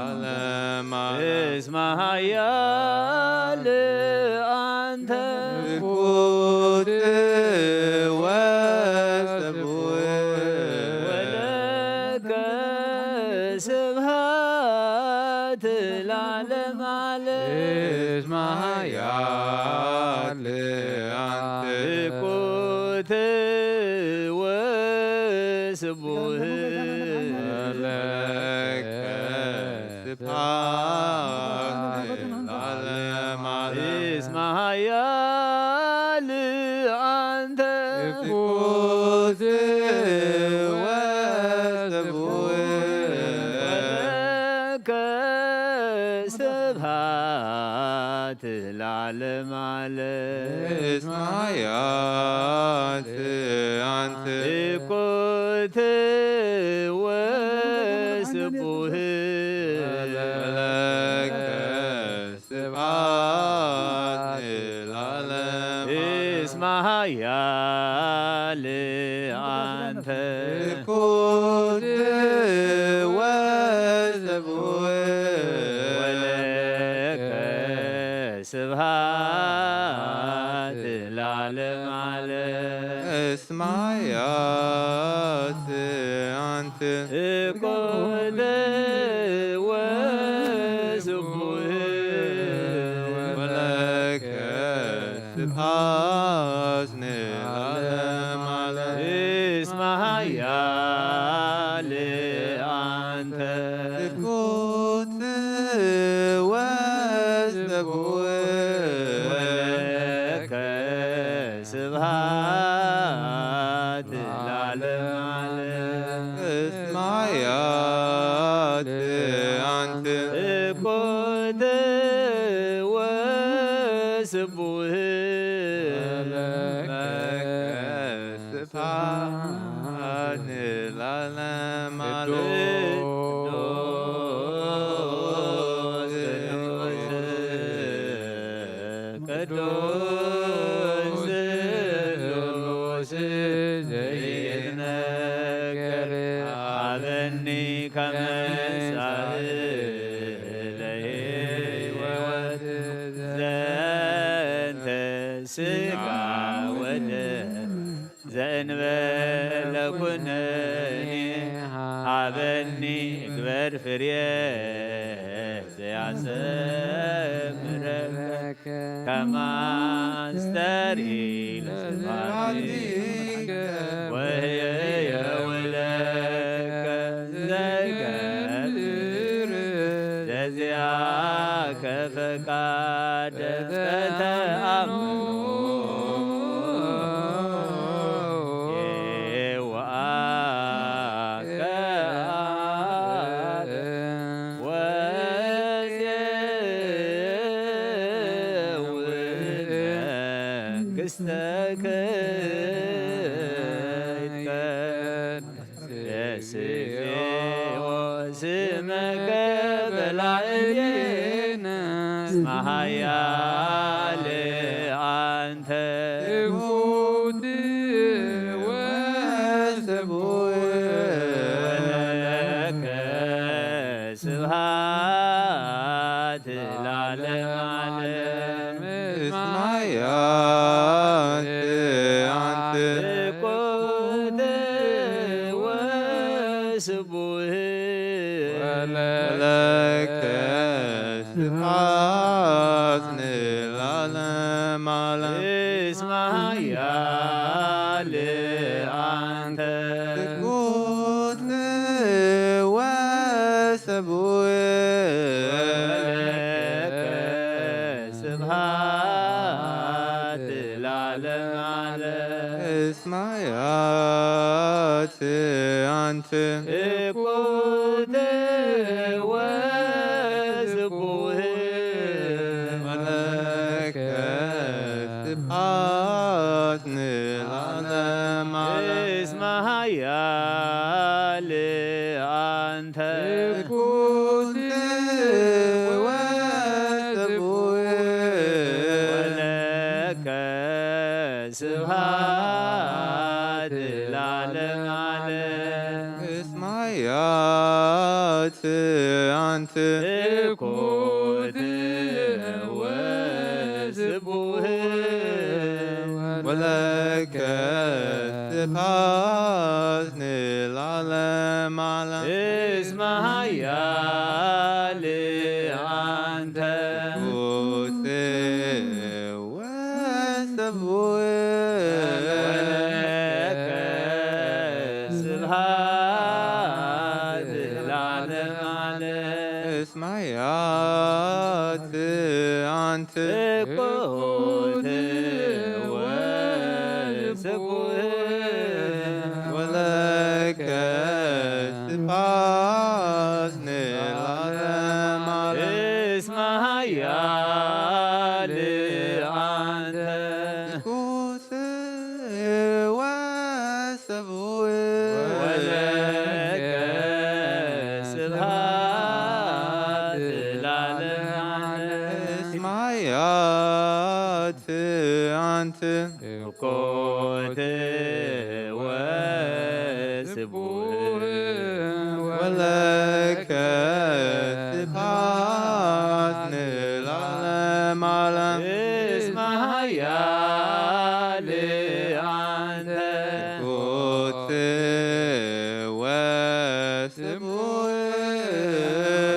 ዓለም። እስመ ኃያል አንተ ትኩት ወስቡህ ወለከ ስብሐት ለዓለመ ዓለም። እስመ ኃያል አንተ ትኩት ወስቡህ ለከ ስብሐት ለዓለመ ዓለም። እስመ ኃያል አንተ ትኩት ወስቡህ ወለከ ስብሐት ለዓለመ ዓለም። እስመ ኃያል አንተ ትኩት ወስቡህ ወለከ ስብሐት ለዓለመ ዓለም። እስመ ኃያል አንተ ትኩት ወስቡህ ወለከ ስብሐት ለዓለመ ዓለም። እስመ ኃያል አንተ ትኩት ወስቡህ ወለከ ስብሐት ለዓለመ ዓለም። እስመ ኃያል አንተ ትኩት ወስቡህ ወለከ ስብሐት ለዓለመ ዓለም። እስመ ኃያል አንተ ትኩት ወስቡህ ወለከ ስብሐት ለዓለመ ዓለም። ቅዱስ ቅዱስ ቅዱስ ስሉስ ዘይትነገር ሀበኒ ከመ ሳህል ለሕይወት ዘንተ ሥጋ ወደም ዘእንበለ ኩነኔ ሀበኒ ግበር ፍሬ ዘያሰምረከ። ከማስተሪ ለስብሐቲከ ወህየውለከ ዘይገብር ዘዚአከ ፈቃድ ፈተአምኖ የውአከ አብ ወዜውል መንግሥተከ ይትቀደስ እግዚኦ ስመከ በላዕሌነ እስመ ኃያል አንተ ትሑት ወስቡሕ ወለከ ስብሐት ለዓለመ ዓለም። እስመ ኃያል አንተ ትሑት ወስቡሕ ወለከ ስብሐት ለዓለመ ዓለም። እስመ ኃያል አንተ ትሑት ወስቡሕ ወለከ ስብሐት ለዓለመ ዓለም። እስመ ኃያል አንተ ትሑት ወስቡሕ ወለከ ስብሐት ለዓለመ ዓለም። እስመ ኃያል አንተ ትሑት ወስቡሕ ወለከ ስብሐት ለዓለመ ዓለም። እስመ ኃያል አንተ ትሑት ወስቡሕ ወለከ ስብሐት ለዓለመ ዓለም። እስመ ኃያል አንተ ትሑት ወስቡሕ ወለከ ስብሐት ለዓለመ ዓለም። እስመ ኃያል አንተ ትሑት ወስቡሕ ወለከ ስብሐት ለዓለመ ዓለም። እስመ ኃያል አንተ ትሑት ወስቡሕ ወለከ ስብሐት ለዓለመ ዓለም። እስመ ኃያል አንተ ትሑት ወስቡሕ ወለከ ስብሐት ለዓለመ ዓለም። እስመ ኃያል አንተ ትሑት ወስቡሕ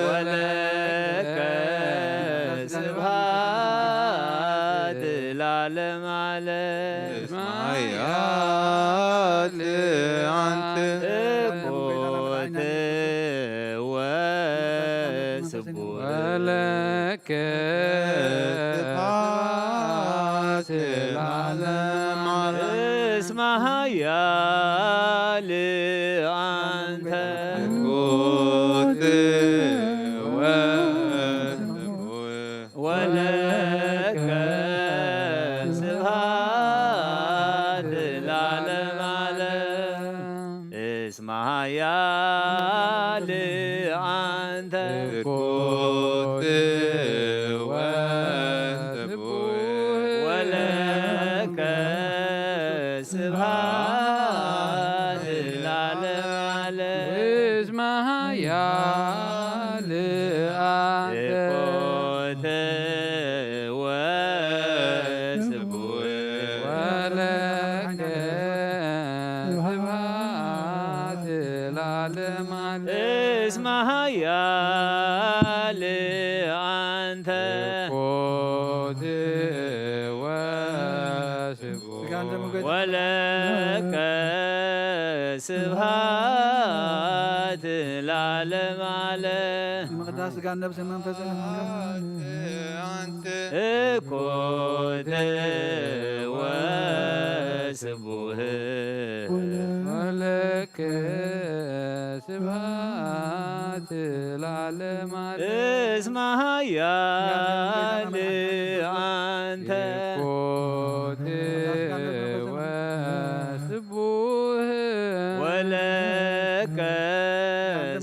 ወለከ ስብሐት ለዓለመ ዓለም። እስመ ኃያል አንተ ትሑት ወስቡሕ ወለከ ስብሐት ለዓለመ ዓለም። እስመ ኃያል አንተ ትሑት ወስቡሕ ወለከ ስብሐት ለዓለመ ዓለም። እስመ ኃያል አንተ ትሑት ወስቡሕ ወለከ ስብሐት ለዓለመ ዓለም። እስመ ኃያል አንተ ትሑት ወስቡሕ ወለከ ስብሐት ለዓለመ ዓለም። እስመ ኃያል አንተ ትሑት ወለከ ስብሐት ለዓለመ ዓለም። ንምቕዳስ ስጋን ነብስን መንፈስን እኩት ወስቡህ ወለከ ስብሐት ለዓለመ ዓለም። እስመ ኃያል አንተ እኩት ወስቡህ ወለከ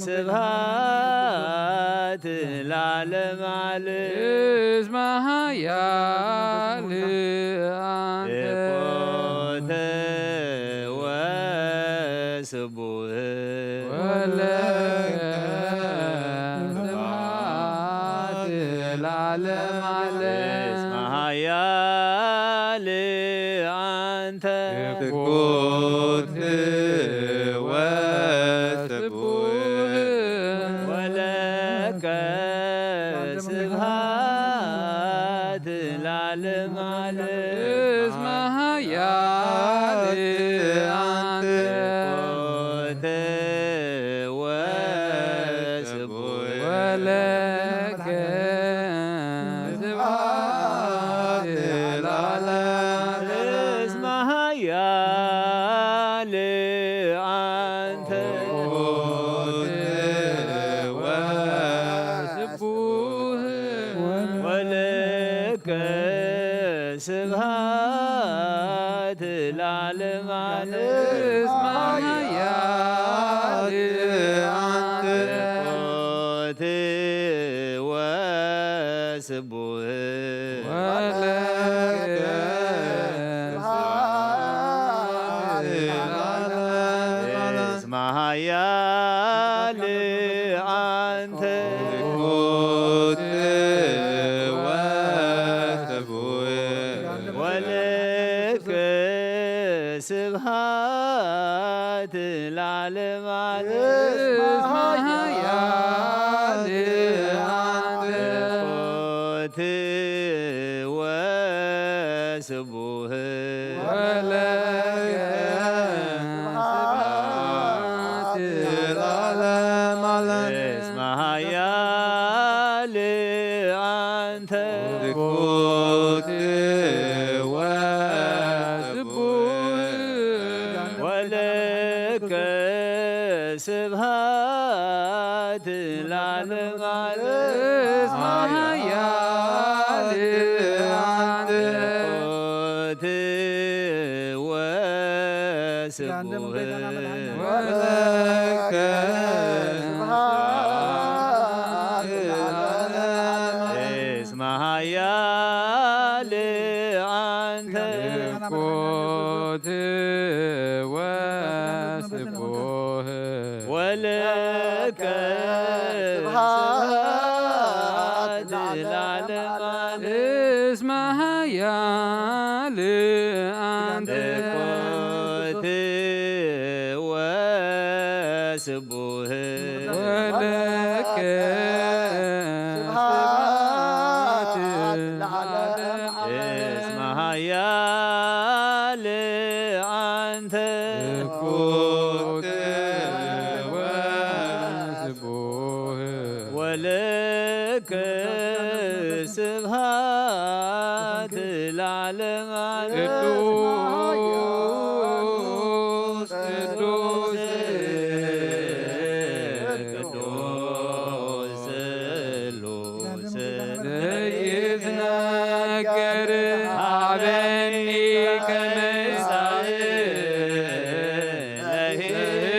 ስብሐት ለዓለመ ዓለም። እስመ ኃያል አንተ እኩት ወስቡህ ወለከ ስብሐት ለዓለመ ዓለም። እስመ ኃያል አንተ እኩት ወስቡህ ወለከ ስብሐት ለዓለመ ዓለም። እስመ ኃያል አንተ እኩት ወስቡህ ወለከ ስብሐት ለዓለመ ዓለም። እስመ ኃያል አንተ እኩት ወስቡህ ወለከ ስብሐት ለዓለመ ዓለም። እስመ ኃያል አንተ እኩት ወስቡህ ወለከ ስብሐት ለዓለመ ዓለም። እስመ ኃያል አንተ እኩት ወስቡህ ወለከ ስብሐት ለዓለመ ዓለም። እስመ ኃያል አንተ እኩት ወስቡህ ወለከ ስብሐት ለዓለመ ዓለም። እስመ ኃያል አንተ እኩት ወስቡህ ወለከ ስብሐት ለዓለመ ዓለም። እስመ ኃያል አንተ እኩት ወስቡህ ወለከ ስብሐት ለዓለመ ዓለም። እስመ ኃያል አንተ እኩት ወስቡህ ወለከ ስብሐት ለዓለመ ዓለም። እስመ ኃያል አንተ እኩት ወስቡህ ወለከ ስብሐት ለዓለመ ዓለም። እስመ ኃያል አንተ እኩት ወስቡህ ወለከ ስብሐት ለዓለመ ዓለም። ቅዱስ ቅዱስ ቅዱስ ስሉስ ዘይትነገር ሀበኒ ከመ ይሳእ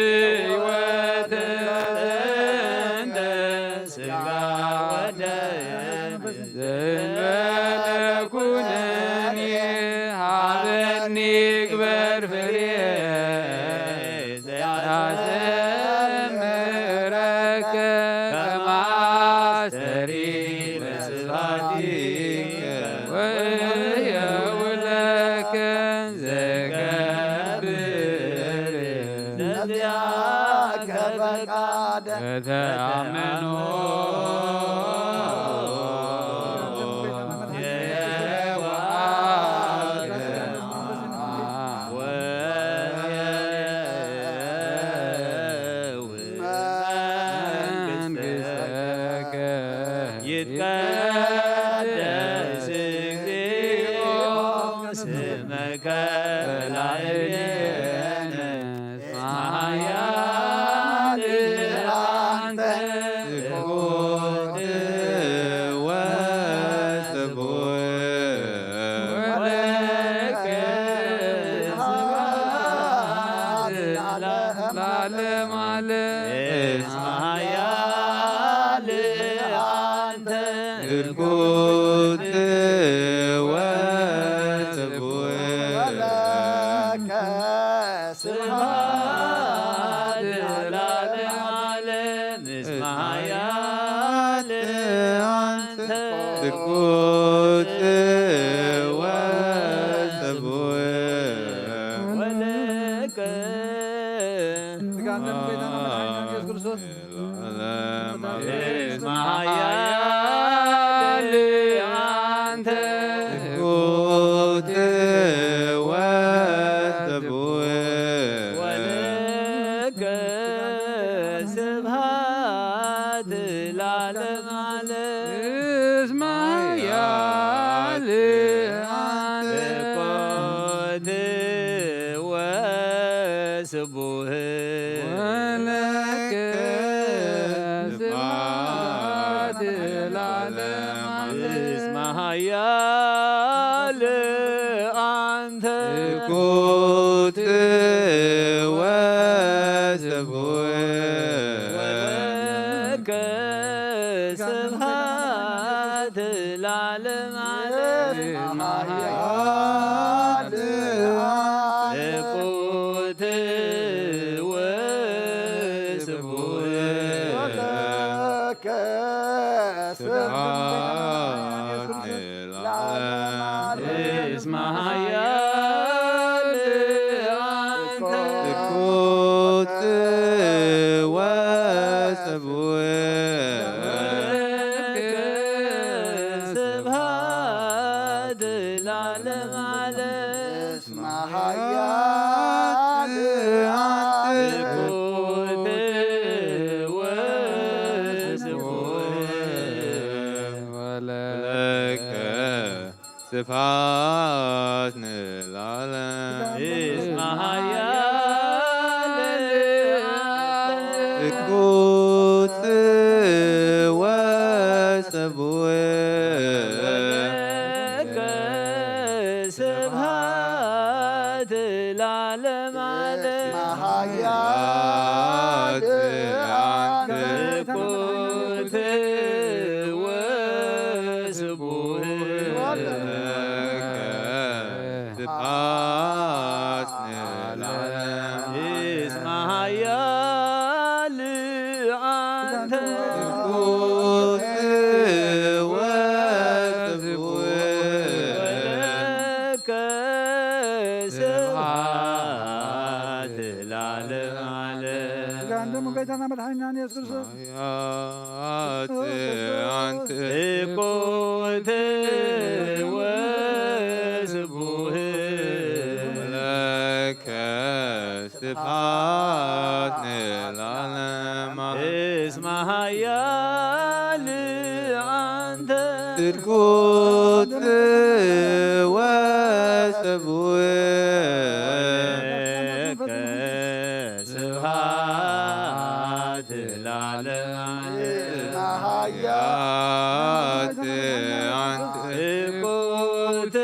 ለሕይወት እንደ ሥጋ ወደም ዘእንበለ ኩነኔ ሀበኒ ግበር ፍሬ ዘያስተምረከ ከመ አስተሪ በስብሐቲከ ወየውለከ ዘገብር ዘዚአከ ፈቃደ ተአምኖ የዋሃበ ስመከ ላዕሌነ እስመ ኃያል አንተ ትሑት ወስቡሕ ወለከ ስብሐት ለዓለመ ዓለም። እስመ ኃያል አንተ ትሑት ወስቡሕ ወለከ ስብሐት ለዓለመ ዓለም። እስመ ኃያል አንተ ትሑት ወስቡሕ ወለከ ስጋን ደም ጌታና መድኃኒታችን ኢየሱስ ክርስቶስ ለዓለመ ዓለም። እስመ ኃያል አንተ ትሑት ወስቡሕ ወለከ ስብሐት ለዓለመ ዓለም። እስመ ኃያል አንተ ትሑት ወስቡሕ ወለከ ስብሐት ለዓለመ ዓለም። እስመ ኃያል አንተ ትሑት ወስቡሕ ወለከ ስብሐት ለዓለመ ዓለም። እስመ ኃያል ትሑት ወስቡሕ ወለከ ስብሐት ለዓለመ ዓለም። እስመ ኃያል አንተ ትሑት ወስቡሕ ወለከ ስብሐት ለዓለመ ዓለም። እስመ ኃያል አንተ ትሑት ወስቡሕ ወለከ ስብሐት ለዓለም። እስመ ኃያል ትሑት ወስቡሕ ወለከ ስብሐት ለዓለመ ዓለም። እስመ ኃያል አንተ ትሑት ወስቡሕ ወለከ ስብሐት ለዓለም። እስመ ኃያል አንተ ትሑት ወስቡሕ ወለከ ስብሐት ለዓለመ ዓለም። ስጋን ደሙን ጌታና መድኃኒና ኢየሱስ ክርስቶስ ኃያል አንተ ትሑት ወስቡሕ ለከ ስብሐት ለዓለመ ዓለም። እስመ ኃያል አንተ ትሑት ወስቡሕ ወለከ ስብሐት ለዓለመ ዓለም። ኃያል አንተ ትሑት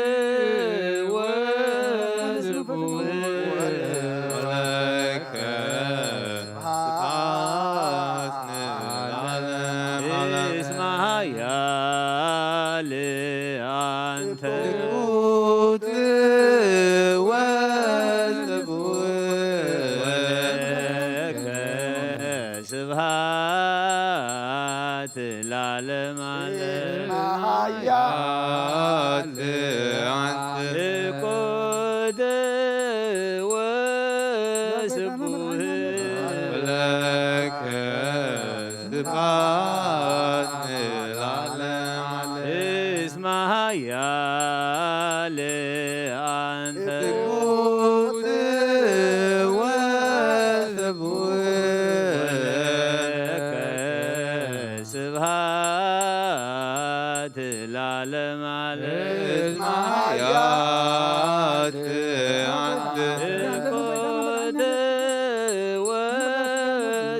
ወስቡሕ ወለከ ስብሐት ለዓለመ ዓለም። እስመ ኃያል አንተ ትሑት ወ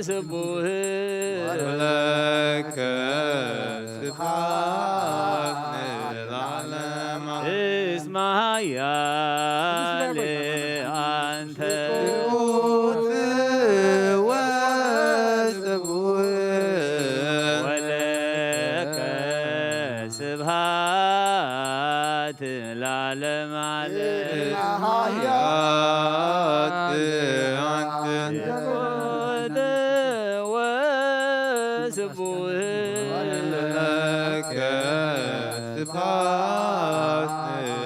ስቡህ ወለከ ስብሐት ንለዓለመ ዓለም። እስመ ኃያል አንተ ትሑት ወስቡህ ወለከ ስብሐት ለዓለመ ዓለም። ኃያል አንተ ወስቡህ ለከ ስብሐት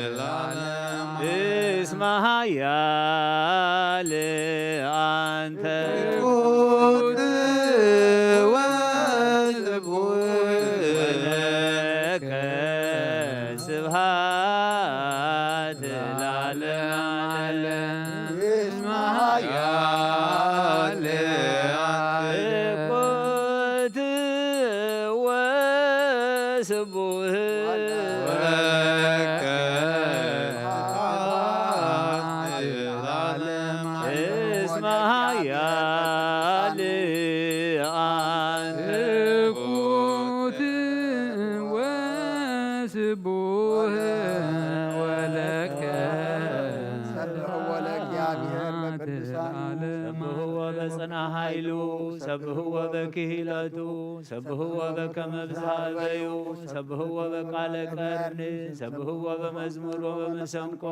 ለዓለመ ዓለም። እስመ ኃያል አንተ ትሑት ወስቡህ ወለከ ስብሐት ለዓለመ ዓለም። እስመ ኃያል አንተ ትሑት ወስቡህ ወለከ ስብሐት ለዓለመ ዓለም። እስመ ኃያል አንተ ትሑት ወስቡህ ወለከ ሰብሕዎ ለእግዚአብሔር በቅዱሳን። ሰብሕዎ በጽና ኃይሉ፣ ሰብሕዎ በክሂለቱ፣ ሰብሕዎ በከመ ብዝሃበዩ፣ ሰብሕዎ በቃለ ቀርን፣ ሰብሕዎ በመዝሙር ወበመሰንቆ፣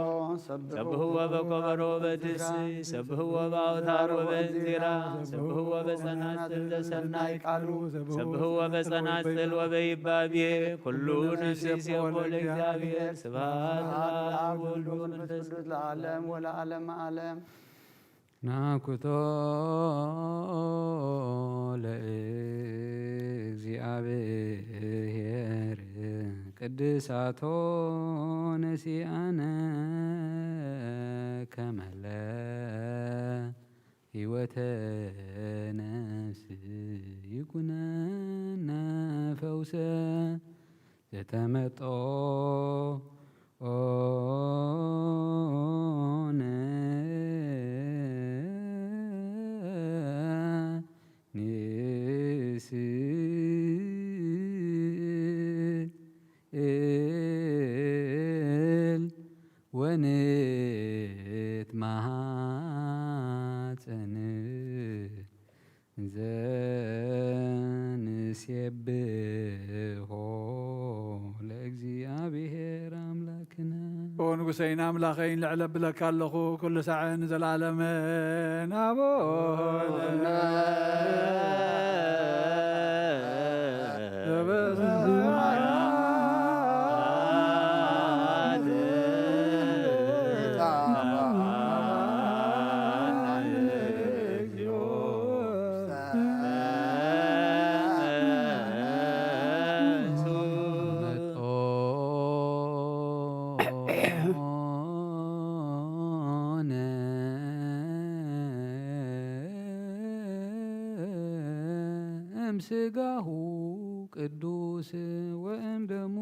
ሰብሕዎ በኮበሮ ወበትስ፣ ሰብሕዎ በአውታር ወበእንዚራ፣ ሰብሕዎ በጸናጽል ዘሰናይ ቃሉ፣ ሰብሕዎ በጸናጽል ወበይባቤ፣ ኩሉ ነፍስ ይሴብሖ ለእግዚአብሔር። ስብሐት ለአብ ወወልድ ወመንፈስ ቅዱስ ለዓለም ወለዓለመ ዓለም። ናኩቶ ለእግዚአብሔር ቅድሳቶ ነሲአነ ከመለ ሕይወተ ነፍስ ይኩነነ ፈውሰ ዘተመጦ ኦነ ንስእል ወንትማሐፀን ዘንሴብሖ ለእግዚአብሔር አምላክነ። ኦ ንጉሰይን ኣምላኸይን፣ ልዕል ኣብለካ ኣለኹ፣ ኩሉ ሳዕን ዘለዓለምን ኣቦነ። እምስጋሁ ቅዱስ ወእምደሙ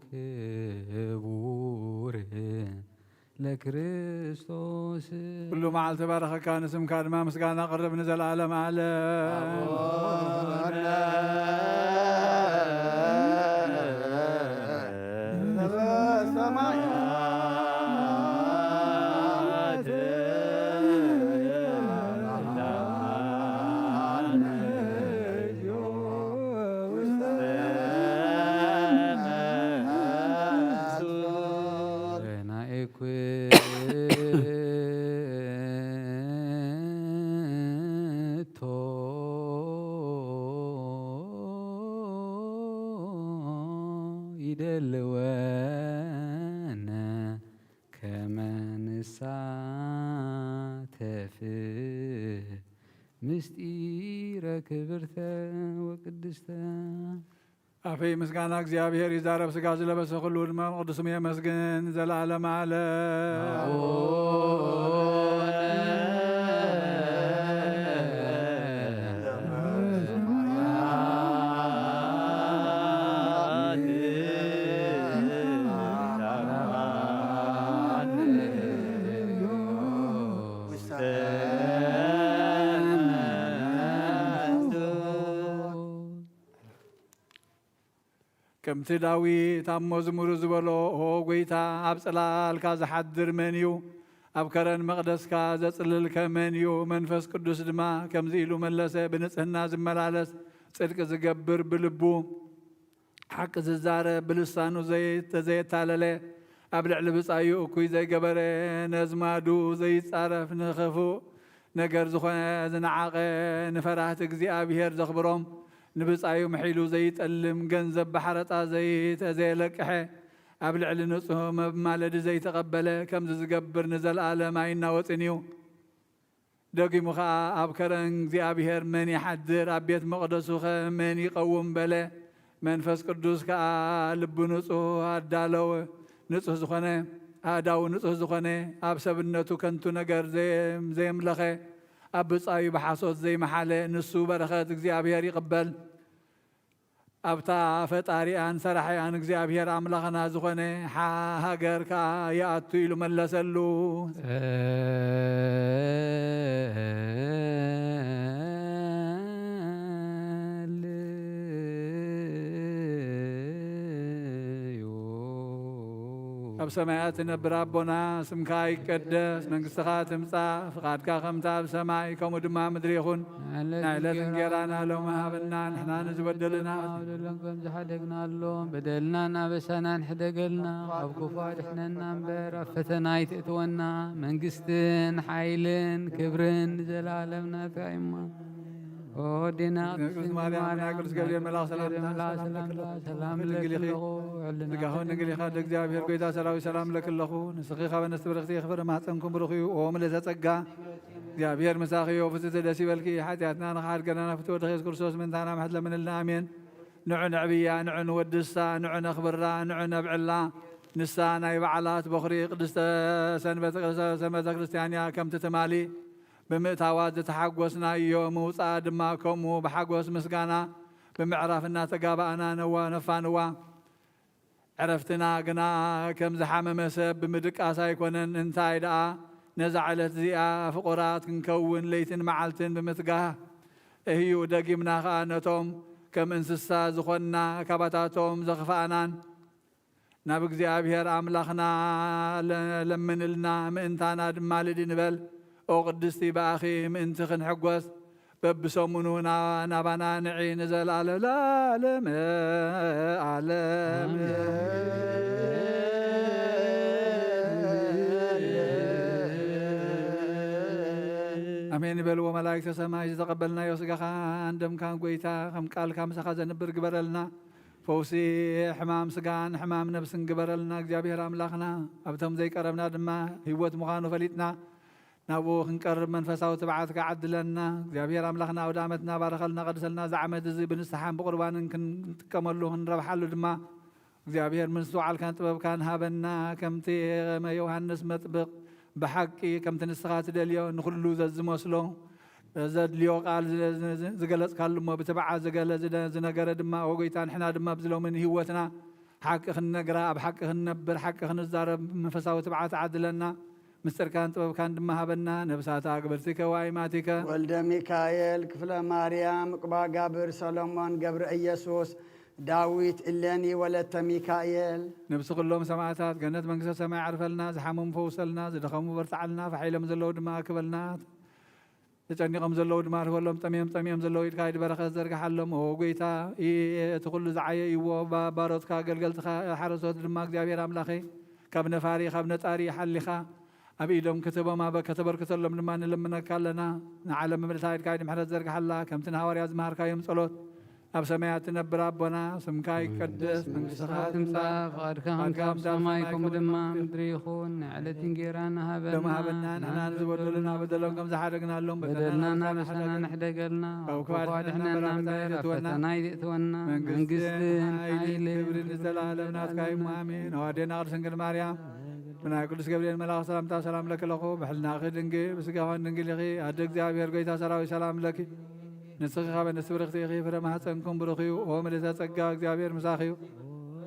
ክቡር ለክርስቶስ። ኩሉ መዓልቲ ባረኸካ፣ ንስምካ ድማ ምስጋና ኣቕርብ ንዘለዓለም ዓለም። ይደልወነ ከመ ንሳተፍ ምስጢረ ክብርተ ወቅድስተ። ኣፈይ ምስጋና እግዚኣብሔር ይዛረብ፣ ስጋ ዝለበሰ ኩሉ ድማ ቅዱስም የመስግን ዘለዓለም ዓለም። ከምቲ ዳዊት ኣብ መዝሙሩ ዝበሎ፣ ኦ ጐይታ፣ ኣብ ጽላልካ ዝሓድር መን እዩ? ኣብ ከረን መቕደስካ ዘጽልልከ መን እዩ? መንፈስ ቅዱስ ድማ ከምዚ ኢሉ መለሰ፣ ብንጽህና ዝመላለስ፣ ጽድቂ ዝገብር፣ ብልቡ ሓቂ ዝዛረብ፣ ብልሳኑ ዘይተ-፣ ዘየታለለ፣ ኣብ ልዕሊ ብጻዩ እኩይ ዘይገበረ፣ ነዝማዱ ዘይጻረፍ፣ ንኽፉእ ነገር ዝኾነ ዝነዓቐ፣ ንፈራህቲ እግዚኣብሔር ዘኽብሮም፣ ንብጻዩ ምሒሉ ዘይጠልም፣ ገንዘብ ብሓረጣ ዘይተ-፣ ዘየለቅሐ፣ ኣብ ልዕሊ ንጹህ መማለዲ ዘይተቐበለ፣ ከምዚ ዝገብር ንዘለኣለም ኣይናወጽን እዩ። ደጊሙ ኸኣ፣ ኣብ ከረን እግዚኣብሔር መን ይሓድር? ኣብ ቤት መቕደሱኸ መን ይቐውም? በለ። መንፈስ ቅዱስ ከኣ ልቢ ንጹህ ኣዳለወ፣ ንጹህ ዝኾነ፣ ኣእዳው ንጹህ ዝኾነ፣ ኣብ ሰብነቱ ከንቱ ነገር ዘየ-፣ ዘየምለኸ፣ ኣብ ብጻዩ ብሓሶት ዘይመሓለ፣ ንሱ በረኸት እግዚኣብሔር ይቕበል። ኣብታ ፈጣሪኣን ሰራሒኣን እግዚኣብሔር ኣምላኽና ዝኾነ ሓ-፣ ሃገር ከኣ ይኣቱ ኢሉ መለሰሉ። ጸልዩ። ኣብ ሰማያት ትነብር ኣቦና፣ ስምካ ይቀደስ፣ መንግስትኻ ትምጻእ፣ ፍቓድካ ከምቲ ኣብ ሰማይ ከምኡ ድማ ምድሪ ይኹን። ናይ ዕለት እንጌራና ሎሚ ሃበና፣ ንሕና ንዝበደሉና በደሎም ከም ዝሓደግናሎም፣ በደልና እናበሳና ንሕደገልና፣ ካብ ክፉ ኣድሕነና እምበር፣ ኣብ ፈተና ኣይትእትወና፣ መንግስትን ሓይልን ክብርን ንዘለኣለም ናትካ እዩ። ኦ ዴና ቅድስት ማርያም፣ ናይ ቅዱስ ገብርኤል መልኣኽ ሰላምታ፣ ሰላም ለኪ ኣለኹ፣ ስጋኹን ድንግል ኢኻ፣ ደግ እግዚኣብሔር ጎይታ ሰራዊት ሰላም ለኪ ኣለኹ። ንስኺ ካብ ኣንስቲ ብርኽቲ፣ ፍረ ማሕፀንኩም ብሩኽ እዩ። ኦ ምልእተ ጸጋ፣ እግዚኣብሔር ምሳኺ እዩ። ፍስቲ ደስ ይበልኪ፣ ሓጢኣትና ንኽሓድገና ናፍቲ ወድኺ የሱስ ክርስቶስ ምእንታና ምሕረት ለምንልና። ኣሜን። ንዑ ነዕብያ፣ ንዑ ንወድሳ፣ ንዑ ነኽብራ፣ ንዑ ነብዕላ። ንሳ ናይ በዓላት በኹሪ ቅድስተ ሰንበት፣ ሰንበተ ክርስቲያን እያ። ከምቲ ትማሊ ብምእታዋ ዝተሓጎስናዮ፣ ምውጻኣ ድማ ከምኡ ብሓጎስ ምስጋና ብምዕራፍ እናተጋባእና ነዋ-፣ ነፋንዋ። ዕረፍትና ግና ከም ዝሓመመ ሰብ ብምድቃስ ኣይኮነን። እንታይ ደኣ፣ ነዛ ዕለት እዚኣ ፍቑራት ክንከውን ለይትን መዓልትን ብምትጋህ፣ እህዩ ደጊምና ኸኣ ነቶም ከም እንስሳ ዝኾንና ካባታቶም ዘኽፋእናን ናብ እግዚኣብሔር ኣምላኽና ለ-፣ ለምንልና፣ ምእንታና ድማ ልዲ ንበል። ኦ ቅድስቲ፣ ብኣኺ ምእንቲ ክንሕጎስ፣ በብሰሙኑ ና-፣ ናባና ንዒ፣ ንዘለዓለም ለዓለም ዓለም። ኣሜን ይበልዎ መላእክተ ሰማይ። ዝተቐበልናዮ ስጋኻን ደምካን ጐይታ፣ ከም ቃልካ ምሳኻ ዘንብር ግበረልና። ፈውሲ ሕማም ስጋን ሕማም ነብስን ግበረልና እግዚኣብሔር ኣምላኽና። ኣብቶም ዘይቀረብና ድማ ህይወት ምዃኑ ፈሊጥና ናብኡ ክንቀርብ መንፈሳዊ ትብዓትካ ዓድለና። እግዚኣብሔር ኣምላኽና ኣውደ ዓመትና ባርኸልና፣ ቀድሰልና። እዚ ዓመት እዚ ብንስሓን ብቁርባንን ክንጥቀመሉ ክንረብሓሉ ድማ እግዚኣብሔር ምስትውዓልካን ጥበብካን ሃበና። ከምቲ ዮሃንስ መጥምቅ ብሓቂ ከምቲ ንስኻ ትደልዮ ንኹሉ ዘዝመስሎ ዘድልዮ ቃል ዝ-፣ ዝ-፣ ዝ-፣ ዝገለጽካሉ እሞ ብትብዓት ዝገለ-፣ ዝደ-፣ ዝነገረ ድማ፣ ኦ ጐይታ፣ ንሕና ድማ ኣብዚ ሎሚ ንህይወትና ሓቂ ክንነግራ፣ ኣብ ሓቂ ክንነብር፣ ሓቂ ክንዛረብ መንፈሳዊ ትብዓት ዓድለና። ምስጢርካን ጥበብካን ድማ ሃበና። ነብሳት ኣግብርቲከ ወኣይማቲከ። ወልደ ሚካኤል፣ ክፍለ ማርያም፣ ዕቁባጋብር፣ ሰሎሞን፣ ገብረ ኢየሱስ፣ ዳዊት፣ እሌኒ ወለተ ሚካኤል። ነብሲ ኩሎም ሰማዕታት ገነት መንግስተ ሰማይ ዓርፈልና፣ ዝሓመሙ ፈውሰልና፣ ዝደኸሙ በርትዓልና፣ ፋሕ ኢሎም ዘለዉ ድማ ኣክበልና። ተጨኒቖም ዘለዉ ድማ ኣርህወሎም፣ ጠምዮም ጸሚኦም ዘለዉ ኢድካ ኢድ በረኸት ዘርግሓሎም። ኦ ጐይታ፣ ኢ-፣ እቲ ኩሉ ዝዓየ እይዎ፣ ባ-፣ ባሮትካ፣ ገልገልትኻ፣ ሓረሶት ድማ እግዚኣብሔር ኣምላኸይ፣ ካብ ነፋሪ፣ ካብ ነጣሪ ሓሊኻ ኣብ ኢዶም ክትህቦም፣ ኣብ ከተበርክተሎም ድማ ንልምነካ ኣለና። ንዓለም ምልእታ ኢድካ ኢድ ምሕረት ዘርግሓላ፣ ከምቲ ንሃዋርያት ዝመሃርካዮም ጸሎት፣ ኣብ ሰማያት ትነብር ኣቦና፣ ስምካ ይቀደስ፣ መንግስትኻ ትምጻእ፣ ፍቓድካ ከምቲ ኣብ ሰማይ ከምኡ ድማ ኣብ ምድሪ ይኹን። ናይ ዕለት እንጌራና ሃበና፣ ሎሚ ሃበና፣ ንሕና ንዝበደሉና በደሎም ከም ዝሓደግናሎም፣ በደልና እናበሳና ንሕደገልና፣ ካብ ክፉ ኣድሕነና እምበር፣ ኣብ ፈተና ኣይትእትወና፣ መንግስትን ሓይልን ክብርን ንዘለኣለም ናትካ እዩ። ኣሜን። ኣዋዴና ቅድስት ድንግል ማርያም፣ ብናይ ቅዱስ ገብርኤል መልኣኽ ሰላምታ ሰላም ለኪ ኣለኹ። ብሕልናኺ ድንግል፣ ብስጋኺ ድንግል ኢኺ። ኣደ እግዚኣብሔር፣ ጎይታ ሰራዊት፣ ሰላም ለኪ። ንስኺ ካብ ኣንስቲ ብርኽቲ ኢኺ፣ ፍረ ማህፀንኩም ብሩኽ እዩ። ኦ ምልእተ ጸጋ፣ እግዚኣብሔር ምሳኺ እዩ።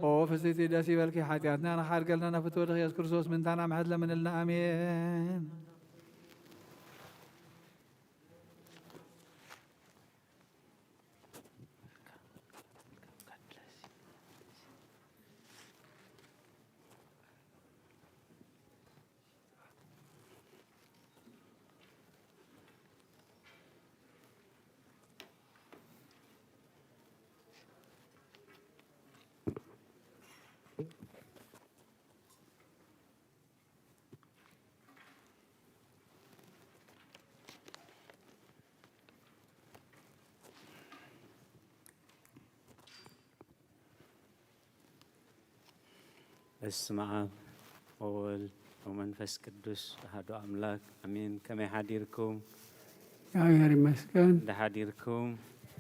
ኦ ፍስሕቲ፣ ደስ ይበልኪ፣ ሓጢኣትና ንኽሓድገልና ናብ ፍትወ ወድኺ የሱስ ክርስቶስ ምእንታና ምሕረት ለምንልና። ኣሜን። በስመ አብ ወወልድ ወመንፈስ ቅዱስ አሐዱ አምላክ አሜን። ከመይ ሓዲርኩም? እግዚኣብሔር ይመስገን። እንዳ ሓዲርኩም?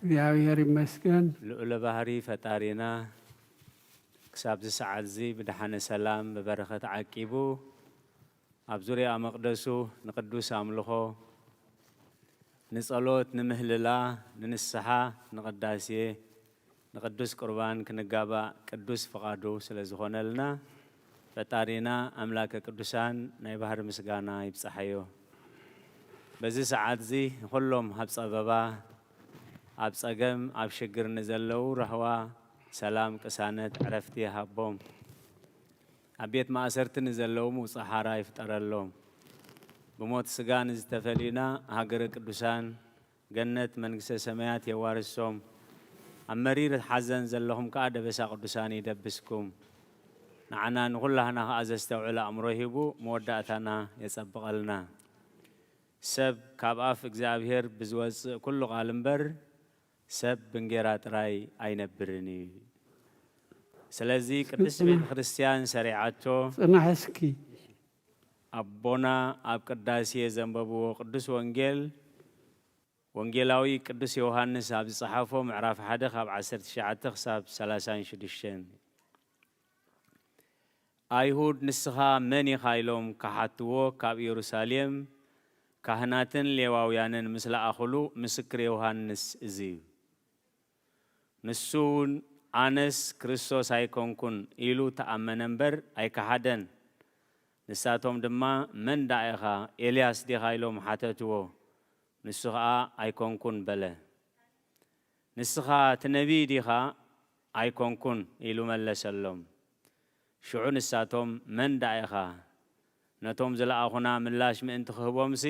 እግዚኣብሔር ይመስገን። ልዑለ ባህሪ ፈጣሪና ክሳብዚ ሰዓት እዚ ብደሓነ ሰላም ብበረኸት ዓቂቡ ኣብ ዙርያ መቕደሱ ንቅዱስ ኣምልኾ፣ ንጸሎት፣ ንምህልላ፣ ንንስሓ፣ ንቅዳሴ፣ ንቅዱስ ቁርባን ክንጋባእ ቅዱስ ፍቓዱ ስለ ዝኾነልና ፈጣሪና ኣምላከ ቅዱሳን ናይ ባህሪ ምስጋና ይብጻሓዮ። በዚ ሰዓት እዚ ንኹሎም ኣብ ጸበባ፣ ኣብ ጸገም፣ ኣብ ሽግር ንዘለዉ ራህዋ፣ ሰላም፣ ቅሳነት፣ ዕረፍቲ ይሃቦም። ኣብ ቤት ማእሰርቲ ንዘለዉ ምውጻእ ሓራ ይፍጠረሎም። ብሞት ስጋ ንዝተፈልዩና ሃገረ ቅዱሳን ገነት መንግስተ ሰማያት የዋርሶም። ኣብ መሪር ሓዘን ዘለኹም ከኣ ደበሳ ቅዱሳን ይደብስኩም። ንዓና ንኹላህና ከኣ ዘስተውዕል ኣእምሮ ሂቡ መወዳእታና የጸብቐልና። ሰብ ካብ ኣፍ እግዚኣብሔር ብዝወጽእ ኩሉ ቃል እምበር ሰብ ብንጌራ ጥራይ ኣይነብርን እዩ። ስለዚ ቅድስት ቤተ ክርስቲያን ሰሪዓቶ ጽናሕ እስኪ። ኣቦና ኣብ ቅዳሴ ዘንበብዎ ቅዱስ ወንጌል ወንጌላዊ ቅዱስ ዮሃንስ ኣብ ዝጸሓፎ ምዕራፍ ሓደ ካብ ዓሰርተ ትሽዓተ ክሳብ ሰላሳን ሽዱሽተን። ኣይሁድ ንስኻ መን ኢኻ ኢሎም ክሓትዎ ካብ ኢየሩሳሌም ካህናትን ሌዋውያንን ምስ ለኣኹሉ ምስክር ዮሃንስ እዚ እዩ። ንሱ እውን ኣነስ ክርስቶስ ኣይኮንኩን ኢሉ ተኣመነ እምበር ኣይከሓደን። ንሳቶም ድማ መን ደኣ ኢኻ ኤልያስ ዲኻ ኢሎም ሓተትዎ። ንሱ ኸኣ ኣይኮንኩን በለ። ንስኻ እቲ ነቢይ ዲኻ ኣይኮንኩን ኢሉ መለሰሎም። ሽዑ ንሳቶም መን ደኣ ኢኻ ነቶም ዝለኣኹና ምላሽ ምእንቲ ክህቦምሲ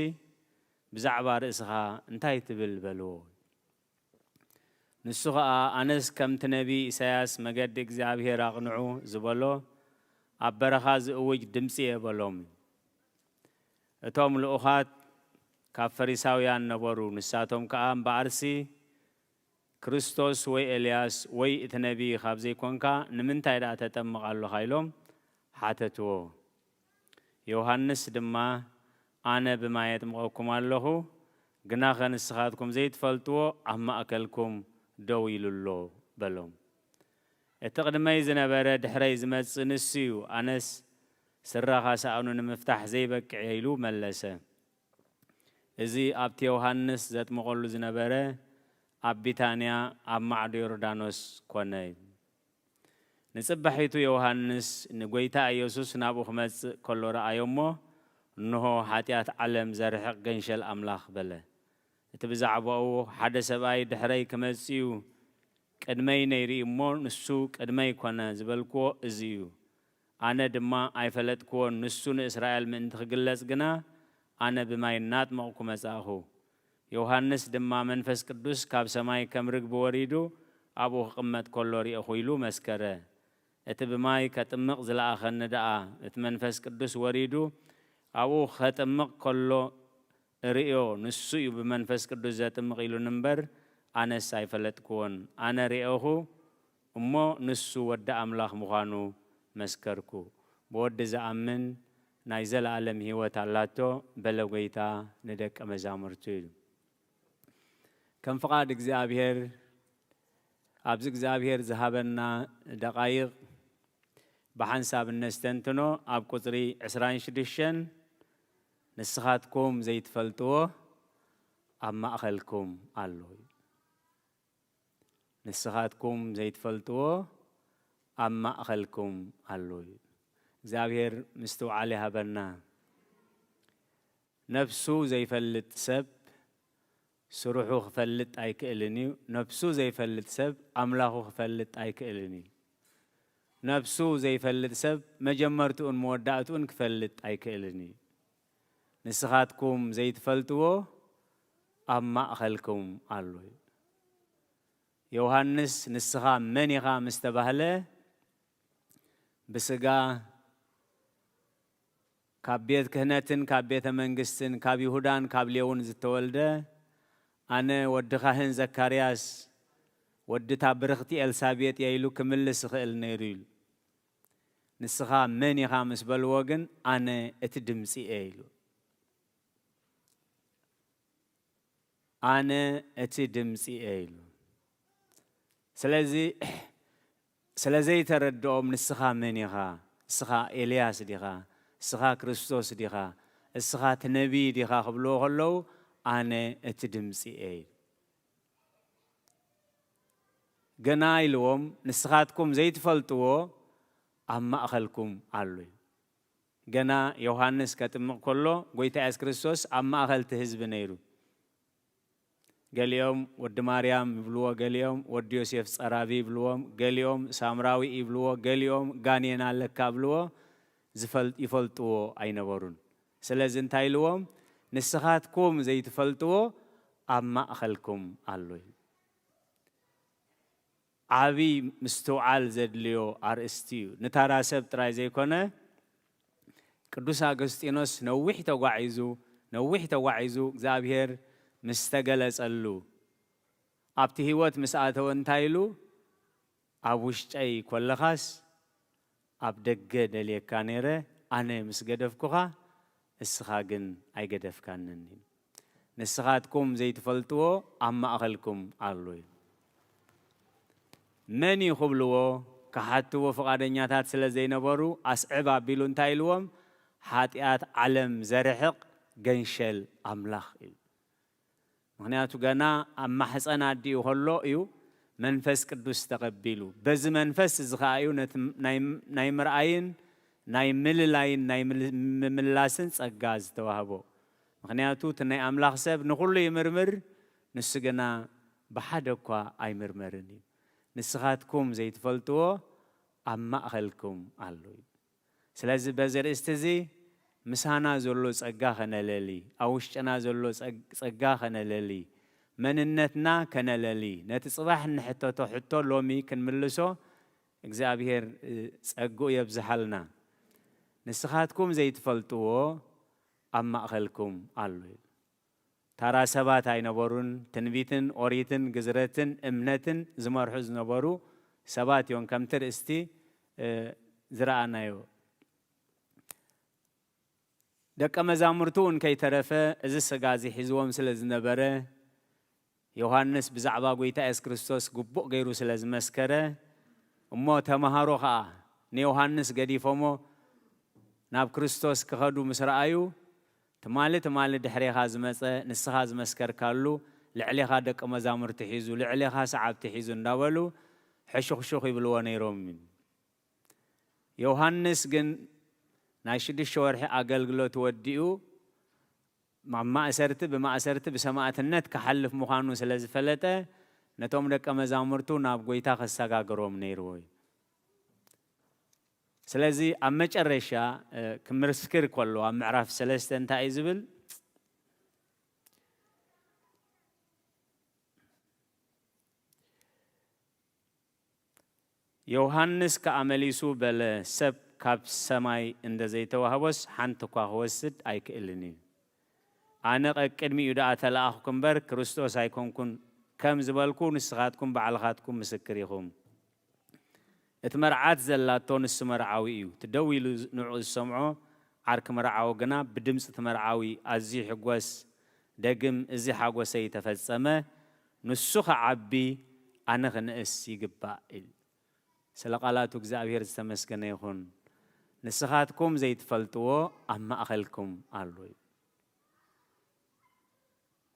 ብዛዕባ ርእስኻ እንታይ ትብል በልዎ። ንሱ ኸኣ ኣነስ ከምቲ ነቢይ ኢሳያስ መገዲ እግዚኣብሔር ኣቕንዑ ዝበሎ ኣብ በረኻ ዝእውጅ ድምጺ እየ በሎም። እቶም ልኡኻት ካብ ፈሪሳውያን ነበሩ። ንሳቶም ከኣ እምበኣርሲ ክርስቶስ ወይ ኤልያስ ወይ እቲ ነቢይ ካብ ዘይኮንካ ንምንታይ ደኣ ተጠምቕ ኣሎኻ ኢሎም ሓተትዎ። ዮሃንስ ድማ ኣነ ብማይ የጥምቐኩም ኣለኹ፣ ግናኸ ንስኻትኩም ዘይትፈልጥዎ ኣብ ማእከልኩም ደው ኢሉ ኣሎ በሎም። እቲ ቅድመይ ዝነበረ ድሕረይ ዝመጽእ ንሱ እዩ፣ ኣነስ ስራኻ ሳእኑ ንምፍታሕ ዘይበቅዕ እየ ኢሉ መለሰ። እዚ ኣብቲ ዮሃንስ ዘጥምቐሉ ዝነበረ ኣብ ቢታንያ ኣብ ማዕዶ ዮርዳኖስ ኮነ። ንጽባሒቱ ዮሃንስ ንጎይታ ኢየሱስ ናብኡ ክመጽእ ከሎ ረኣዮ እሞ፣ እንሆ ሓጢኣት ዓለም ዘርሕቕ ገንሸል ኣምላኽ በለ። እቲ ብዛዕባኡ ሓደ ሰብኣይ ድሕረይ ክመጽእ እዩ፣ ቅድመይ ነይሩ እሞ ንሱ ቅድመይ ኮነ ዝበልክዎ እዚ እዩ። ኣነ ድማ ኣይፈለጥክዎን፣ ንሱ ንእስራኤል ምእንቲ ክግለጽ ግና ኣነ ብማይ እናጥመቕኩ መጻእኹ። ዮሃንስ ድማ መንፈስ ቅዱስ ካብ ሰማይ ከም ርግቢ ወሪዱ ኣብኡ ክቕመጥ ከሎ ርኤኹ ኢሉ መስከረ። እቲ ብማይ ከጥምቕ ዝለኣኸኒ ደኣ እቲ መንፈስ ቅዱስ ወሪዱ ኣብኡ ከጥምቕ ከሎ እርእዮ፣ ንሱ እዩ ብመንፈስ ቅዱስ ዘጥምቕ ኢሉኒ እምበር ኣነስ ኣይፈለጥክዎን። ኣነ ርኤኹ እሞ ንሱ ወዲ ኣምላኽ ምዃኑ መስከርኩ። ብወዲ ዝኣምን ናይ ዘለኣለም ህይወት ኣላቶ በለ ጎይታ ንደቀ መዛሙርቱ ኢሉ። ከም ፍቓድ እግዚኣብሔር ኣብዚ እግዚኣብሔር ዝሃበና ደቓይቕ ብሓንሳብ እነስተንትኖ ኣብ ቁጽሪ ዕስራን ሽዱሽተን ንስኻትኩም ዘይትፈልጥዎ ኣብ ማእኸልኩም ኣሎ እዩ። ንስኻትኩም ዘይትፈልጥዎ ኣብ ማእኸልኩም ኣሎ እዩ። እግዚኣብሔር ምስትውዓል ይሃበና። ነፍሱ ዘይፈልጥ ሰብ ስርሑ ክፈልጥ ኣይክእልን እዩ። ነፍሱ ዘይፈልጥ ሰብ ኣምላኹ ክፈልጥ ኣይክእልን እዩ። ነፍሱ ዘይፈልጥ ሰብ መጀመርትኡን መወዳእትኡን ክፈልጥ ኣይክእልን እዩ። ንስኻትኩም ዘይትፈልጥዎ ኣብ ማእኸልኩም ኣሎ እዩ። ዮሃንስ ንስኻ መን ኢኻ ምስ ተባህለ ብስጋ ካብ ቤት ክህነትን ካብ ቤተ መንግስትን ካብ ይሁዳን ካብ ሌውን ዝተወልደ ኣነ ወዲ ካህን ዘካርያስ ወዲ እታ ብርኽቲ ኤልሳቤጥ እየ ኢሉ ክምልስ ይኽእል ነይሩ ኢሉ። ንስኻ መን ኢኻ ምስ በልዎ ግን፣ ኣነ እቲ ድምጺ እየ ኢሉ። ኣነ እቲ ድምጺ እየ ኢሉ። ስለዚ ስለ ዘይተረድኦም፣ ንስኻ መን ኢኻ? ንስኻ ኤልያስ ዲኻ? ንስኻ ክርስቶስ ዲኻ? ንስኻ እቲ ነቢይ ዲኻ ክብልዎ ከለዉ፣ ኣነ እቲ ድምጺ እየ ኢሉ። ገና ኢልዎም፣ ንስኻትኩም ዘይትፈልጥዎ ኣብ ማእኸልኩም ኣሎ እዩ። ገና ዮሃንስ ከጥምቕ ከሎ፣ ጎይታ የሱስ ክርስቶስ ኣብ ማእኸል እቲ ህዝቢ ነይሩ። ገሊኦም ወዲ ማርያም ይብልዎ፣ ገሊኦም ወዲ ዮሴፍ ጸራቢ ይብልዎም፣ ገሊኦም ሳምራዊ ይብልዎ፣ ገሊኦም ጋኔን ኣለካ ይብልዎ፣ ዝፈል-፣ ይፈልጥዎ ኣይነበሩን። ስለዚ እንታይ ኢልዎም? ንስኻትኩም ዘይትፈልጥዎ ኣብ ማእኸልኩም ኣሎ እዩ። ዓቢ ምስትውዓል ዘድልዮ ኣርእስቲ እዩ። ንታራ ሰብ ጥራይ ዘይኮነ፣ ቅዱስ ኣገስጢኖስ ነዊሕ ተጓዒዙ፣ ነዊሕ ተጓዒዙ እግዚኣብሔር ምስ ተገለጸሉ፣ ኣብቲ ህይወት ምስ ኣተወ እንታይ ኢሉ? ኣብ ውሽጠይ ኮለኻስ ኣብ ደገ ደልየካ ነይረ፣ ኣነ ምስ ገደፍኩኻ፣ እስኻ ግን ኣይገደፍካንን። ንስኻትኩም ዘይትፈልጥዎ ኣብ ማእኸልኩም ኣሎ እዩ። መን እዩ ክብልዎ ክሓትዎ ፍቓደኛታት ስለ ዘይነበሩ፣ ኣስዕብ ኣቢሉ እንታይ ኢልዎም? ሓጢኣት ዓለም ዘርሕቕ ገንሸል ኣምላኽ እዩ። ምኽንያቱ ገና ኣብ ማሕፀን ኣዲኡ ከሎ እዩ መንፈስ ቅዱስ ተቐቢሉ። በዚ መንፈስ እዚ ኸዓ እዩ ነቲ ናይ፣ ናይ ምርኣይን ናይ ምልላይን ናይ ምል-፣ ምምላስን ጸጋ ዝተዋህቦ። ምኽንያቱ እቲ ናይ ኣምላኽ ሰብ ንኹሉ ይምርምር፣ ንሱ ግና ብሓደ እኳ ኣይምርመርን እዩ። ንስኻትኩም ዘይትፈልጥዎ ኣብ ማእኸልኩም ኣሎ እዩ። ስለዚ በዚ ርእስቲ እዚ ምሳና ዘሎ ጸጋ ከነለሊ፣ ኣብ ውሽጥና ዘሎ ጸግ-፣ ጸጋ ከነለሊ፣ መንነትና ከነለሊ፣ ነቲ ጽባሕ እንሕተቶ ሕቶ ሎሚ ክንምልሶ እግዚኣብሔር፣ እ፣ ጸግኡ የብዝሓልና። ንስኻትኩም ዘይትፈልጥዎ ኣብ ማእኸልኩም ኣሎ እዩ። ታራ ሰባት ኣይነበሩን። ትንቢትን ኦሪትን ግዝረትን እምነትን ዝመርሑ ዝነበሩ ሰባት እዮም፣ ከምቲ ርእስቲ፣ እ፣ ዝረኣናዮ። ደቀ መዛሙርቱ እውን ከይተረፈ እዚ ስጋ እዚ ሒዝዎም ስለ ዝነበረ፣ ዮሃንስ ብዛዕባ ጐይታ የሱስ ክርስቶስ ግቡእ ገይሩ ስለ ዝመስከረ፣ እሞ ተማሃሮ ኸኣ ንዮሃንስ ገዲፎሞ ናብ ክርስቶስ ክኸዱ ምስ ረኣዩ፣ ትማሊ፣ ትማሊ ድሕሬኻ ዝመጸ፣ ንስኻ ዝመስከርካሉ፣ ልዕሌኻ ደቀ መዛሙርቲ ሒዙ፣ ልዕሌኻ ሰዓብቲ ሒዙ እንዳበሉ ሕሹኽሹኽ ይብልዎ ነይሮም። ዮሃንስ ግን ናይ ሽዱሽተ ወርሒ ኣገልግሎት ወዲኡ፣ ኣብ ማእሰርቲ፣ ብማእሰርቲ ብሰማእትነት ክሓልፍ ምዃኑ ስለ ዝፈለጠ፣ ነቶም ደቀ መዛሙርቱ ናብ ጐይታ ከሰጋግሮም ነይርዎ እዩ። ስለዚ ኣብ መጨረሻ፣ እ፣ ክምስክር ከሎ ኣብ ምዕራፍ ሰለስተ እንታይ እዩ ዝብል? ዮሃንስ ከኣ መሊሱ በለ፣ ሰብ ካብ ሰማይ እንደ ዘይተዋህቦስ ሓንቲ እኳ ክወስድ ኣይክእልን እዩ። ኣነ ቀቅድሚኡ ደኣ ተለኣኽኩ እምበር፣ ክርስቶስ ኣይኮንኩን ከም ዝበልኩ፣ ንስኻትኩም ባዕልኻትኩም ምስክር ኢኹም። እቲ መርዓት ዘላቶ ንሱ መርዓዊ እዩ። እቲ ደው ኢሉ ንዕኡ ዝሰምዖ ዓርኪ መርዓዊ ግና ብድምጺ እቲ መርዓዊ ኣዝዩ ይሕጎስ። ደግም፣ "እዚ ሓጎሰይ ተፈጸመ፣ ንሱ ኽዓቢ፣ ኣነ ኽንእስ ይግባእ" ኢሉ። ስለ ቃላቱ እግዚኣብሔር ዝተመስገነ ይኹን። ንስኻትኩም ዘይትፈልጥዎ ኣብ ማእኸልኩም ኣሎ እዩ።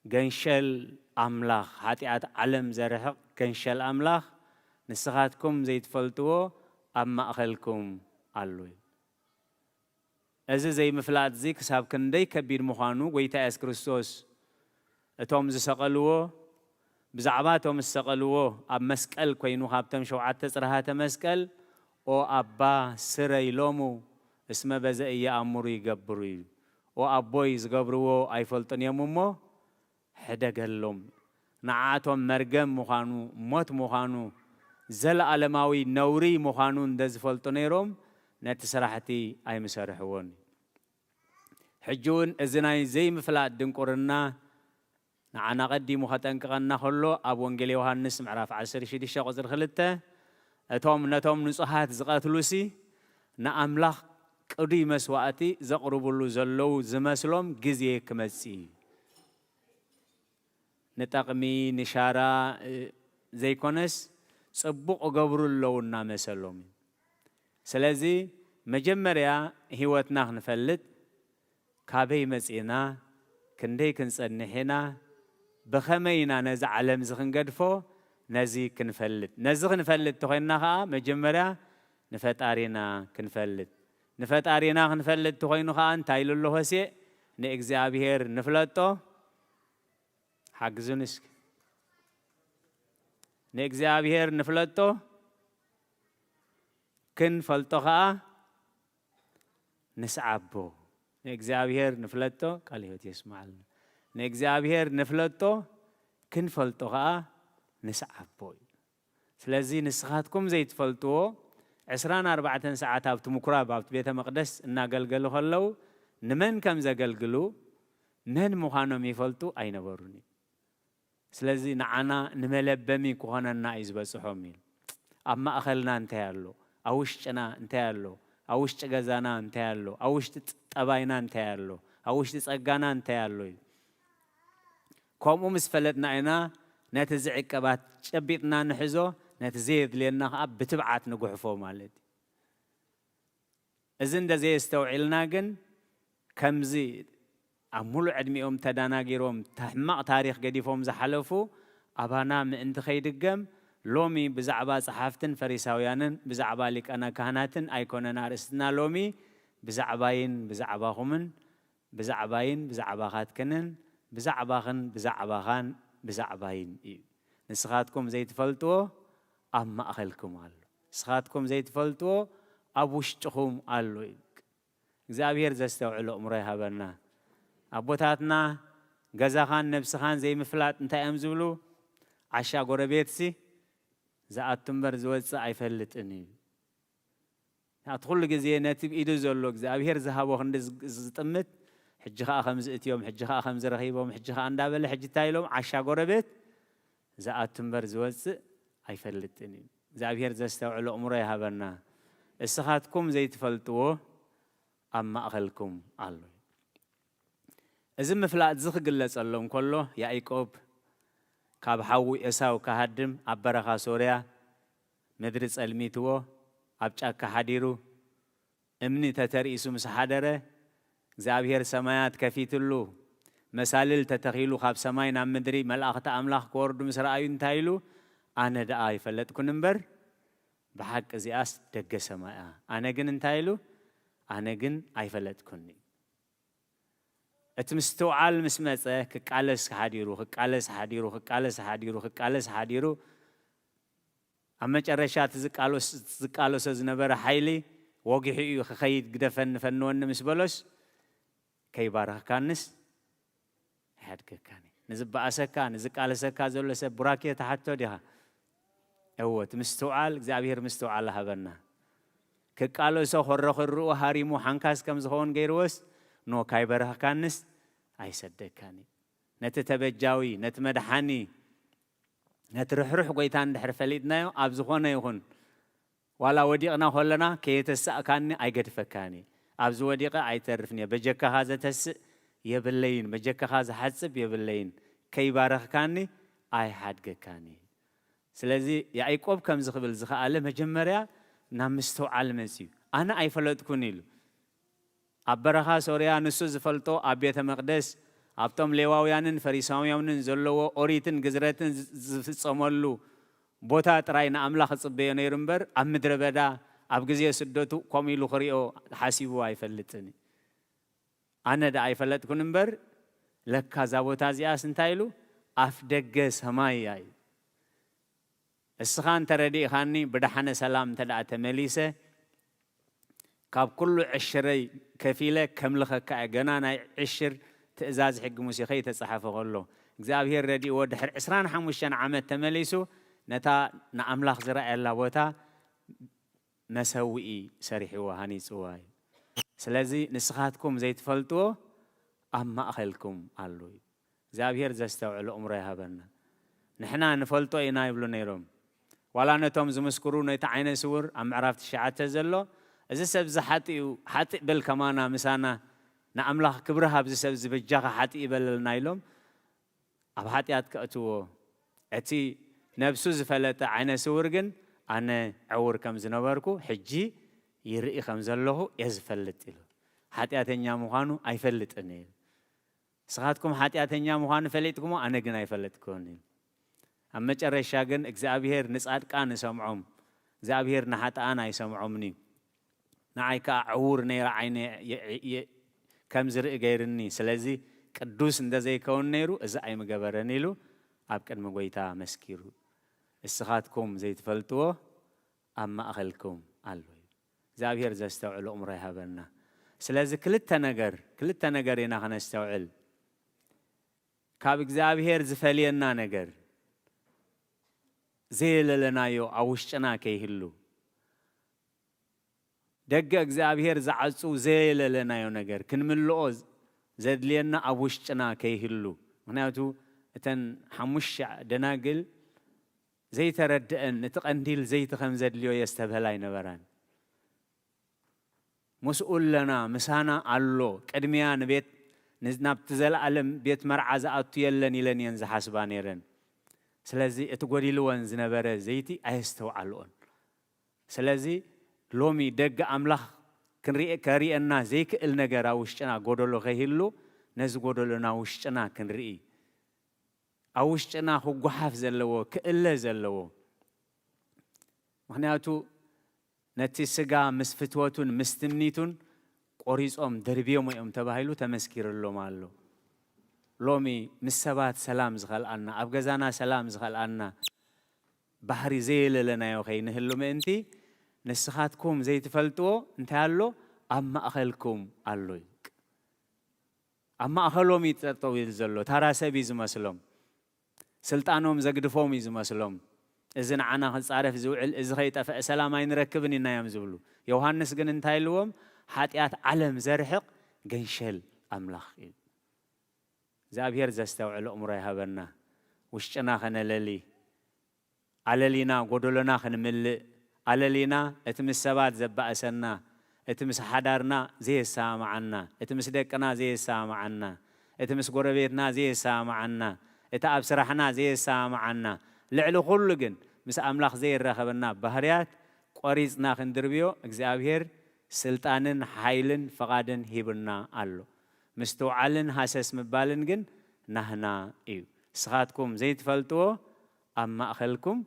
ገንሸል ኣምላኽ፣ ሓጢኣት ዓለም ዘርሕቕ ገንሸል ኣምላኽ፣ ንስኻትኩም ዘይትፈልጥዎ ኣብ ማእኸልኩም ኣሎ እዩ። እዚ ዘይምፍላጥ እዚ ክሳብ ክንደይ ከቢድ ምዃኑ ጐይታ የሱስ ክርስቶስ እቶም ዝሰቐልዎ፣ ብዛዕባ እቶም ዝሰቐልዎ ኣብ መስቀል ኮይኑ ካብቶም ሸውዓተ ጽርሃተ መስቀል፣ "ኦ ኣባ፣ ስረይ ሎሙ፣ እስመ በዘ ኢየኣምሩ ይገብሩ" እዩ። "ኦ ኣቦይ፣ ዝገብርዎ ኣይፈልጡን እዮም እሞ ሕደገሎም። ንዓኣቶም መርገም ምዃኑ፣ ሞት ምዃኑ፣ ዘለኣለማዊ ነውሪ ምዃኑ እንደ ዝፈልጡ ነይሮም፣ ነቲ ስራሕቲ ኣይምሰርሕዎን እዩ።" ሕጂ እውን እዚ ናይ ዘይምፍላጥ ድንቁርና ንዓና ቀዲሙ ኸጠንቅቐና ኸሎ፣ ኣብ ወንጌል ዮሃንስ ምዕራፍ ዓሰርተ ሽዱሽተ ቁጽሪ ክልተ፣ "እቶም ነቶም ንጹሃት ዝቐትሉሲ፣ ንኣምላኽ ቅዱይ መስዋእቲ ዘቕርብሉ ዘለዉ ዝመስሎም ግዜ ክመጽእ እዩ። ንጠቕሚ፣ ንሻራ፣ እ፣ ዘይኮነስ ጽቡቕ እገብሩ ኣለዉ እናመሰሎም እዩ። ስለዚ መጀመርያ ህይወትና ክንፈልጥ፣ ካበይ መጺእና፣ ክንደይ ክንጸንሕ ኢና፣ ብኸመይ ኢና ነዚ ዓለም እዚ ክንገድፎ፣ ነዚ ክንፈልጥ። ነዚ ክንፈልጥ ተኾይንና ኸኣ መጀመርያ ንፈጣሪና ክንፈልጥ። ንፈጣሪና ክንፈልጥ ተኾይኑ ኸኣ እንታይ ኢሉ ኣሎ ሆሴዕ? ንእግዚኣብሔር ንፍለጦ። ሓግዙኒ እስኪ። ንእግዚኣብሔር ንፍለጦ፣ ክንፈልጦ ኸኣ ንስዓቦ። ንእግዚኣብሔር ንፍለጦ፣ ቃል ህይወት የስምዓልና። ንእግዚኣብሔር ንፍለጦ፣ ክንፈልጦ ኸኣ ንስዓቦ እዩ። ስለዚ ንስኻትኩም ዘይትፈልጥዎ፣ ዕስራን ኣርባዕተን ሰዓት ኣብቲ ምኩራብ፣ ኣብቲ ቤተ መቕደስ እናገልገሉ ከለዉ፣ ንመን ከም ዘገልግሉ፣ መን ምዃኖም ይፈልጡ ኣይነበሩን እዩ። ስለዚ ንዓና ንመለበሚ ክኾነና እዩ ዝበጽሖም ኢሉ። ኣብ ማእኸልና እንታይ ኣሎ? ኣብ ውሽጥና እንታይ ኣሎ? ኣብ ውሽጢ ገዛና እንታይ ኣሎ? ኣብ ውሽጢ ጥ-፣ ጠባይና እንታይ ኣሎ? ኣብ ውሽጢ ጸጋና እንታይ ኣሎ እዩ? ከምኡ ምስ ፈለጥና ኢና ነቲ ዝዕቀባት ጨቢጥና ንሕዞ፣ ነቲ ዘየድልየና ኸኣ ብትብዓት ንጉሕፎ ማለት እዩ። እዚ እንደ ዘየስተውዒልና ግን፣ ከምዚ ኣብ ሙሉእ ዕድሚኦም ተዳናጊሮም፣ ታ-፣ ሕማቕ ታሪኽ ገዲፎም ዝሓለፉ፣ ኣባና ምእንቲ ከይድገም፣ ሎሚ ብዛዕባ ጸሓፍትን ፈሪሳውያንን፣ ብዛዕባ ሊቃነ ካህናትን ኣይኮነን ኣርእስትና። ሎሚ ብዛዕባይን ብዛዕባኹምን፣ ብዛዕባይን ብዛዕባኻትክንን፣ ብዛዕባኽን ብዛዕባኻን ብዛዕባይን እዩ። ንስኻትኩም ዘይትፈልጥዎ ኣብ ማእኸልኩም ኣሎ። ንስኻትኩም ዘይትፈልጥዎ ኣብ ውሽጥኹም ኣሎ እዩ። እግዚኣብሔር ዘስተውዕሎ እምሮ ይሃበና። ኣቦታትና ገዛኻን ነብስኻን ዘይምፍላጥ እንታይ እዮም ዝብሉ? ዓሻ ጎረቤትሲ ዝኣቱ እምበር ዝወጽእ ኣይፈልጥን እዩ። እቲ ኩሉ ግዜ ነቲ ብኢዱ ዘሎ እግዚኣብሔር ዝሃቦ ክንዲ ዝ-፣ ዝጥምት፣ ሕጂ ኸኣ ከምዚ እትዮም፣ ሕጂ ኸኣ ከምዚ ረኺቦም፣ ሕጂ ኸኣ እንዳበለ፣ ሕጂ እንታይ ኢሎም? ዓሻ ጎረቤት ዝኣቱ እምበር ዝወጽእ ኣይፈልጥን እዩ። እግዚኣብሔር ዘስተውዕሎ እምሮ ይሃበና። እስኻትኩም ዘይትፈልጥዎ ኣብ ማእኸልኩም ኣሎ። እዚ ምፍላጥ እዚ ክግለጸሎም ከሎ፣ ያዕቆብ ካብ ሓዉ ኤሳው ክሃድም ኣብ በረኻ ሶርያ ምድሪ ጸልሚትዎ፣ ኣብ ጫካ ሓዲሩ፣ እምኒ ተተርኢሱ ምስ ሓደረ፣ እግዚኣብሔር ሰማያት ከፊትሉ፣ መሳልል ተተኺሉ፣ ካብ ሰማይ ናብ ምድሪ መላእኽቲ ኣምላኽ ክወርዱ ምስ ረኣዩ እንታይ ኢሉ? ኣነ ደኣ ኣይፈለጥኩን እምበር፣ ብሓቂ እዚኣስ ደገ ሰማይ እያ። ኣነ ግን እንታይ ኢሉ? ኣነ ግን ኣይፈለጥኩን። እቲ ምስትውዓል ምስ መጸ፣ ክቃለስ ሓዲሩ፣ ክቃለስ ሓዲሩ፣ ክቃለስ ሓዲሩ፣ ክቃለስ ሓዲሩ፣ ኣብ መጨረሻ እቲ ዝቃለስ-፣ ዝቃለሶ ዝነበረ ሓይሊ ወጊሑ እዩ ክኸይድ፣ "ግደፈኒ፣ ፈንወኒ" ምስ በሎስ፣ "ከይባረኽካንስ ኣይሓድገካን እየ።" ንዝበኣሰካ፣ ንዝቃለሰካ ዘሎ ሰብ ቡራኬ ትሓቶ ዲኻ? እወ፣ እቲ ምስትውዓል፣ እግዚኣብሔር ምስትውዓል ሃበና። ክቃለሶ ከረኽርኡ ሃሪሙ ሓንካስ ከም ዝኸውን ገይርዎስ፣ "ኖ፣ ካይበረኽካንስ ኣይሰደካን እየ።" ነቲ ተበጃዊ፣ ነቲ መድሓኒ፣ ነቲ ርሕሩሕ ጎይታ እንድሕር ፈሊጥናዮ፣ ኣብ ዝኾነ ይኹን፣ ዋላ ወዲቕና ከለና፣ "ከየተሳእካኒ ኣይገድፈካን እየ። ኣብዚ ወዲቐ ኣይተርፍን እየ። በጀካኻ ዘተስእ የብለይን፣ በጀካኻ ዝሓጽብ የብለይን። ከይባረኽካኒ ኣይሓድገካን እየ።" ስለዚ ያዕቆብ ከምዚ ክብል ዝኸኣለ፣ መጀመርያ ናብ ምስትውዓል መጽዩ። "ኣነ ኣይፈለጥኩን" ኢሉ። ኣብ በረኻ ሶርያ ንሱ ዝፈልጦ ኣብ ቤተ መቕደስ፣ ኣብቶም ሌዋውያንን ፈሪሳውያንን ዘለዎ ኦሪትን ግዝረትን ዝ-፣ ዝፍጸመሉ ቦታ ጥራይ ንኣምላኽ ዝጽበዮ ነይሩ እምበር፣ ኣብ ምድረ በዳ፣ ኣብ ግዜ ስደቱ ከምኡ ኢሉ ክሪኦ ሓሲቡ ኣይፈልጥን እዩ። ኣነ ደኣ ኣይፈለጥኩን እምበር፣ ለካ እዛ ቦታ እዚኣስ እንታይ ኢሉ? ኣፍ ደገ ሰማይ እያ እዩ። እስኻ እንተ ረዲእኻኒ፣ ብደሓነ ሰላም እንተ ደኣ ተመሊሰ፣ ካብ ኩሉ ዕሽረይ ከፊለ ከምልኸካ እየ። ገና ናይ ዕሽር ትእዛዝ ሕጊ ሙሴ ከይተጻሕፈ ከሎ፣ እግዚኣብሔር ረዲእዎ ድሕሪ ዕስራን ሓሙሽተን ዓመት ተመሊሱ፣ ነታ ንኣምላኽ ዝረኣየላ ቦታ መሰውኢ ሰሪሕዎ፣ ሃኒጽዋ እዩ። ስለዚ ንስኻትኩም ዘይትፈልጥዎ ኣብ ማእኸልኩም ኣሎ እዩ። እግዚኣብሔር ዘስተውዕል ኣእምሮ ይሃበና። ንሕና ንፈልጦ ኢና ይብሉ ነይሮም። ዋላ ነቶም ዝምስክሩ ነቲ ዓይነ ስውር ኣብ ምዕራፍ ትሽዓተ ዘሎ፣ እዚ ሰብ እዚ ሓጢእ እዩ፣ ሓጢእ በል ከማና ምሳና ንኣምላኽ ክብሪ ሃብ፣ እዚ ሰብ እዚ በጃኻ ሓጢእ ይበለልና ኢሎም ኣብ ሓጢኣት ከእትዎ። እቲ ነብሱ ዝፈለጠ ዓይነ ስውር ግን ኣነ ዕውር ከም ዝነበርኩ ሕጂ ይርኢ ከም ዘለኹ እየ ዝፈልጥ ኢሉ። ሓጢኣተኛ ምዃኑ ኣይፈልጥን እዩ። ንስኻትኩም ሓጢኣተኛ ምዃኑ ፈሊጥኩሞ፣ ኣነ ግን ኣይፈለጥኩን እዩ። ኣብ መጨረሻ ግን እግዚኣብሄር ንጻድቃን ይሰምዖም፣ እግዚኣብሄር ንሓጥኣን ኣይሰምዖምን እዩ። ንዓይ ከኣ ዕዉር ነይረ ዓይነ የ- የ- ከም ዝርኢ ገይርኒ፣ ስለዚ ቅዱስ እንተዘይከውን ነይሩ እዚ ኣይምገበረን ኢሉ ኣብ ቅድሚ ጎይታ መስኪሩ። እስኻትኩም ዘይትፈልጥዎ ኣብ ማእኸልኩም ኣሎ እዩ። እግዚኣብሄር ዘስተውዕል ኣእምሮ ይሃበና። ስለዚ ክልተ ነገር ክልተ ነገር ኢና ከነስተውዕል። ካብ እግዚኣብሄር ዝፈልየና ነገር ዘየለለናዮ ኣብ ውሽጥና ከይህሉ፣ ደገ እግዚኣብሄር ዝዓጹ ዘየለለናዮ ነገር ክንምልኦ ዘድልየና ኣብ ውሽጥና ከይህሉ። ምክንያቱ እተን ሓሙሽተ ደናግል ዘይተረድአን እቲ ቀንዲል ዘይቲ ከም ዘድልዮ የስተብህላ ኣይነበራን። ምስኡ ኣለና፣ ምሳና ኣሎ፣ ቅድሚያ ንቤት ን- ናብቲ ዘለኣለም ቤት መርዓ ዝኣቱ የለን ኢለን እየን ዝሓስባ ነይረን። ስለዚ እቲ ጎዲልወን ዝነበረ ዘይቲ ኣየስተውዓልኦን። ስለዚ ሎሚ ደገ ኣምላኽ ክንርኢ- ከርእየና ዘይክእል ነገር ኣብ ውሽጥና ጎደሎ ከይህሉ፣ ነዚ ጎደሎና ውሽጥና ክንርኢ፣ ኣብ ውሽጥና ክጓሓፍ ዘለዎ፣ ክእለ ዘለዎ። ምክንያቱ ነቲ ስጋ ምስ ፍትወቱን ምስ ትምኒቱን ቆሪጾም ደርብዮሞ እዮም ተባሂሉ ተመስኪርሎም ኣሎ። ሎሚ ምስ ሰባት ሰላም ዝኸልኣና፣ ኣብ ገዛና ሰላም ዝኸልኣና ባህሪ ዘየለለናዮ ከይንህሉ ምእንቲ፣ ንስኻትኩም ዘይትፈልጥዎ እንታይ ኣሎ? ኣብ ማእኸልኩም ኣሎ እዩ። ኣብ ማእኸሎም እዩ ጠጠው ኢሉ ዘሎ። ታራ ሰብ እዩ ዝመስሎም። ስልጣኖም ዘግድፎም እዩ ዝመስሎም። እዚ ንዓና ክጻረፍ ዝውዕል፣ እዚ ከይጠፍአ ሰላም ኣይንረክብን ኢና እዮም ዝብሉ። ዮሃንስ ግን እንታይ ኢልዎም? ሓጢኣት ዓለም ዘርሕቕ ገንሸል ኣምላኽ እዩ። እግዚኣብሔር ዘስተውዕል ኣእምሮ ይሃበና። ውሽጥና ከነለሊ፣ ኣለሊና ጎደሎና ክንምልእ፣ ኣለሊና እቲ ምስ ሰባት ዘባእሰና፣ እቲ ምስ ሓዳርና ዘየሰማምዓና፣ እቲ ምስ ደቅና ዘየሰማምዓና፣ እቲ ምስ ጎረቤትና ዘየሰማምዓና፣ እቲ ኣብ ስራሕና ዘየሰማምዓና፣ ልዕሊ ኩሉ ግን ምስ ኣምላኽ ዘየራኸበና ባህርያት ቆሪጽና ክንድርብዮ እግዚኣብሔር ስልጣንን ሓይልን ፍቓድን ሂቡና ኣሎ። ምስትውዓልን ሃሰስ ምባልን ግን ናህና እዩ። ንስኻትኩም ዘይትፈልጥዎ ኣብ ማእኸልኩም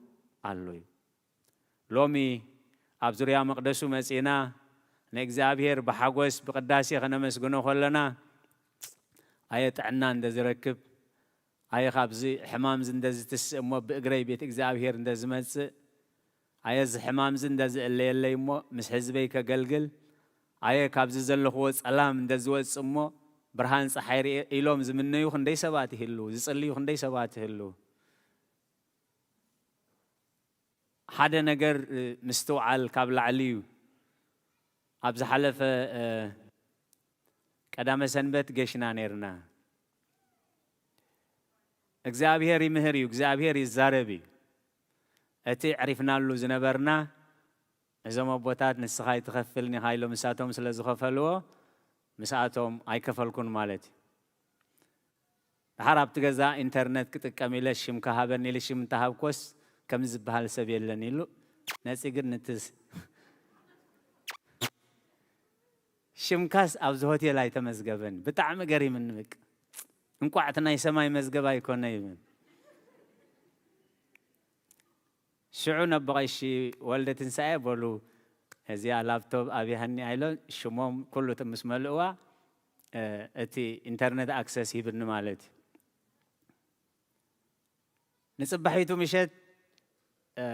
ኣሎ እዩ። ሎሚ ኣብ ዙርያ መቕደሱ መጺእና ንእግዚኣብሔር ብሓጎስ ብቅዳሴ ከነመስግኖ ከለና፣ ኣየ ጥዕና እንደ ዝረክብ፣ ኣየ ካብዚ ሕማምዚ እንደ ዝትስእ እሞ ብእግረይ ቤት እግዚኣብሔር እንደ ዝመጽእ፣ ኣየ እዚ ሕማምዚ እንደ ዝእለየለይ እሞ ምስ ህዝበይ ከገልግል፣ ኣየ ካብዚ ዘለኽዎ ጸላም እንደ ዝወጽእ እሞ ብርሃን ጸሓይ ርእየ ኢሎም ዝምነዩ ክንደይ ሰባት ይህልዉ፣ ዝጽልዩ ክንደይ ሰባት ይህልዉ። ሓደ ነገር፣ እ፣ ምስትውዓል ካብ ላዕሊ እዩ። ኣብ ዝሓለፈ፣ እ፣ ቀዳመ ሰንበት ገሽና ነይርና። እግዚኣብሔር ይምህር እዩ፣ እግዚኣብሔር ይዛረብ እዩ። እቲ ዕሪፍናሉ ዝነበርና፣ እዞም ኣቦታት ንስኻ ኣይትኸፍልን ኢኻ ኢሎም ንሳቶም ስለ ዝኸፈልዎ፣ ምስኣቶም ኣይከፈልኩን ማለት እዩ። ድሓር ኣብቲ ገዛ ኢንተርነት ክጥቀም ኢለ ሽምካ ሃበኒ ኢለ ሽም እንተሃብኮስ ከምዚ ዝበሃል ሰብ የለን ኢሉ ነፂ ግን ንትስ ሽምካስ ኣብዚ ሆቴል ኣይተመዝገበን። ብጣዕሚ ገሪምኒ። በቃ እንቋዕ እቲ ናይ ሰማይ መዝገብ ኣይኮነ ይብል። ሽዑ ነቦ ቀሺ ወልደ ትንሳኤ በሉ፣ እዚኣ ላፕቶፕ ኣብያህኒ ኣይሎ ሽሞም ኩሉ እቲ ምስ መልእዋ፣ እ፣ እቲ ኢንተርኔት ኣክሰስ ሂብኒ ማለት እዩ። ንጽባሒቱ ምሸት፣ እ፣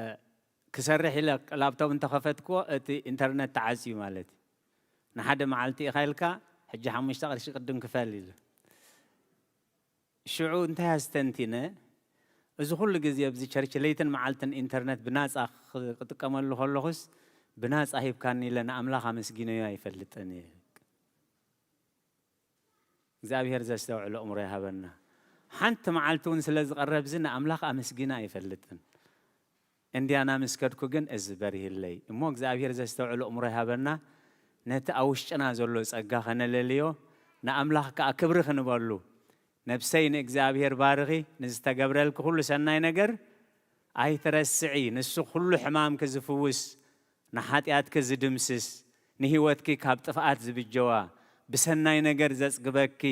ክሰርሕ ኢለ ላፕቶፕ እንተኸፈትክዎ እቲ ኢንተርኔት ተዓጽዩ ማለት እዩ። ንሓደ መዓልቲ ኢኻ ኢልካ፣ ሕጂ ሓሙሽተ ቅርሺ ቅድም ክፈል ኢሉ። ሽዑ እንታይ ኣስተንቲነ፣ እዚ ኩሉ ግዜ ኣብዚ ቸርች ለይትን መዓልትን ኢንተርነት ብናጻ ክ-፣ ክጥቀመሉ ከለኹስ፣ ብናጻ ሂብካኒ ኢለ ንኣምላኽ ኣመስጊነዮ ኣይፈልጥን እየ። እግዚኣብሔር ዘስተውዕሎ እምሮ ይሃበና። ሓንቲ መዓልቲ እውን ስለ ዝቐረብዚ ንኣምላኽ ኣመስጊነ ኣይፈልጥን። እንዲያና ምስ ከድኩ ግን እዚ በሪህለይ። እሞ እግዚኣብሔር ዘስተውዕሎ እምሮ ይሃበና። ነቲ ኣብ ውሽጥና ዘሎ ጸጋ ከነለልዮ፣ ንኣምላኽ ከኣ ክብሪ ክንበሉ። ነብሰይ ንእግዚኣብሔር ባርኺ፣ ንዝተገብረልኪ ኩሉ ሰናይ ነገር ኣይትረስዒ። ንሱ ኩሉ ሕማምኪ ዝፍውስ፣ ንሓጢኣትኪ ዝድምስስ፣ ንህይወትኪ ካብ ጥፍኣት ዝብጀዋ፣ ብሰናይ ነገር ዘጽግበኪ፣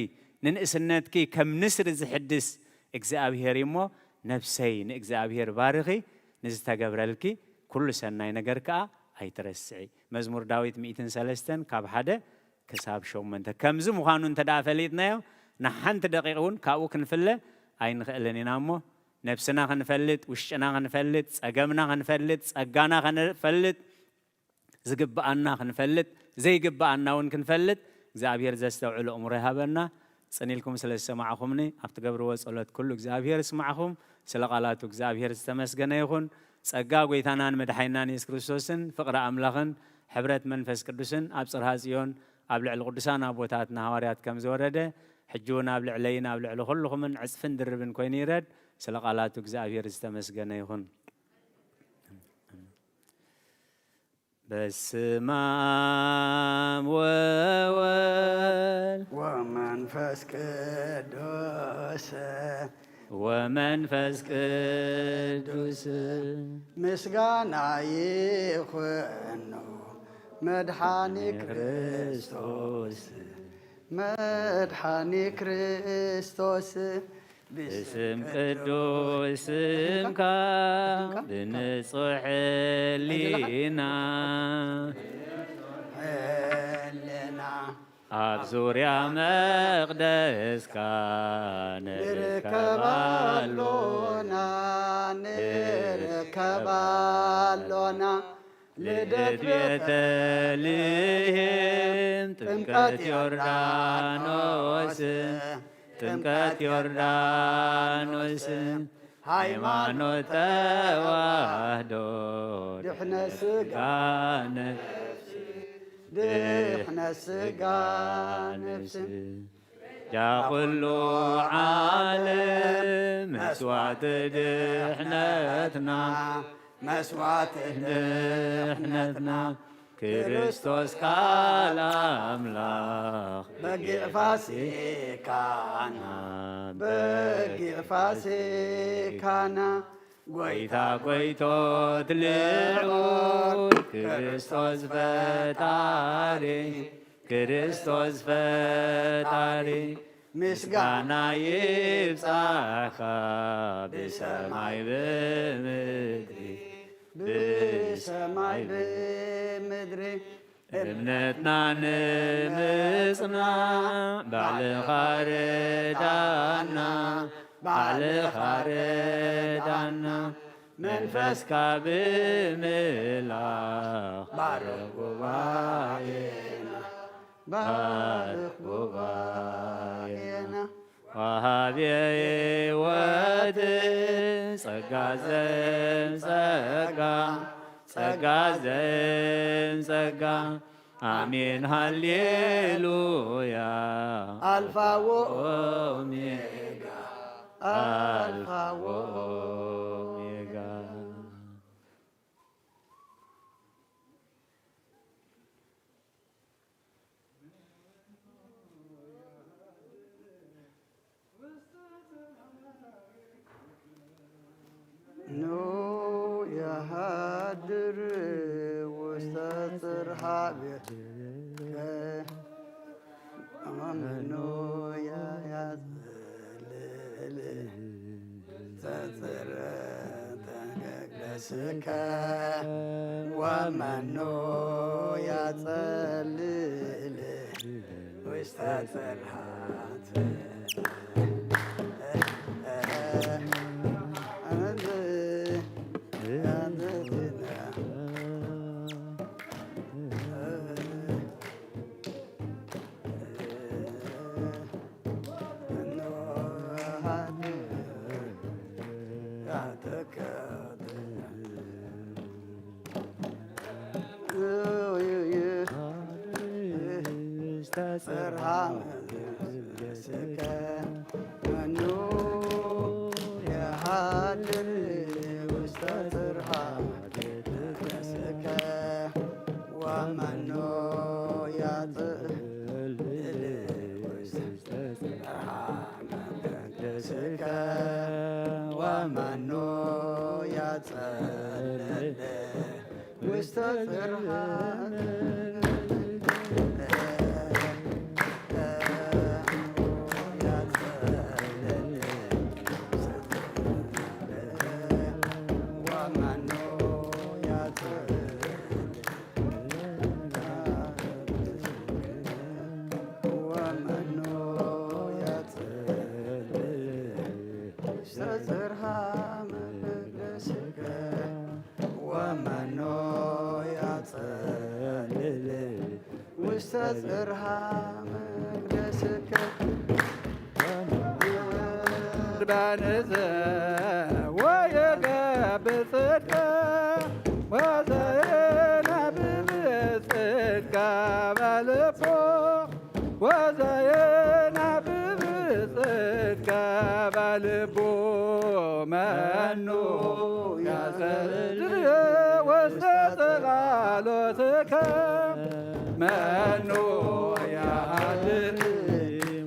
ንንእስነትኪ ከም ንስሪ ዝሕድስ እግዚኣብሔር እዩ እሞ፣ ነብሰይ ንእግዚኣብሔር ባርኺ፣ ንዝተገብረልኪ ኩሉ ሰናይ ነገር ከኣ ኣይትረስዒ። መዝሙር ዳዊት ሚእትን ሰለስተን ካብ ሓደ ክሳብ ሸሞንተ። ከምዚ ምዃኑ እንተ ደኣ ፈሊጥናዮ፣ ንሓንቲ ደቂቕ እውን ካብኡ ክንፍለ ኣይንኽእልን ኢና እሞ፣ ነብስና ክንፈልጥ፣ ውሽጥና ክንፈልጥ፣ ጸገምና ክንፈልጥ፣ ጸጋና ክንፈልጥ፣ ዝግብኣና ክንፈልጥ፣ ዘይግብኣና እውን ክንፈልጥ፣ እግዚኣብሔር ዘስተውዕል ኣእምሮ ይሃበና። ጽን ኢልኩም ስለ ዝሰማዕኹምኒ፣ ኣብ ትገብርዎ ጸሎት ኩሉ እግዚኣብሔር ይስማዕኹም። ስለ ቃላቱ እግዚኣብሔር ዝተመስገነ ይኹን። ጸጋ ጐይታናን መድሓኒናን የሱስ ክርስቶስን ፍቕሪ ኣምላኽን ሕብረት መንፈስ ቅዱስን ኣብ ጽርሃ ጽዮን ኣብ ልዕሊ ቅዱሳን ኣቦታትና ሃዋርያት ከም ዝወረደ፣ ሕጂ እውን ኣብ ልዕለይን ኣብ ልዕሊ ኩልኹምን ዕጽፍን ድርብን ኮይኑ ይረድ። ስለ ቃላቱ እግዚኣብሔር ዝተመስገነ ይኹን። በስመ አብ ወወልድ ወመንፈስ ቅዱስ። ወመንፈስ ቅዱስ። ምስጋና ይኹኖ መድሓኒ ክርስቶስ፣ መድሓኒ ክርስቶስ። ብስም ቅዱስ ስምካ ብንጹሕ ሕሊና፣ ሕሊና ኣብ ዙርያ መቕደስካ ንርከብ ኣሎና፣ ንርከብ ኣሎና። ልደት ቤተልሔም፣ ጥምቀት ዮርዳኖስ፣ ጥምቀት ዮርዳኖስ፣ ሃይማኖት ተዋህዶ፣ ድሕነት ስጋ ነፍሲ፣ ድሕነት ስጋ ነፍሲ። ዳ ኩሉ ዓለም መስዋዕቲ ድሕነትና፣ መስዋዕቲ ድሕነትና፣ ክርስቶስ ቃል ኣምላኽ በጊዕ ፋሲካና፣ በጊዕ ፋሲካና። ጐይታ ጐይቶት ልዑል ክርስቶስ ፈጣሪ፣ ክርስቶስ ፈጣሪ፣ ምስጋና ይብጻሕካ ብሰማይ ብምድሪ፣ ብሰማይ ብምድሪ። እምነትና ንምጽናዕ ባዕልኻ ርዳና፣ ባዕልኻ ርዳና። መንፈስካ ብምልኣኽ ባርኽ ጉባኤና፣ ባርኽ ጉባኤና። ወሃቢ ሕይወት ጸጋ ዘም ጸጋ፣ ጸጋ ዘም ጸጋ፣ ኣሜን ሃሌሉያ። ኣልፋ ወኦሜጋ፣ ኣልፋ ወኦሜጋ። ኖ የሃድር ውስተ ጽርሃ ቤትከ፣ መኖ ያጽልል ውስተ ጽርሃ ቤትከ፣ ወመኖ ያጸልል ውስተ ጽርሃት። ተጽርሃ መንግሥትከ፣ መኑ የሃድር ውስተ ጽርሃ ቤተ መቅደስከ፣ ወመኑ መቅደስከ ወመኑ ያጸልል ውስተ ጽርሐ ወመኑ ያጸልል ወመኑ ያጸልል ውስተ ጽርሐ መቅደስከ ወመኑ ያጸልል ውስተ ጽርሐ መቅደስከ በንጽህ ወይገብር ጽድቀ ወዘየናብብ ጽድቀ በልቡ ወዘየናብብ ጽድቀ በልቡ መኑ ያጸልል ውስተ ጽላሎትከ መኑ ያድር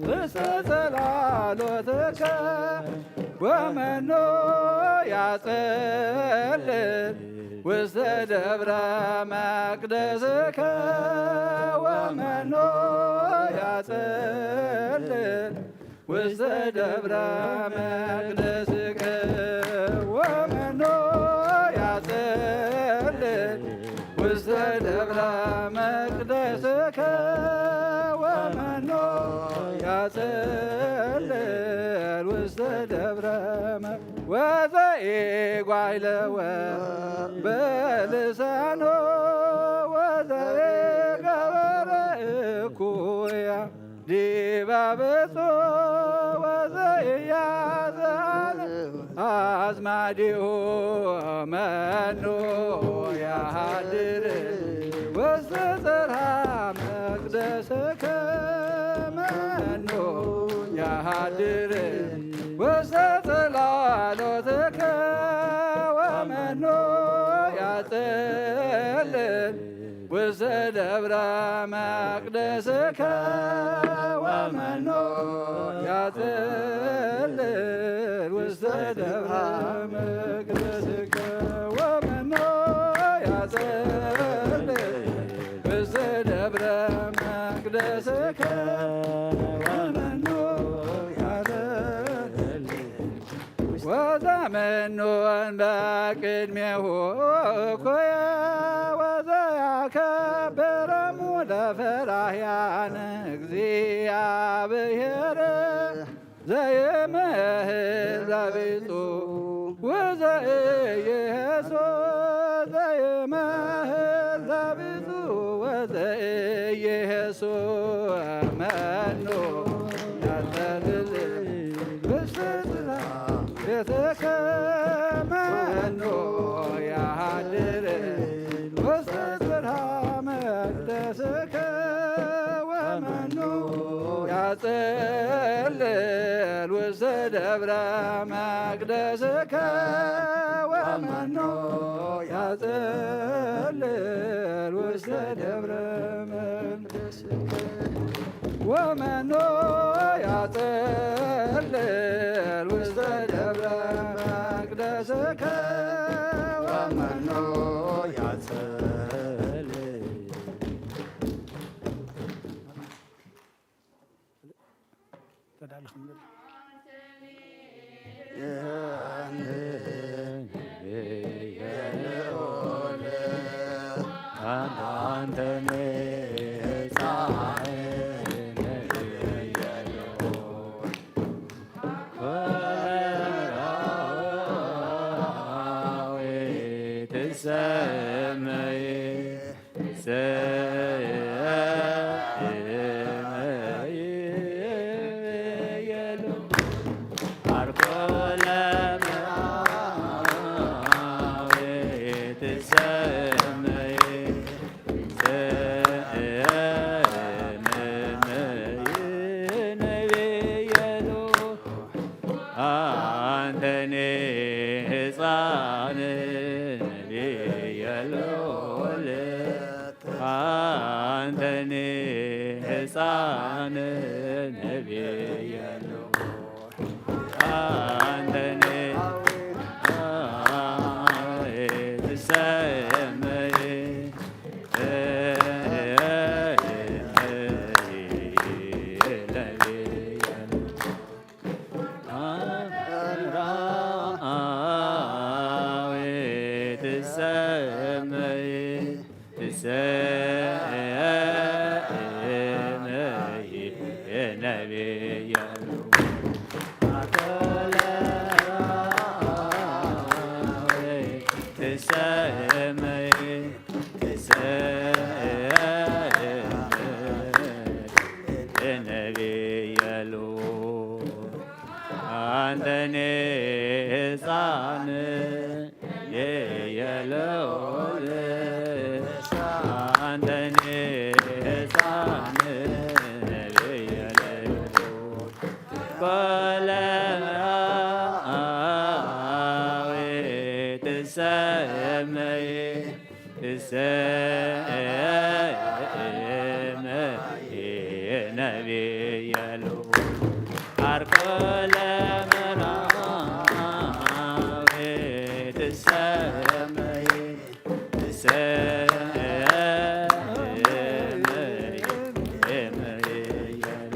ውስተ ጽላሎትከ ወመኑ ያጸልል ውስተ ደብረ መቅደስከ ወመኑ ያጸልል ውስተ ደብረ መቅደስከ ወመኑ ያጸልል ውስተ ደብረ መቅደስከ ወመኑ ያጸልል ውስተ ደብረ መ- ወዘኢጓይለወ በልሳኖ ወዘኢገበረ እኩያ ዲበ ብፁዕ ወዘኢያዛን አዝማዲሁ መኑ ያድር ውስተ ጽርሐ መቅደስከ መኑ ያድር ውስተ ጽላሎትከ ወመኑ ያጽልል ውስተ ደብረ መቅደስከ ወመኑ ያጽልል ውስተ ደብረ መቅደስከ ወመኑ ያጽልል ውስተ ደብረ መቅደስከ ወመኑ ያጽልል ወዘመኑ እንበቅድሜሁ እኩየ ወዘያከብረሙ ለፈራህያን እግዚአብሔር ዘይመህል ለቢጹ ወዘኢየሱ ዘይመህል ለቢጹ ወዘኢየሱ መኑ ያጸልል ውስተ ጽርሐ ቤትከ መኑ ያድር ውስተ ጽርሐ መቅደስከ ወመኑ ያጽልል ውስተ ደብረ መቅደስከ ወመኑ ያጽልል ውስተ ደብረ መቅደስከ ወመኑ ያጽልል ውስተ ደብረ መቅደስከ ወመኑ ያጽልል አንተኒ ሕፃን ነቢየ ልዑል አንተኒ ሕፃን ነቢየ አንተኔ ትሰመይ ትሰመይ ትሰመይ ነቢያሉ ትሰመይ ትሰመይ ነቢያሉ አንተኔ ህፃን የለውል አንተኔ ህፃን የለውል ቆለመራዊ ትሰመይ ትሰመይ ነቢያሉ አርኮለ መራዊ ትሰመይ ትሰመይ ነቢያሉ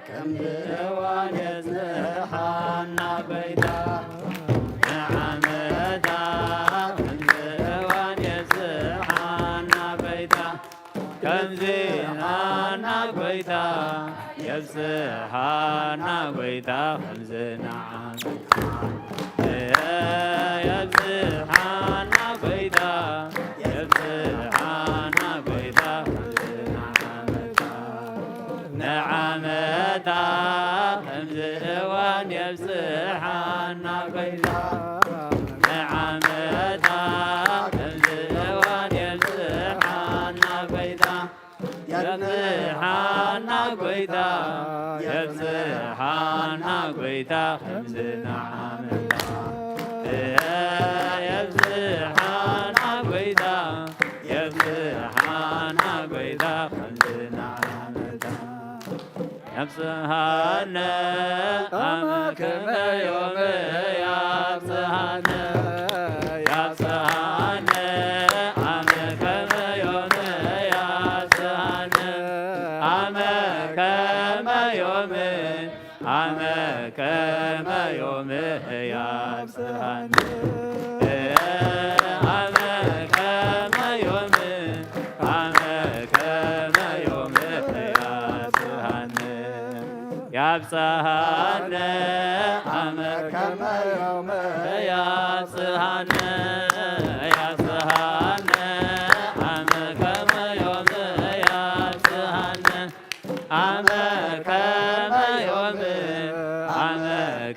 ከምዚ እዋን የብጽሓና ጎይታ ንዓመታ ከምዚ እዋን የብጽሓና ጎይታ ከምዚ ሃና ጎይታ የብጽሓና ጎይታ ከምዚ ንዓመታ የብጽሓና ጎይታ የብጽሓና ጎይታ ንዓመታ ከምዚ እዋን የብጽሓና ጎይታ ንዓመታ ከምዚ እዋን የብጽሓና ጎይታ የብጽሓና ጎይታ የብጽሓና ጎይታ ከምዚ ንዓመታ የብጽሓና ጎይታ የብጽሓና ጎይታ ከምዚ ንዓመታ የብጽሓነ ኣመ ከመ ዮም ያብጽሓነ ያብጽሓነ ኣመ ከመ ዮም ያብጽሓነ ኣመ ከመ ዮም ኣመ ከመ ዮም ያብጽሓነ ኣመ ከመ ዮም ኣመ ከመ ዮም ያብጽሓነ ያብጽሓነ ኣመ ከመ ዮም ያብጽሓነ ያብጽሓነ ኣመ ከመ ዮም ያብጽሓነ ኣመ ከመ ዮም ኣመ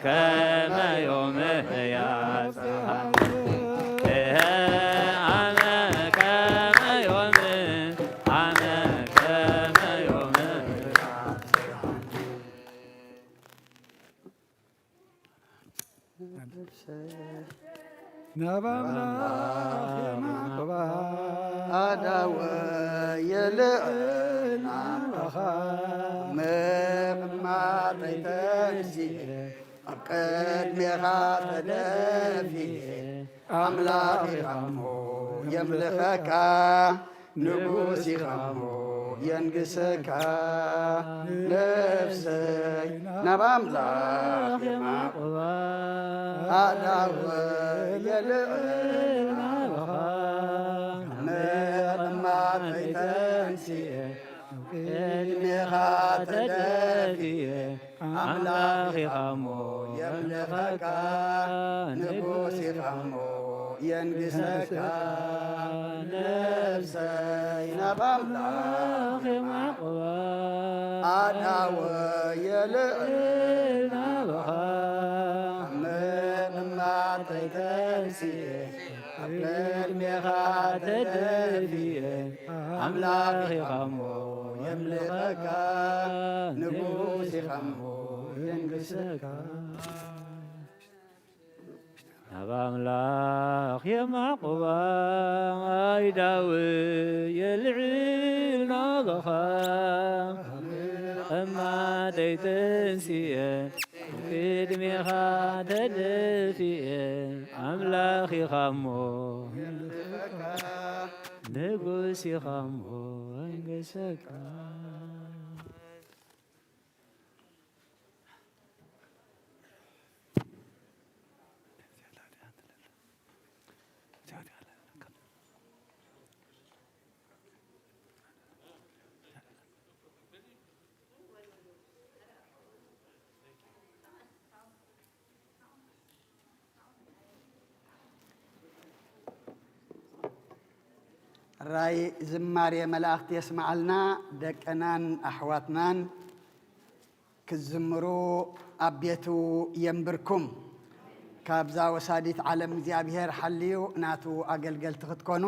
ከመ ዮም ያብጽሓነ ኣመ ከመ ዮም ኣመ ከመ ዮም ናብ ኣምላኽ የማቕባ ኣዳወ የልዕል ናባኻ ምቕማጠይ ተንሲኤ ኣብ ቅድሜኻ ተደፊኤ ኣምላኽ ኢኻ እሞ የምልኸካ ንጉስ ኢኻ እሞ የንግሰካ ነፍሰይ ናብ ኣምላኽ የማቕባ ኣዳወ የልዕል ናባኻ ምቕማጠይ ተንሲኤ ቅድሜኻ ተደፊኤ ኣምላኽ ኢኻ እሞ የምልኸካ ንጉስ ኢኻ እሞ የንግሰካ ነፍሰይ ናብ ኣምላኽ የማቕባ ኣዳወ የልዕል ናባኻ ምቕማጠይ ተንሲኤ ኣብ ቅድሜኻ ተደፊኤ ኣምላኽ ኢኻ እሞ የምልኸካ ንጉስ ኢኻ እሞ የንግሰካ ናብ ኣምላኽ የማዕቁባ ኣይዳዊ የልዒል ናባኻ እማተይ ተንስየ ቅድሜኻ ተደፊየ ኣምላኽ ኢኻ እሞ ንጉስ ኢኻ እሞ ኣይንገሰካ። ራይ ዝማሬ መላእኽቲ የስምዓልና። ደቅናን ኣሕዋትናን ክዝምሩ ኣብ ቤቱ የንብርኩም። ካብዛ ወሳዲት ዓለም እግዚኣብሔር ሓልዩ ናቱ ኣገልገልቲ ክትኮኑ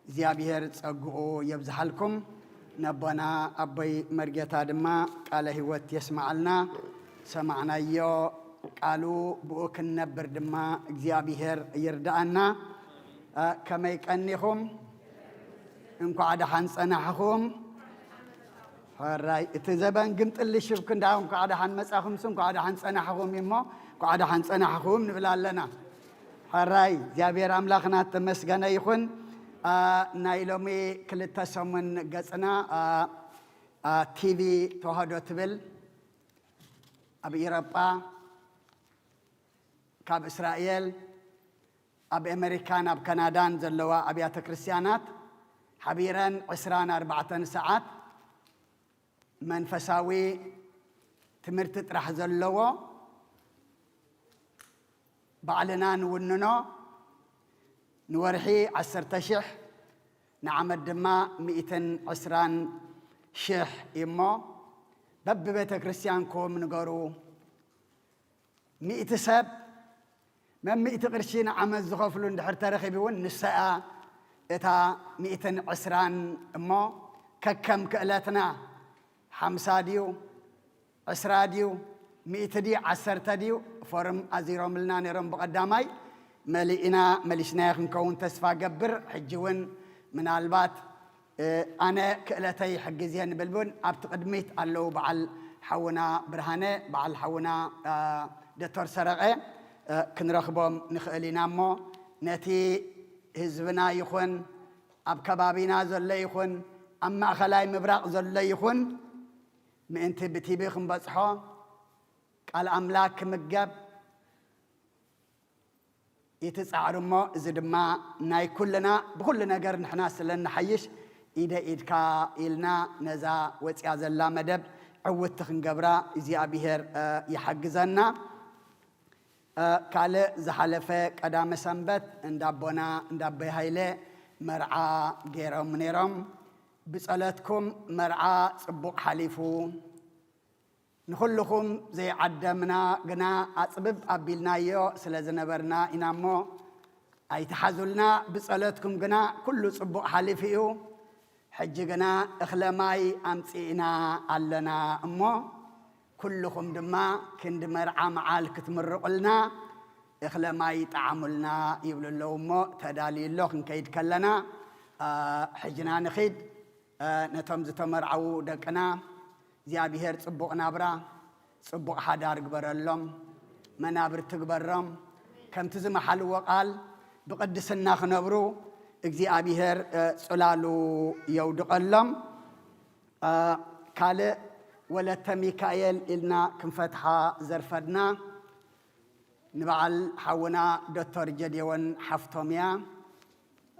እግዚኣብሔር ጸግኡ የብዝሓልኩም። ነቦና ኣቦይ መርጌታ ድማ ቃለ ህይወት የስምዓልና። ሰማዕናዮ ቃሉ ብኡ ክንነብር ድማ እግዚኣብሔር ይርድኣና። እ፣ ከመይ ቀኒኹም? እንኳዕ ደሓን ጸናሕኹም። ሕራይ፣ እቲ ዘበን ግን ጥልሽ ሽብክ እንዳ እንኳዕ ደሓን መጻኹምስ እንኳዕ ደሓን ጸናሕኹም እሞ እንኳዕ ደሓን ጸናሕኹም ንብል ኣለና። ሕራይ፣ እግዚኣብሔር ኣምላኽና ተመስገነ ይኹን። ኣ፣ ናይ ሎሚ ክልተ ሰሙን ገጽና፣ ኣ፣ ኣ፣ ቲቪ ተዋህዶ ትብል ኣብ ኢሮጳ ካብ እስራኤል ኣብ ኣመሪካን ኣብ ካናዳን ዘለዋ ኣብያተ ክርስቲያናት ሓቢረን ዕስራን ኣርባዕተን ሰዓት መንፈሳዊ ትምህርቲ ጥራሕ ዘለዎ ባዕልና ንውንኖ። ንወርሒ ዓሰርተ ሽሕ፣ ንዓመት ድማ ሚእትን ዕስራን ሽሕ እዩ እሞ በብቤተ ክርስቲያንኩም ንገሩ። ሚእቲ ሰብ መን ሚእቲ ቅርሺ ንዓመት ዝኸፍሉ እንድሕር ተረኺቡ እውን ንሰኣ እታ ሚእትን ዕስራን እሞ ከከም ክእለትና ሓምሳ ድዩ ዕስራ ድዩ ሚእቲ ድዩ ዓሰርተ ድዩ ፎርም ኣዚሮምልና ነይሮም ብቐዳማይ መሊእና መሊስናዮ ክንከውን ተስፋ ገብር። ሕጂ እውን ምናልባት እ፣ ኣነ ክእለተይ ይሕግዝ እየ ንብል እውን ኣብቲ ቅድሚት ኣለዉ። በዓል ሓውና ብርሃነ፣ በዓል ሓውና፣ እ፣ ዶክተር ሰረቐ፣ እ፣ ክንረኽቦም ንኽእል ኢና እሞ ነቲ ህዝብና ይኹን ኣብ ከባቢና ዘሎ ይኹን ኣብ ማእኸላይ ምብራቕ ዘሎ ይኹን ምእንቲ ብቲቪ ክንበጽሖ ቃል ኣምላክ ክምገብ ይትጻዕሩ እሞ፣ እዚ ድማ ናይ ኩልና፣ ብኹሉ ነገር ንሕና ስለ እንሓይሽ፣ ኢደ ኢድካ ኢልና ነዛ ወጽያ ዘላ መደብ ዕውትቲ ክንገብራ እግዚኣብሄር፣ እ፣ ይሓግዘና። እ፣ ካልእ ዝሓለፈ ቀዳመ ሰንበት እንዳ ኣቦና፣ እንዳ ኣቦይ ሃይለ መርዓ ገይሮም ነይሮም። ብጸሎትኩም መርዓ ጽቡቕ ሓሊፉ። ንኹልኹም ዘይዓደምና ግና ኣጽብብ ኣቢልናዮ ስለ ዝነበርና ኢና እሞ፣ ኣይትሓዙልና፣ ብጸሎትኩም ግና ኩሉ ጽቡቕ ሓሊፉ እዩ። ሕጂ ግና እኽለ ማይ ኣምጺእና ኣለና እሞ፣ ኩልኹም ድማ ክንዲ መርዓ መዓል ክትምርቑልና እኽለ ማይ ይጠዓሙልና ይብሉ ኣለዉ እሞ፣ ተዳልዩ ኣሎ። ክንከይድ ከለና፣ ኣ፣ ሕጅና ንኺድ። እ፣ ነቶም ዝተመርዓዉ ደቅና እግዚኣብሄር ጽቡቕ ናብራ፣ ጽቡቕ ሓዳር ግበረሎም፣ መናብርቲ ግበሮም። ከምቲ ዝመሓልዎ ቃል ብቕድስና ክነብሩ እግዚኣብሄር፣ እ፣ ጽላሉ የውድቐሎም። እ፣ ካልእ ወለተ ሚካኤል ኢልና ክንፈትሓ ዘርፈድና ንበዓል ሓውና ዶክተር ጀድዮን ሓፍቶም እያ።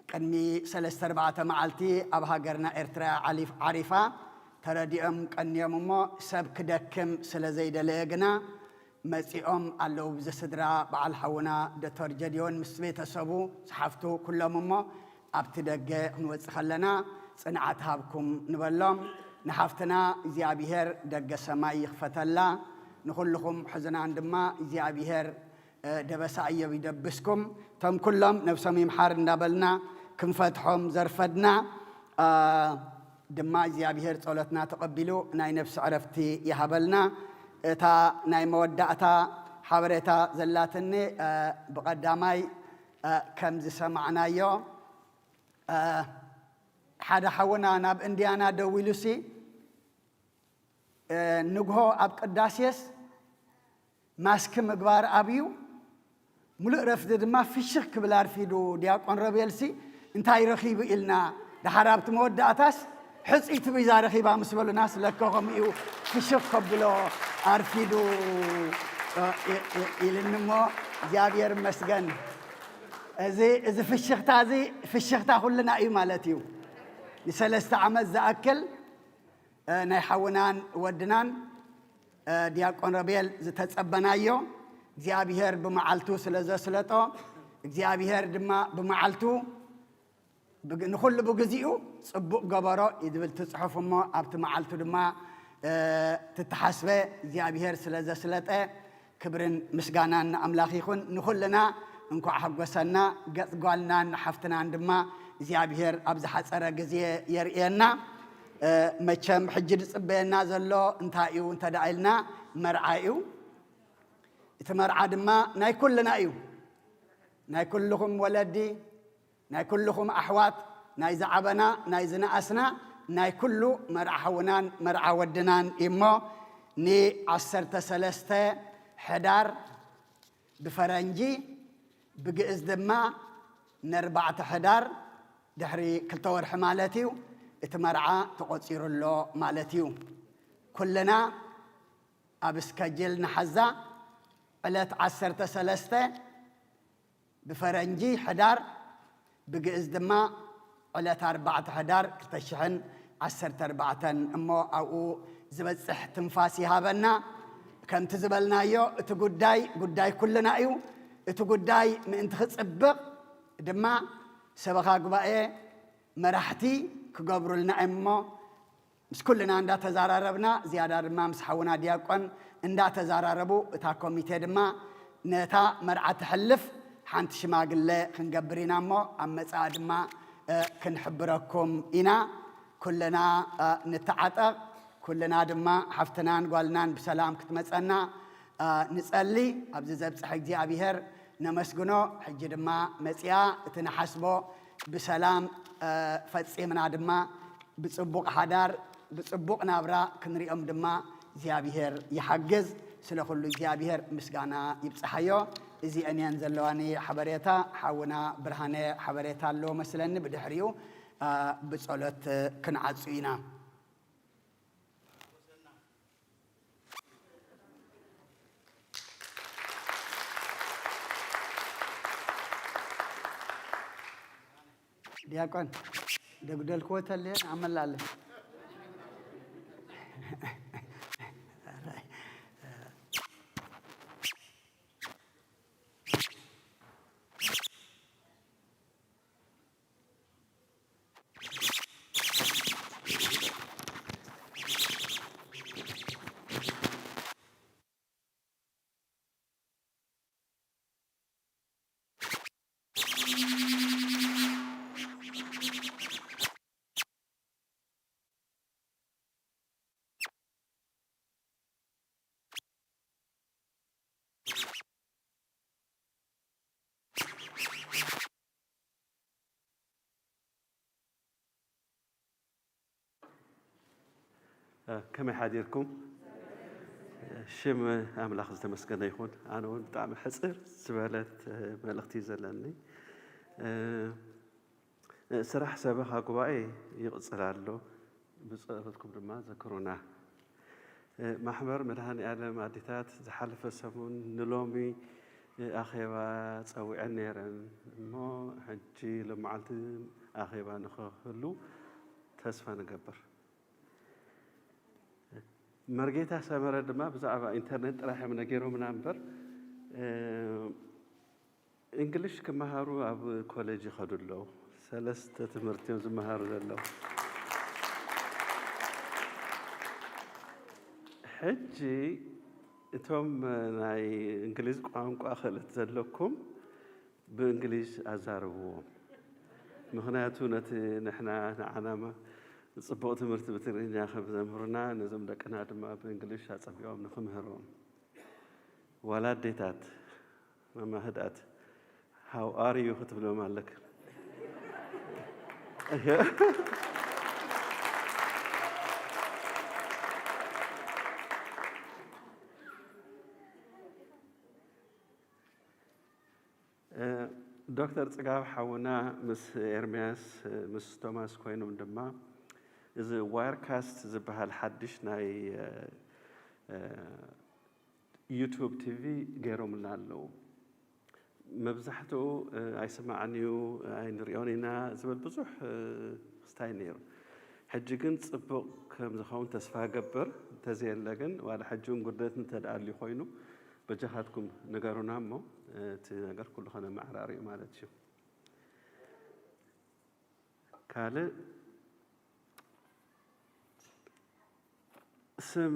ቅድሚ ሰለስተ ኣርባዕተ መዓልቲ ኣብ ሃገርና ኤርትራ ዓሊፍ-፣ ዓሪፋ። ተረዲኦም ቀንዮም እሞ ሰብ ክደክም ስለ ዘይደለየ ግና መጺኦም ኣለዉ። ብዚ ስድራ በዓል ሓውና ዶክተር ጀድዮን ምስ ቤተሰቡ፣ ምስ ሓፍቱ ኩሎም እሞ ኣብቲ ደገ ክንወጽእ ከለና ጽንዓት ሃብኩም ንበሎም። ንሓፍትና እግዚኣብሄር ደገ ሰማይ ይኽፈተላ። ንኹልኹም ሕዙናን ድማ እግዚኣብሄር፣ እ፣ ደበሳ እዮብ ይደብስኩም። እቶም ኩሎም ነብሶም ይምሓር እንዳበልና ክንፈትሖም ዘርፈድና፣ እ፣ ድማ እግዚኣብሄር ጸሎትና ተቐቢሉ ናይ ነፍሲ ዕረፍቲ ይሃበልና። እታ ናይ መወዳእታ ሓበሬታ ዘላትኒ፣ እ፣ ብቐዳማይ፣ እ፣ ከም ዝሰማዕናዮ፣ እ፣ ሓደ ሓውና ናብ እንዲያና ደዊሉሲ፣ እ፣ ንግሆ ኣብ ቅዳሴስ ማስክ ምግባር ኣብዩ፣ ሙሉእ ረፍዲ ድማ ፍሽኽ ክብል ኣርፊዱ። ዲያቆን ረቤልሲ እንታይ ረኺቡ ኢልና፣ ደሓር ኣብቲ መወዳእታስ ሕጽይቲ ቢዛ ረኺባ ምስ በሉናስ ለከ ከምኡ እዩ ፍሽኽ ከብሎ ኣርፊዱ፣ እ፣ እ፣ እ፣ ኢልኒ እሞ እግዚኣብሔር ይመስገን። እዚ፣ እዚ ፍሽኽታ እዚ ፍሽኽታ ኩልና እዩ ማለት እዩ። ንሰለስተ ዓመት ዝኣክል፣ እ፣ ናይ ሓውናን ወድናን፣ እ፣ ዲያቆን ረቤል ዝተጸበናዮ እግዚኣብሔር ብመዓልቱ ስለ ዘስለጦ፣ እግዚኣብሔር ድማ ብመዓልቱ ብግ-፣ ንኹሉ ብግዚኡ ጽቡቕ ገበሮ እዩ ዝብል እቲ ጽሑፍ እሞ፣ ኣብቲ መዓልቱ ድማ፣ እ፣ ትተሓስበ እግዚኣብሔር ስለ ዘስለጠ፣ ክብርን ምስጋናን ንኣምላኽ ይኹን። ንኹልና እንኳዕ ሓጎሰና። ገጽ ጓልናን ሓፍትናን ድማ እግዚኣብሔር ኣብ ዝሓጸረ ግዜ የርእየና። እ፣ መቸም ሕጂ ዝጽበየና ዘሎ እንታይ እዩ እንተ ደኣ ኢልና፣ መርዓ እዩ። እቲ መርዓ ድማ ናይ ኩልና እዩ። ናይ ኩልኹም ወለዲ፣ ናይ ኩልኹም ኣሕዋት፣ ናይ ዝዓበና፣ ናይ ዝነኣስና፣ ናይ ኩሉ መርዓ ሓውናን መርዓ ወድናን እሞ፣ ንዓሰርተ ሰለስተ ሕዳር ብፈረንጂ፣ ብግእዝ ድማ ንኣርባዕተ ሕዳር፣ ድሕሪ ክልተ ወርሒ ማለት እዩ፣ እቲ መርዓ ተቖጺሩ ኣሎ ማለት እዩ። ኩልና ኣብ ስከጅል ንሓዛ። ዕለት ዓሰርተ ሰለስተ ብፈረንጂ ሕዳር፣ ብግእዝ ድማ ዕለት ኣርባዕተ ሕዳር ክልተ ሽሕን ዓሰርተ ኣርባዕተን እሞ ኣብኡ ዝበጽሕ ትንፋስ ይሃበና። ከምቲ ዝበልናዮ እቲ ጉዳይ፣ ጉዳይ ኩልና እዩ። እቲ ጉዳይ ምእንቲ ክጽብቕ ድማ ሰበኻ ጉባኤ መራሕቲ ክገብሩልና እዮም እሞ ምስ ኩልና እንዳተዛራረብና፣ ዝያዳ ድማ ምስ ሓውና ዲያቆን እንዳተዛራረቡ፣ እታ ኮሚቴ ድማ ነታ መርዓ ተሕልፍ ሓንቲ ሽማግለ ክንገብር ኢና እሞ፣ ኣብ መጻኢ ድማ፣ እ፣ ክንሕብረኩም ኢና። ኩልና፣ እ፣ ንተዓጠቕ፣ ኩልና ድማ ሓፍትናን ጓልናን ብሰላም ክትመጸና፣ እ፣ ንጸሊ። ኣብዚ ዘብጽሐ እግዚኣብሔር ነመስግኖ። ሕጂ ድማ መጺኣ እቲ ንሓስቦ ብሰላም፣ እ፣ ፈጺምና ድማ ብጽቡቕ ሓዳር፣ ብጽቡቕ ናብራ ክንሪኦም ድማ እግዚኣብሔር ይሓግዝ። ስለ ኩሉ እግዚኣብሔር ምስጋና ይብጽሓዮ። እዚአን እየን ዘለዋኒ ሓበሬታ። ሓውና ብርሃነ ሓበሬታ ኣለዎ መስለኒ። ብድሕሪኡ፣ አ፣ ብጸሎት ክንዓጹ ኢና። ዲያቆን፣ ደጉደልክዎ ተልየ ንኣመላለ። ከመይ ሓዲርኩም? ሽም ኣምላኽ ዝተመስገነ ይኹን። ኣነ እውን ብጣዕሚ ሕጽር ዝበለት መልእኽቲ እዩ ዘለኒ። ስራሕ ሰበኻ ጉባኤ ይቕጽል ኣሎ፣ ብጸሎትኩም ድማ ዘክሩና። ማሕበር መድኃኔ ዓለም ኣዴታት ዝሓለፈ ሰሙን ንሎሚ ኣኼባ ጸዊዐን ነይረን እሞ፣ ሕጂ ሎመዓልቲ ኣኼባ ንኽህሉ ተስፋ ንገብር። መርጌታ ሰመረ ድማ ብዛዕባ ኢንተርኔት ጥራሕ እዮም ነጊሮምና እምበር፣ እ፣ እንግሊሽ ክመሃሩ ኣብ ኮሌጅ ይኸዱ ኣለዉ። ሰለስተ ትምህርቲ እዮም ዝመሃሩ ዘለዉ። ሕጂ እቶም ናይ እንግሊዝ ቋንቋ ክእለት ዘለኩም ብእንግሊዝ ኣዛርብዎም። ምኽንያቱ ነቲ ንሕና ንዓናማ ጽቡቕ ትምህርቲ ብትግርኛ ከም ዘምህሩና፣ ነዞም ደቅና ድማ ብእንግሊሽ ኣጸቢቖም ንኽምህርዎም። ዋላ ኣዴታት፣ ማማ ህድኣት፣ how are you ክትብሎም ኣለክ። እ፣ ዶክተር ጽጋብ ሓውና ምስ ኤርምያስ፣ እ፣ ምስ ቶማስ ኮይኖም ድማ እዚ ዋየርካስት ዝበሃል ሓድሽ ናይ፣ እ፣ እ፣ ዩቱብ ቲቪ ገይሮምልና ኣለዉ። መብዛሕትኡ፣ እ፣ ኣይስማዕን እዩ፣ ኣይንሪኦን ኢና ዝብል ብዙሕ፣ እ፣ ክስታይ ነይሩ። ሕጂ ግን ጽቡቕ ከም ዝኸውን ተስፋ እገብር። እንተዘየለ ግን ዋላ ሕጂ እውን ጉድለት እንተ ደኣ ኣልዩ ኮይኑ በጃኻትኩም ንገሩና እሞ፣ እ፣ እቲ ነገር ኩሉ ከነመዓራርዮ ማለት እዩ። ካልእ ስም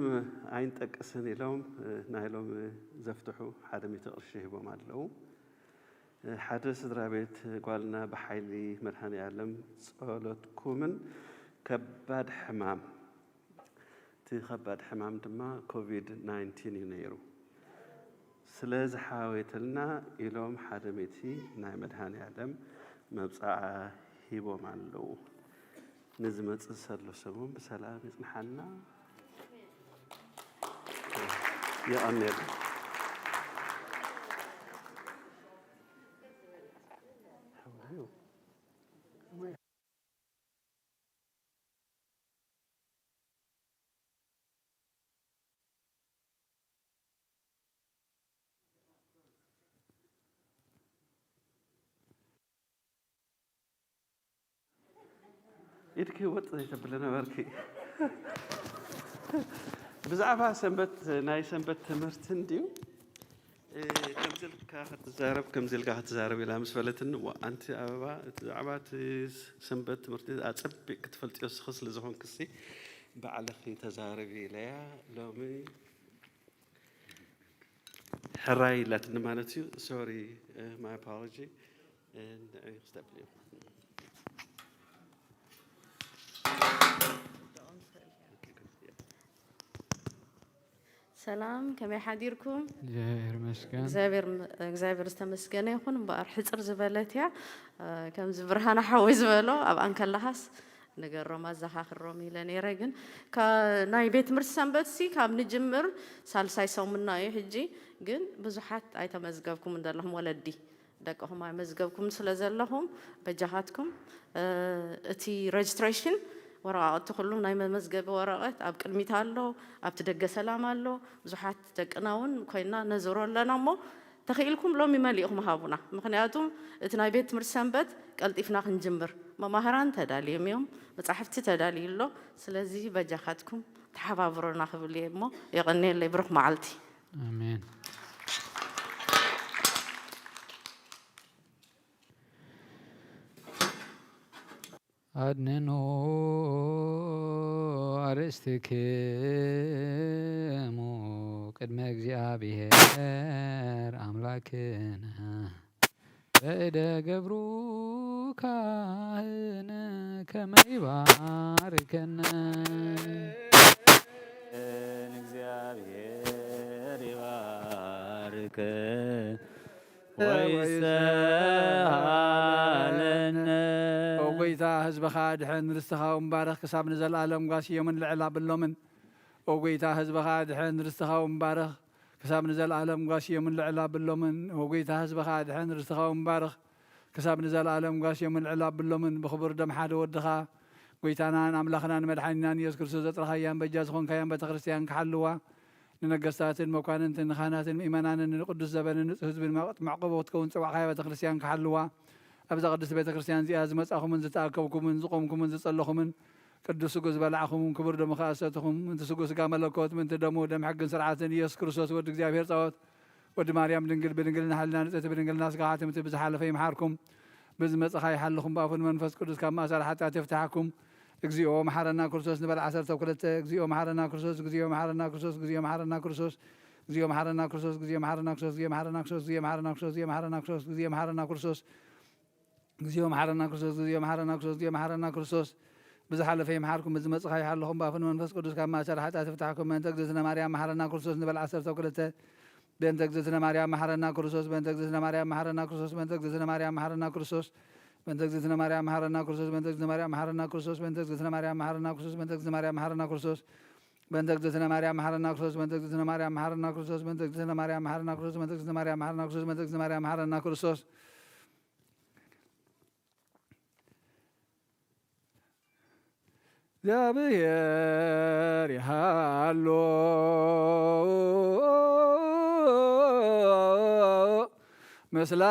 ኣይንጠቅስን ኢሎም፣ እ፣ ናይ ሎሚ ዘፍትሑ ሓደ ሚእቲ ቅርሺ ሂቦም ኣለዉ። እ፣ ሓደ ስድራ ቤት ጓልና ብሓይሊ መድሃኔ ዓለም ጸሎትኩምን ከባድ ሕማም፣ እቲ ከባድ ሕማም ድማ ኮቪድ ናይንቲን እዩ ነይሩ። ስለ ዝሓወየትልና ኢሎም ሓደ ሚእቲ ናይ መድሃኔ ዓለም መብጽዓ ሂቦም ኣለዉ። ንዝመጽእ ዘሎ ሰሙን ብሰላም ይጽንሓና። የቐንየልና። ኢድኪ ወጥ ዘይተብሊ ነበርኪ። ብዛዕባ ሰንበት፣ ናይ ሰንበት ትምህርቲ እንድዩ፣ እ፣ ከምዚ ኢልካ ክትዛረብ፣ ከምዚ ኢልካ ክትዛረብ ኢላ ምስ በለትኒ፣ ዋ፣ ኣንቲ ኣበባ፣ እቲ ዛዕባ እቲ ሰንበት ትምህርቲ ኣጸቢቕ ክትፈልጥዮ ስኺ ስለ ዝኾንክሲ፣ ባዕልኺ ተዛረቢ ኢለያ። ሎሚ ሕራይ ኢላትኒ ማለት እዩ። ሶሪ፣ እ፣ my apology። እ፣ ንዕይ ክስተብልዮ። ሰላም፣ ከመይ ሓዲርኩም? እግዚኣብሔር ይመስገን። እግዚኣብሔር፣ እግዚኣብሔር ዝተመስገነ ይኹን። እምበኣር ሕፅር ዝበለት እያ። እ፣ ከምዚ ብርሃነ ሓወይ ዝበሎ፣ ኣብኣ እንከለኻስ ንገሮም ኣዘኻኽሮም ኢለ ነይረ። ግን ካ-፣ ናይ ቤት ትምህርቲ ሰንበት ሲ ካብ ንጅምር ሳልሳይ ሰሙንና እዩ ሕጂ። ግን ብዙሓት ኣይተመዝገብኩምን ዘለኹም ወለዲ። ደቅኹም ኣይመዝገብኩም ስለ ዘለኹም፣ በጃኻትኩም፣ እ፣ እቲ ሬጅስትሬሽን ወረቓቕቲ፣ ኩሉ ናይ መመዝገቢ ወረቐት ኣብ ቅድሚት ኣሎ፣ ኣብቲ ደገ ሰላም ኣሎ። ብዙሓት ደቅና እውን ኮይና ነዞሮ ኣለና እሞ፣ ተኽኢልኩም ሎሚ መሊእኹም ሃቡና። ምኽንያቱም እቲ ናይ ቤት ትምህርቲ ሰንበት ቀልጢፍና ክንጅምር፣ መማህራን ተዳልዮም እዮም፣ መጻሕፍቲ ተዳልዩ ኣሎ። ስለዚ በጃኻትኩም ተሓባብሮና ክብል እየ እሞ፣ የቐንየለይ። ብሩኽ መዓልቲ። ኣሜን። ኣድንኑ ኣርእስትክሙ ቅድመ እግዚኣብሔር ኣምላክነ በእደ ገብሩ ካህን ከመ ይባርከነ። እግዚኣብሔር ይባርከ ወይሰሃለነ። ኦ ጎይታ፣ ህዝብኻ ድሕን፣ ርስትኻ እውን ባርኽ፣ ክሳብ ንዘለኣለም ጓስዮምን ልዕል ኣብሎምን። ኦ ጎይታ፣ ህዝብኻ ድሕን፣ ርስትኻ እውን ባርኽ፣ ክሳብ ንዘለኣለም ጓስዮምን ልዕል ኣብሎምን። ኦ ጎይታ፣ ህዝብኻ ድሕን፣ ርስትኻ እውን ባርኽ፣ ክሳብ ንዘለኣለም ጓስዮምን ልዕል ኣብሎምን። ብኽቡር ደም ሓደ ወድኻ፣ ጎይታናን ኣምላኽናን መድሓኒናን ኢየሱስ ክርስቶስ ዘጥረኻያን በጃ ዝኾንካያን ቤተ ክርስቲያን ክሓልዋ፣ ንነገስታትን መኳንንትን ንኻህናትን ምእመናንን ንቅዱስ ዘበንን ንጹሕ ህዝብን መዕቆቢ ክትከውን ዝጸዋዕካያ ቤተ ክርስቲያን ክሓልዋ፣ ኣብዛ ቅድስቲ ቤተ ክርስቲያን እዚኣ ዝመጻኹምን ዝተኣከብኩምን ዝቆምኩምን ዝጸለኹምን፣ ቅዱስ ስጉ ዝበላዕኹምን ክቡር ደሙ ከኣ ዝሰተኹም፣ ምእንቲ ስጉ ስጋ መለኮት፣ ምእንቲ ደሙ ደም ሕግን ስርዓትን ኢየሱስ ክርስቶስ ወዲ እግዚኣብሔር ጸባኦት፣ ወዲ ማርያም ድንግል ብድንግልና ሕልና ንጽሕቲ ብድንግልና ስጋ ሓትምቲ ብዝሓለፈ ይምሓርኩም። ብዝመጽኻ ይሓልኹም፣ ብኣፉን መንፈስ ቅዱስ ካብ ማእሰር ሓጢኣት ይፍትሓኩም። እግዚኦ መሓረና ክርስቶስ ንበል ዓሰርተ ክልተ። እግዚኦ መሓረና ክርስቶስ፣ እግዚኦ መሓረና ክርስቶስ፣ እግዚኦ መሓረና ክርስቶስ፣ እግዚኦ መሓረና ክርስቶስ፣ እግዚኦ መሓረና ክርስቶስ፣ እግዚኦ መሓረና ክርስቶስ፣ እግዚኦ መሓረና ክርስቶስ፣ እግዚኦ መሓረና ክርስቶስ፣ እግዚኦ መሓረና ክርስቶስ፣ እግዚኦ መሓረና ክርስቶስ፣ እግዚኦ መሓረና ክርስቶስ። ብዝሓለፈ ይምሓርኩም፣ ብዝመጽእ ከኣ ይሓልኹም፣ ብኣፉን መንፈስ ቅዱስ ካብ ማእሰር ሓጢኣት ይፍታሕኩም። ምእንተ እግዝእትነ ማርያም መሓረና ክርስቶስ ንበል ዓሰርተ ክልተ። በእንተ እግዝእትነ ማርያም መሐረና ክርስቶስ፣ በእንተ እግዝእትነ ማርያም መሐረና ክርስቶስ፣ በእንተ እግዝእትነ ማርያም መሐረና ክርስቶስ፣ በእንተ እግዝእትነ ማርያም መሐረና ክርስቶስ፣ በእንተ እግዝእትነ ማርያም መሐረና ክርስቶስ፣ በእንተ እግዝእትነ ማርያም መሐረና ክርስቶስ፣ በእንተ እግዝእትነ ማርያም መሐረና ክርስቶስ፣ በእንተ እግዝእትነ ማርያም መሐረና ክርስቶስ፣ በእንተ እግዝእትነ ማርያም መሐረና ክርስቶስ፣ በእንተ እግዝእትነ ማርያም መሐረና ክርስቶስ፣ በእንተ እግዝእትነ ማርያም መሐረና ክርስቶስ፣ በእንተ እግዝእትነ ማርያም መሐረና ክርስቶስ። እግዚአብሔር ይሃሎ ምስላ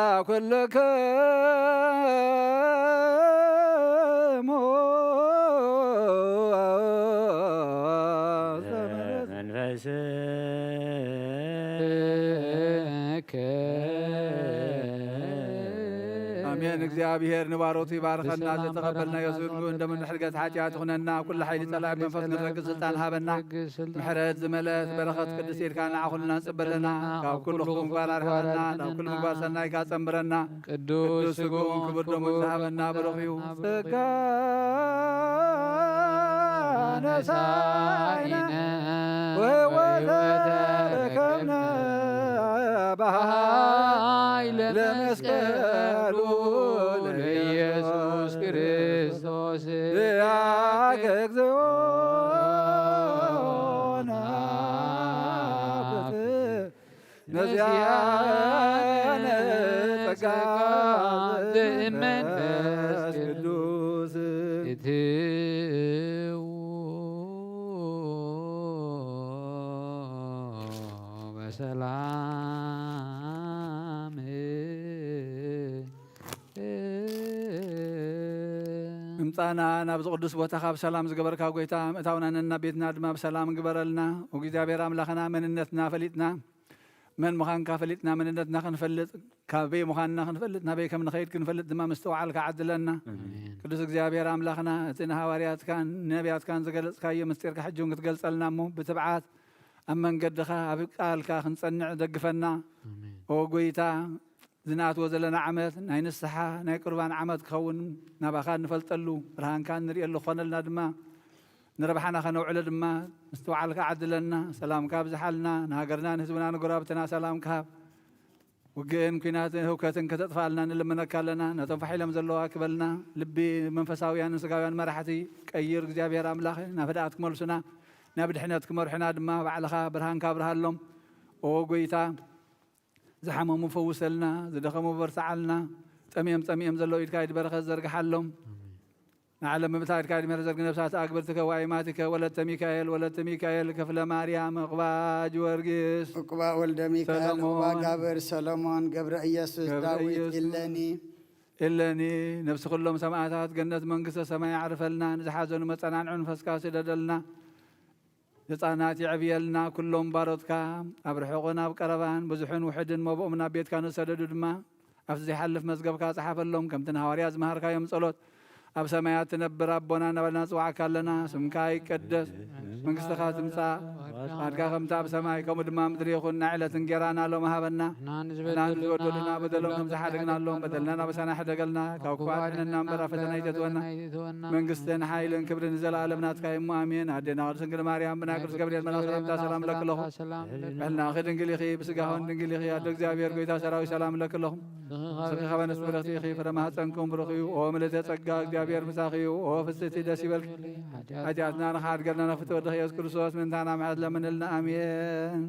ኩልክሙ መንፈስከ። ኣሜን። እግዚኣብሔር ንባሮቱ ይባርከና። ዘተቐበልናዮ ዝንጉ እንደምን ሕድገት ሓጢኣት ይኹነና። ኩሉ ሓይሊ ጸላኢ መንፈስ ንረግጽ ስልጣን ሃበና። ምሕረት ዝመልአት በረኸት ቅድስት ኢድካ ንዓኹልና ንጽበለና። ካብ ኩሉ ክፉእ ምግባር ኣርሕቐና። ናብ ኩሉ ምግባር ሰናይካ ጸንብረና። ቅዱስ ስግኡን ክቡር ደሙን ዝሃበና ብሩኽ እዩ። ጸጋ ነሳይነ ወሕይወተ ረከብነ በኃይለ መስቀሉ ለኢየሱስ ክርስቶስ። ያከ እግዚኦ ናፍቅር ነዚያነ ጸጋ ዘእመንፈስ ቅዱስ። እትው በሰላም። ምምጻእና ናብዚ ቅዱስ ቦታኻ ብሰላም ዝገበርካ ጐይታ፣ ምእታውና ነናብ ቤትና ድማ ብሰላም ግበረልና። እግዚኣብሔር ኣምላኽና፣ መንነትና ፈሊጥና፣ መን ምዃንካ ፈሊጥና፣ መንነትና ክንፈልጥ፣ ካበይ ምዃንና ክንፈልጥ፣ ናበይ ከም ንኸይድ ክንፈልጥ ድማ ምስትውዓልካ ዓድለና። ኣሜን። ቅዱስ እግዚኣብሔር ኣምላኽና፣ እቲ ንሃዋርያትካን ነቢያትካን ዝገለጽካዮ ምስጢርካ ሕጂ እውን ክትገልጸልና እሞ፣ ብትብዓት ኣብ መንገድኻ ኣብ ቃልካ ክንጸንዕ ደግፈና። ኣሜን። ኦ ጐይታ፣ ዝንኣትዎ ዘለና ዓመት ናይ ንስሓ ናይ ቁርባን ዓመት ክኸውን ናባኻ እንፈልጠሉ ብርሃንካ እንርእየሉ ክኾነልና ድማ ንረብሓና ከነውዕሎ ድማ ምስትውዓልካ ዓድለና። ሰላምካ ኣብዝሓልና። ንሃገርና ንህዝብና ንጎረባብትና ሰላምካ ሃብ። ውግእን ኲናትን ህውከትን ከተጥፋልና ንልምነካ ኣለና። ነቶም ፋሕ ኢሎም ዘለዉ ኣክበልና። ልቢ መንፈሳውያንን ስጋውያን መራሕቲ ቀይር እግዚኣብሔር ኣምላኽ። ናብ ህድኣት ክመልሱና ናብ ድሕነት ክመርሑና ድማ ባዕልኻ ብርሃንካ ኣብርሃሎም። ኦ ጐይታ ዝሓመሙ ፈውሰልና፣ ዝደኸሙ በርትዓልና፣ ጠምዮም ጸሚኦም ዘለዉ ኢድካ ኢድ በረኸት ዘርግሓሎም። ኣሜን። ንዓለም ብምልእታ ኢድካ ኢድ ምሕረት ዘርግ ነፍሳት ኣግብርትከ ወኣይማቲከ ወለተ ሚካኤል ወለተ ሚካኤል ክፍለ ማርያም ዕቁባ ጊዮርጊስ ዕቁባ ወልደ ሚካኤል ሰለሞን ዕቁባ ጋብር ሰሎሞን ገብረ ኢየሱስ ገብረ ዳዊት ኢየሱስ ኢለኒ። ኢለኒ። ነፍሲ ኩሎም ሰማዕታት ገነት መንግስተ ሰማይ ኣዕርፈልና። ንዝሓዘኑ መጸናንዒ መንፈስካ ስደደልና። ህጻናት የዕብየልና። ኩሎም ባሮትካ ኣብ ርሑቕን ኣብ ቀረባን ብዙሕን ውሑድን መብኦም ናብ ቤትካ ንዝሰደዱ ድማ ኣብቲ ዘይሓልፍ መዝገብካ ጸሓፈሎም። ከምቲ ንሃዋርያ ዝመሃርካዮም ጸሎት ኣብ ሰማያት ትነብር ኣቦና እናበልና ንጽውዓካ ኣለና። ስምካ ይቀደስ፣ መንግስትኻ ትምጻእ፣ ፍቓድካ ከምቲ ኣብ ሰማይ ከምኡ ድማ ኣብ ምድሪ ይኹን። ናይ ዕለት እንጌራና ሎም ሃበና። ንሕና ንዝበደሉና በደሎም ከም ዝሓደግናሎም በደልና ናበሳና ሕደገልና፣ ካብ ክፉእ ኣድሕነና እምበር ኣብ ፈተና ኣይተእትወና። መንግስትን ሓይልን ክብርን ንዘለኣለም ናትካ እሞ ኣሜን። ኣዴና ቅድስት ድንግል ማርያም ብናይ ቅዱስ ገብርኤል መልኣኽ ሰላምታ ሰላም እለኪ ኣለኹ። ብሕልናኺ ድንግል ኢኺ፣ ብስጋኽን ድንግል ኢኺ። ኣደ እግዚኣብሔር ጐይታ ሰራዊት ሰላም እለኪ ኣለኹ። ንስኺ ከበነት ብርኽቲ ኢኺ፣ ፍረ ማህፀንኩም ብሩኽ እዩ። ኦ ምልእተ ጸጋ እግዚኣብሔር ምሳኺ እዩ። ኦ ፍጽቲ ደስ ይበልኪ። ሓጢኣትና ንኽሓድገልና ንፍትወ ወድኺ ኢየሱስ ክርስቶስ ምእንታና ምሕረት ለምንልና። ኣሜን።